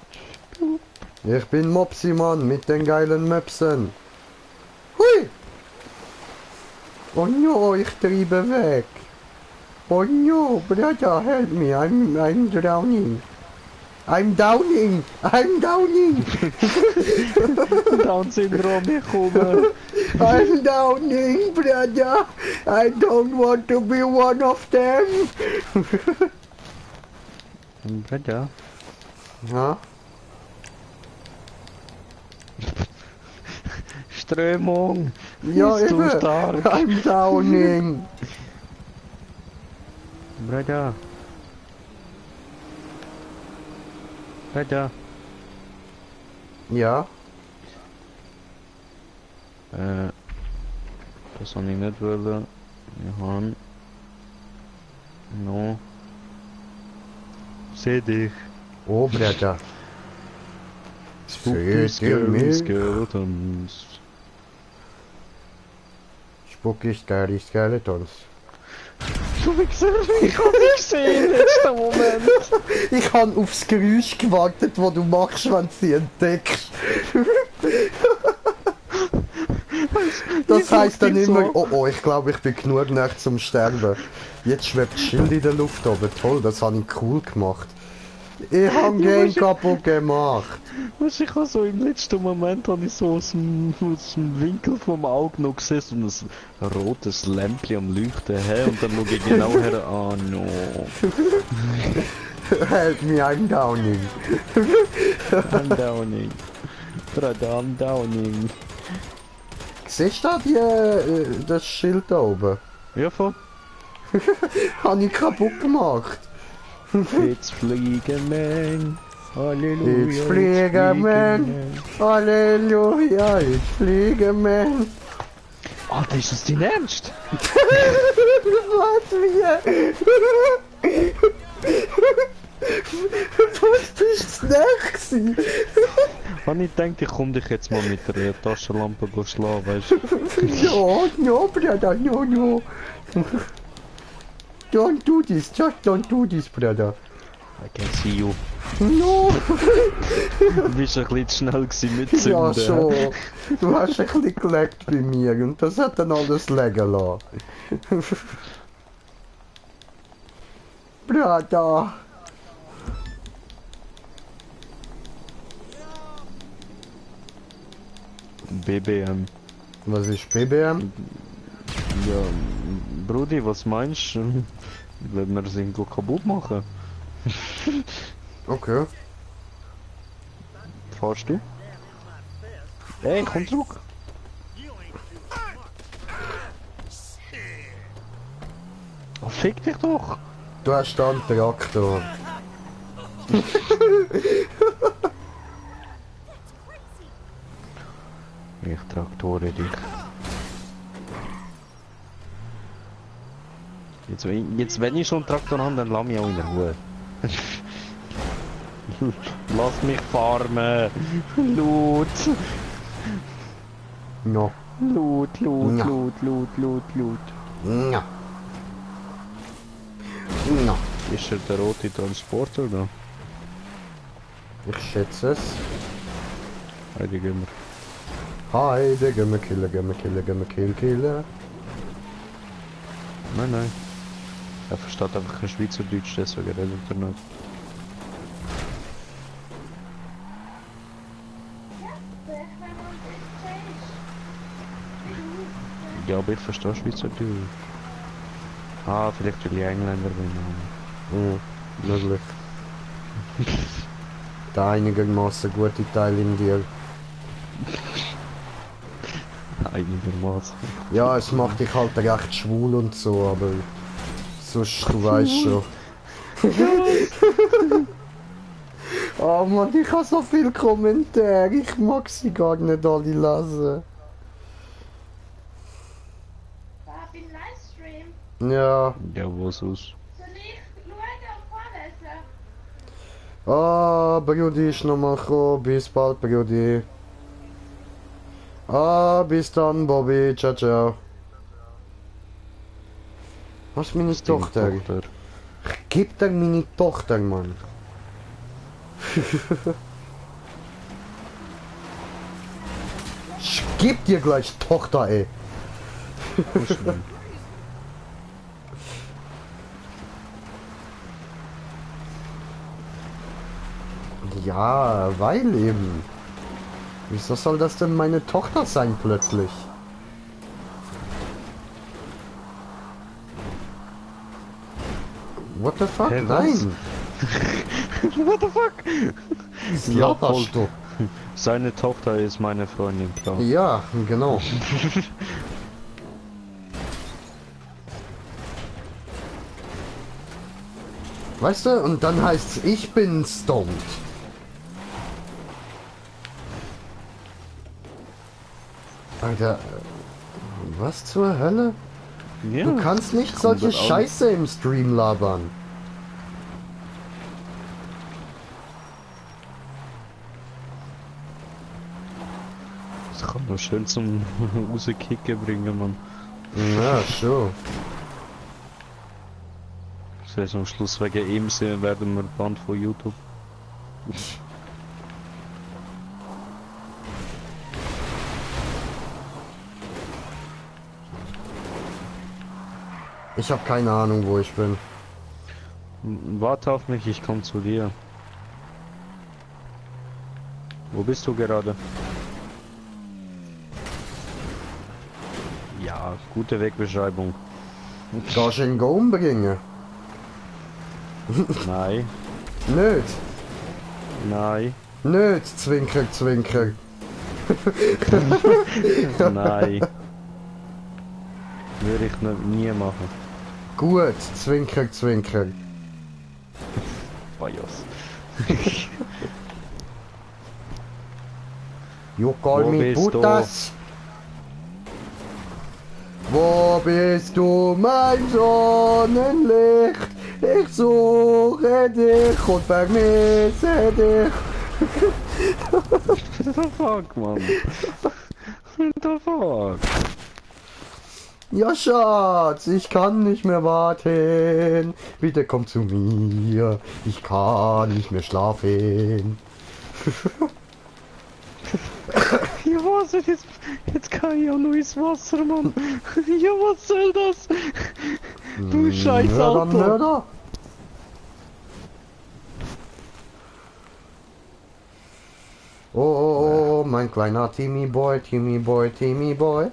Ich bin Mopsi Mann mit den geilen Möpsen. Hui! Oh no, ich treibe weg. Oh no, brother, help me. I'm drowning. I'm downing. I'm downing. Down-Syndrom, ich komme. I'm downing, brother. I don't want to be one of them. Ja. Ja? Strömung. Ja, Bist du eben. stark. I'm downing. Brother. Brother. Ja? Das habe ich nicht wollen. Wir haben... No. Seh dich. Oh, brother. Spooky, Seht ihr scary mich? skeletons. Spooky Scary Skeletons. Du Wichser, ich hab dich gesehen, letzter Moment. Ich habe aufs Geräusch gewartet, das du machst, wenn du sie entdeckst. Das heisst dann immer, so. oh oh, ich glaube, ich bin genug nah zum Sterben. Jetzt schwebt das Schild in der Luft oben. Toll, das habe ich cool gemacht. Ich habe Game kaputt gemacht. Weißt, ich habe so im letzten Moment habe ich so aus dem Winkel vom Auge noch gesehen, so ein rotes Lämpchen am Leuchten, hä? Und dann schaue ich genau her, ah no. Help me, I'm downing. I'm downing. Brother, I'm downing. Siehst du das Schild da oben? Ja, voll. Habe ich kaputt gemacht. It's Fliegerman. Halleluja. It's Fliegerman. Halleluja, it's Fliegerman. Alter, ist das dein Ernst? Was wir? Was bist du nicht? Habe ich gedacht, ich komme dich jetzt mal mit der Taschenlampe schlagen, weißt du? No, no, brother, no, no. Don't do this, just don't do this, brother. I can see you. No. Du bist ein bisschen zu schnell gewesen mit Zünden. Ja, schon. Du hast ein bisschen geleckt bei mir und das hat dann alles liegen lassen. Brother. BBM. Was ist BBM? Ja, Brudi, was meinst du? Wenn wir das irgendwo kaputt machen? Okay. Fahrst du? Ey, komm zurück! Oh, fick dich doch! Du hast da einen Traktor. Ich traktore dich. Jetzt wenn ich schon einen Traktor habe, dann lass mich auch in der Ruhe. Lass mich farmen! Loot! No. Loot, Loot, Ja. Loot, Loot, Loot, Loot. No. No. Ist der rote Transporter da? Ich schätze es. Heide gehen wir. Heide, gehen wir killen, gehen wir killen, gehen wir killen. Nein, nein. Er versteht einfach kein Schweizerdeutsch, deswegen redet er nicht. Ja, aber ich verstehe Schweizerdeutsch. Ah, vielleicht will ich Engländer bin. Möglich. Der einigermaßen gute Teil in dir. Einigermaßen. Ja, es macht dich halt recht schwul und so, aber sonst, du weißt schon. Oh Mann, ich habe so viele Kommentare, ich mag sie gar nicht alle lesen. War im Livestream. Ja. Ja, wo sonst? Soll ich schauen und vorlesen? Ah, Brudi ist nochmal gekommen, bis bald, Brudi. Ah, bis dann, Bobby, ciao, ciao. Was ist meine Tochter? Gib dir meine Tochter, Mann. Ich geb dir gleich Tochter, ey. Nicht schlimm. Ja, weil eben. Wieso soll das denn meine Tochter sein plötzlich? What the fuck? Hä, was? Nein! What the fuck? Was Ja, laberst du? Seine Tochter ist meine Freundin, klar. Ja, genau. Weißt du, und dann heißt's, ich bin stoned. Alter, was zur Hölle? Ja, Du kannst nicht kommt solche das auch- Scheiße im Stream labern. Das kann man schön zum Rauskicken bringen, Mann. Ja, schon. Das heißt, am Schluss wegen ihm sehen werden wir Band von YouTube. Ich habe keine Ahnung, wo ich bin. Warte auf mich, ich komme zu dir. Wo bist du gerade? Ja, gute Wegbeschreibung. Gehst du ihn umbringen? Nein, Nicht. nein, Nicht, Zwinker, Zwinker. nein. Würde ich nie machen. Gut, Zwinker, Zwinker. Bajos. You call Wo me bist du? Putas. Wo bist du, mein Sonnenlicht? Ich suche dich und vermisse dich. What the fuck, Mann? What the fuck? Ja, Schatz, ich kann nicht mehr warten. Bitte komm zu mir. Ich kann nicht mehr schlafen. Ja, was? Jetzt kann ich auch nur ins Wasser, Mann. Ja, was soll das? Du scheiß Mörder, Auto. Mörder. Oh, oh, oh, mein kleiner Timmy Boy, Timmy Boy, Timmy Boy.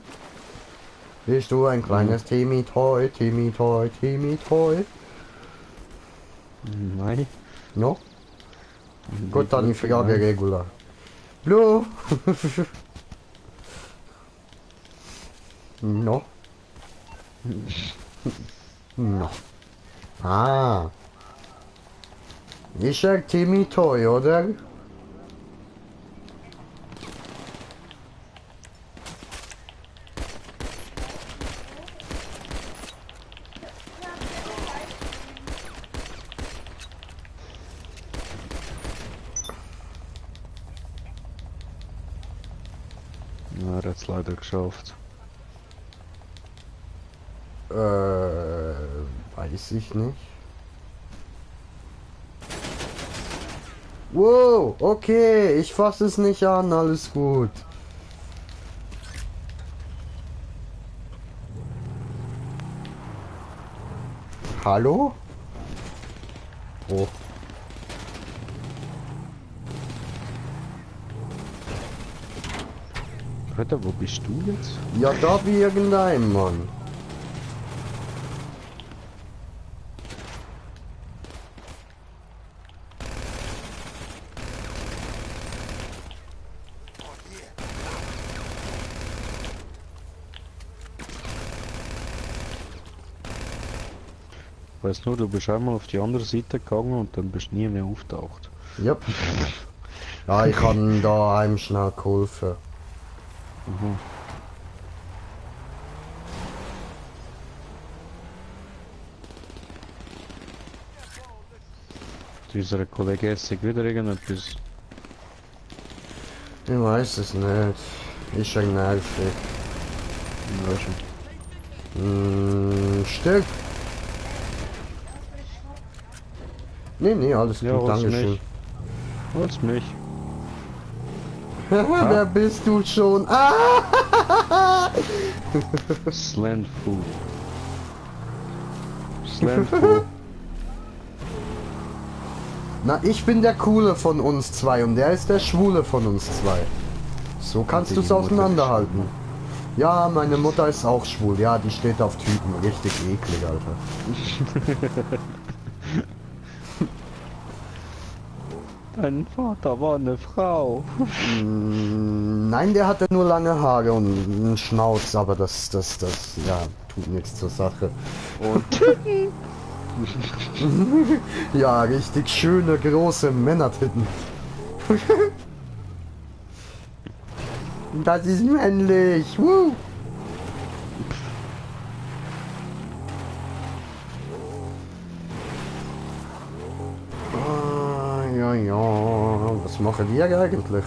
Bist du ein kleines Timmy Toy, Timmy Toy, Timmy Toy? Nein. No? Gut, dann die Frage regular. Blue? No? No. Ah. Ist ein Timmy Toy, oder? Ja, er hat's leider geschafft. Weiß ich nicht. Wow, okay, ich fasse es nicht an, alles gut. Hallo? Oh. Alter, wo bist du jetzt? Ja, da wie irgendein Mann. Weißt nur, du bist einmal auf die andere Seite gegangen und dann bist nie mehr auftaucht. Yep. Ja, ich habe da einem schnell geholfen. Mhm. Dieser Kollege ist wieder irgendetwas. Ich weiß es nicht. Ist schon nervig. Ja, schon. Stück. Nee, alles gut, Ja, hol's dankeschön. mich. Hol's mich. Wer bist du schon? Ah! Slandful. Slandful. Na, ich bin der Coole von uns zwei und der ist der Schwule von uns zwei. So kannst Die du es Mutter auseinanderhalten. Ja, meine Mutter ist auch schwul. Ja, die steht auf Typen. Richtig eklig, Alter. Dein Vater war eine Frau. Nein, der hatte nur lange Haare und einen Schnauz, aber das, ja, tut nichts zur Sache. Und Ja, richtig schöne, große Männertitten. Das ist männlich. Woo. Ja. Was machen die eigentlich?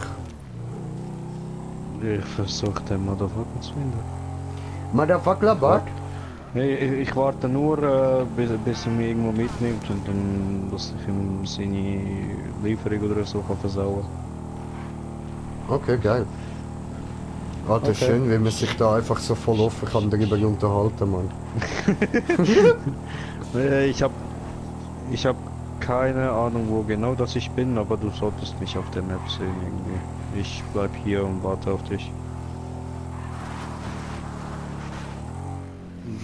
ich versuche den Motherfucker zu finden. Motherfucker, Buck? Hey, ich warte nur, bis er mich irgendwo mitnimmt und dann, dass ich ihm seine Lieferung oder so kann versauen. Okay, geil. Alter, Okay. schön, wie man sich da einfach so voll offen kann darüber unterhalten, Mann. Ich hab keine Ahnung, wo genau das ich bin, aber du solltest mich auf der Map sehen irgendwie. Ich bleib hier und warte auf dich.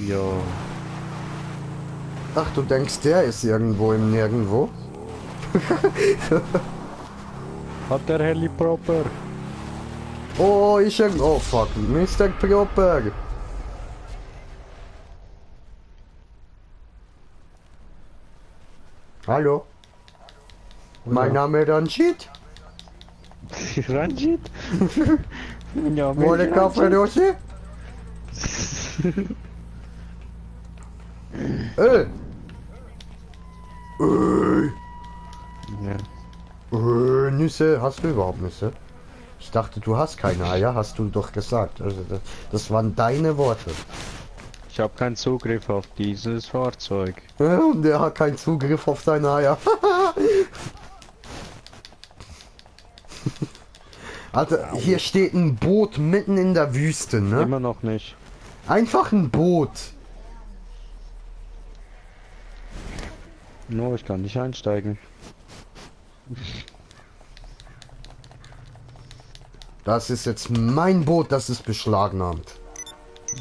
Ja. Ach, du denkst, der ist irgendwo im Nirgendwo? Hat der Heli proper? Oh, oh fuck, Mr. Proper. Hallo? Mein Name ist Ranjit. Ranjit? Ja, Wolle Kaffeedose? Ja. Nüsse, hast du überhaupt Nüsse? Ich dachte, du hast keine Eier, hast du doch gesagt. Also das waren deine Worte. Ich habe keinen Zugriff auf dieses Fahrzeug. Ja, und der hat keinen Zugriff auf deine Eier. Alter, hier steht ein Boot mitten in der Wüste, ne? Immer noch nicht. Einfach ein Boot. No, ich kann nicht einsteigen. Das ist jetzt mein Boot, das ist beschlagnahmt.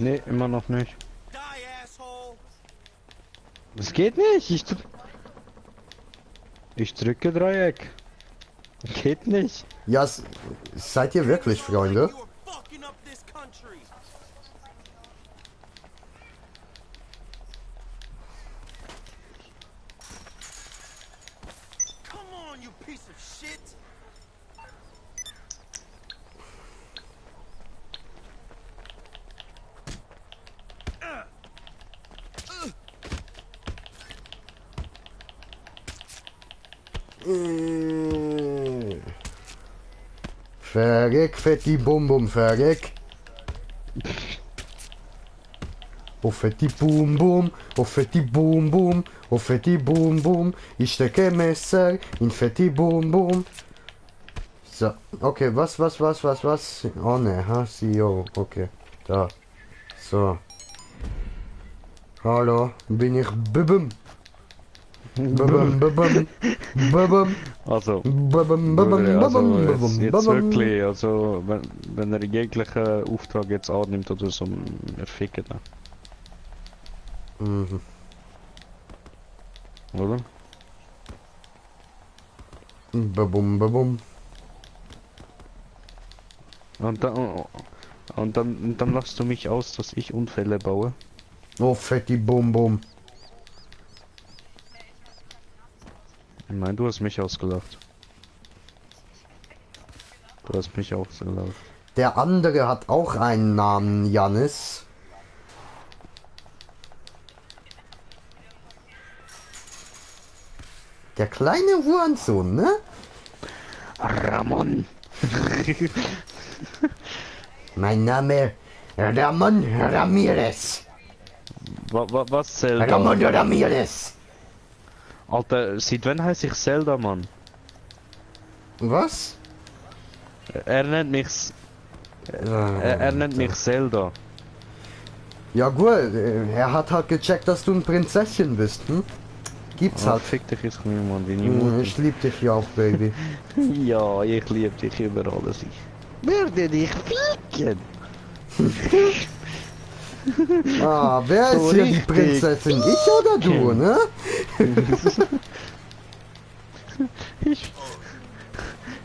Nee, immer noch nicht. Die, asshole! Das geht nicht. Ich drücke Dreieck. Geht nicht. Ja, seid ihr wirklich Freunde? You are fucking up this country! Come on, you piece of shit! Verreck, fetti Bum Bum, verreck. Oh fetti Bum Bum, oh fetti Bum Bum, oh fetti Bum Bum. Ich stecke Messer in fetti Bum Bum. So, okay, was? Oh ne, CEO, okay, da. So. Hallo, bin ich Bubum. Bubum. Also, Bubum, jetzt wirklich, also wenn er jeglichen Auftrag jetzt annimmt oder so, erficken ihn. Mhm. Oder? Bubum. Und dann lachst du mich aus, dass ich Unfälle baue. Oh, fetti Bum Bum. Ich meine, du hast mich ausgelacht. Du hast mich ausgelacht. Der andere hat auch einen Namen, Jannis. Der kleine Hurensohn, ne? Ramon! Mein Name Ramon Ramirez. Was Zelda? Ramon Ramirez. Alter, seit wann heißt ich Zelda, Mann? Was? Er nennt mich Er nennt mich Zelda. Ja gut, er hat halt gecheckt, dass du ein Prinzesschen bist, hm? Gibt's Ah, halt. fick dich jetzt mir, Mann, deine Mutter. Ich lieb dich ja auch, Baby. Ja, ich liebe dich über alles. Ich werde dich ficken! Ah, wer So ist hier die richtig. Prinzessin? Ich oder du, ne?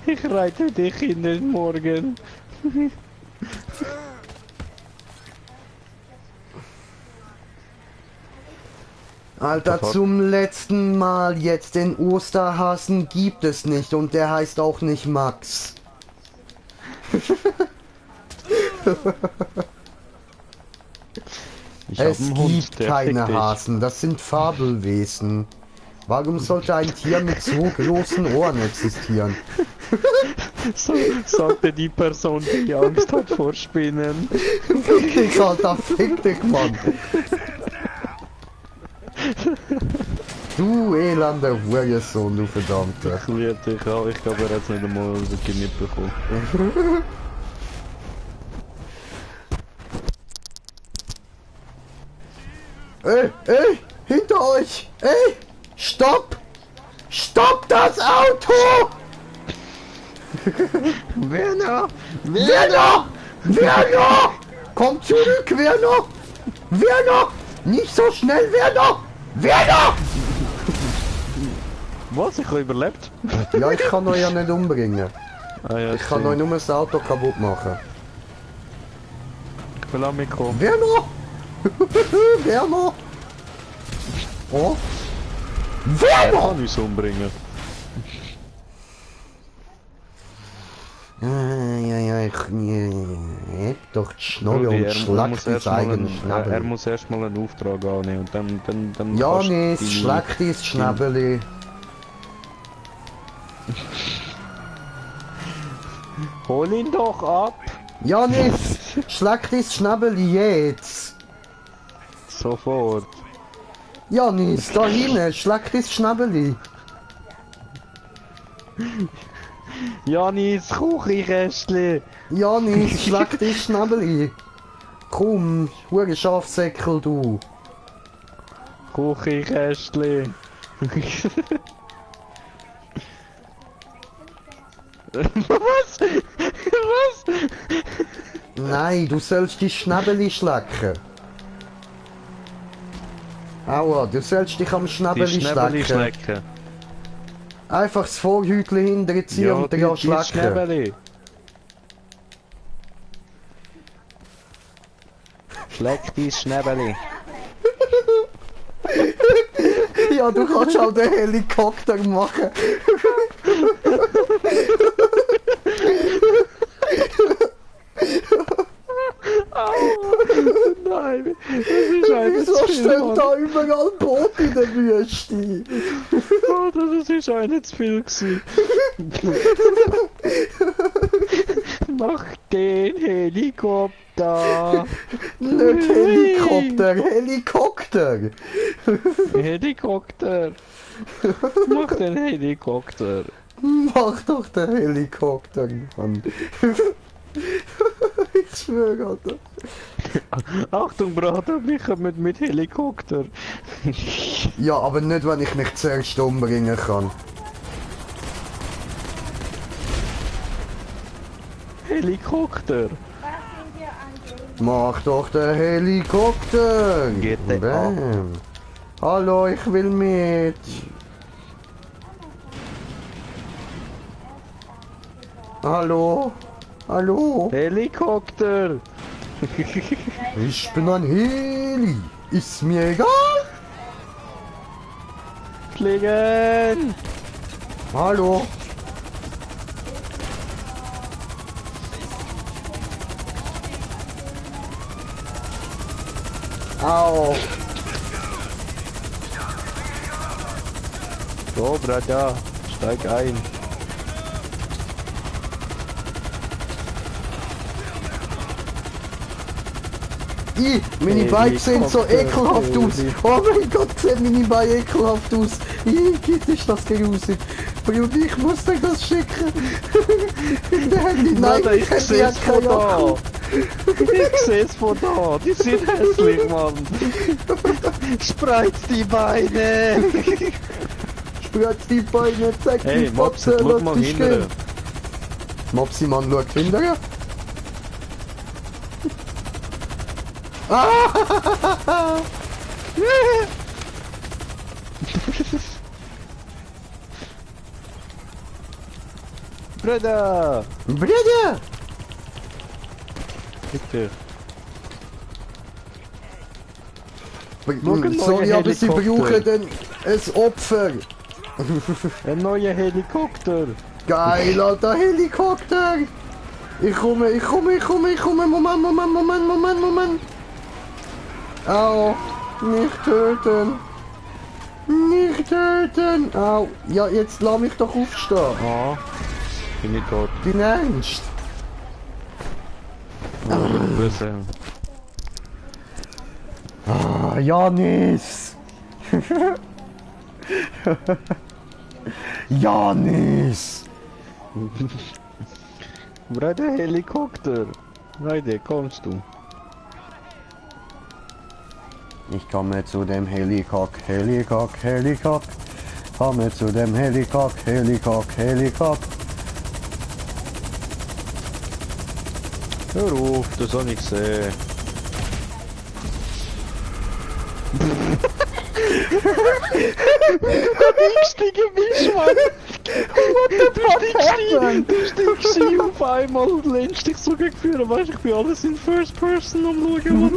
Ich reite dich in den Morgen. Alter, zum letzten Mal jetzt den Osterhasen gibt es nicht und der heißt auch nicht Max. Ich hab Es einen Hund, gibt der keine fickt dich. Hasen, das sind Fabelwesen. Warum sollte ein Tier mit so großen Ohren existieren? So sagte die Person, die Angst hat vor Spinnen. Fick dich, Alter, fick dich, Mann. Du elender Hurensohn, du Verdammter. Ich liebe dich auch. Ich glaube, er hat es nicht einmal wirklich mitbekommen. Ey, hinter euch! Ey, stopp! Stopp das Auto! Werner! Werner! Werner! Komm zurück, Werner! Werner! Nicht so schnell, Werner! Werner! Was? Ich habe überlebt? Ja, ich kann euch ja nicht umbringen. Ah, ja, Ich kann euch nur das Auto kaputt machen. Ich will auch mitkommen. Werner! Werner! Oh! Er Werner! kann uns umbringen. Ja, ich heb doch die Schnalle Rudi, und schlag muss dein erst mal eigenes er Schnabel. muss erst mal einen Auftrag annehmen und dann Ja, kannst du nee, deine- schlag dein Schnabeli. Hol ihn doch ab! Janis, schlag dein Schnabeli jetzt. Sofort. Janis, da hinten, schlag dein Schnabeli. Janis, Kuchikästli! Janis, schlag dein Schnabeli. Komm, hure Schafsäckel, du. Kuchikästli! Was? Was? Nein, du sollst die Schnabeli schlecken. Aua, du sollst dich am Die Schnabeli Schnäbeli schlecken. schlecken. Einfach das Vorhütchen hinterziehen und dran die schlecken. Schnäbeli. Schleck die Schnäbeli. Ja, du kannst auch den Helikopter machen. Nein, das ist einfach Wieso zu viel, stehen Mann. da überall Boote in der Wüste? Alter, das ist einer zu viel gewesen. Mach den Helikopter. Nicht Helikopter, Helikopter. Helikopter. Mach den Helikopter. Mach doch den Helikopter, Mann. Ich schwöre, Alter. Achtung, Bruder, wir kommen mit Helikopter. Ja, aber nicht, wenn ich mich zuerst umbringen kann. Helikopter. Mach doch den Helikopter. GTA. Bam. Hallo, ich will mit. Hallo? Hallo? Helikopter. Ich bin ein Heli. Ist mir egal. Fliegen. Hallo? Au. So, Bruder, steig ein. Meine Beine sehen so ekelhaft aus. Oh mein Gott, sehen meine Beine ekelhaft aus. Geht ist das gruusig. Bruder, ich muss dir das schicken. Der Handy, nein, Bruder, ich Handy seh's hat von keine da. Akku. Ich seh's von da. Die sind hässlich, Mann. Spreiz die Beine. Spreiz die Beine, zeig Hey, die Mopsi, Fotze, schau lass mal dich hinterher. gehen. Mopsi, Mann, schaut hinterher. Ah! Bruder. Bruder! Bitte. Sorry, aber sie Helikopter. brauchen ein Opfer. Ein neuer Helikopter. Geil, alter Helikopter! Ich komme. Moment. Au, nicht töten. Au, ja, jetzt lass mich doch aufstehen. Ah, bin ich tot. Dein Ernst? Böse. Ah, Janis! Janis! Bruder, Helikopter. Leute, kommst du? Ich komme zu dem Helikop. Komme zu dem Helikop. Hör auf, das soll ich sehen. Eingestiegen bist, Mann! Du stiegst ein auf einmal und lehnst dich so gegen vorne. Weißt du, ich bin alles in First Person am Schauen, Mann.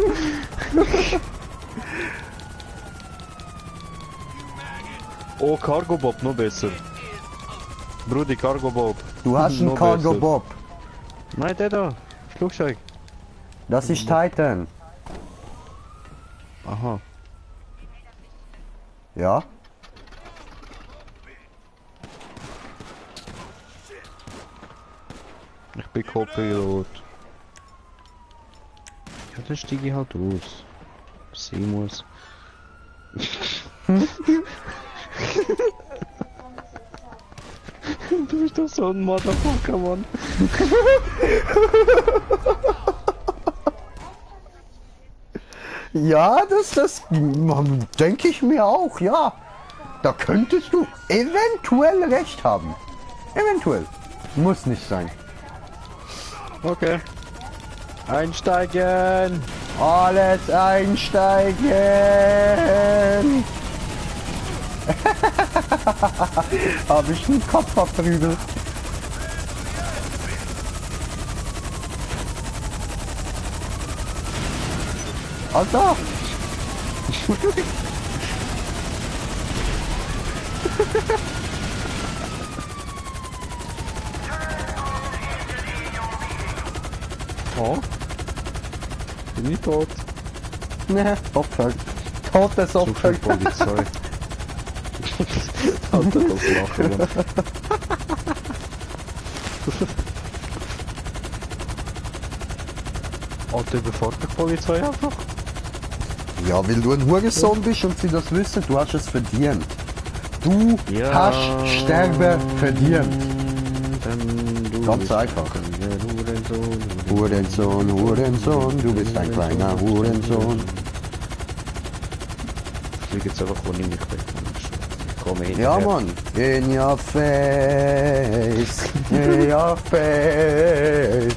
Oh, Cargo Bob, noch besser. Brudi, Cargo Bob. Du hast einen Noch Cargo besser. Bob. Nein, der da. Flugzeug. Das ist Titan. Aha. Ja? Ich bin Co-Pilot. Ja, dann steige ich halt aus. Sein muss. Du bist doch so ein Motherfucker, Mann. Ja, das denke ich mir auch, ja. Da könntest du eventuell recht haben. Eventuell. Muss nicht sein. Okay. Einsteigen! Alles einsteigen! Habe ich einen Kopf verprügelt. Alter! Oh. Bin ich tot? Ne, Opfer. Totes So Opfer. viel Polizei. Alter, das Lachen, Mann. Alter, überfahrt die Polizei einfach? Ja, weil du ein Hurensohn bist und sie das wissen, du hast es verdient. Du hast Sterben verdient. Ganz einfach. Hurensohn, du bist ein kleiner Hurensohn. Ich fliege jetzt einfach, wo ich mich weg. Ich komme hinterher. Ja, Mann. In your face. In your face.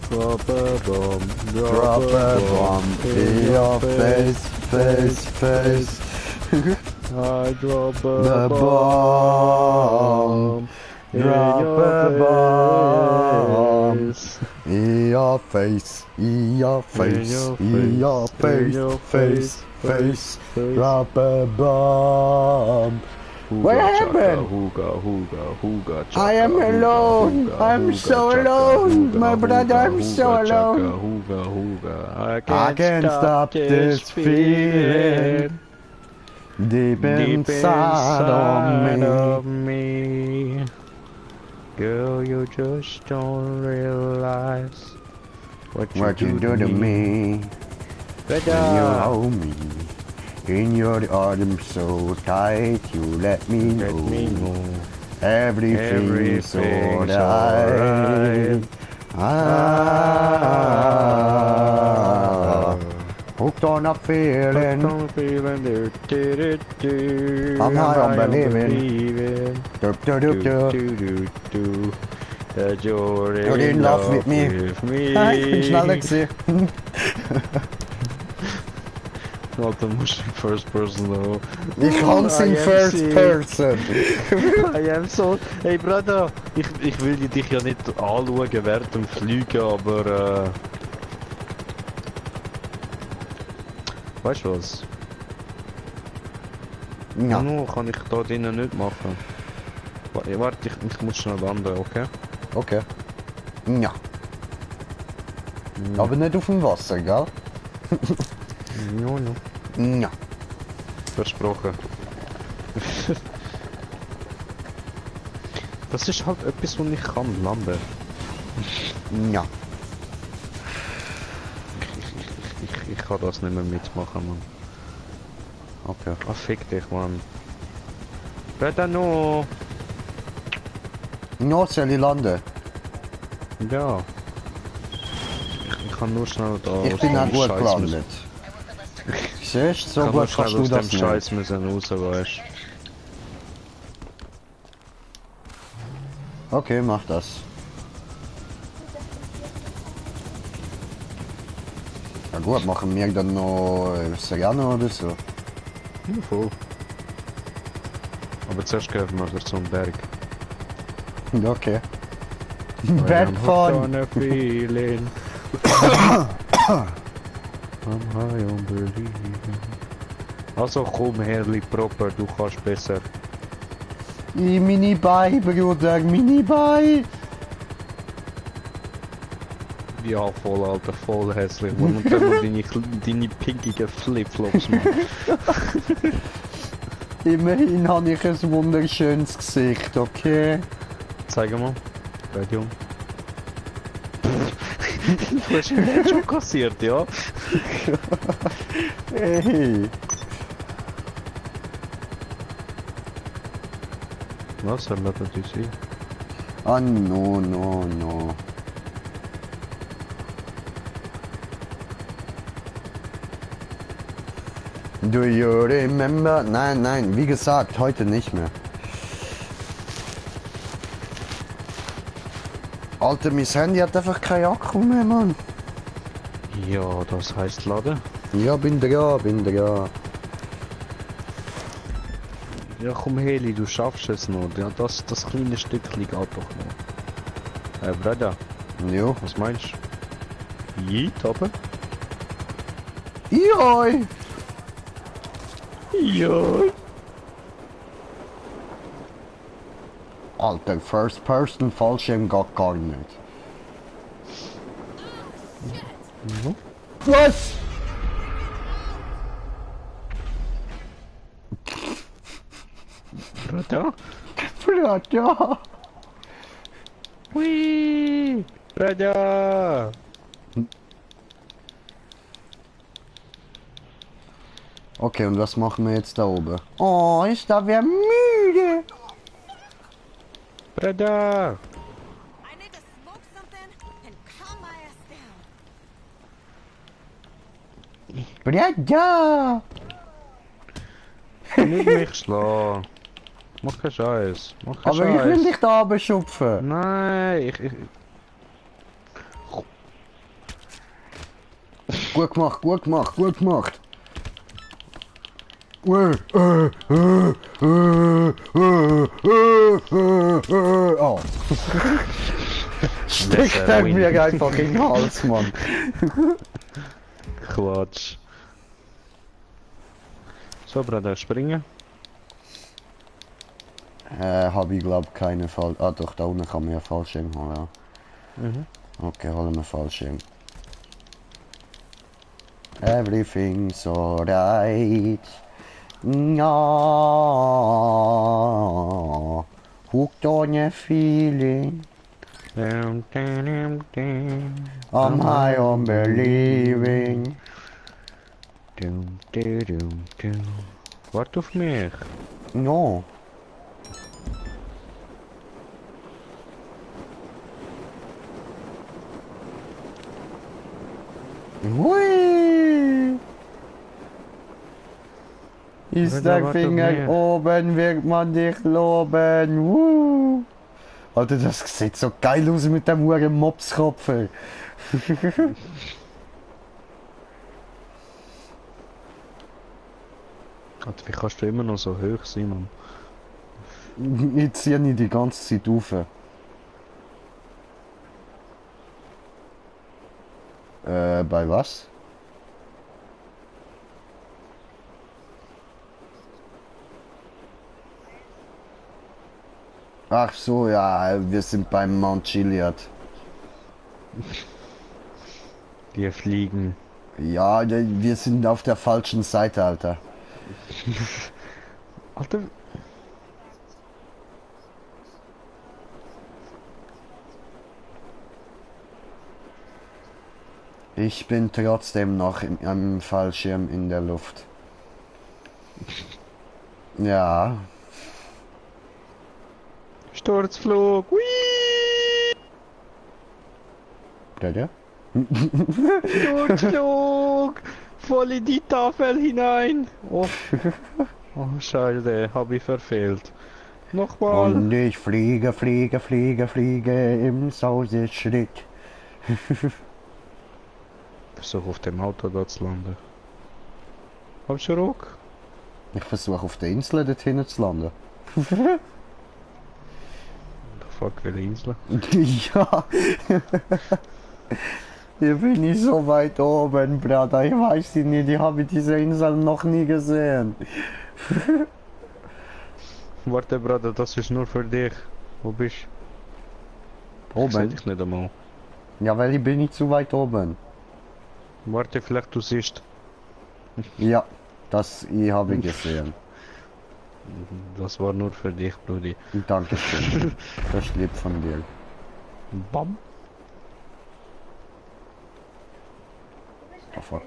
Drop a bomb. Drop a bomb in your face, face. I drop The a bomb. Drop a bomb in your face, in your face, in your face, face. Drop a bomb. What happened? I am alone. I'm so alone. My brother, I'm so alone. I can't stop this feeling deep inside of me. Girl, you just don't realize What you do to me? When you hold me in your arms so tight, you let me know everything's so right. Hooked on a feeling. I'm high on believing. That you're in love with me. Ich bin schneller gewesen. Alter, musst du in First Person noch. Ich kann's in First Person. I am so... Hey Bruder, ich will dich ja nicht anschauen während dem Fliegen, aber weißt du was? Ja. No, kann ich da drinnen nicht machen. Warte, ich muss schnell landen, okay? Okay. Ja. Aber nicht auf dem Wasser, gell? Ja. Versprochen. Das ist halt etwas, wo ich kann landen. Ja. Ich kann das nicht mehr mitmachen, Mann. Okay. Ah, fick dich, Mann. Wer noch? Ja, soll ich landen? Ja. Ich kann nur schnell da. Ich bin auch gut gelandet. Siehst du, so gut kannst du das nicht. Scheiß müssen raus, weißt. Okay, mach das. Ja gut, machen wir dann noch Serrano oder so. Ja, voll. Aber zuerst gehen wir wieder zum Berg. Okay. Bad fun. I'm high on believing. Also komm Herrli proper, du kannst besser. Mini-Bye, Bruder, Mini-Bye. Ja, voll Alter, voll hässlich. Und dann noch deine pinkigen Flipflops, Mann. Immerhin habe ich ein wunderschönes Gesicht, okay? Zeig mal. Radio. Du hast mich schon kassiert, ja? Hey. Was soll das sein? Ah, no. Do you remember? Nein, wie gesagt, heute nicht mehr. Alter, mein Handy hat einfach keinen Akku mehr, Mann. Ja, das heißt laden. Ja, bin da. Ja, komm Heli, du schaffst es noch. Ja, das kleine Stückchen geht doch noch. Bruder, Jo. was meinst du? Jeet, aber? Joi! Ja. Alter, First Person Fallschirm geht gar nicht. Was? Bruder? Bruder! Hui! Bruder! Okay, und was machen wir jetzt da oben? Oh, ist da wer müde? Bruder! I need to smoke something and calm my ass down. Bruder! Nicht mich schlagen. Mach keinen Scheiß. Mach keinen Aber ich will Scheiß. dich da oben schupfen. Nein, ich... Gut gemacht. Oh. Steckt er mir einfach in den Hals, Mann. Quatsch. So, Bruder, springen. Hab ich glaub keine Fall. Ah doch, da unten kann man ja Fallschirm holen. Ja. Okay, holen wir Fallschirm. Everything's alright. Ja. Hooked on a feeling. I'm high on believing. Wart auf mich. No. Hui! Ist Ja, der warte Finger mehr. oben, wird man dich loben. Alter, das sieht so geil aus mit dem huren Mopskopf. Ey. Wie kannst du immer noch so hoch sein, Mann? Ich ziehe nicht die ganze Zeit rauf. Bei was? Ach so, ja, wir sind beim Mount Chiliad. Die fliegen. Ja, wir sind auf der falschen Seite, Alter. Alter, Ich bin trotzdem noch am Fallschirm in der Luft. Ja. Sturzflug. Whee! Der? Sturzflug. Voll in die Tafel hinein. Oh, oh Scheiße, hab ich verfehlt. Nochmal. Und ich fliege, fliege, fliege, fliege im Sauseschritt. Versuch auf dem Auto da zu landen. Hast du Ruck? Ich versuche auf der Insel dort hinten zu landen. Fuck, welche Insel? Ja. Hier bin ich so weit oben, Bruder. Ich weiß nicht, ich habe diese Insel noch nie gesehen. Warte, Bruder, das ist nur für dich. Wo bist du? Ich seh Oben? dich nicht einmal. Ja, weil ich bin nicht zu weit oben. Warte, vielleicht du siehst. Ja, das ich habe gesehen. Das war nur für dich, Brudi. Dankeschön. Das ist lieb von dir. Bam. Oh fuck.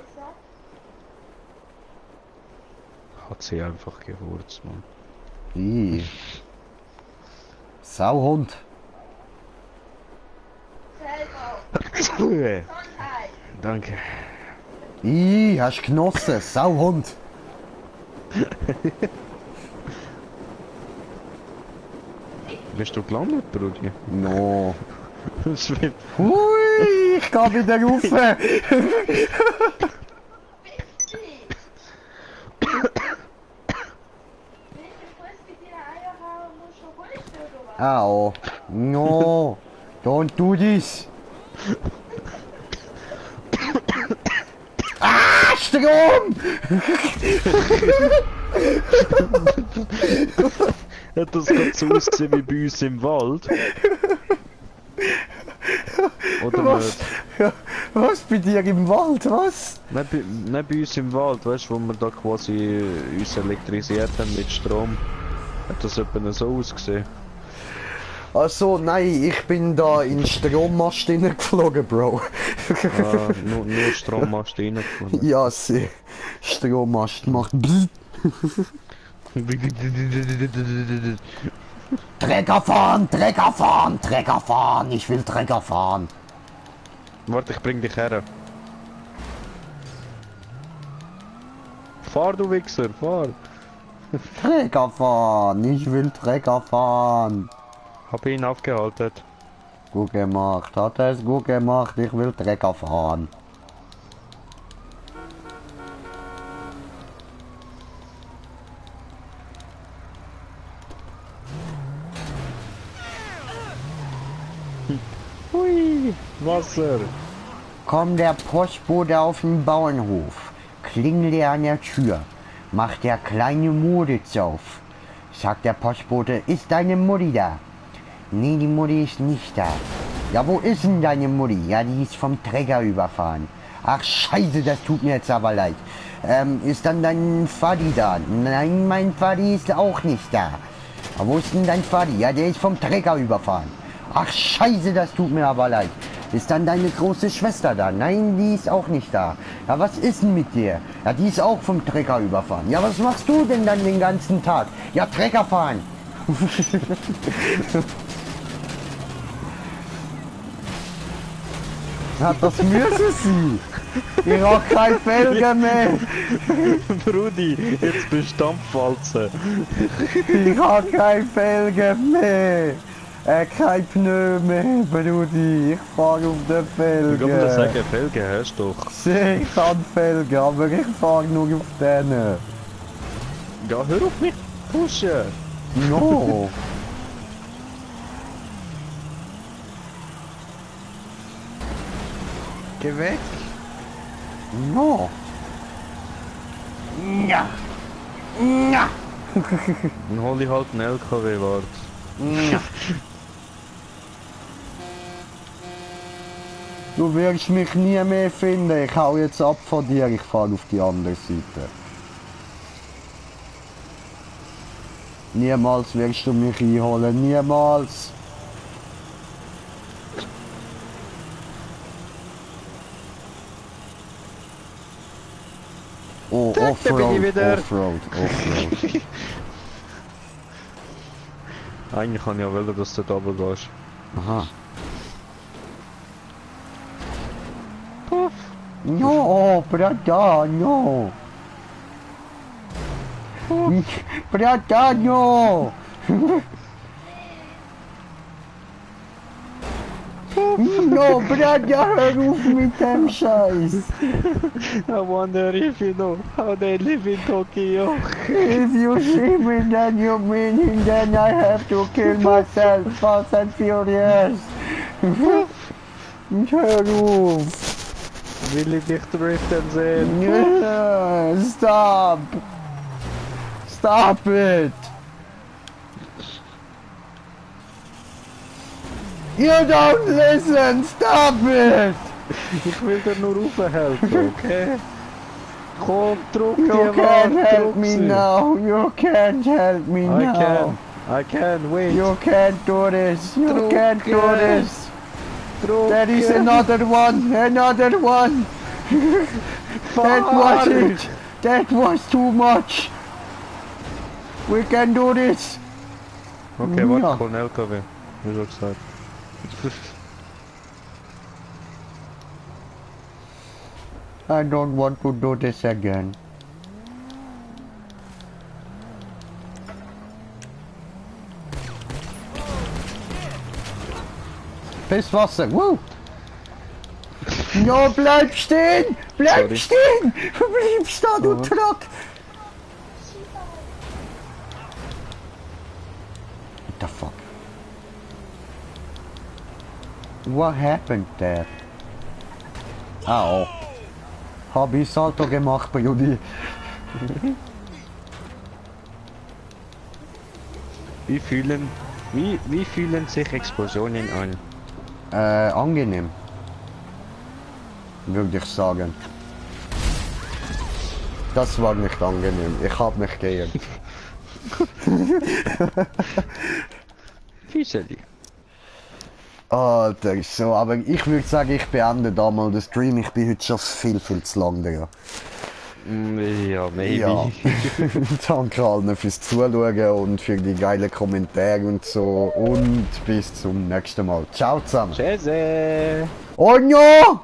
Hat sie einfach gewurzt, Mann. Ih. Sauhund. Danke. Ih, hast genossen. Sauhund. Bist du gelandet, Brudi? No. Das wird... Hui, ich gehe wieder rauf. Ow. No. Don't do this. Ah, Strom! Hat das gerade so ausgesehen wie bei uns im Wald? Oder Was? nicht? Was bei dir im Wald? Was? Nein, bei uns im Wald, weißt du, wo wir da quasi uns elektrisiert haben mit Strom. Hat das etwa so ausgesehen? Also, nein, ich bin da in den Strommast geflogen, Bro. Ah, nur Strommast reingefunden. Ja, sie. Strommast macht bzzzt. Trecker fahren, Trecker fahren, Trecker fahren. Ich will Trecker fahren. Warte, ich bring dich her. Fahr, du Wichser, fahr. Trecker fahren. Ich will Trecker fahren. Hab ihn aufgehalten. Gut gemacht, hat er es gut gemacht. Ich will Trecker fahren. Hui, Wasser. Kommt der Postbote auf den Bauernhof, klingelt er an der Tür, macht der kleine Moditz auf. Sagt der Postbote, ist deine Mutti da? Nee, die Mutti ist nicht da. Ja, wo ist denn deine Mutti? Ja, die ist vom Trecker überfahren. Ach scheiße, das tut mir jetzt aber leid. Ist dann dein Vati da? Nein, mein Vati ist auch nicht da. Aber wo ist denn dein Vati? Ja, der ist vom Trecker überfahren. Ach scheiße, das tut mir aber leid. Ist dann deine große Schwester da? Nein, die ist auch nicht da. Ja, was ist denn mit dir? Ja, die ist auch vom Trecker überfahren. Ja, was machst du denn dann den ganzen Tag? Ja, Trecker fahren. Ja, das müssen sie. Ich hab kein Felge mehr. Brudi, jetzt bist du Dampfwalze. Ich hab kein Felge mehr. Kein Pneu mehr, Brudi. Ich fahr auf der Felge. Ich würde sagen, Felge hast du doch. Ich kann Felge, aber ich fahr nur auf denen. Ja, hör auf mich pushen. No. Geh weg. No. Ja. Ja. Dann hol ich halt einen LKW, wart. Ja. Du wirst mich nie mehr finden. Ich hau jetzt ab von dir. Ich fahr auf die andere Seite. Niemals wirst du mich einholen. Niemals. Oh, Da bin ich Offroad, wieder. Offroad, Offroad. Eigentlich kann ich ja wollen, dass du da oben gehst. Aha. Puff. No, brother, no. Brother, no. No, brother, hör auf mit dem Scheiß. I wonder if you know how they live in Tokyo. If you see me, then you mean it, then I have to kill myself, fast and furious. Hör auf. Will ich dich driften sehen? Yeah, stop. Stop it. You don't listen, stop it. Ich will dir nur aufhelfen, okay? Komm, druck die You Wand, can't help druck me sie. now. You can't help me now. I can, wait. You can't do this. You Druck can't do it. this. Druck There is it. another one. Another one. That was it. That was too much. We can do this. Okay, Ja. warte, komm, LKW. Wie schon gesagt. I don't want to do this again. Bis Wasser. Woo. No, bleib stehen! Bleib Sorry. stehen! Bleib stehen, du Truck! What the fuck? What happened there? Ah, oh. Hab ich Salto gemacht, Brudi. Wie fühlen sich Explosionen an? Angenehm. Würde ich sagen. Das war nicht angenehm. Ich hab mich geirrt. Fischeli. Alter, so, aber ich würde sagen, ich beende da mal den Stream. Ich bin heute schon viel zu lang da. Ja, maybe. Ja. Danke allen fürs Zuschauen und für die geilen Kommentare und so. Und bis zum nächsten Mal. Ciao zusammen. Tschüss. Oh no!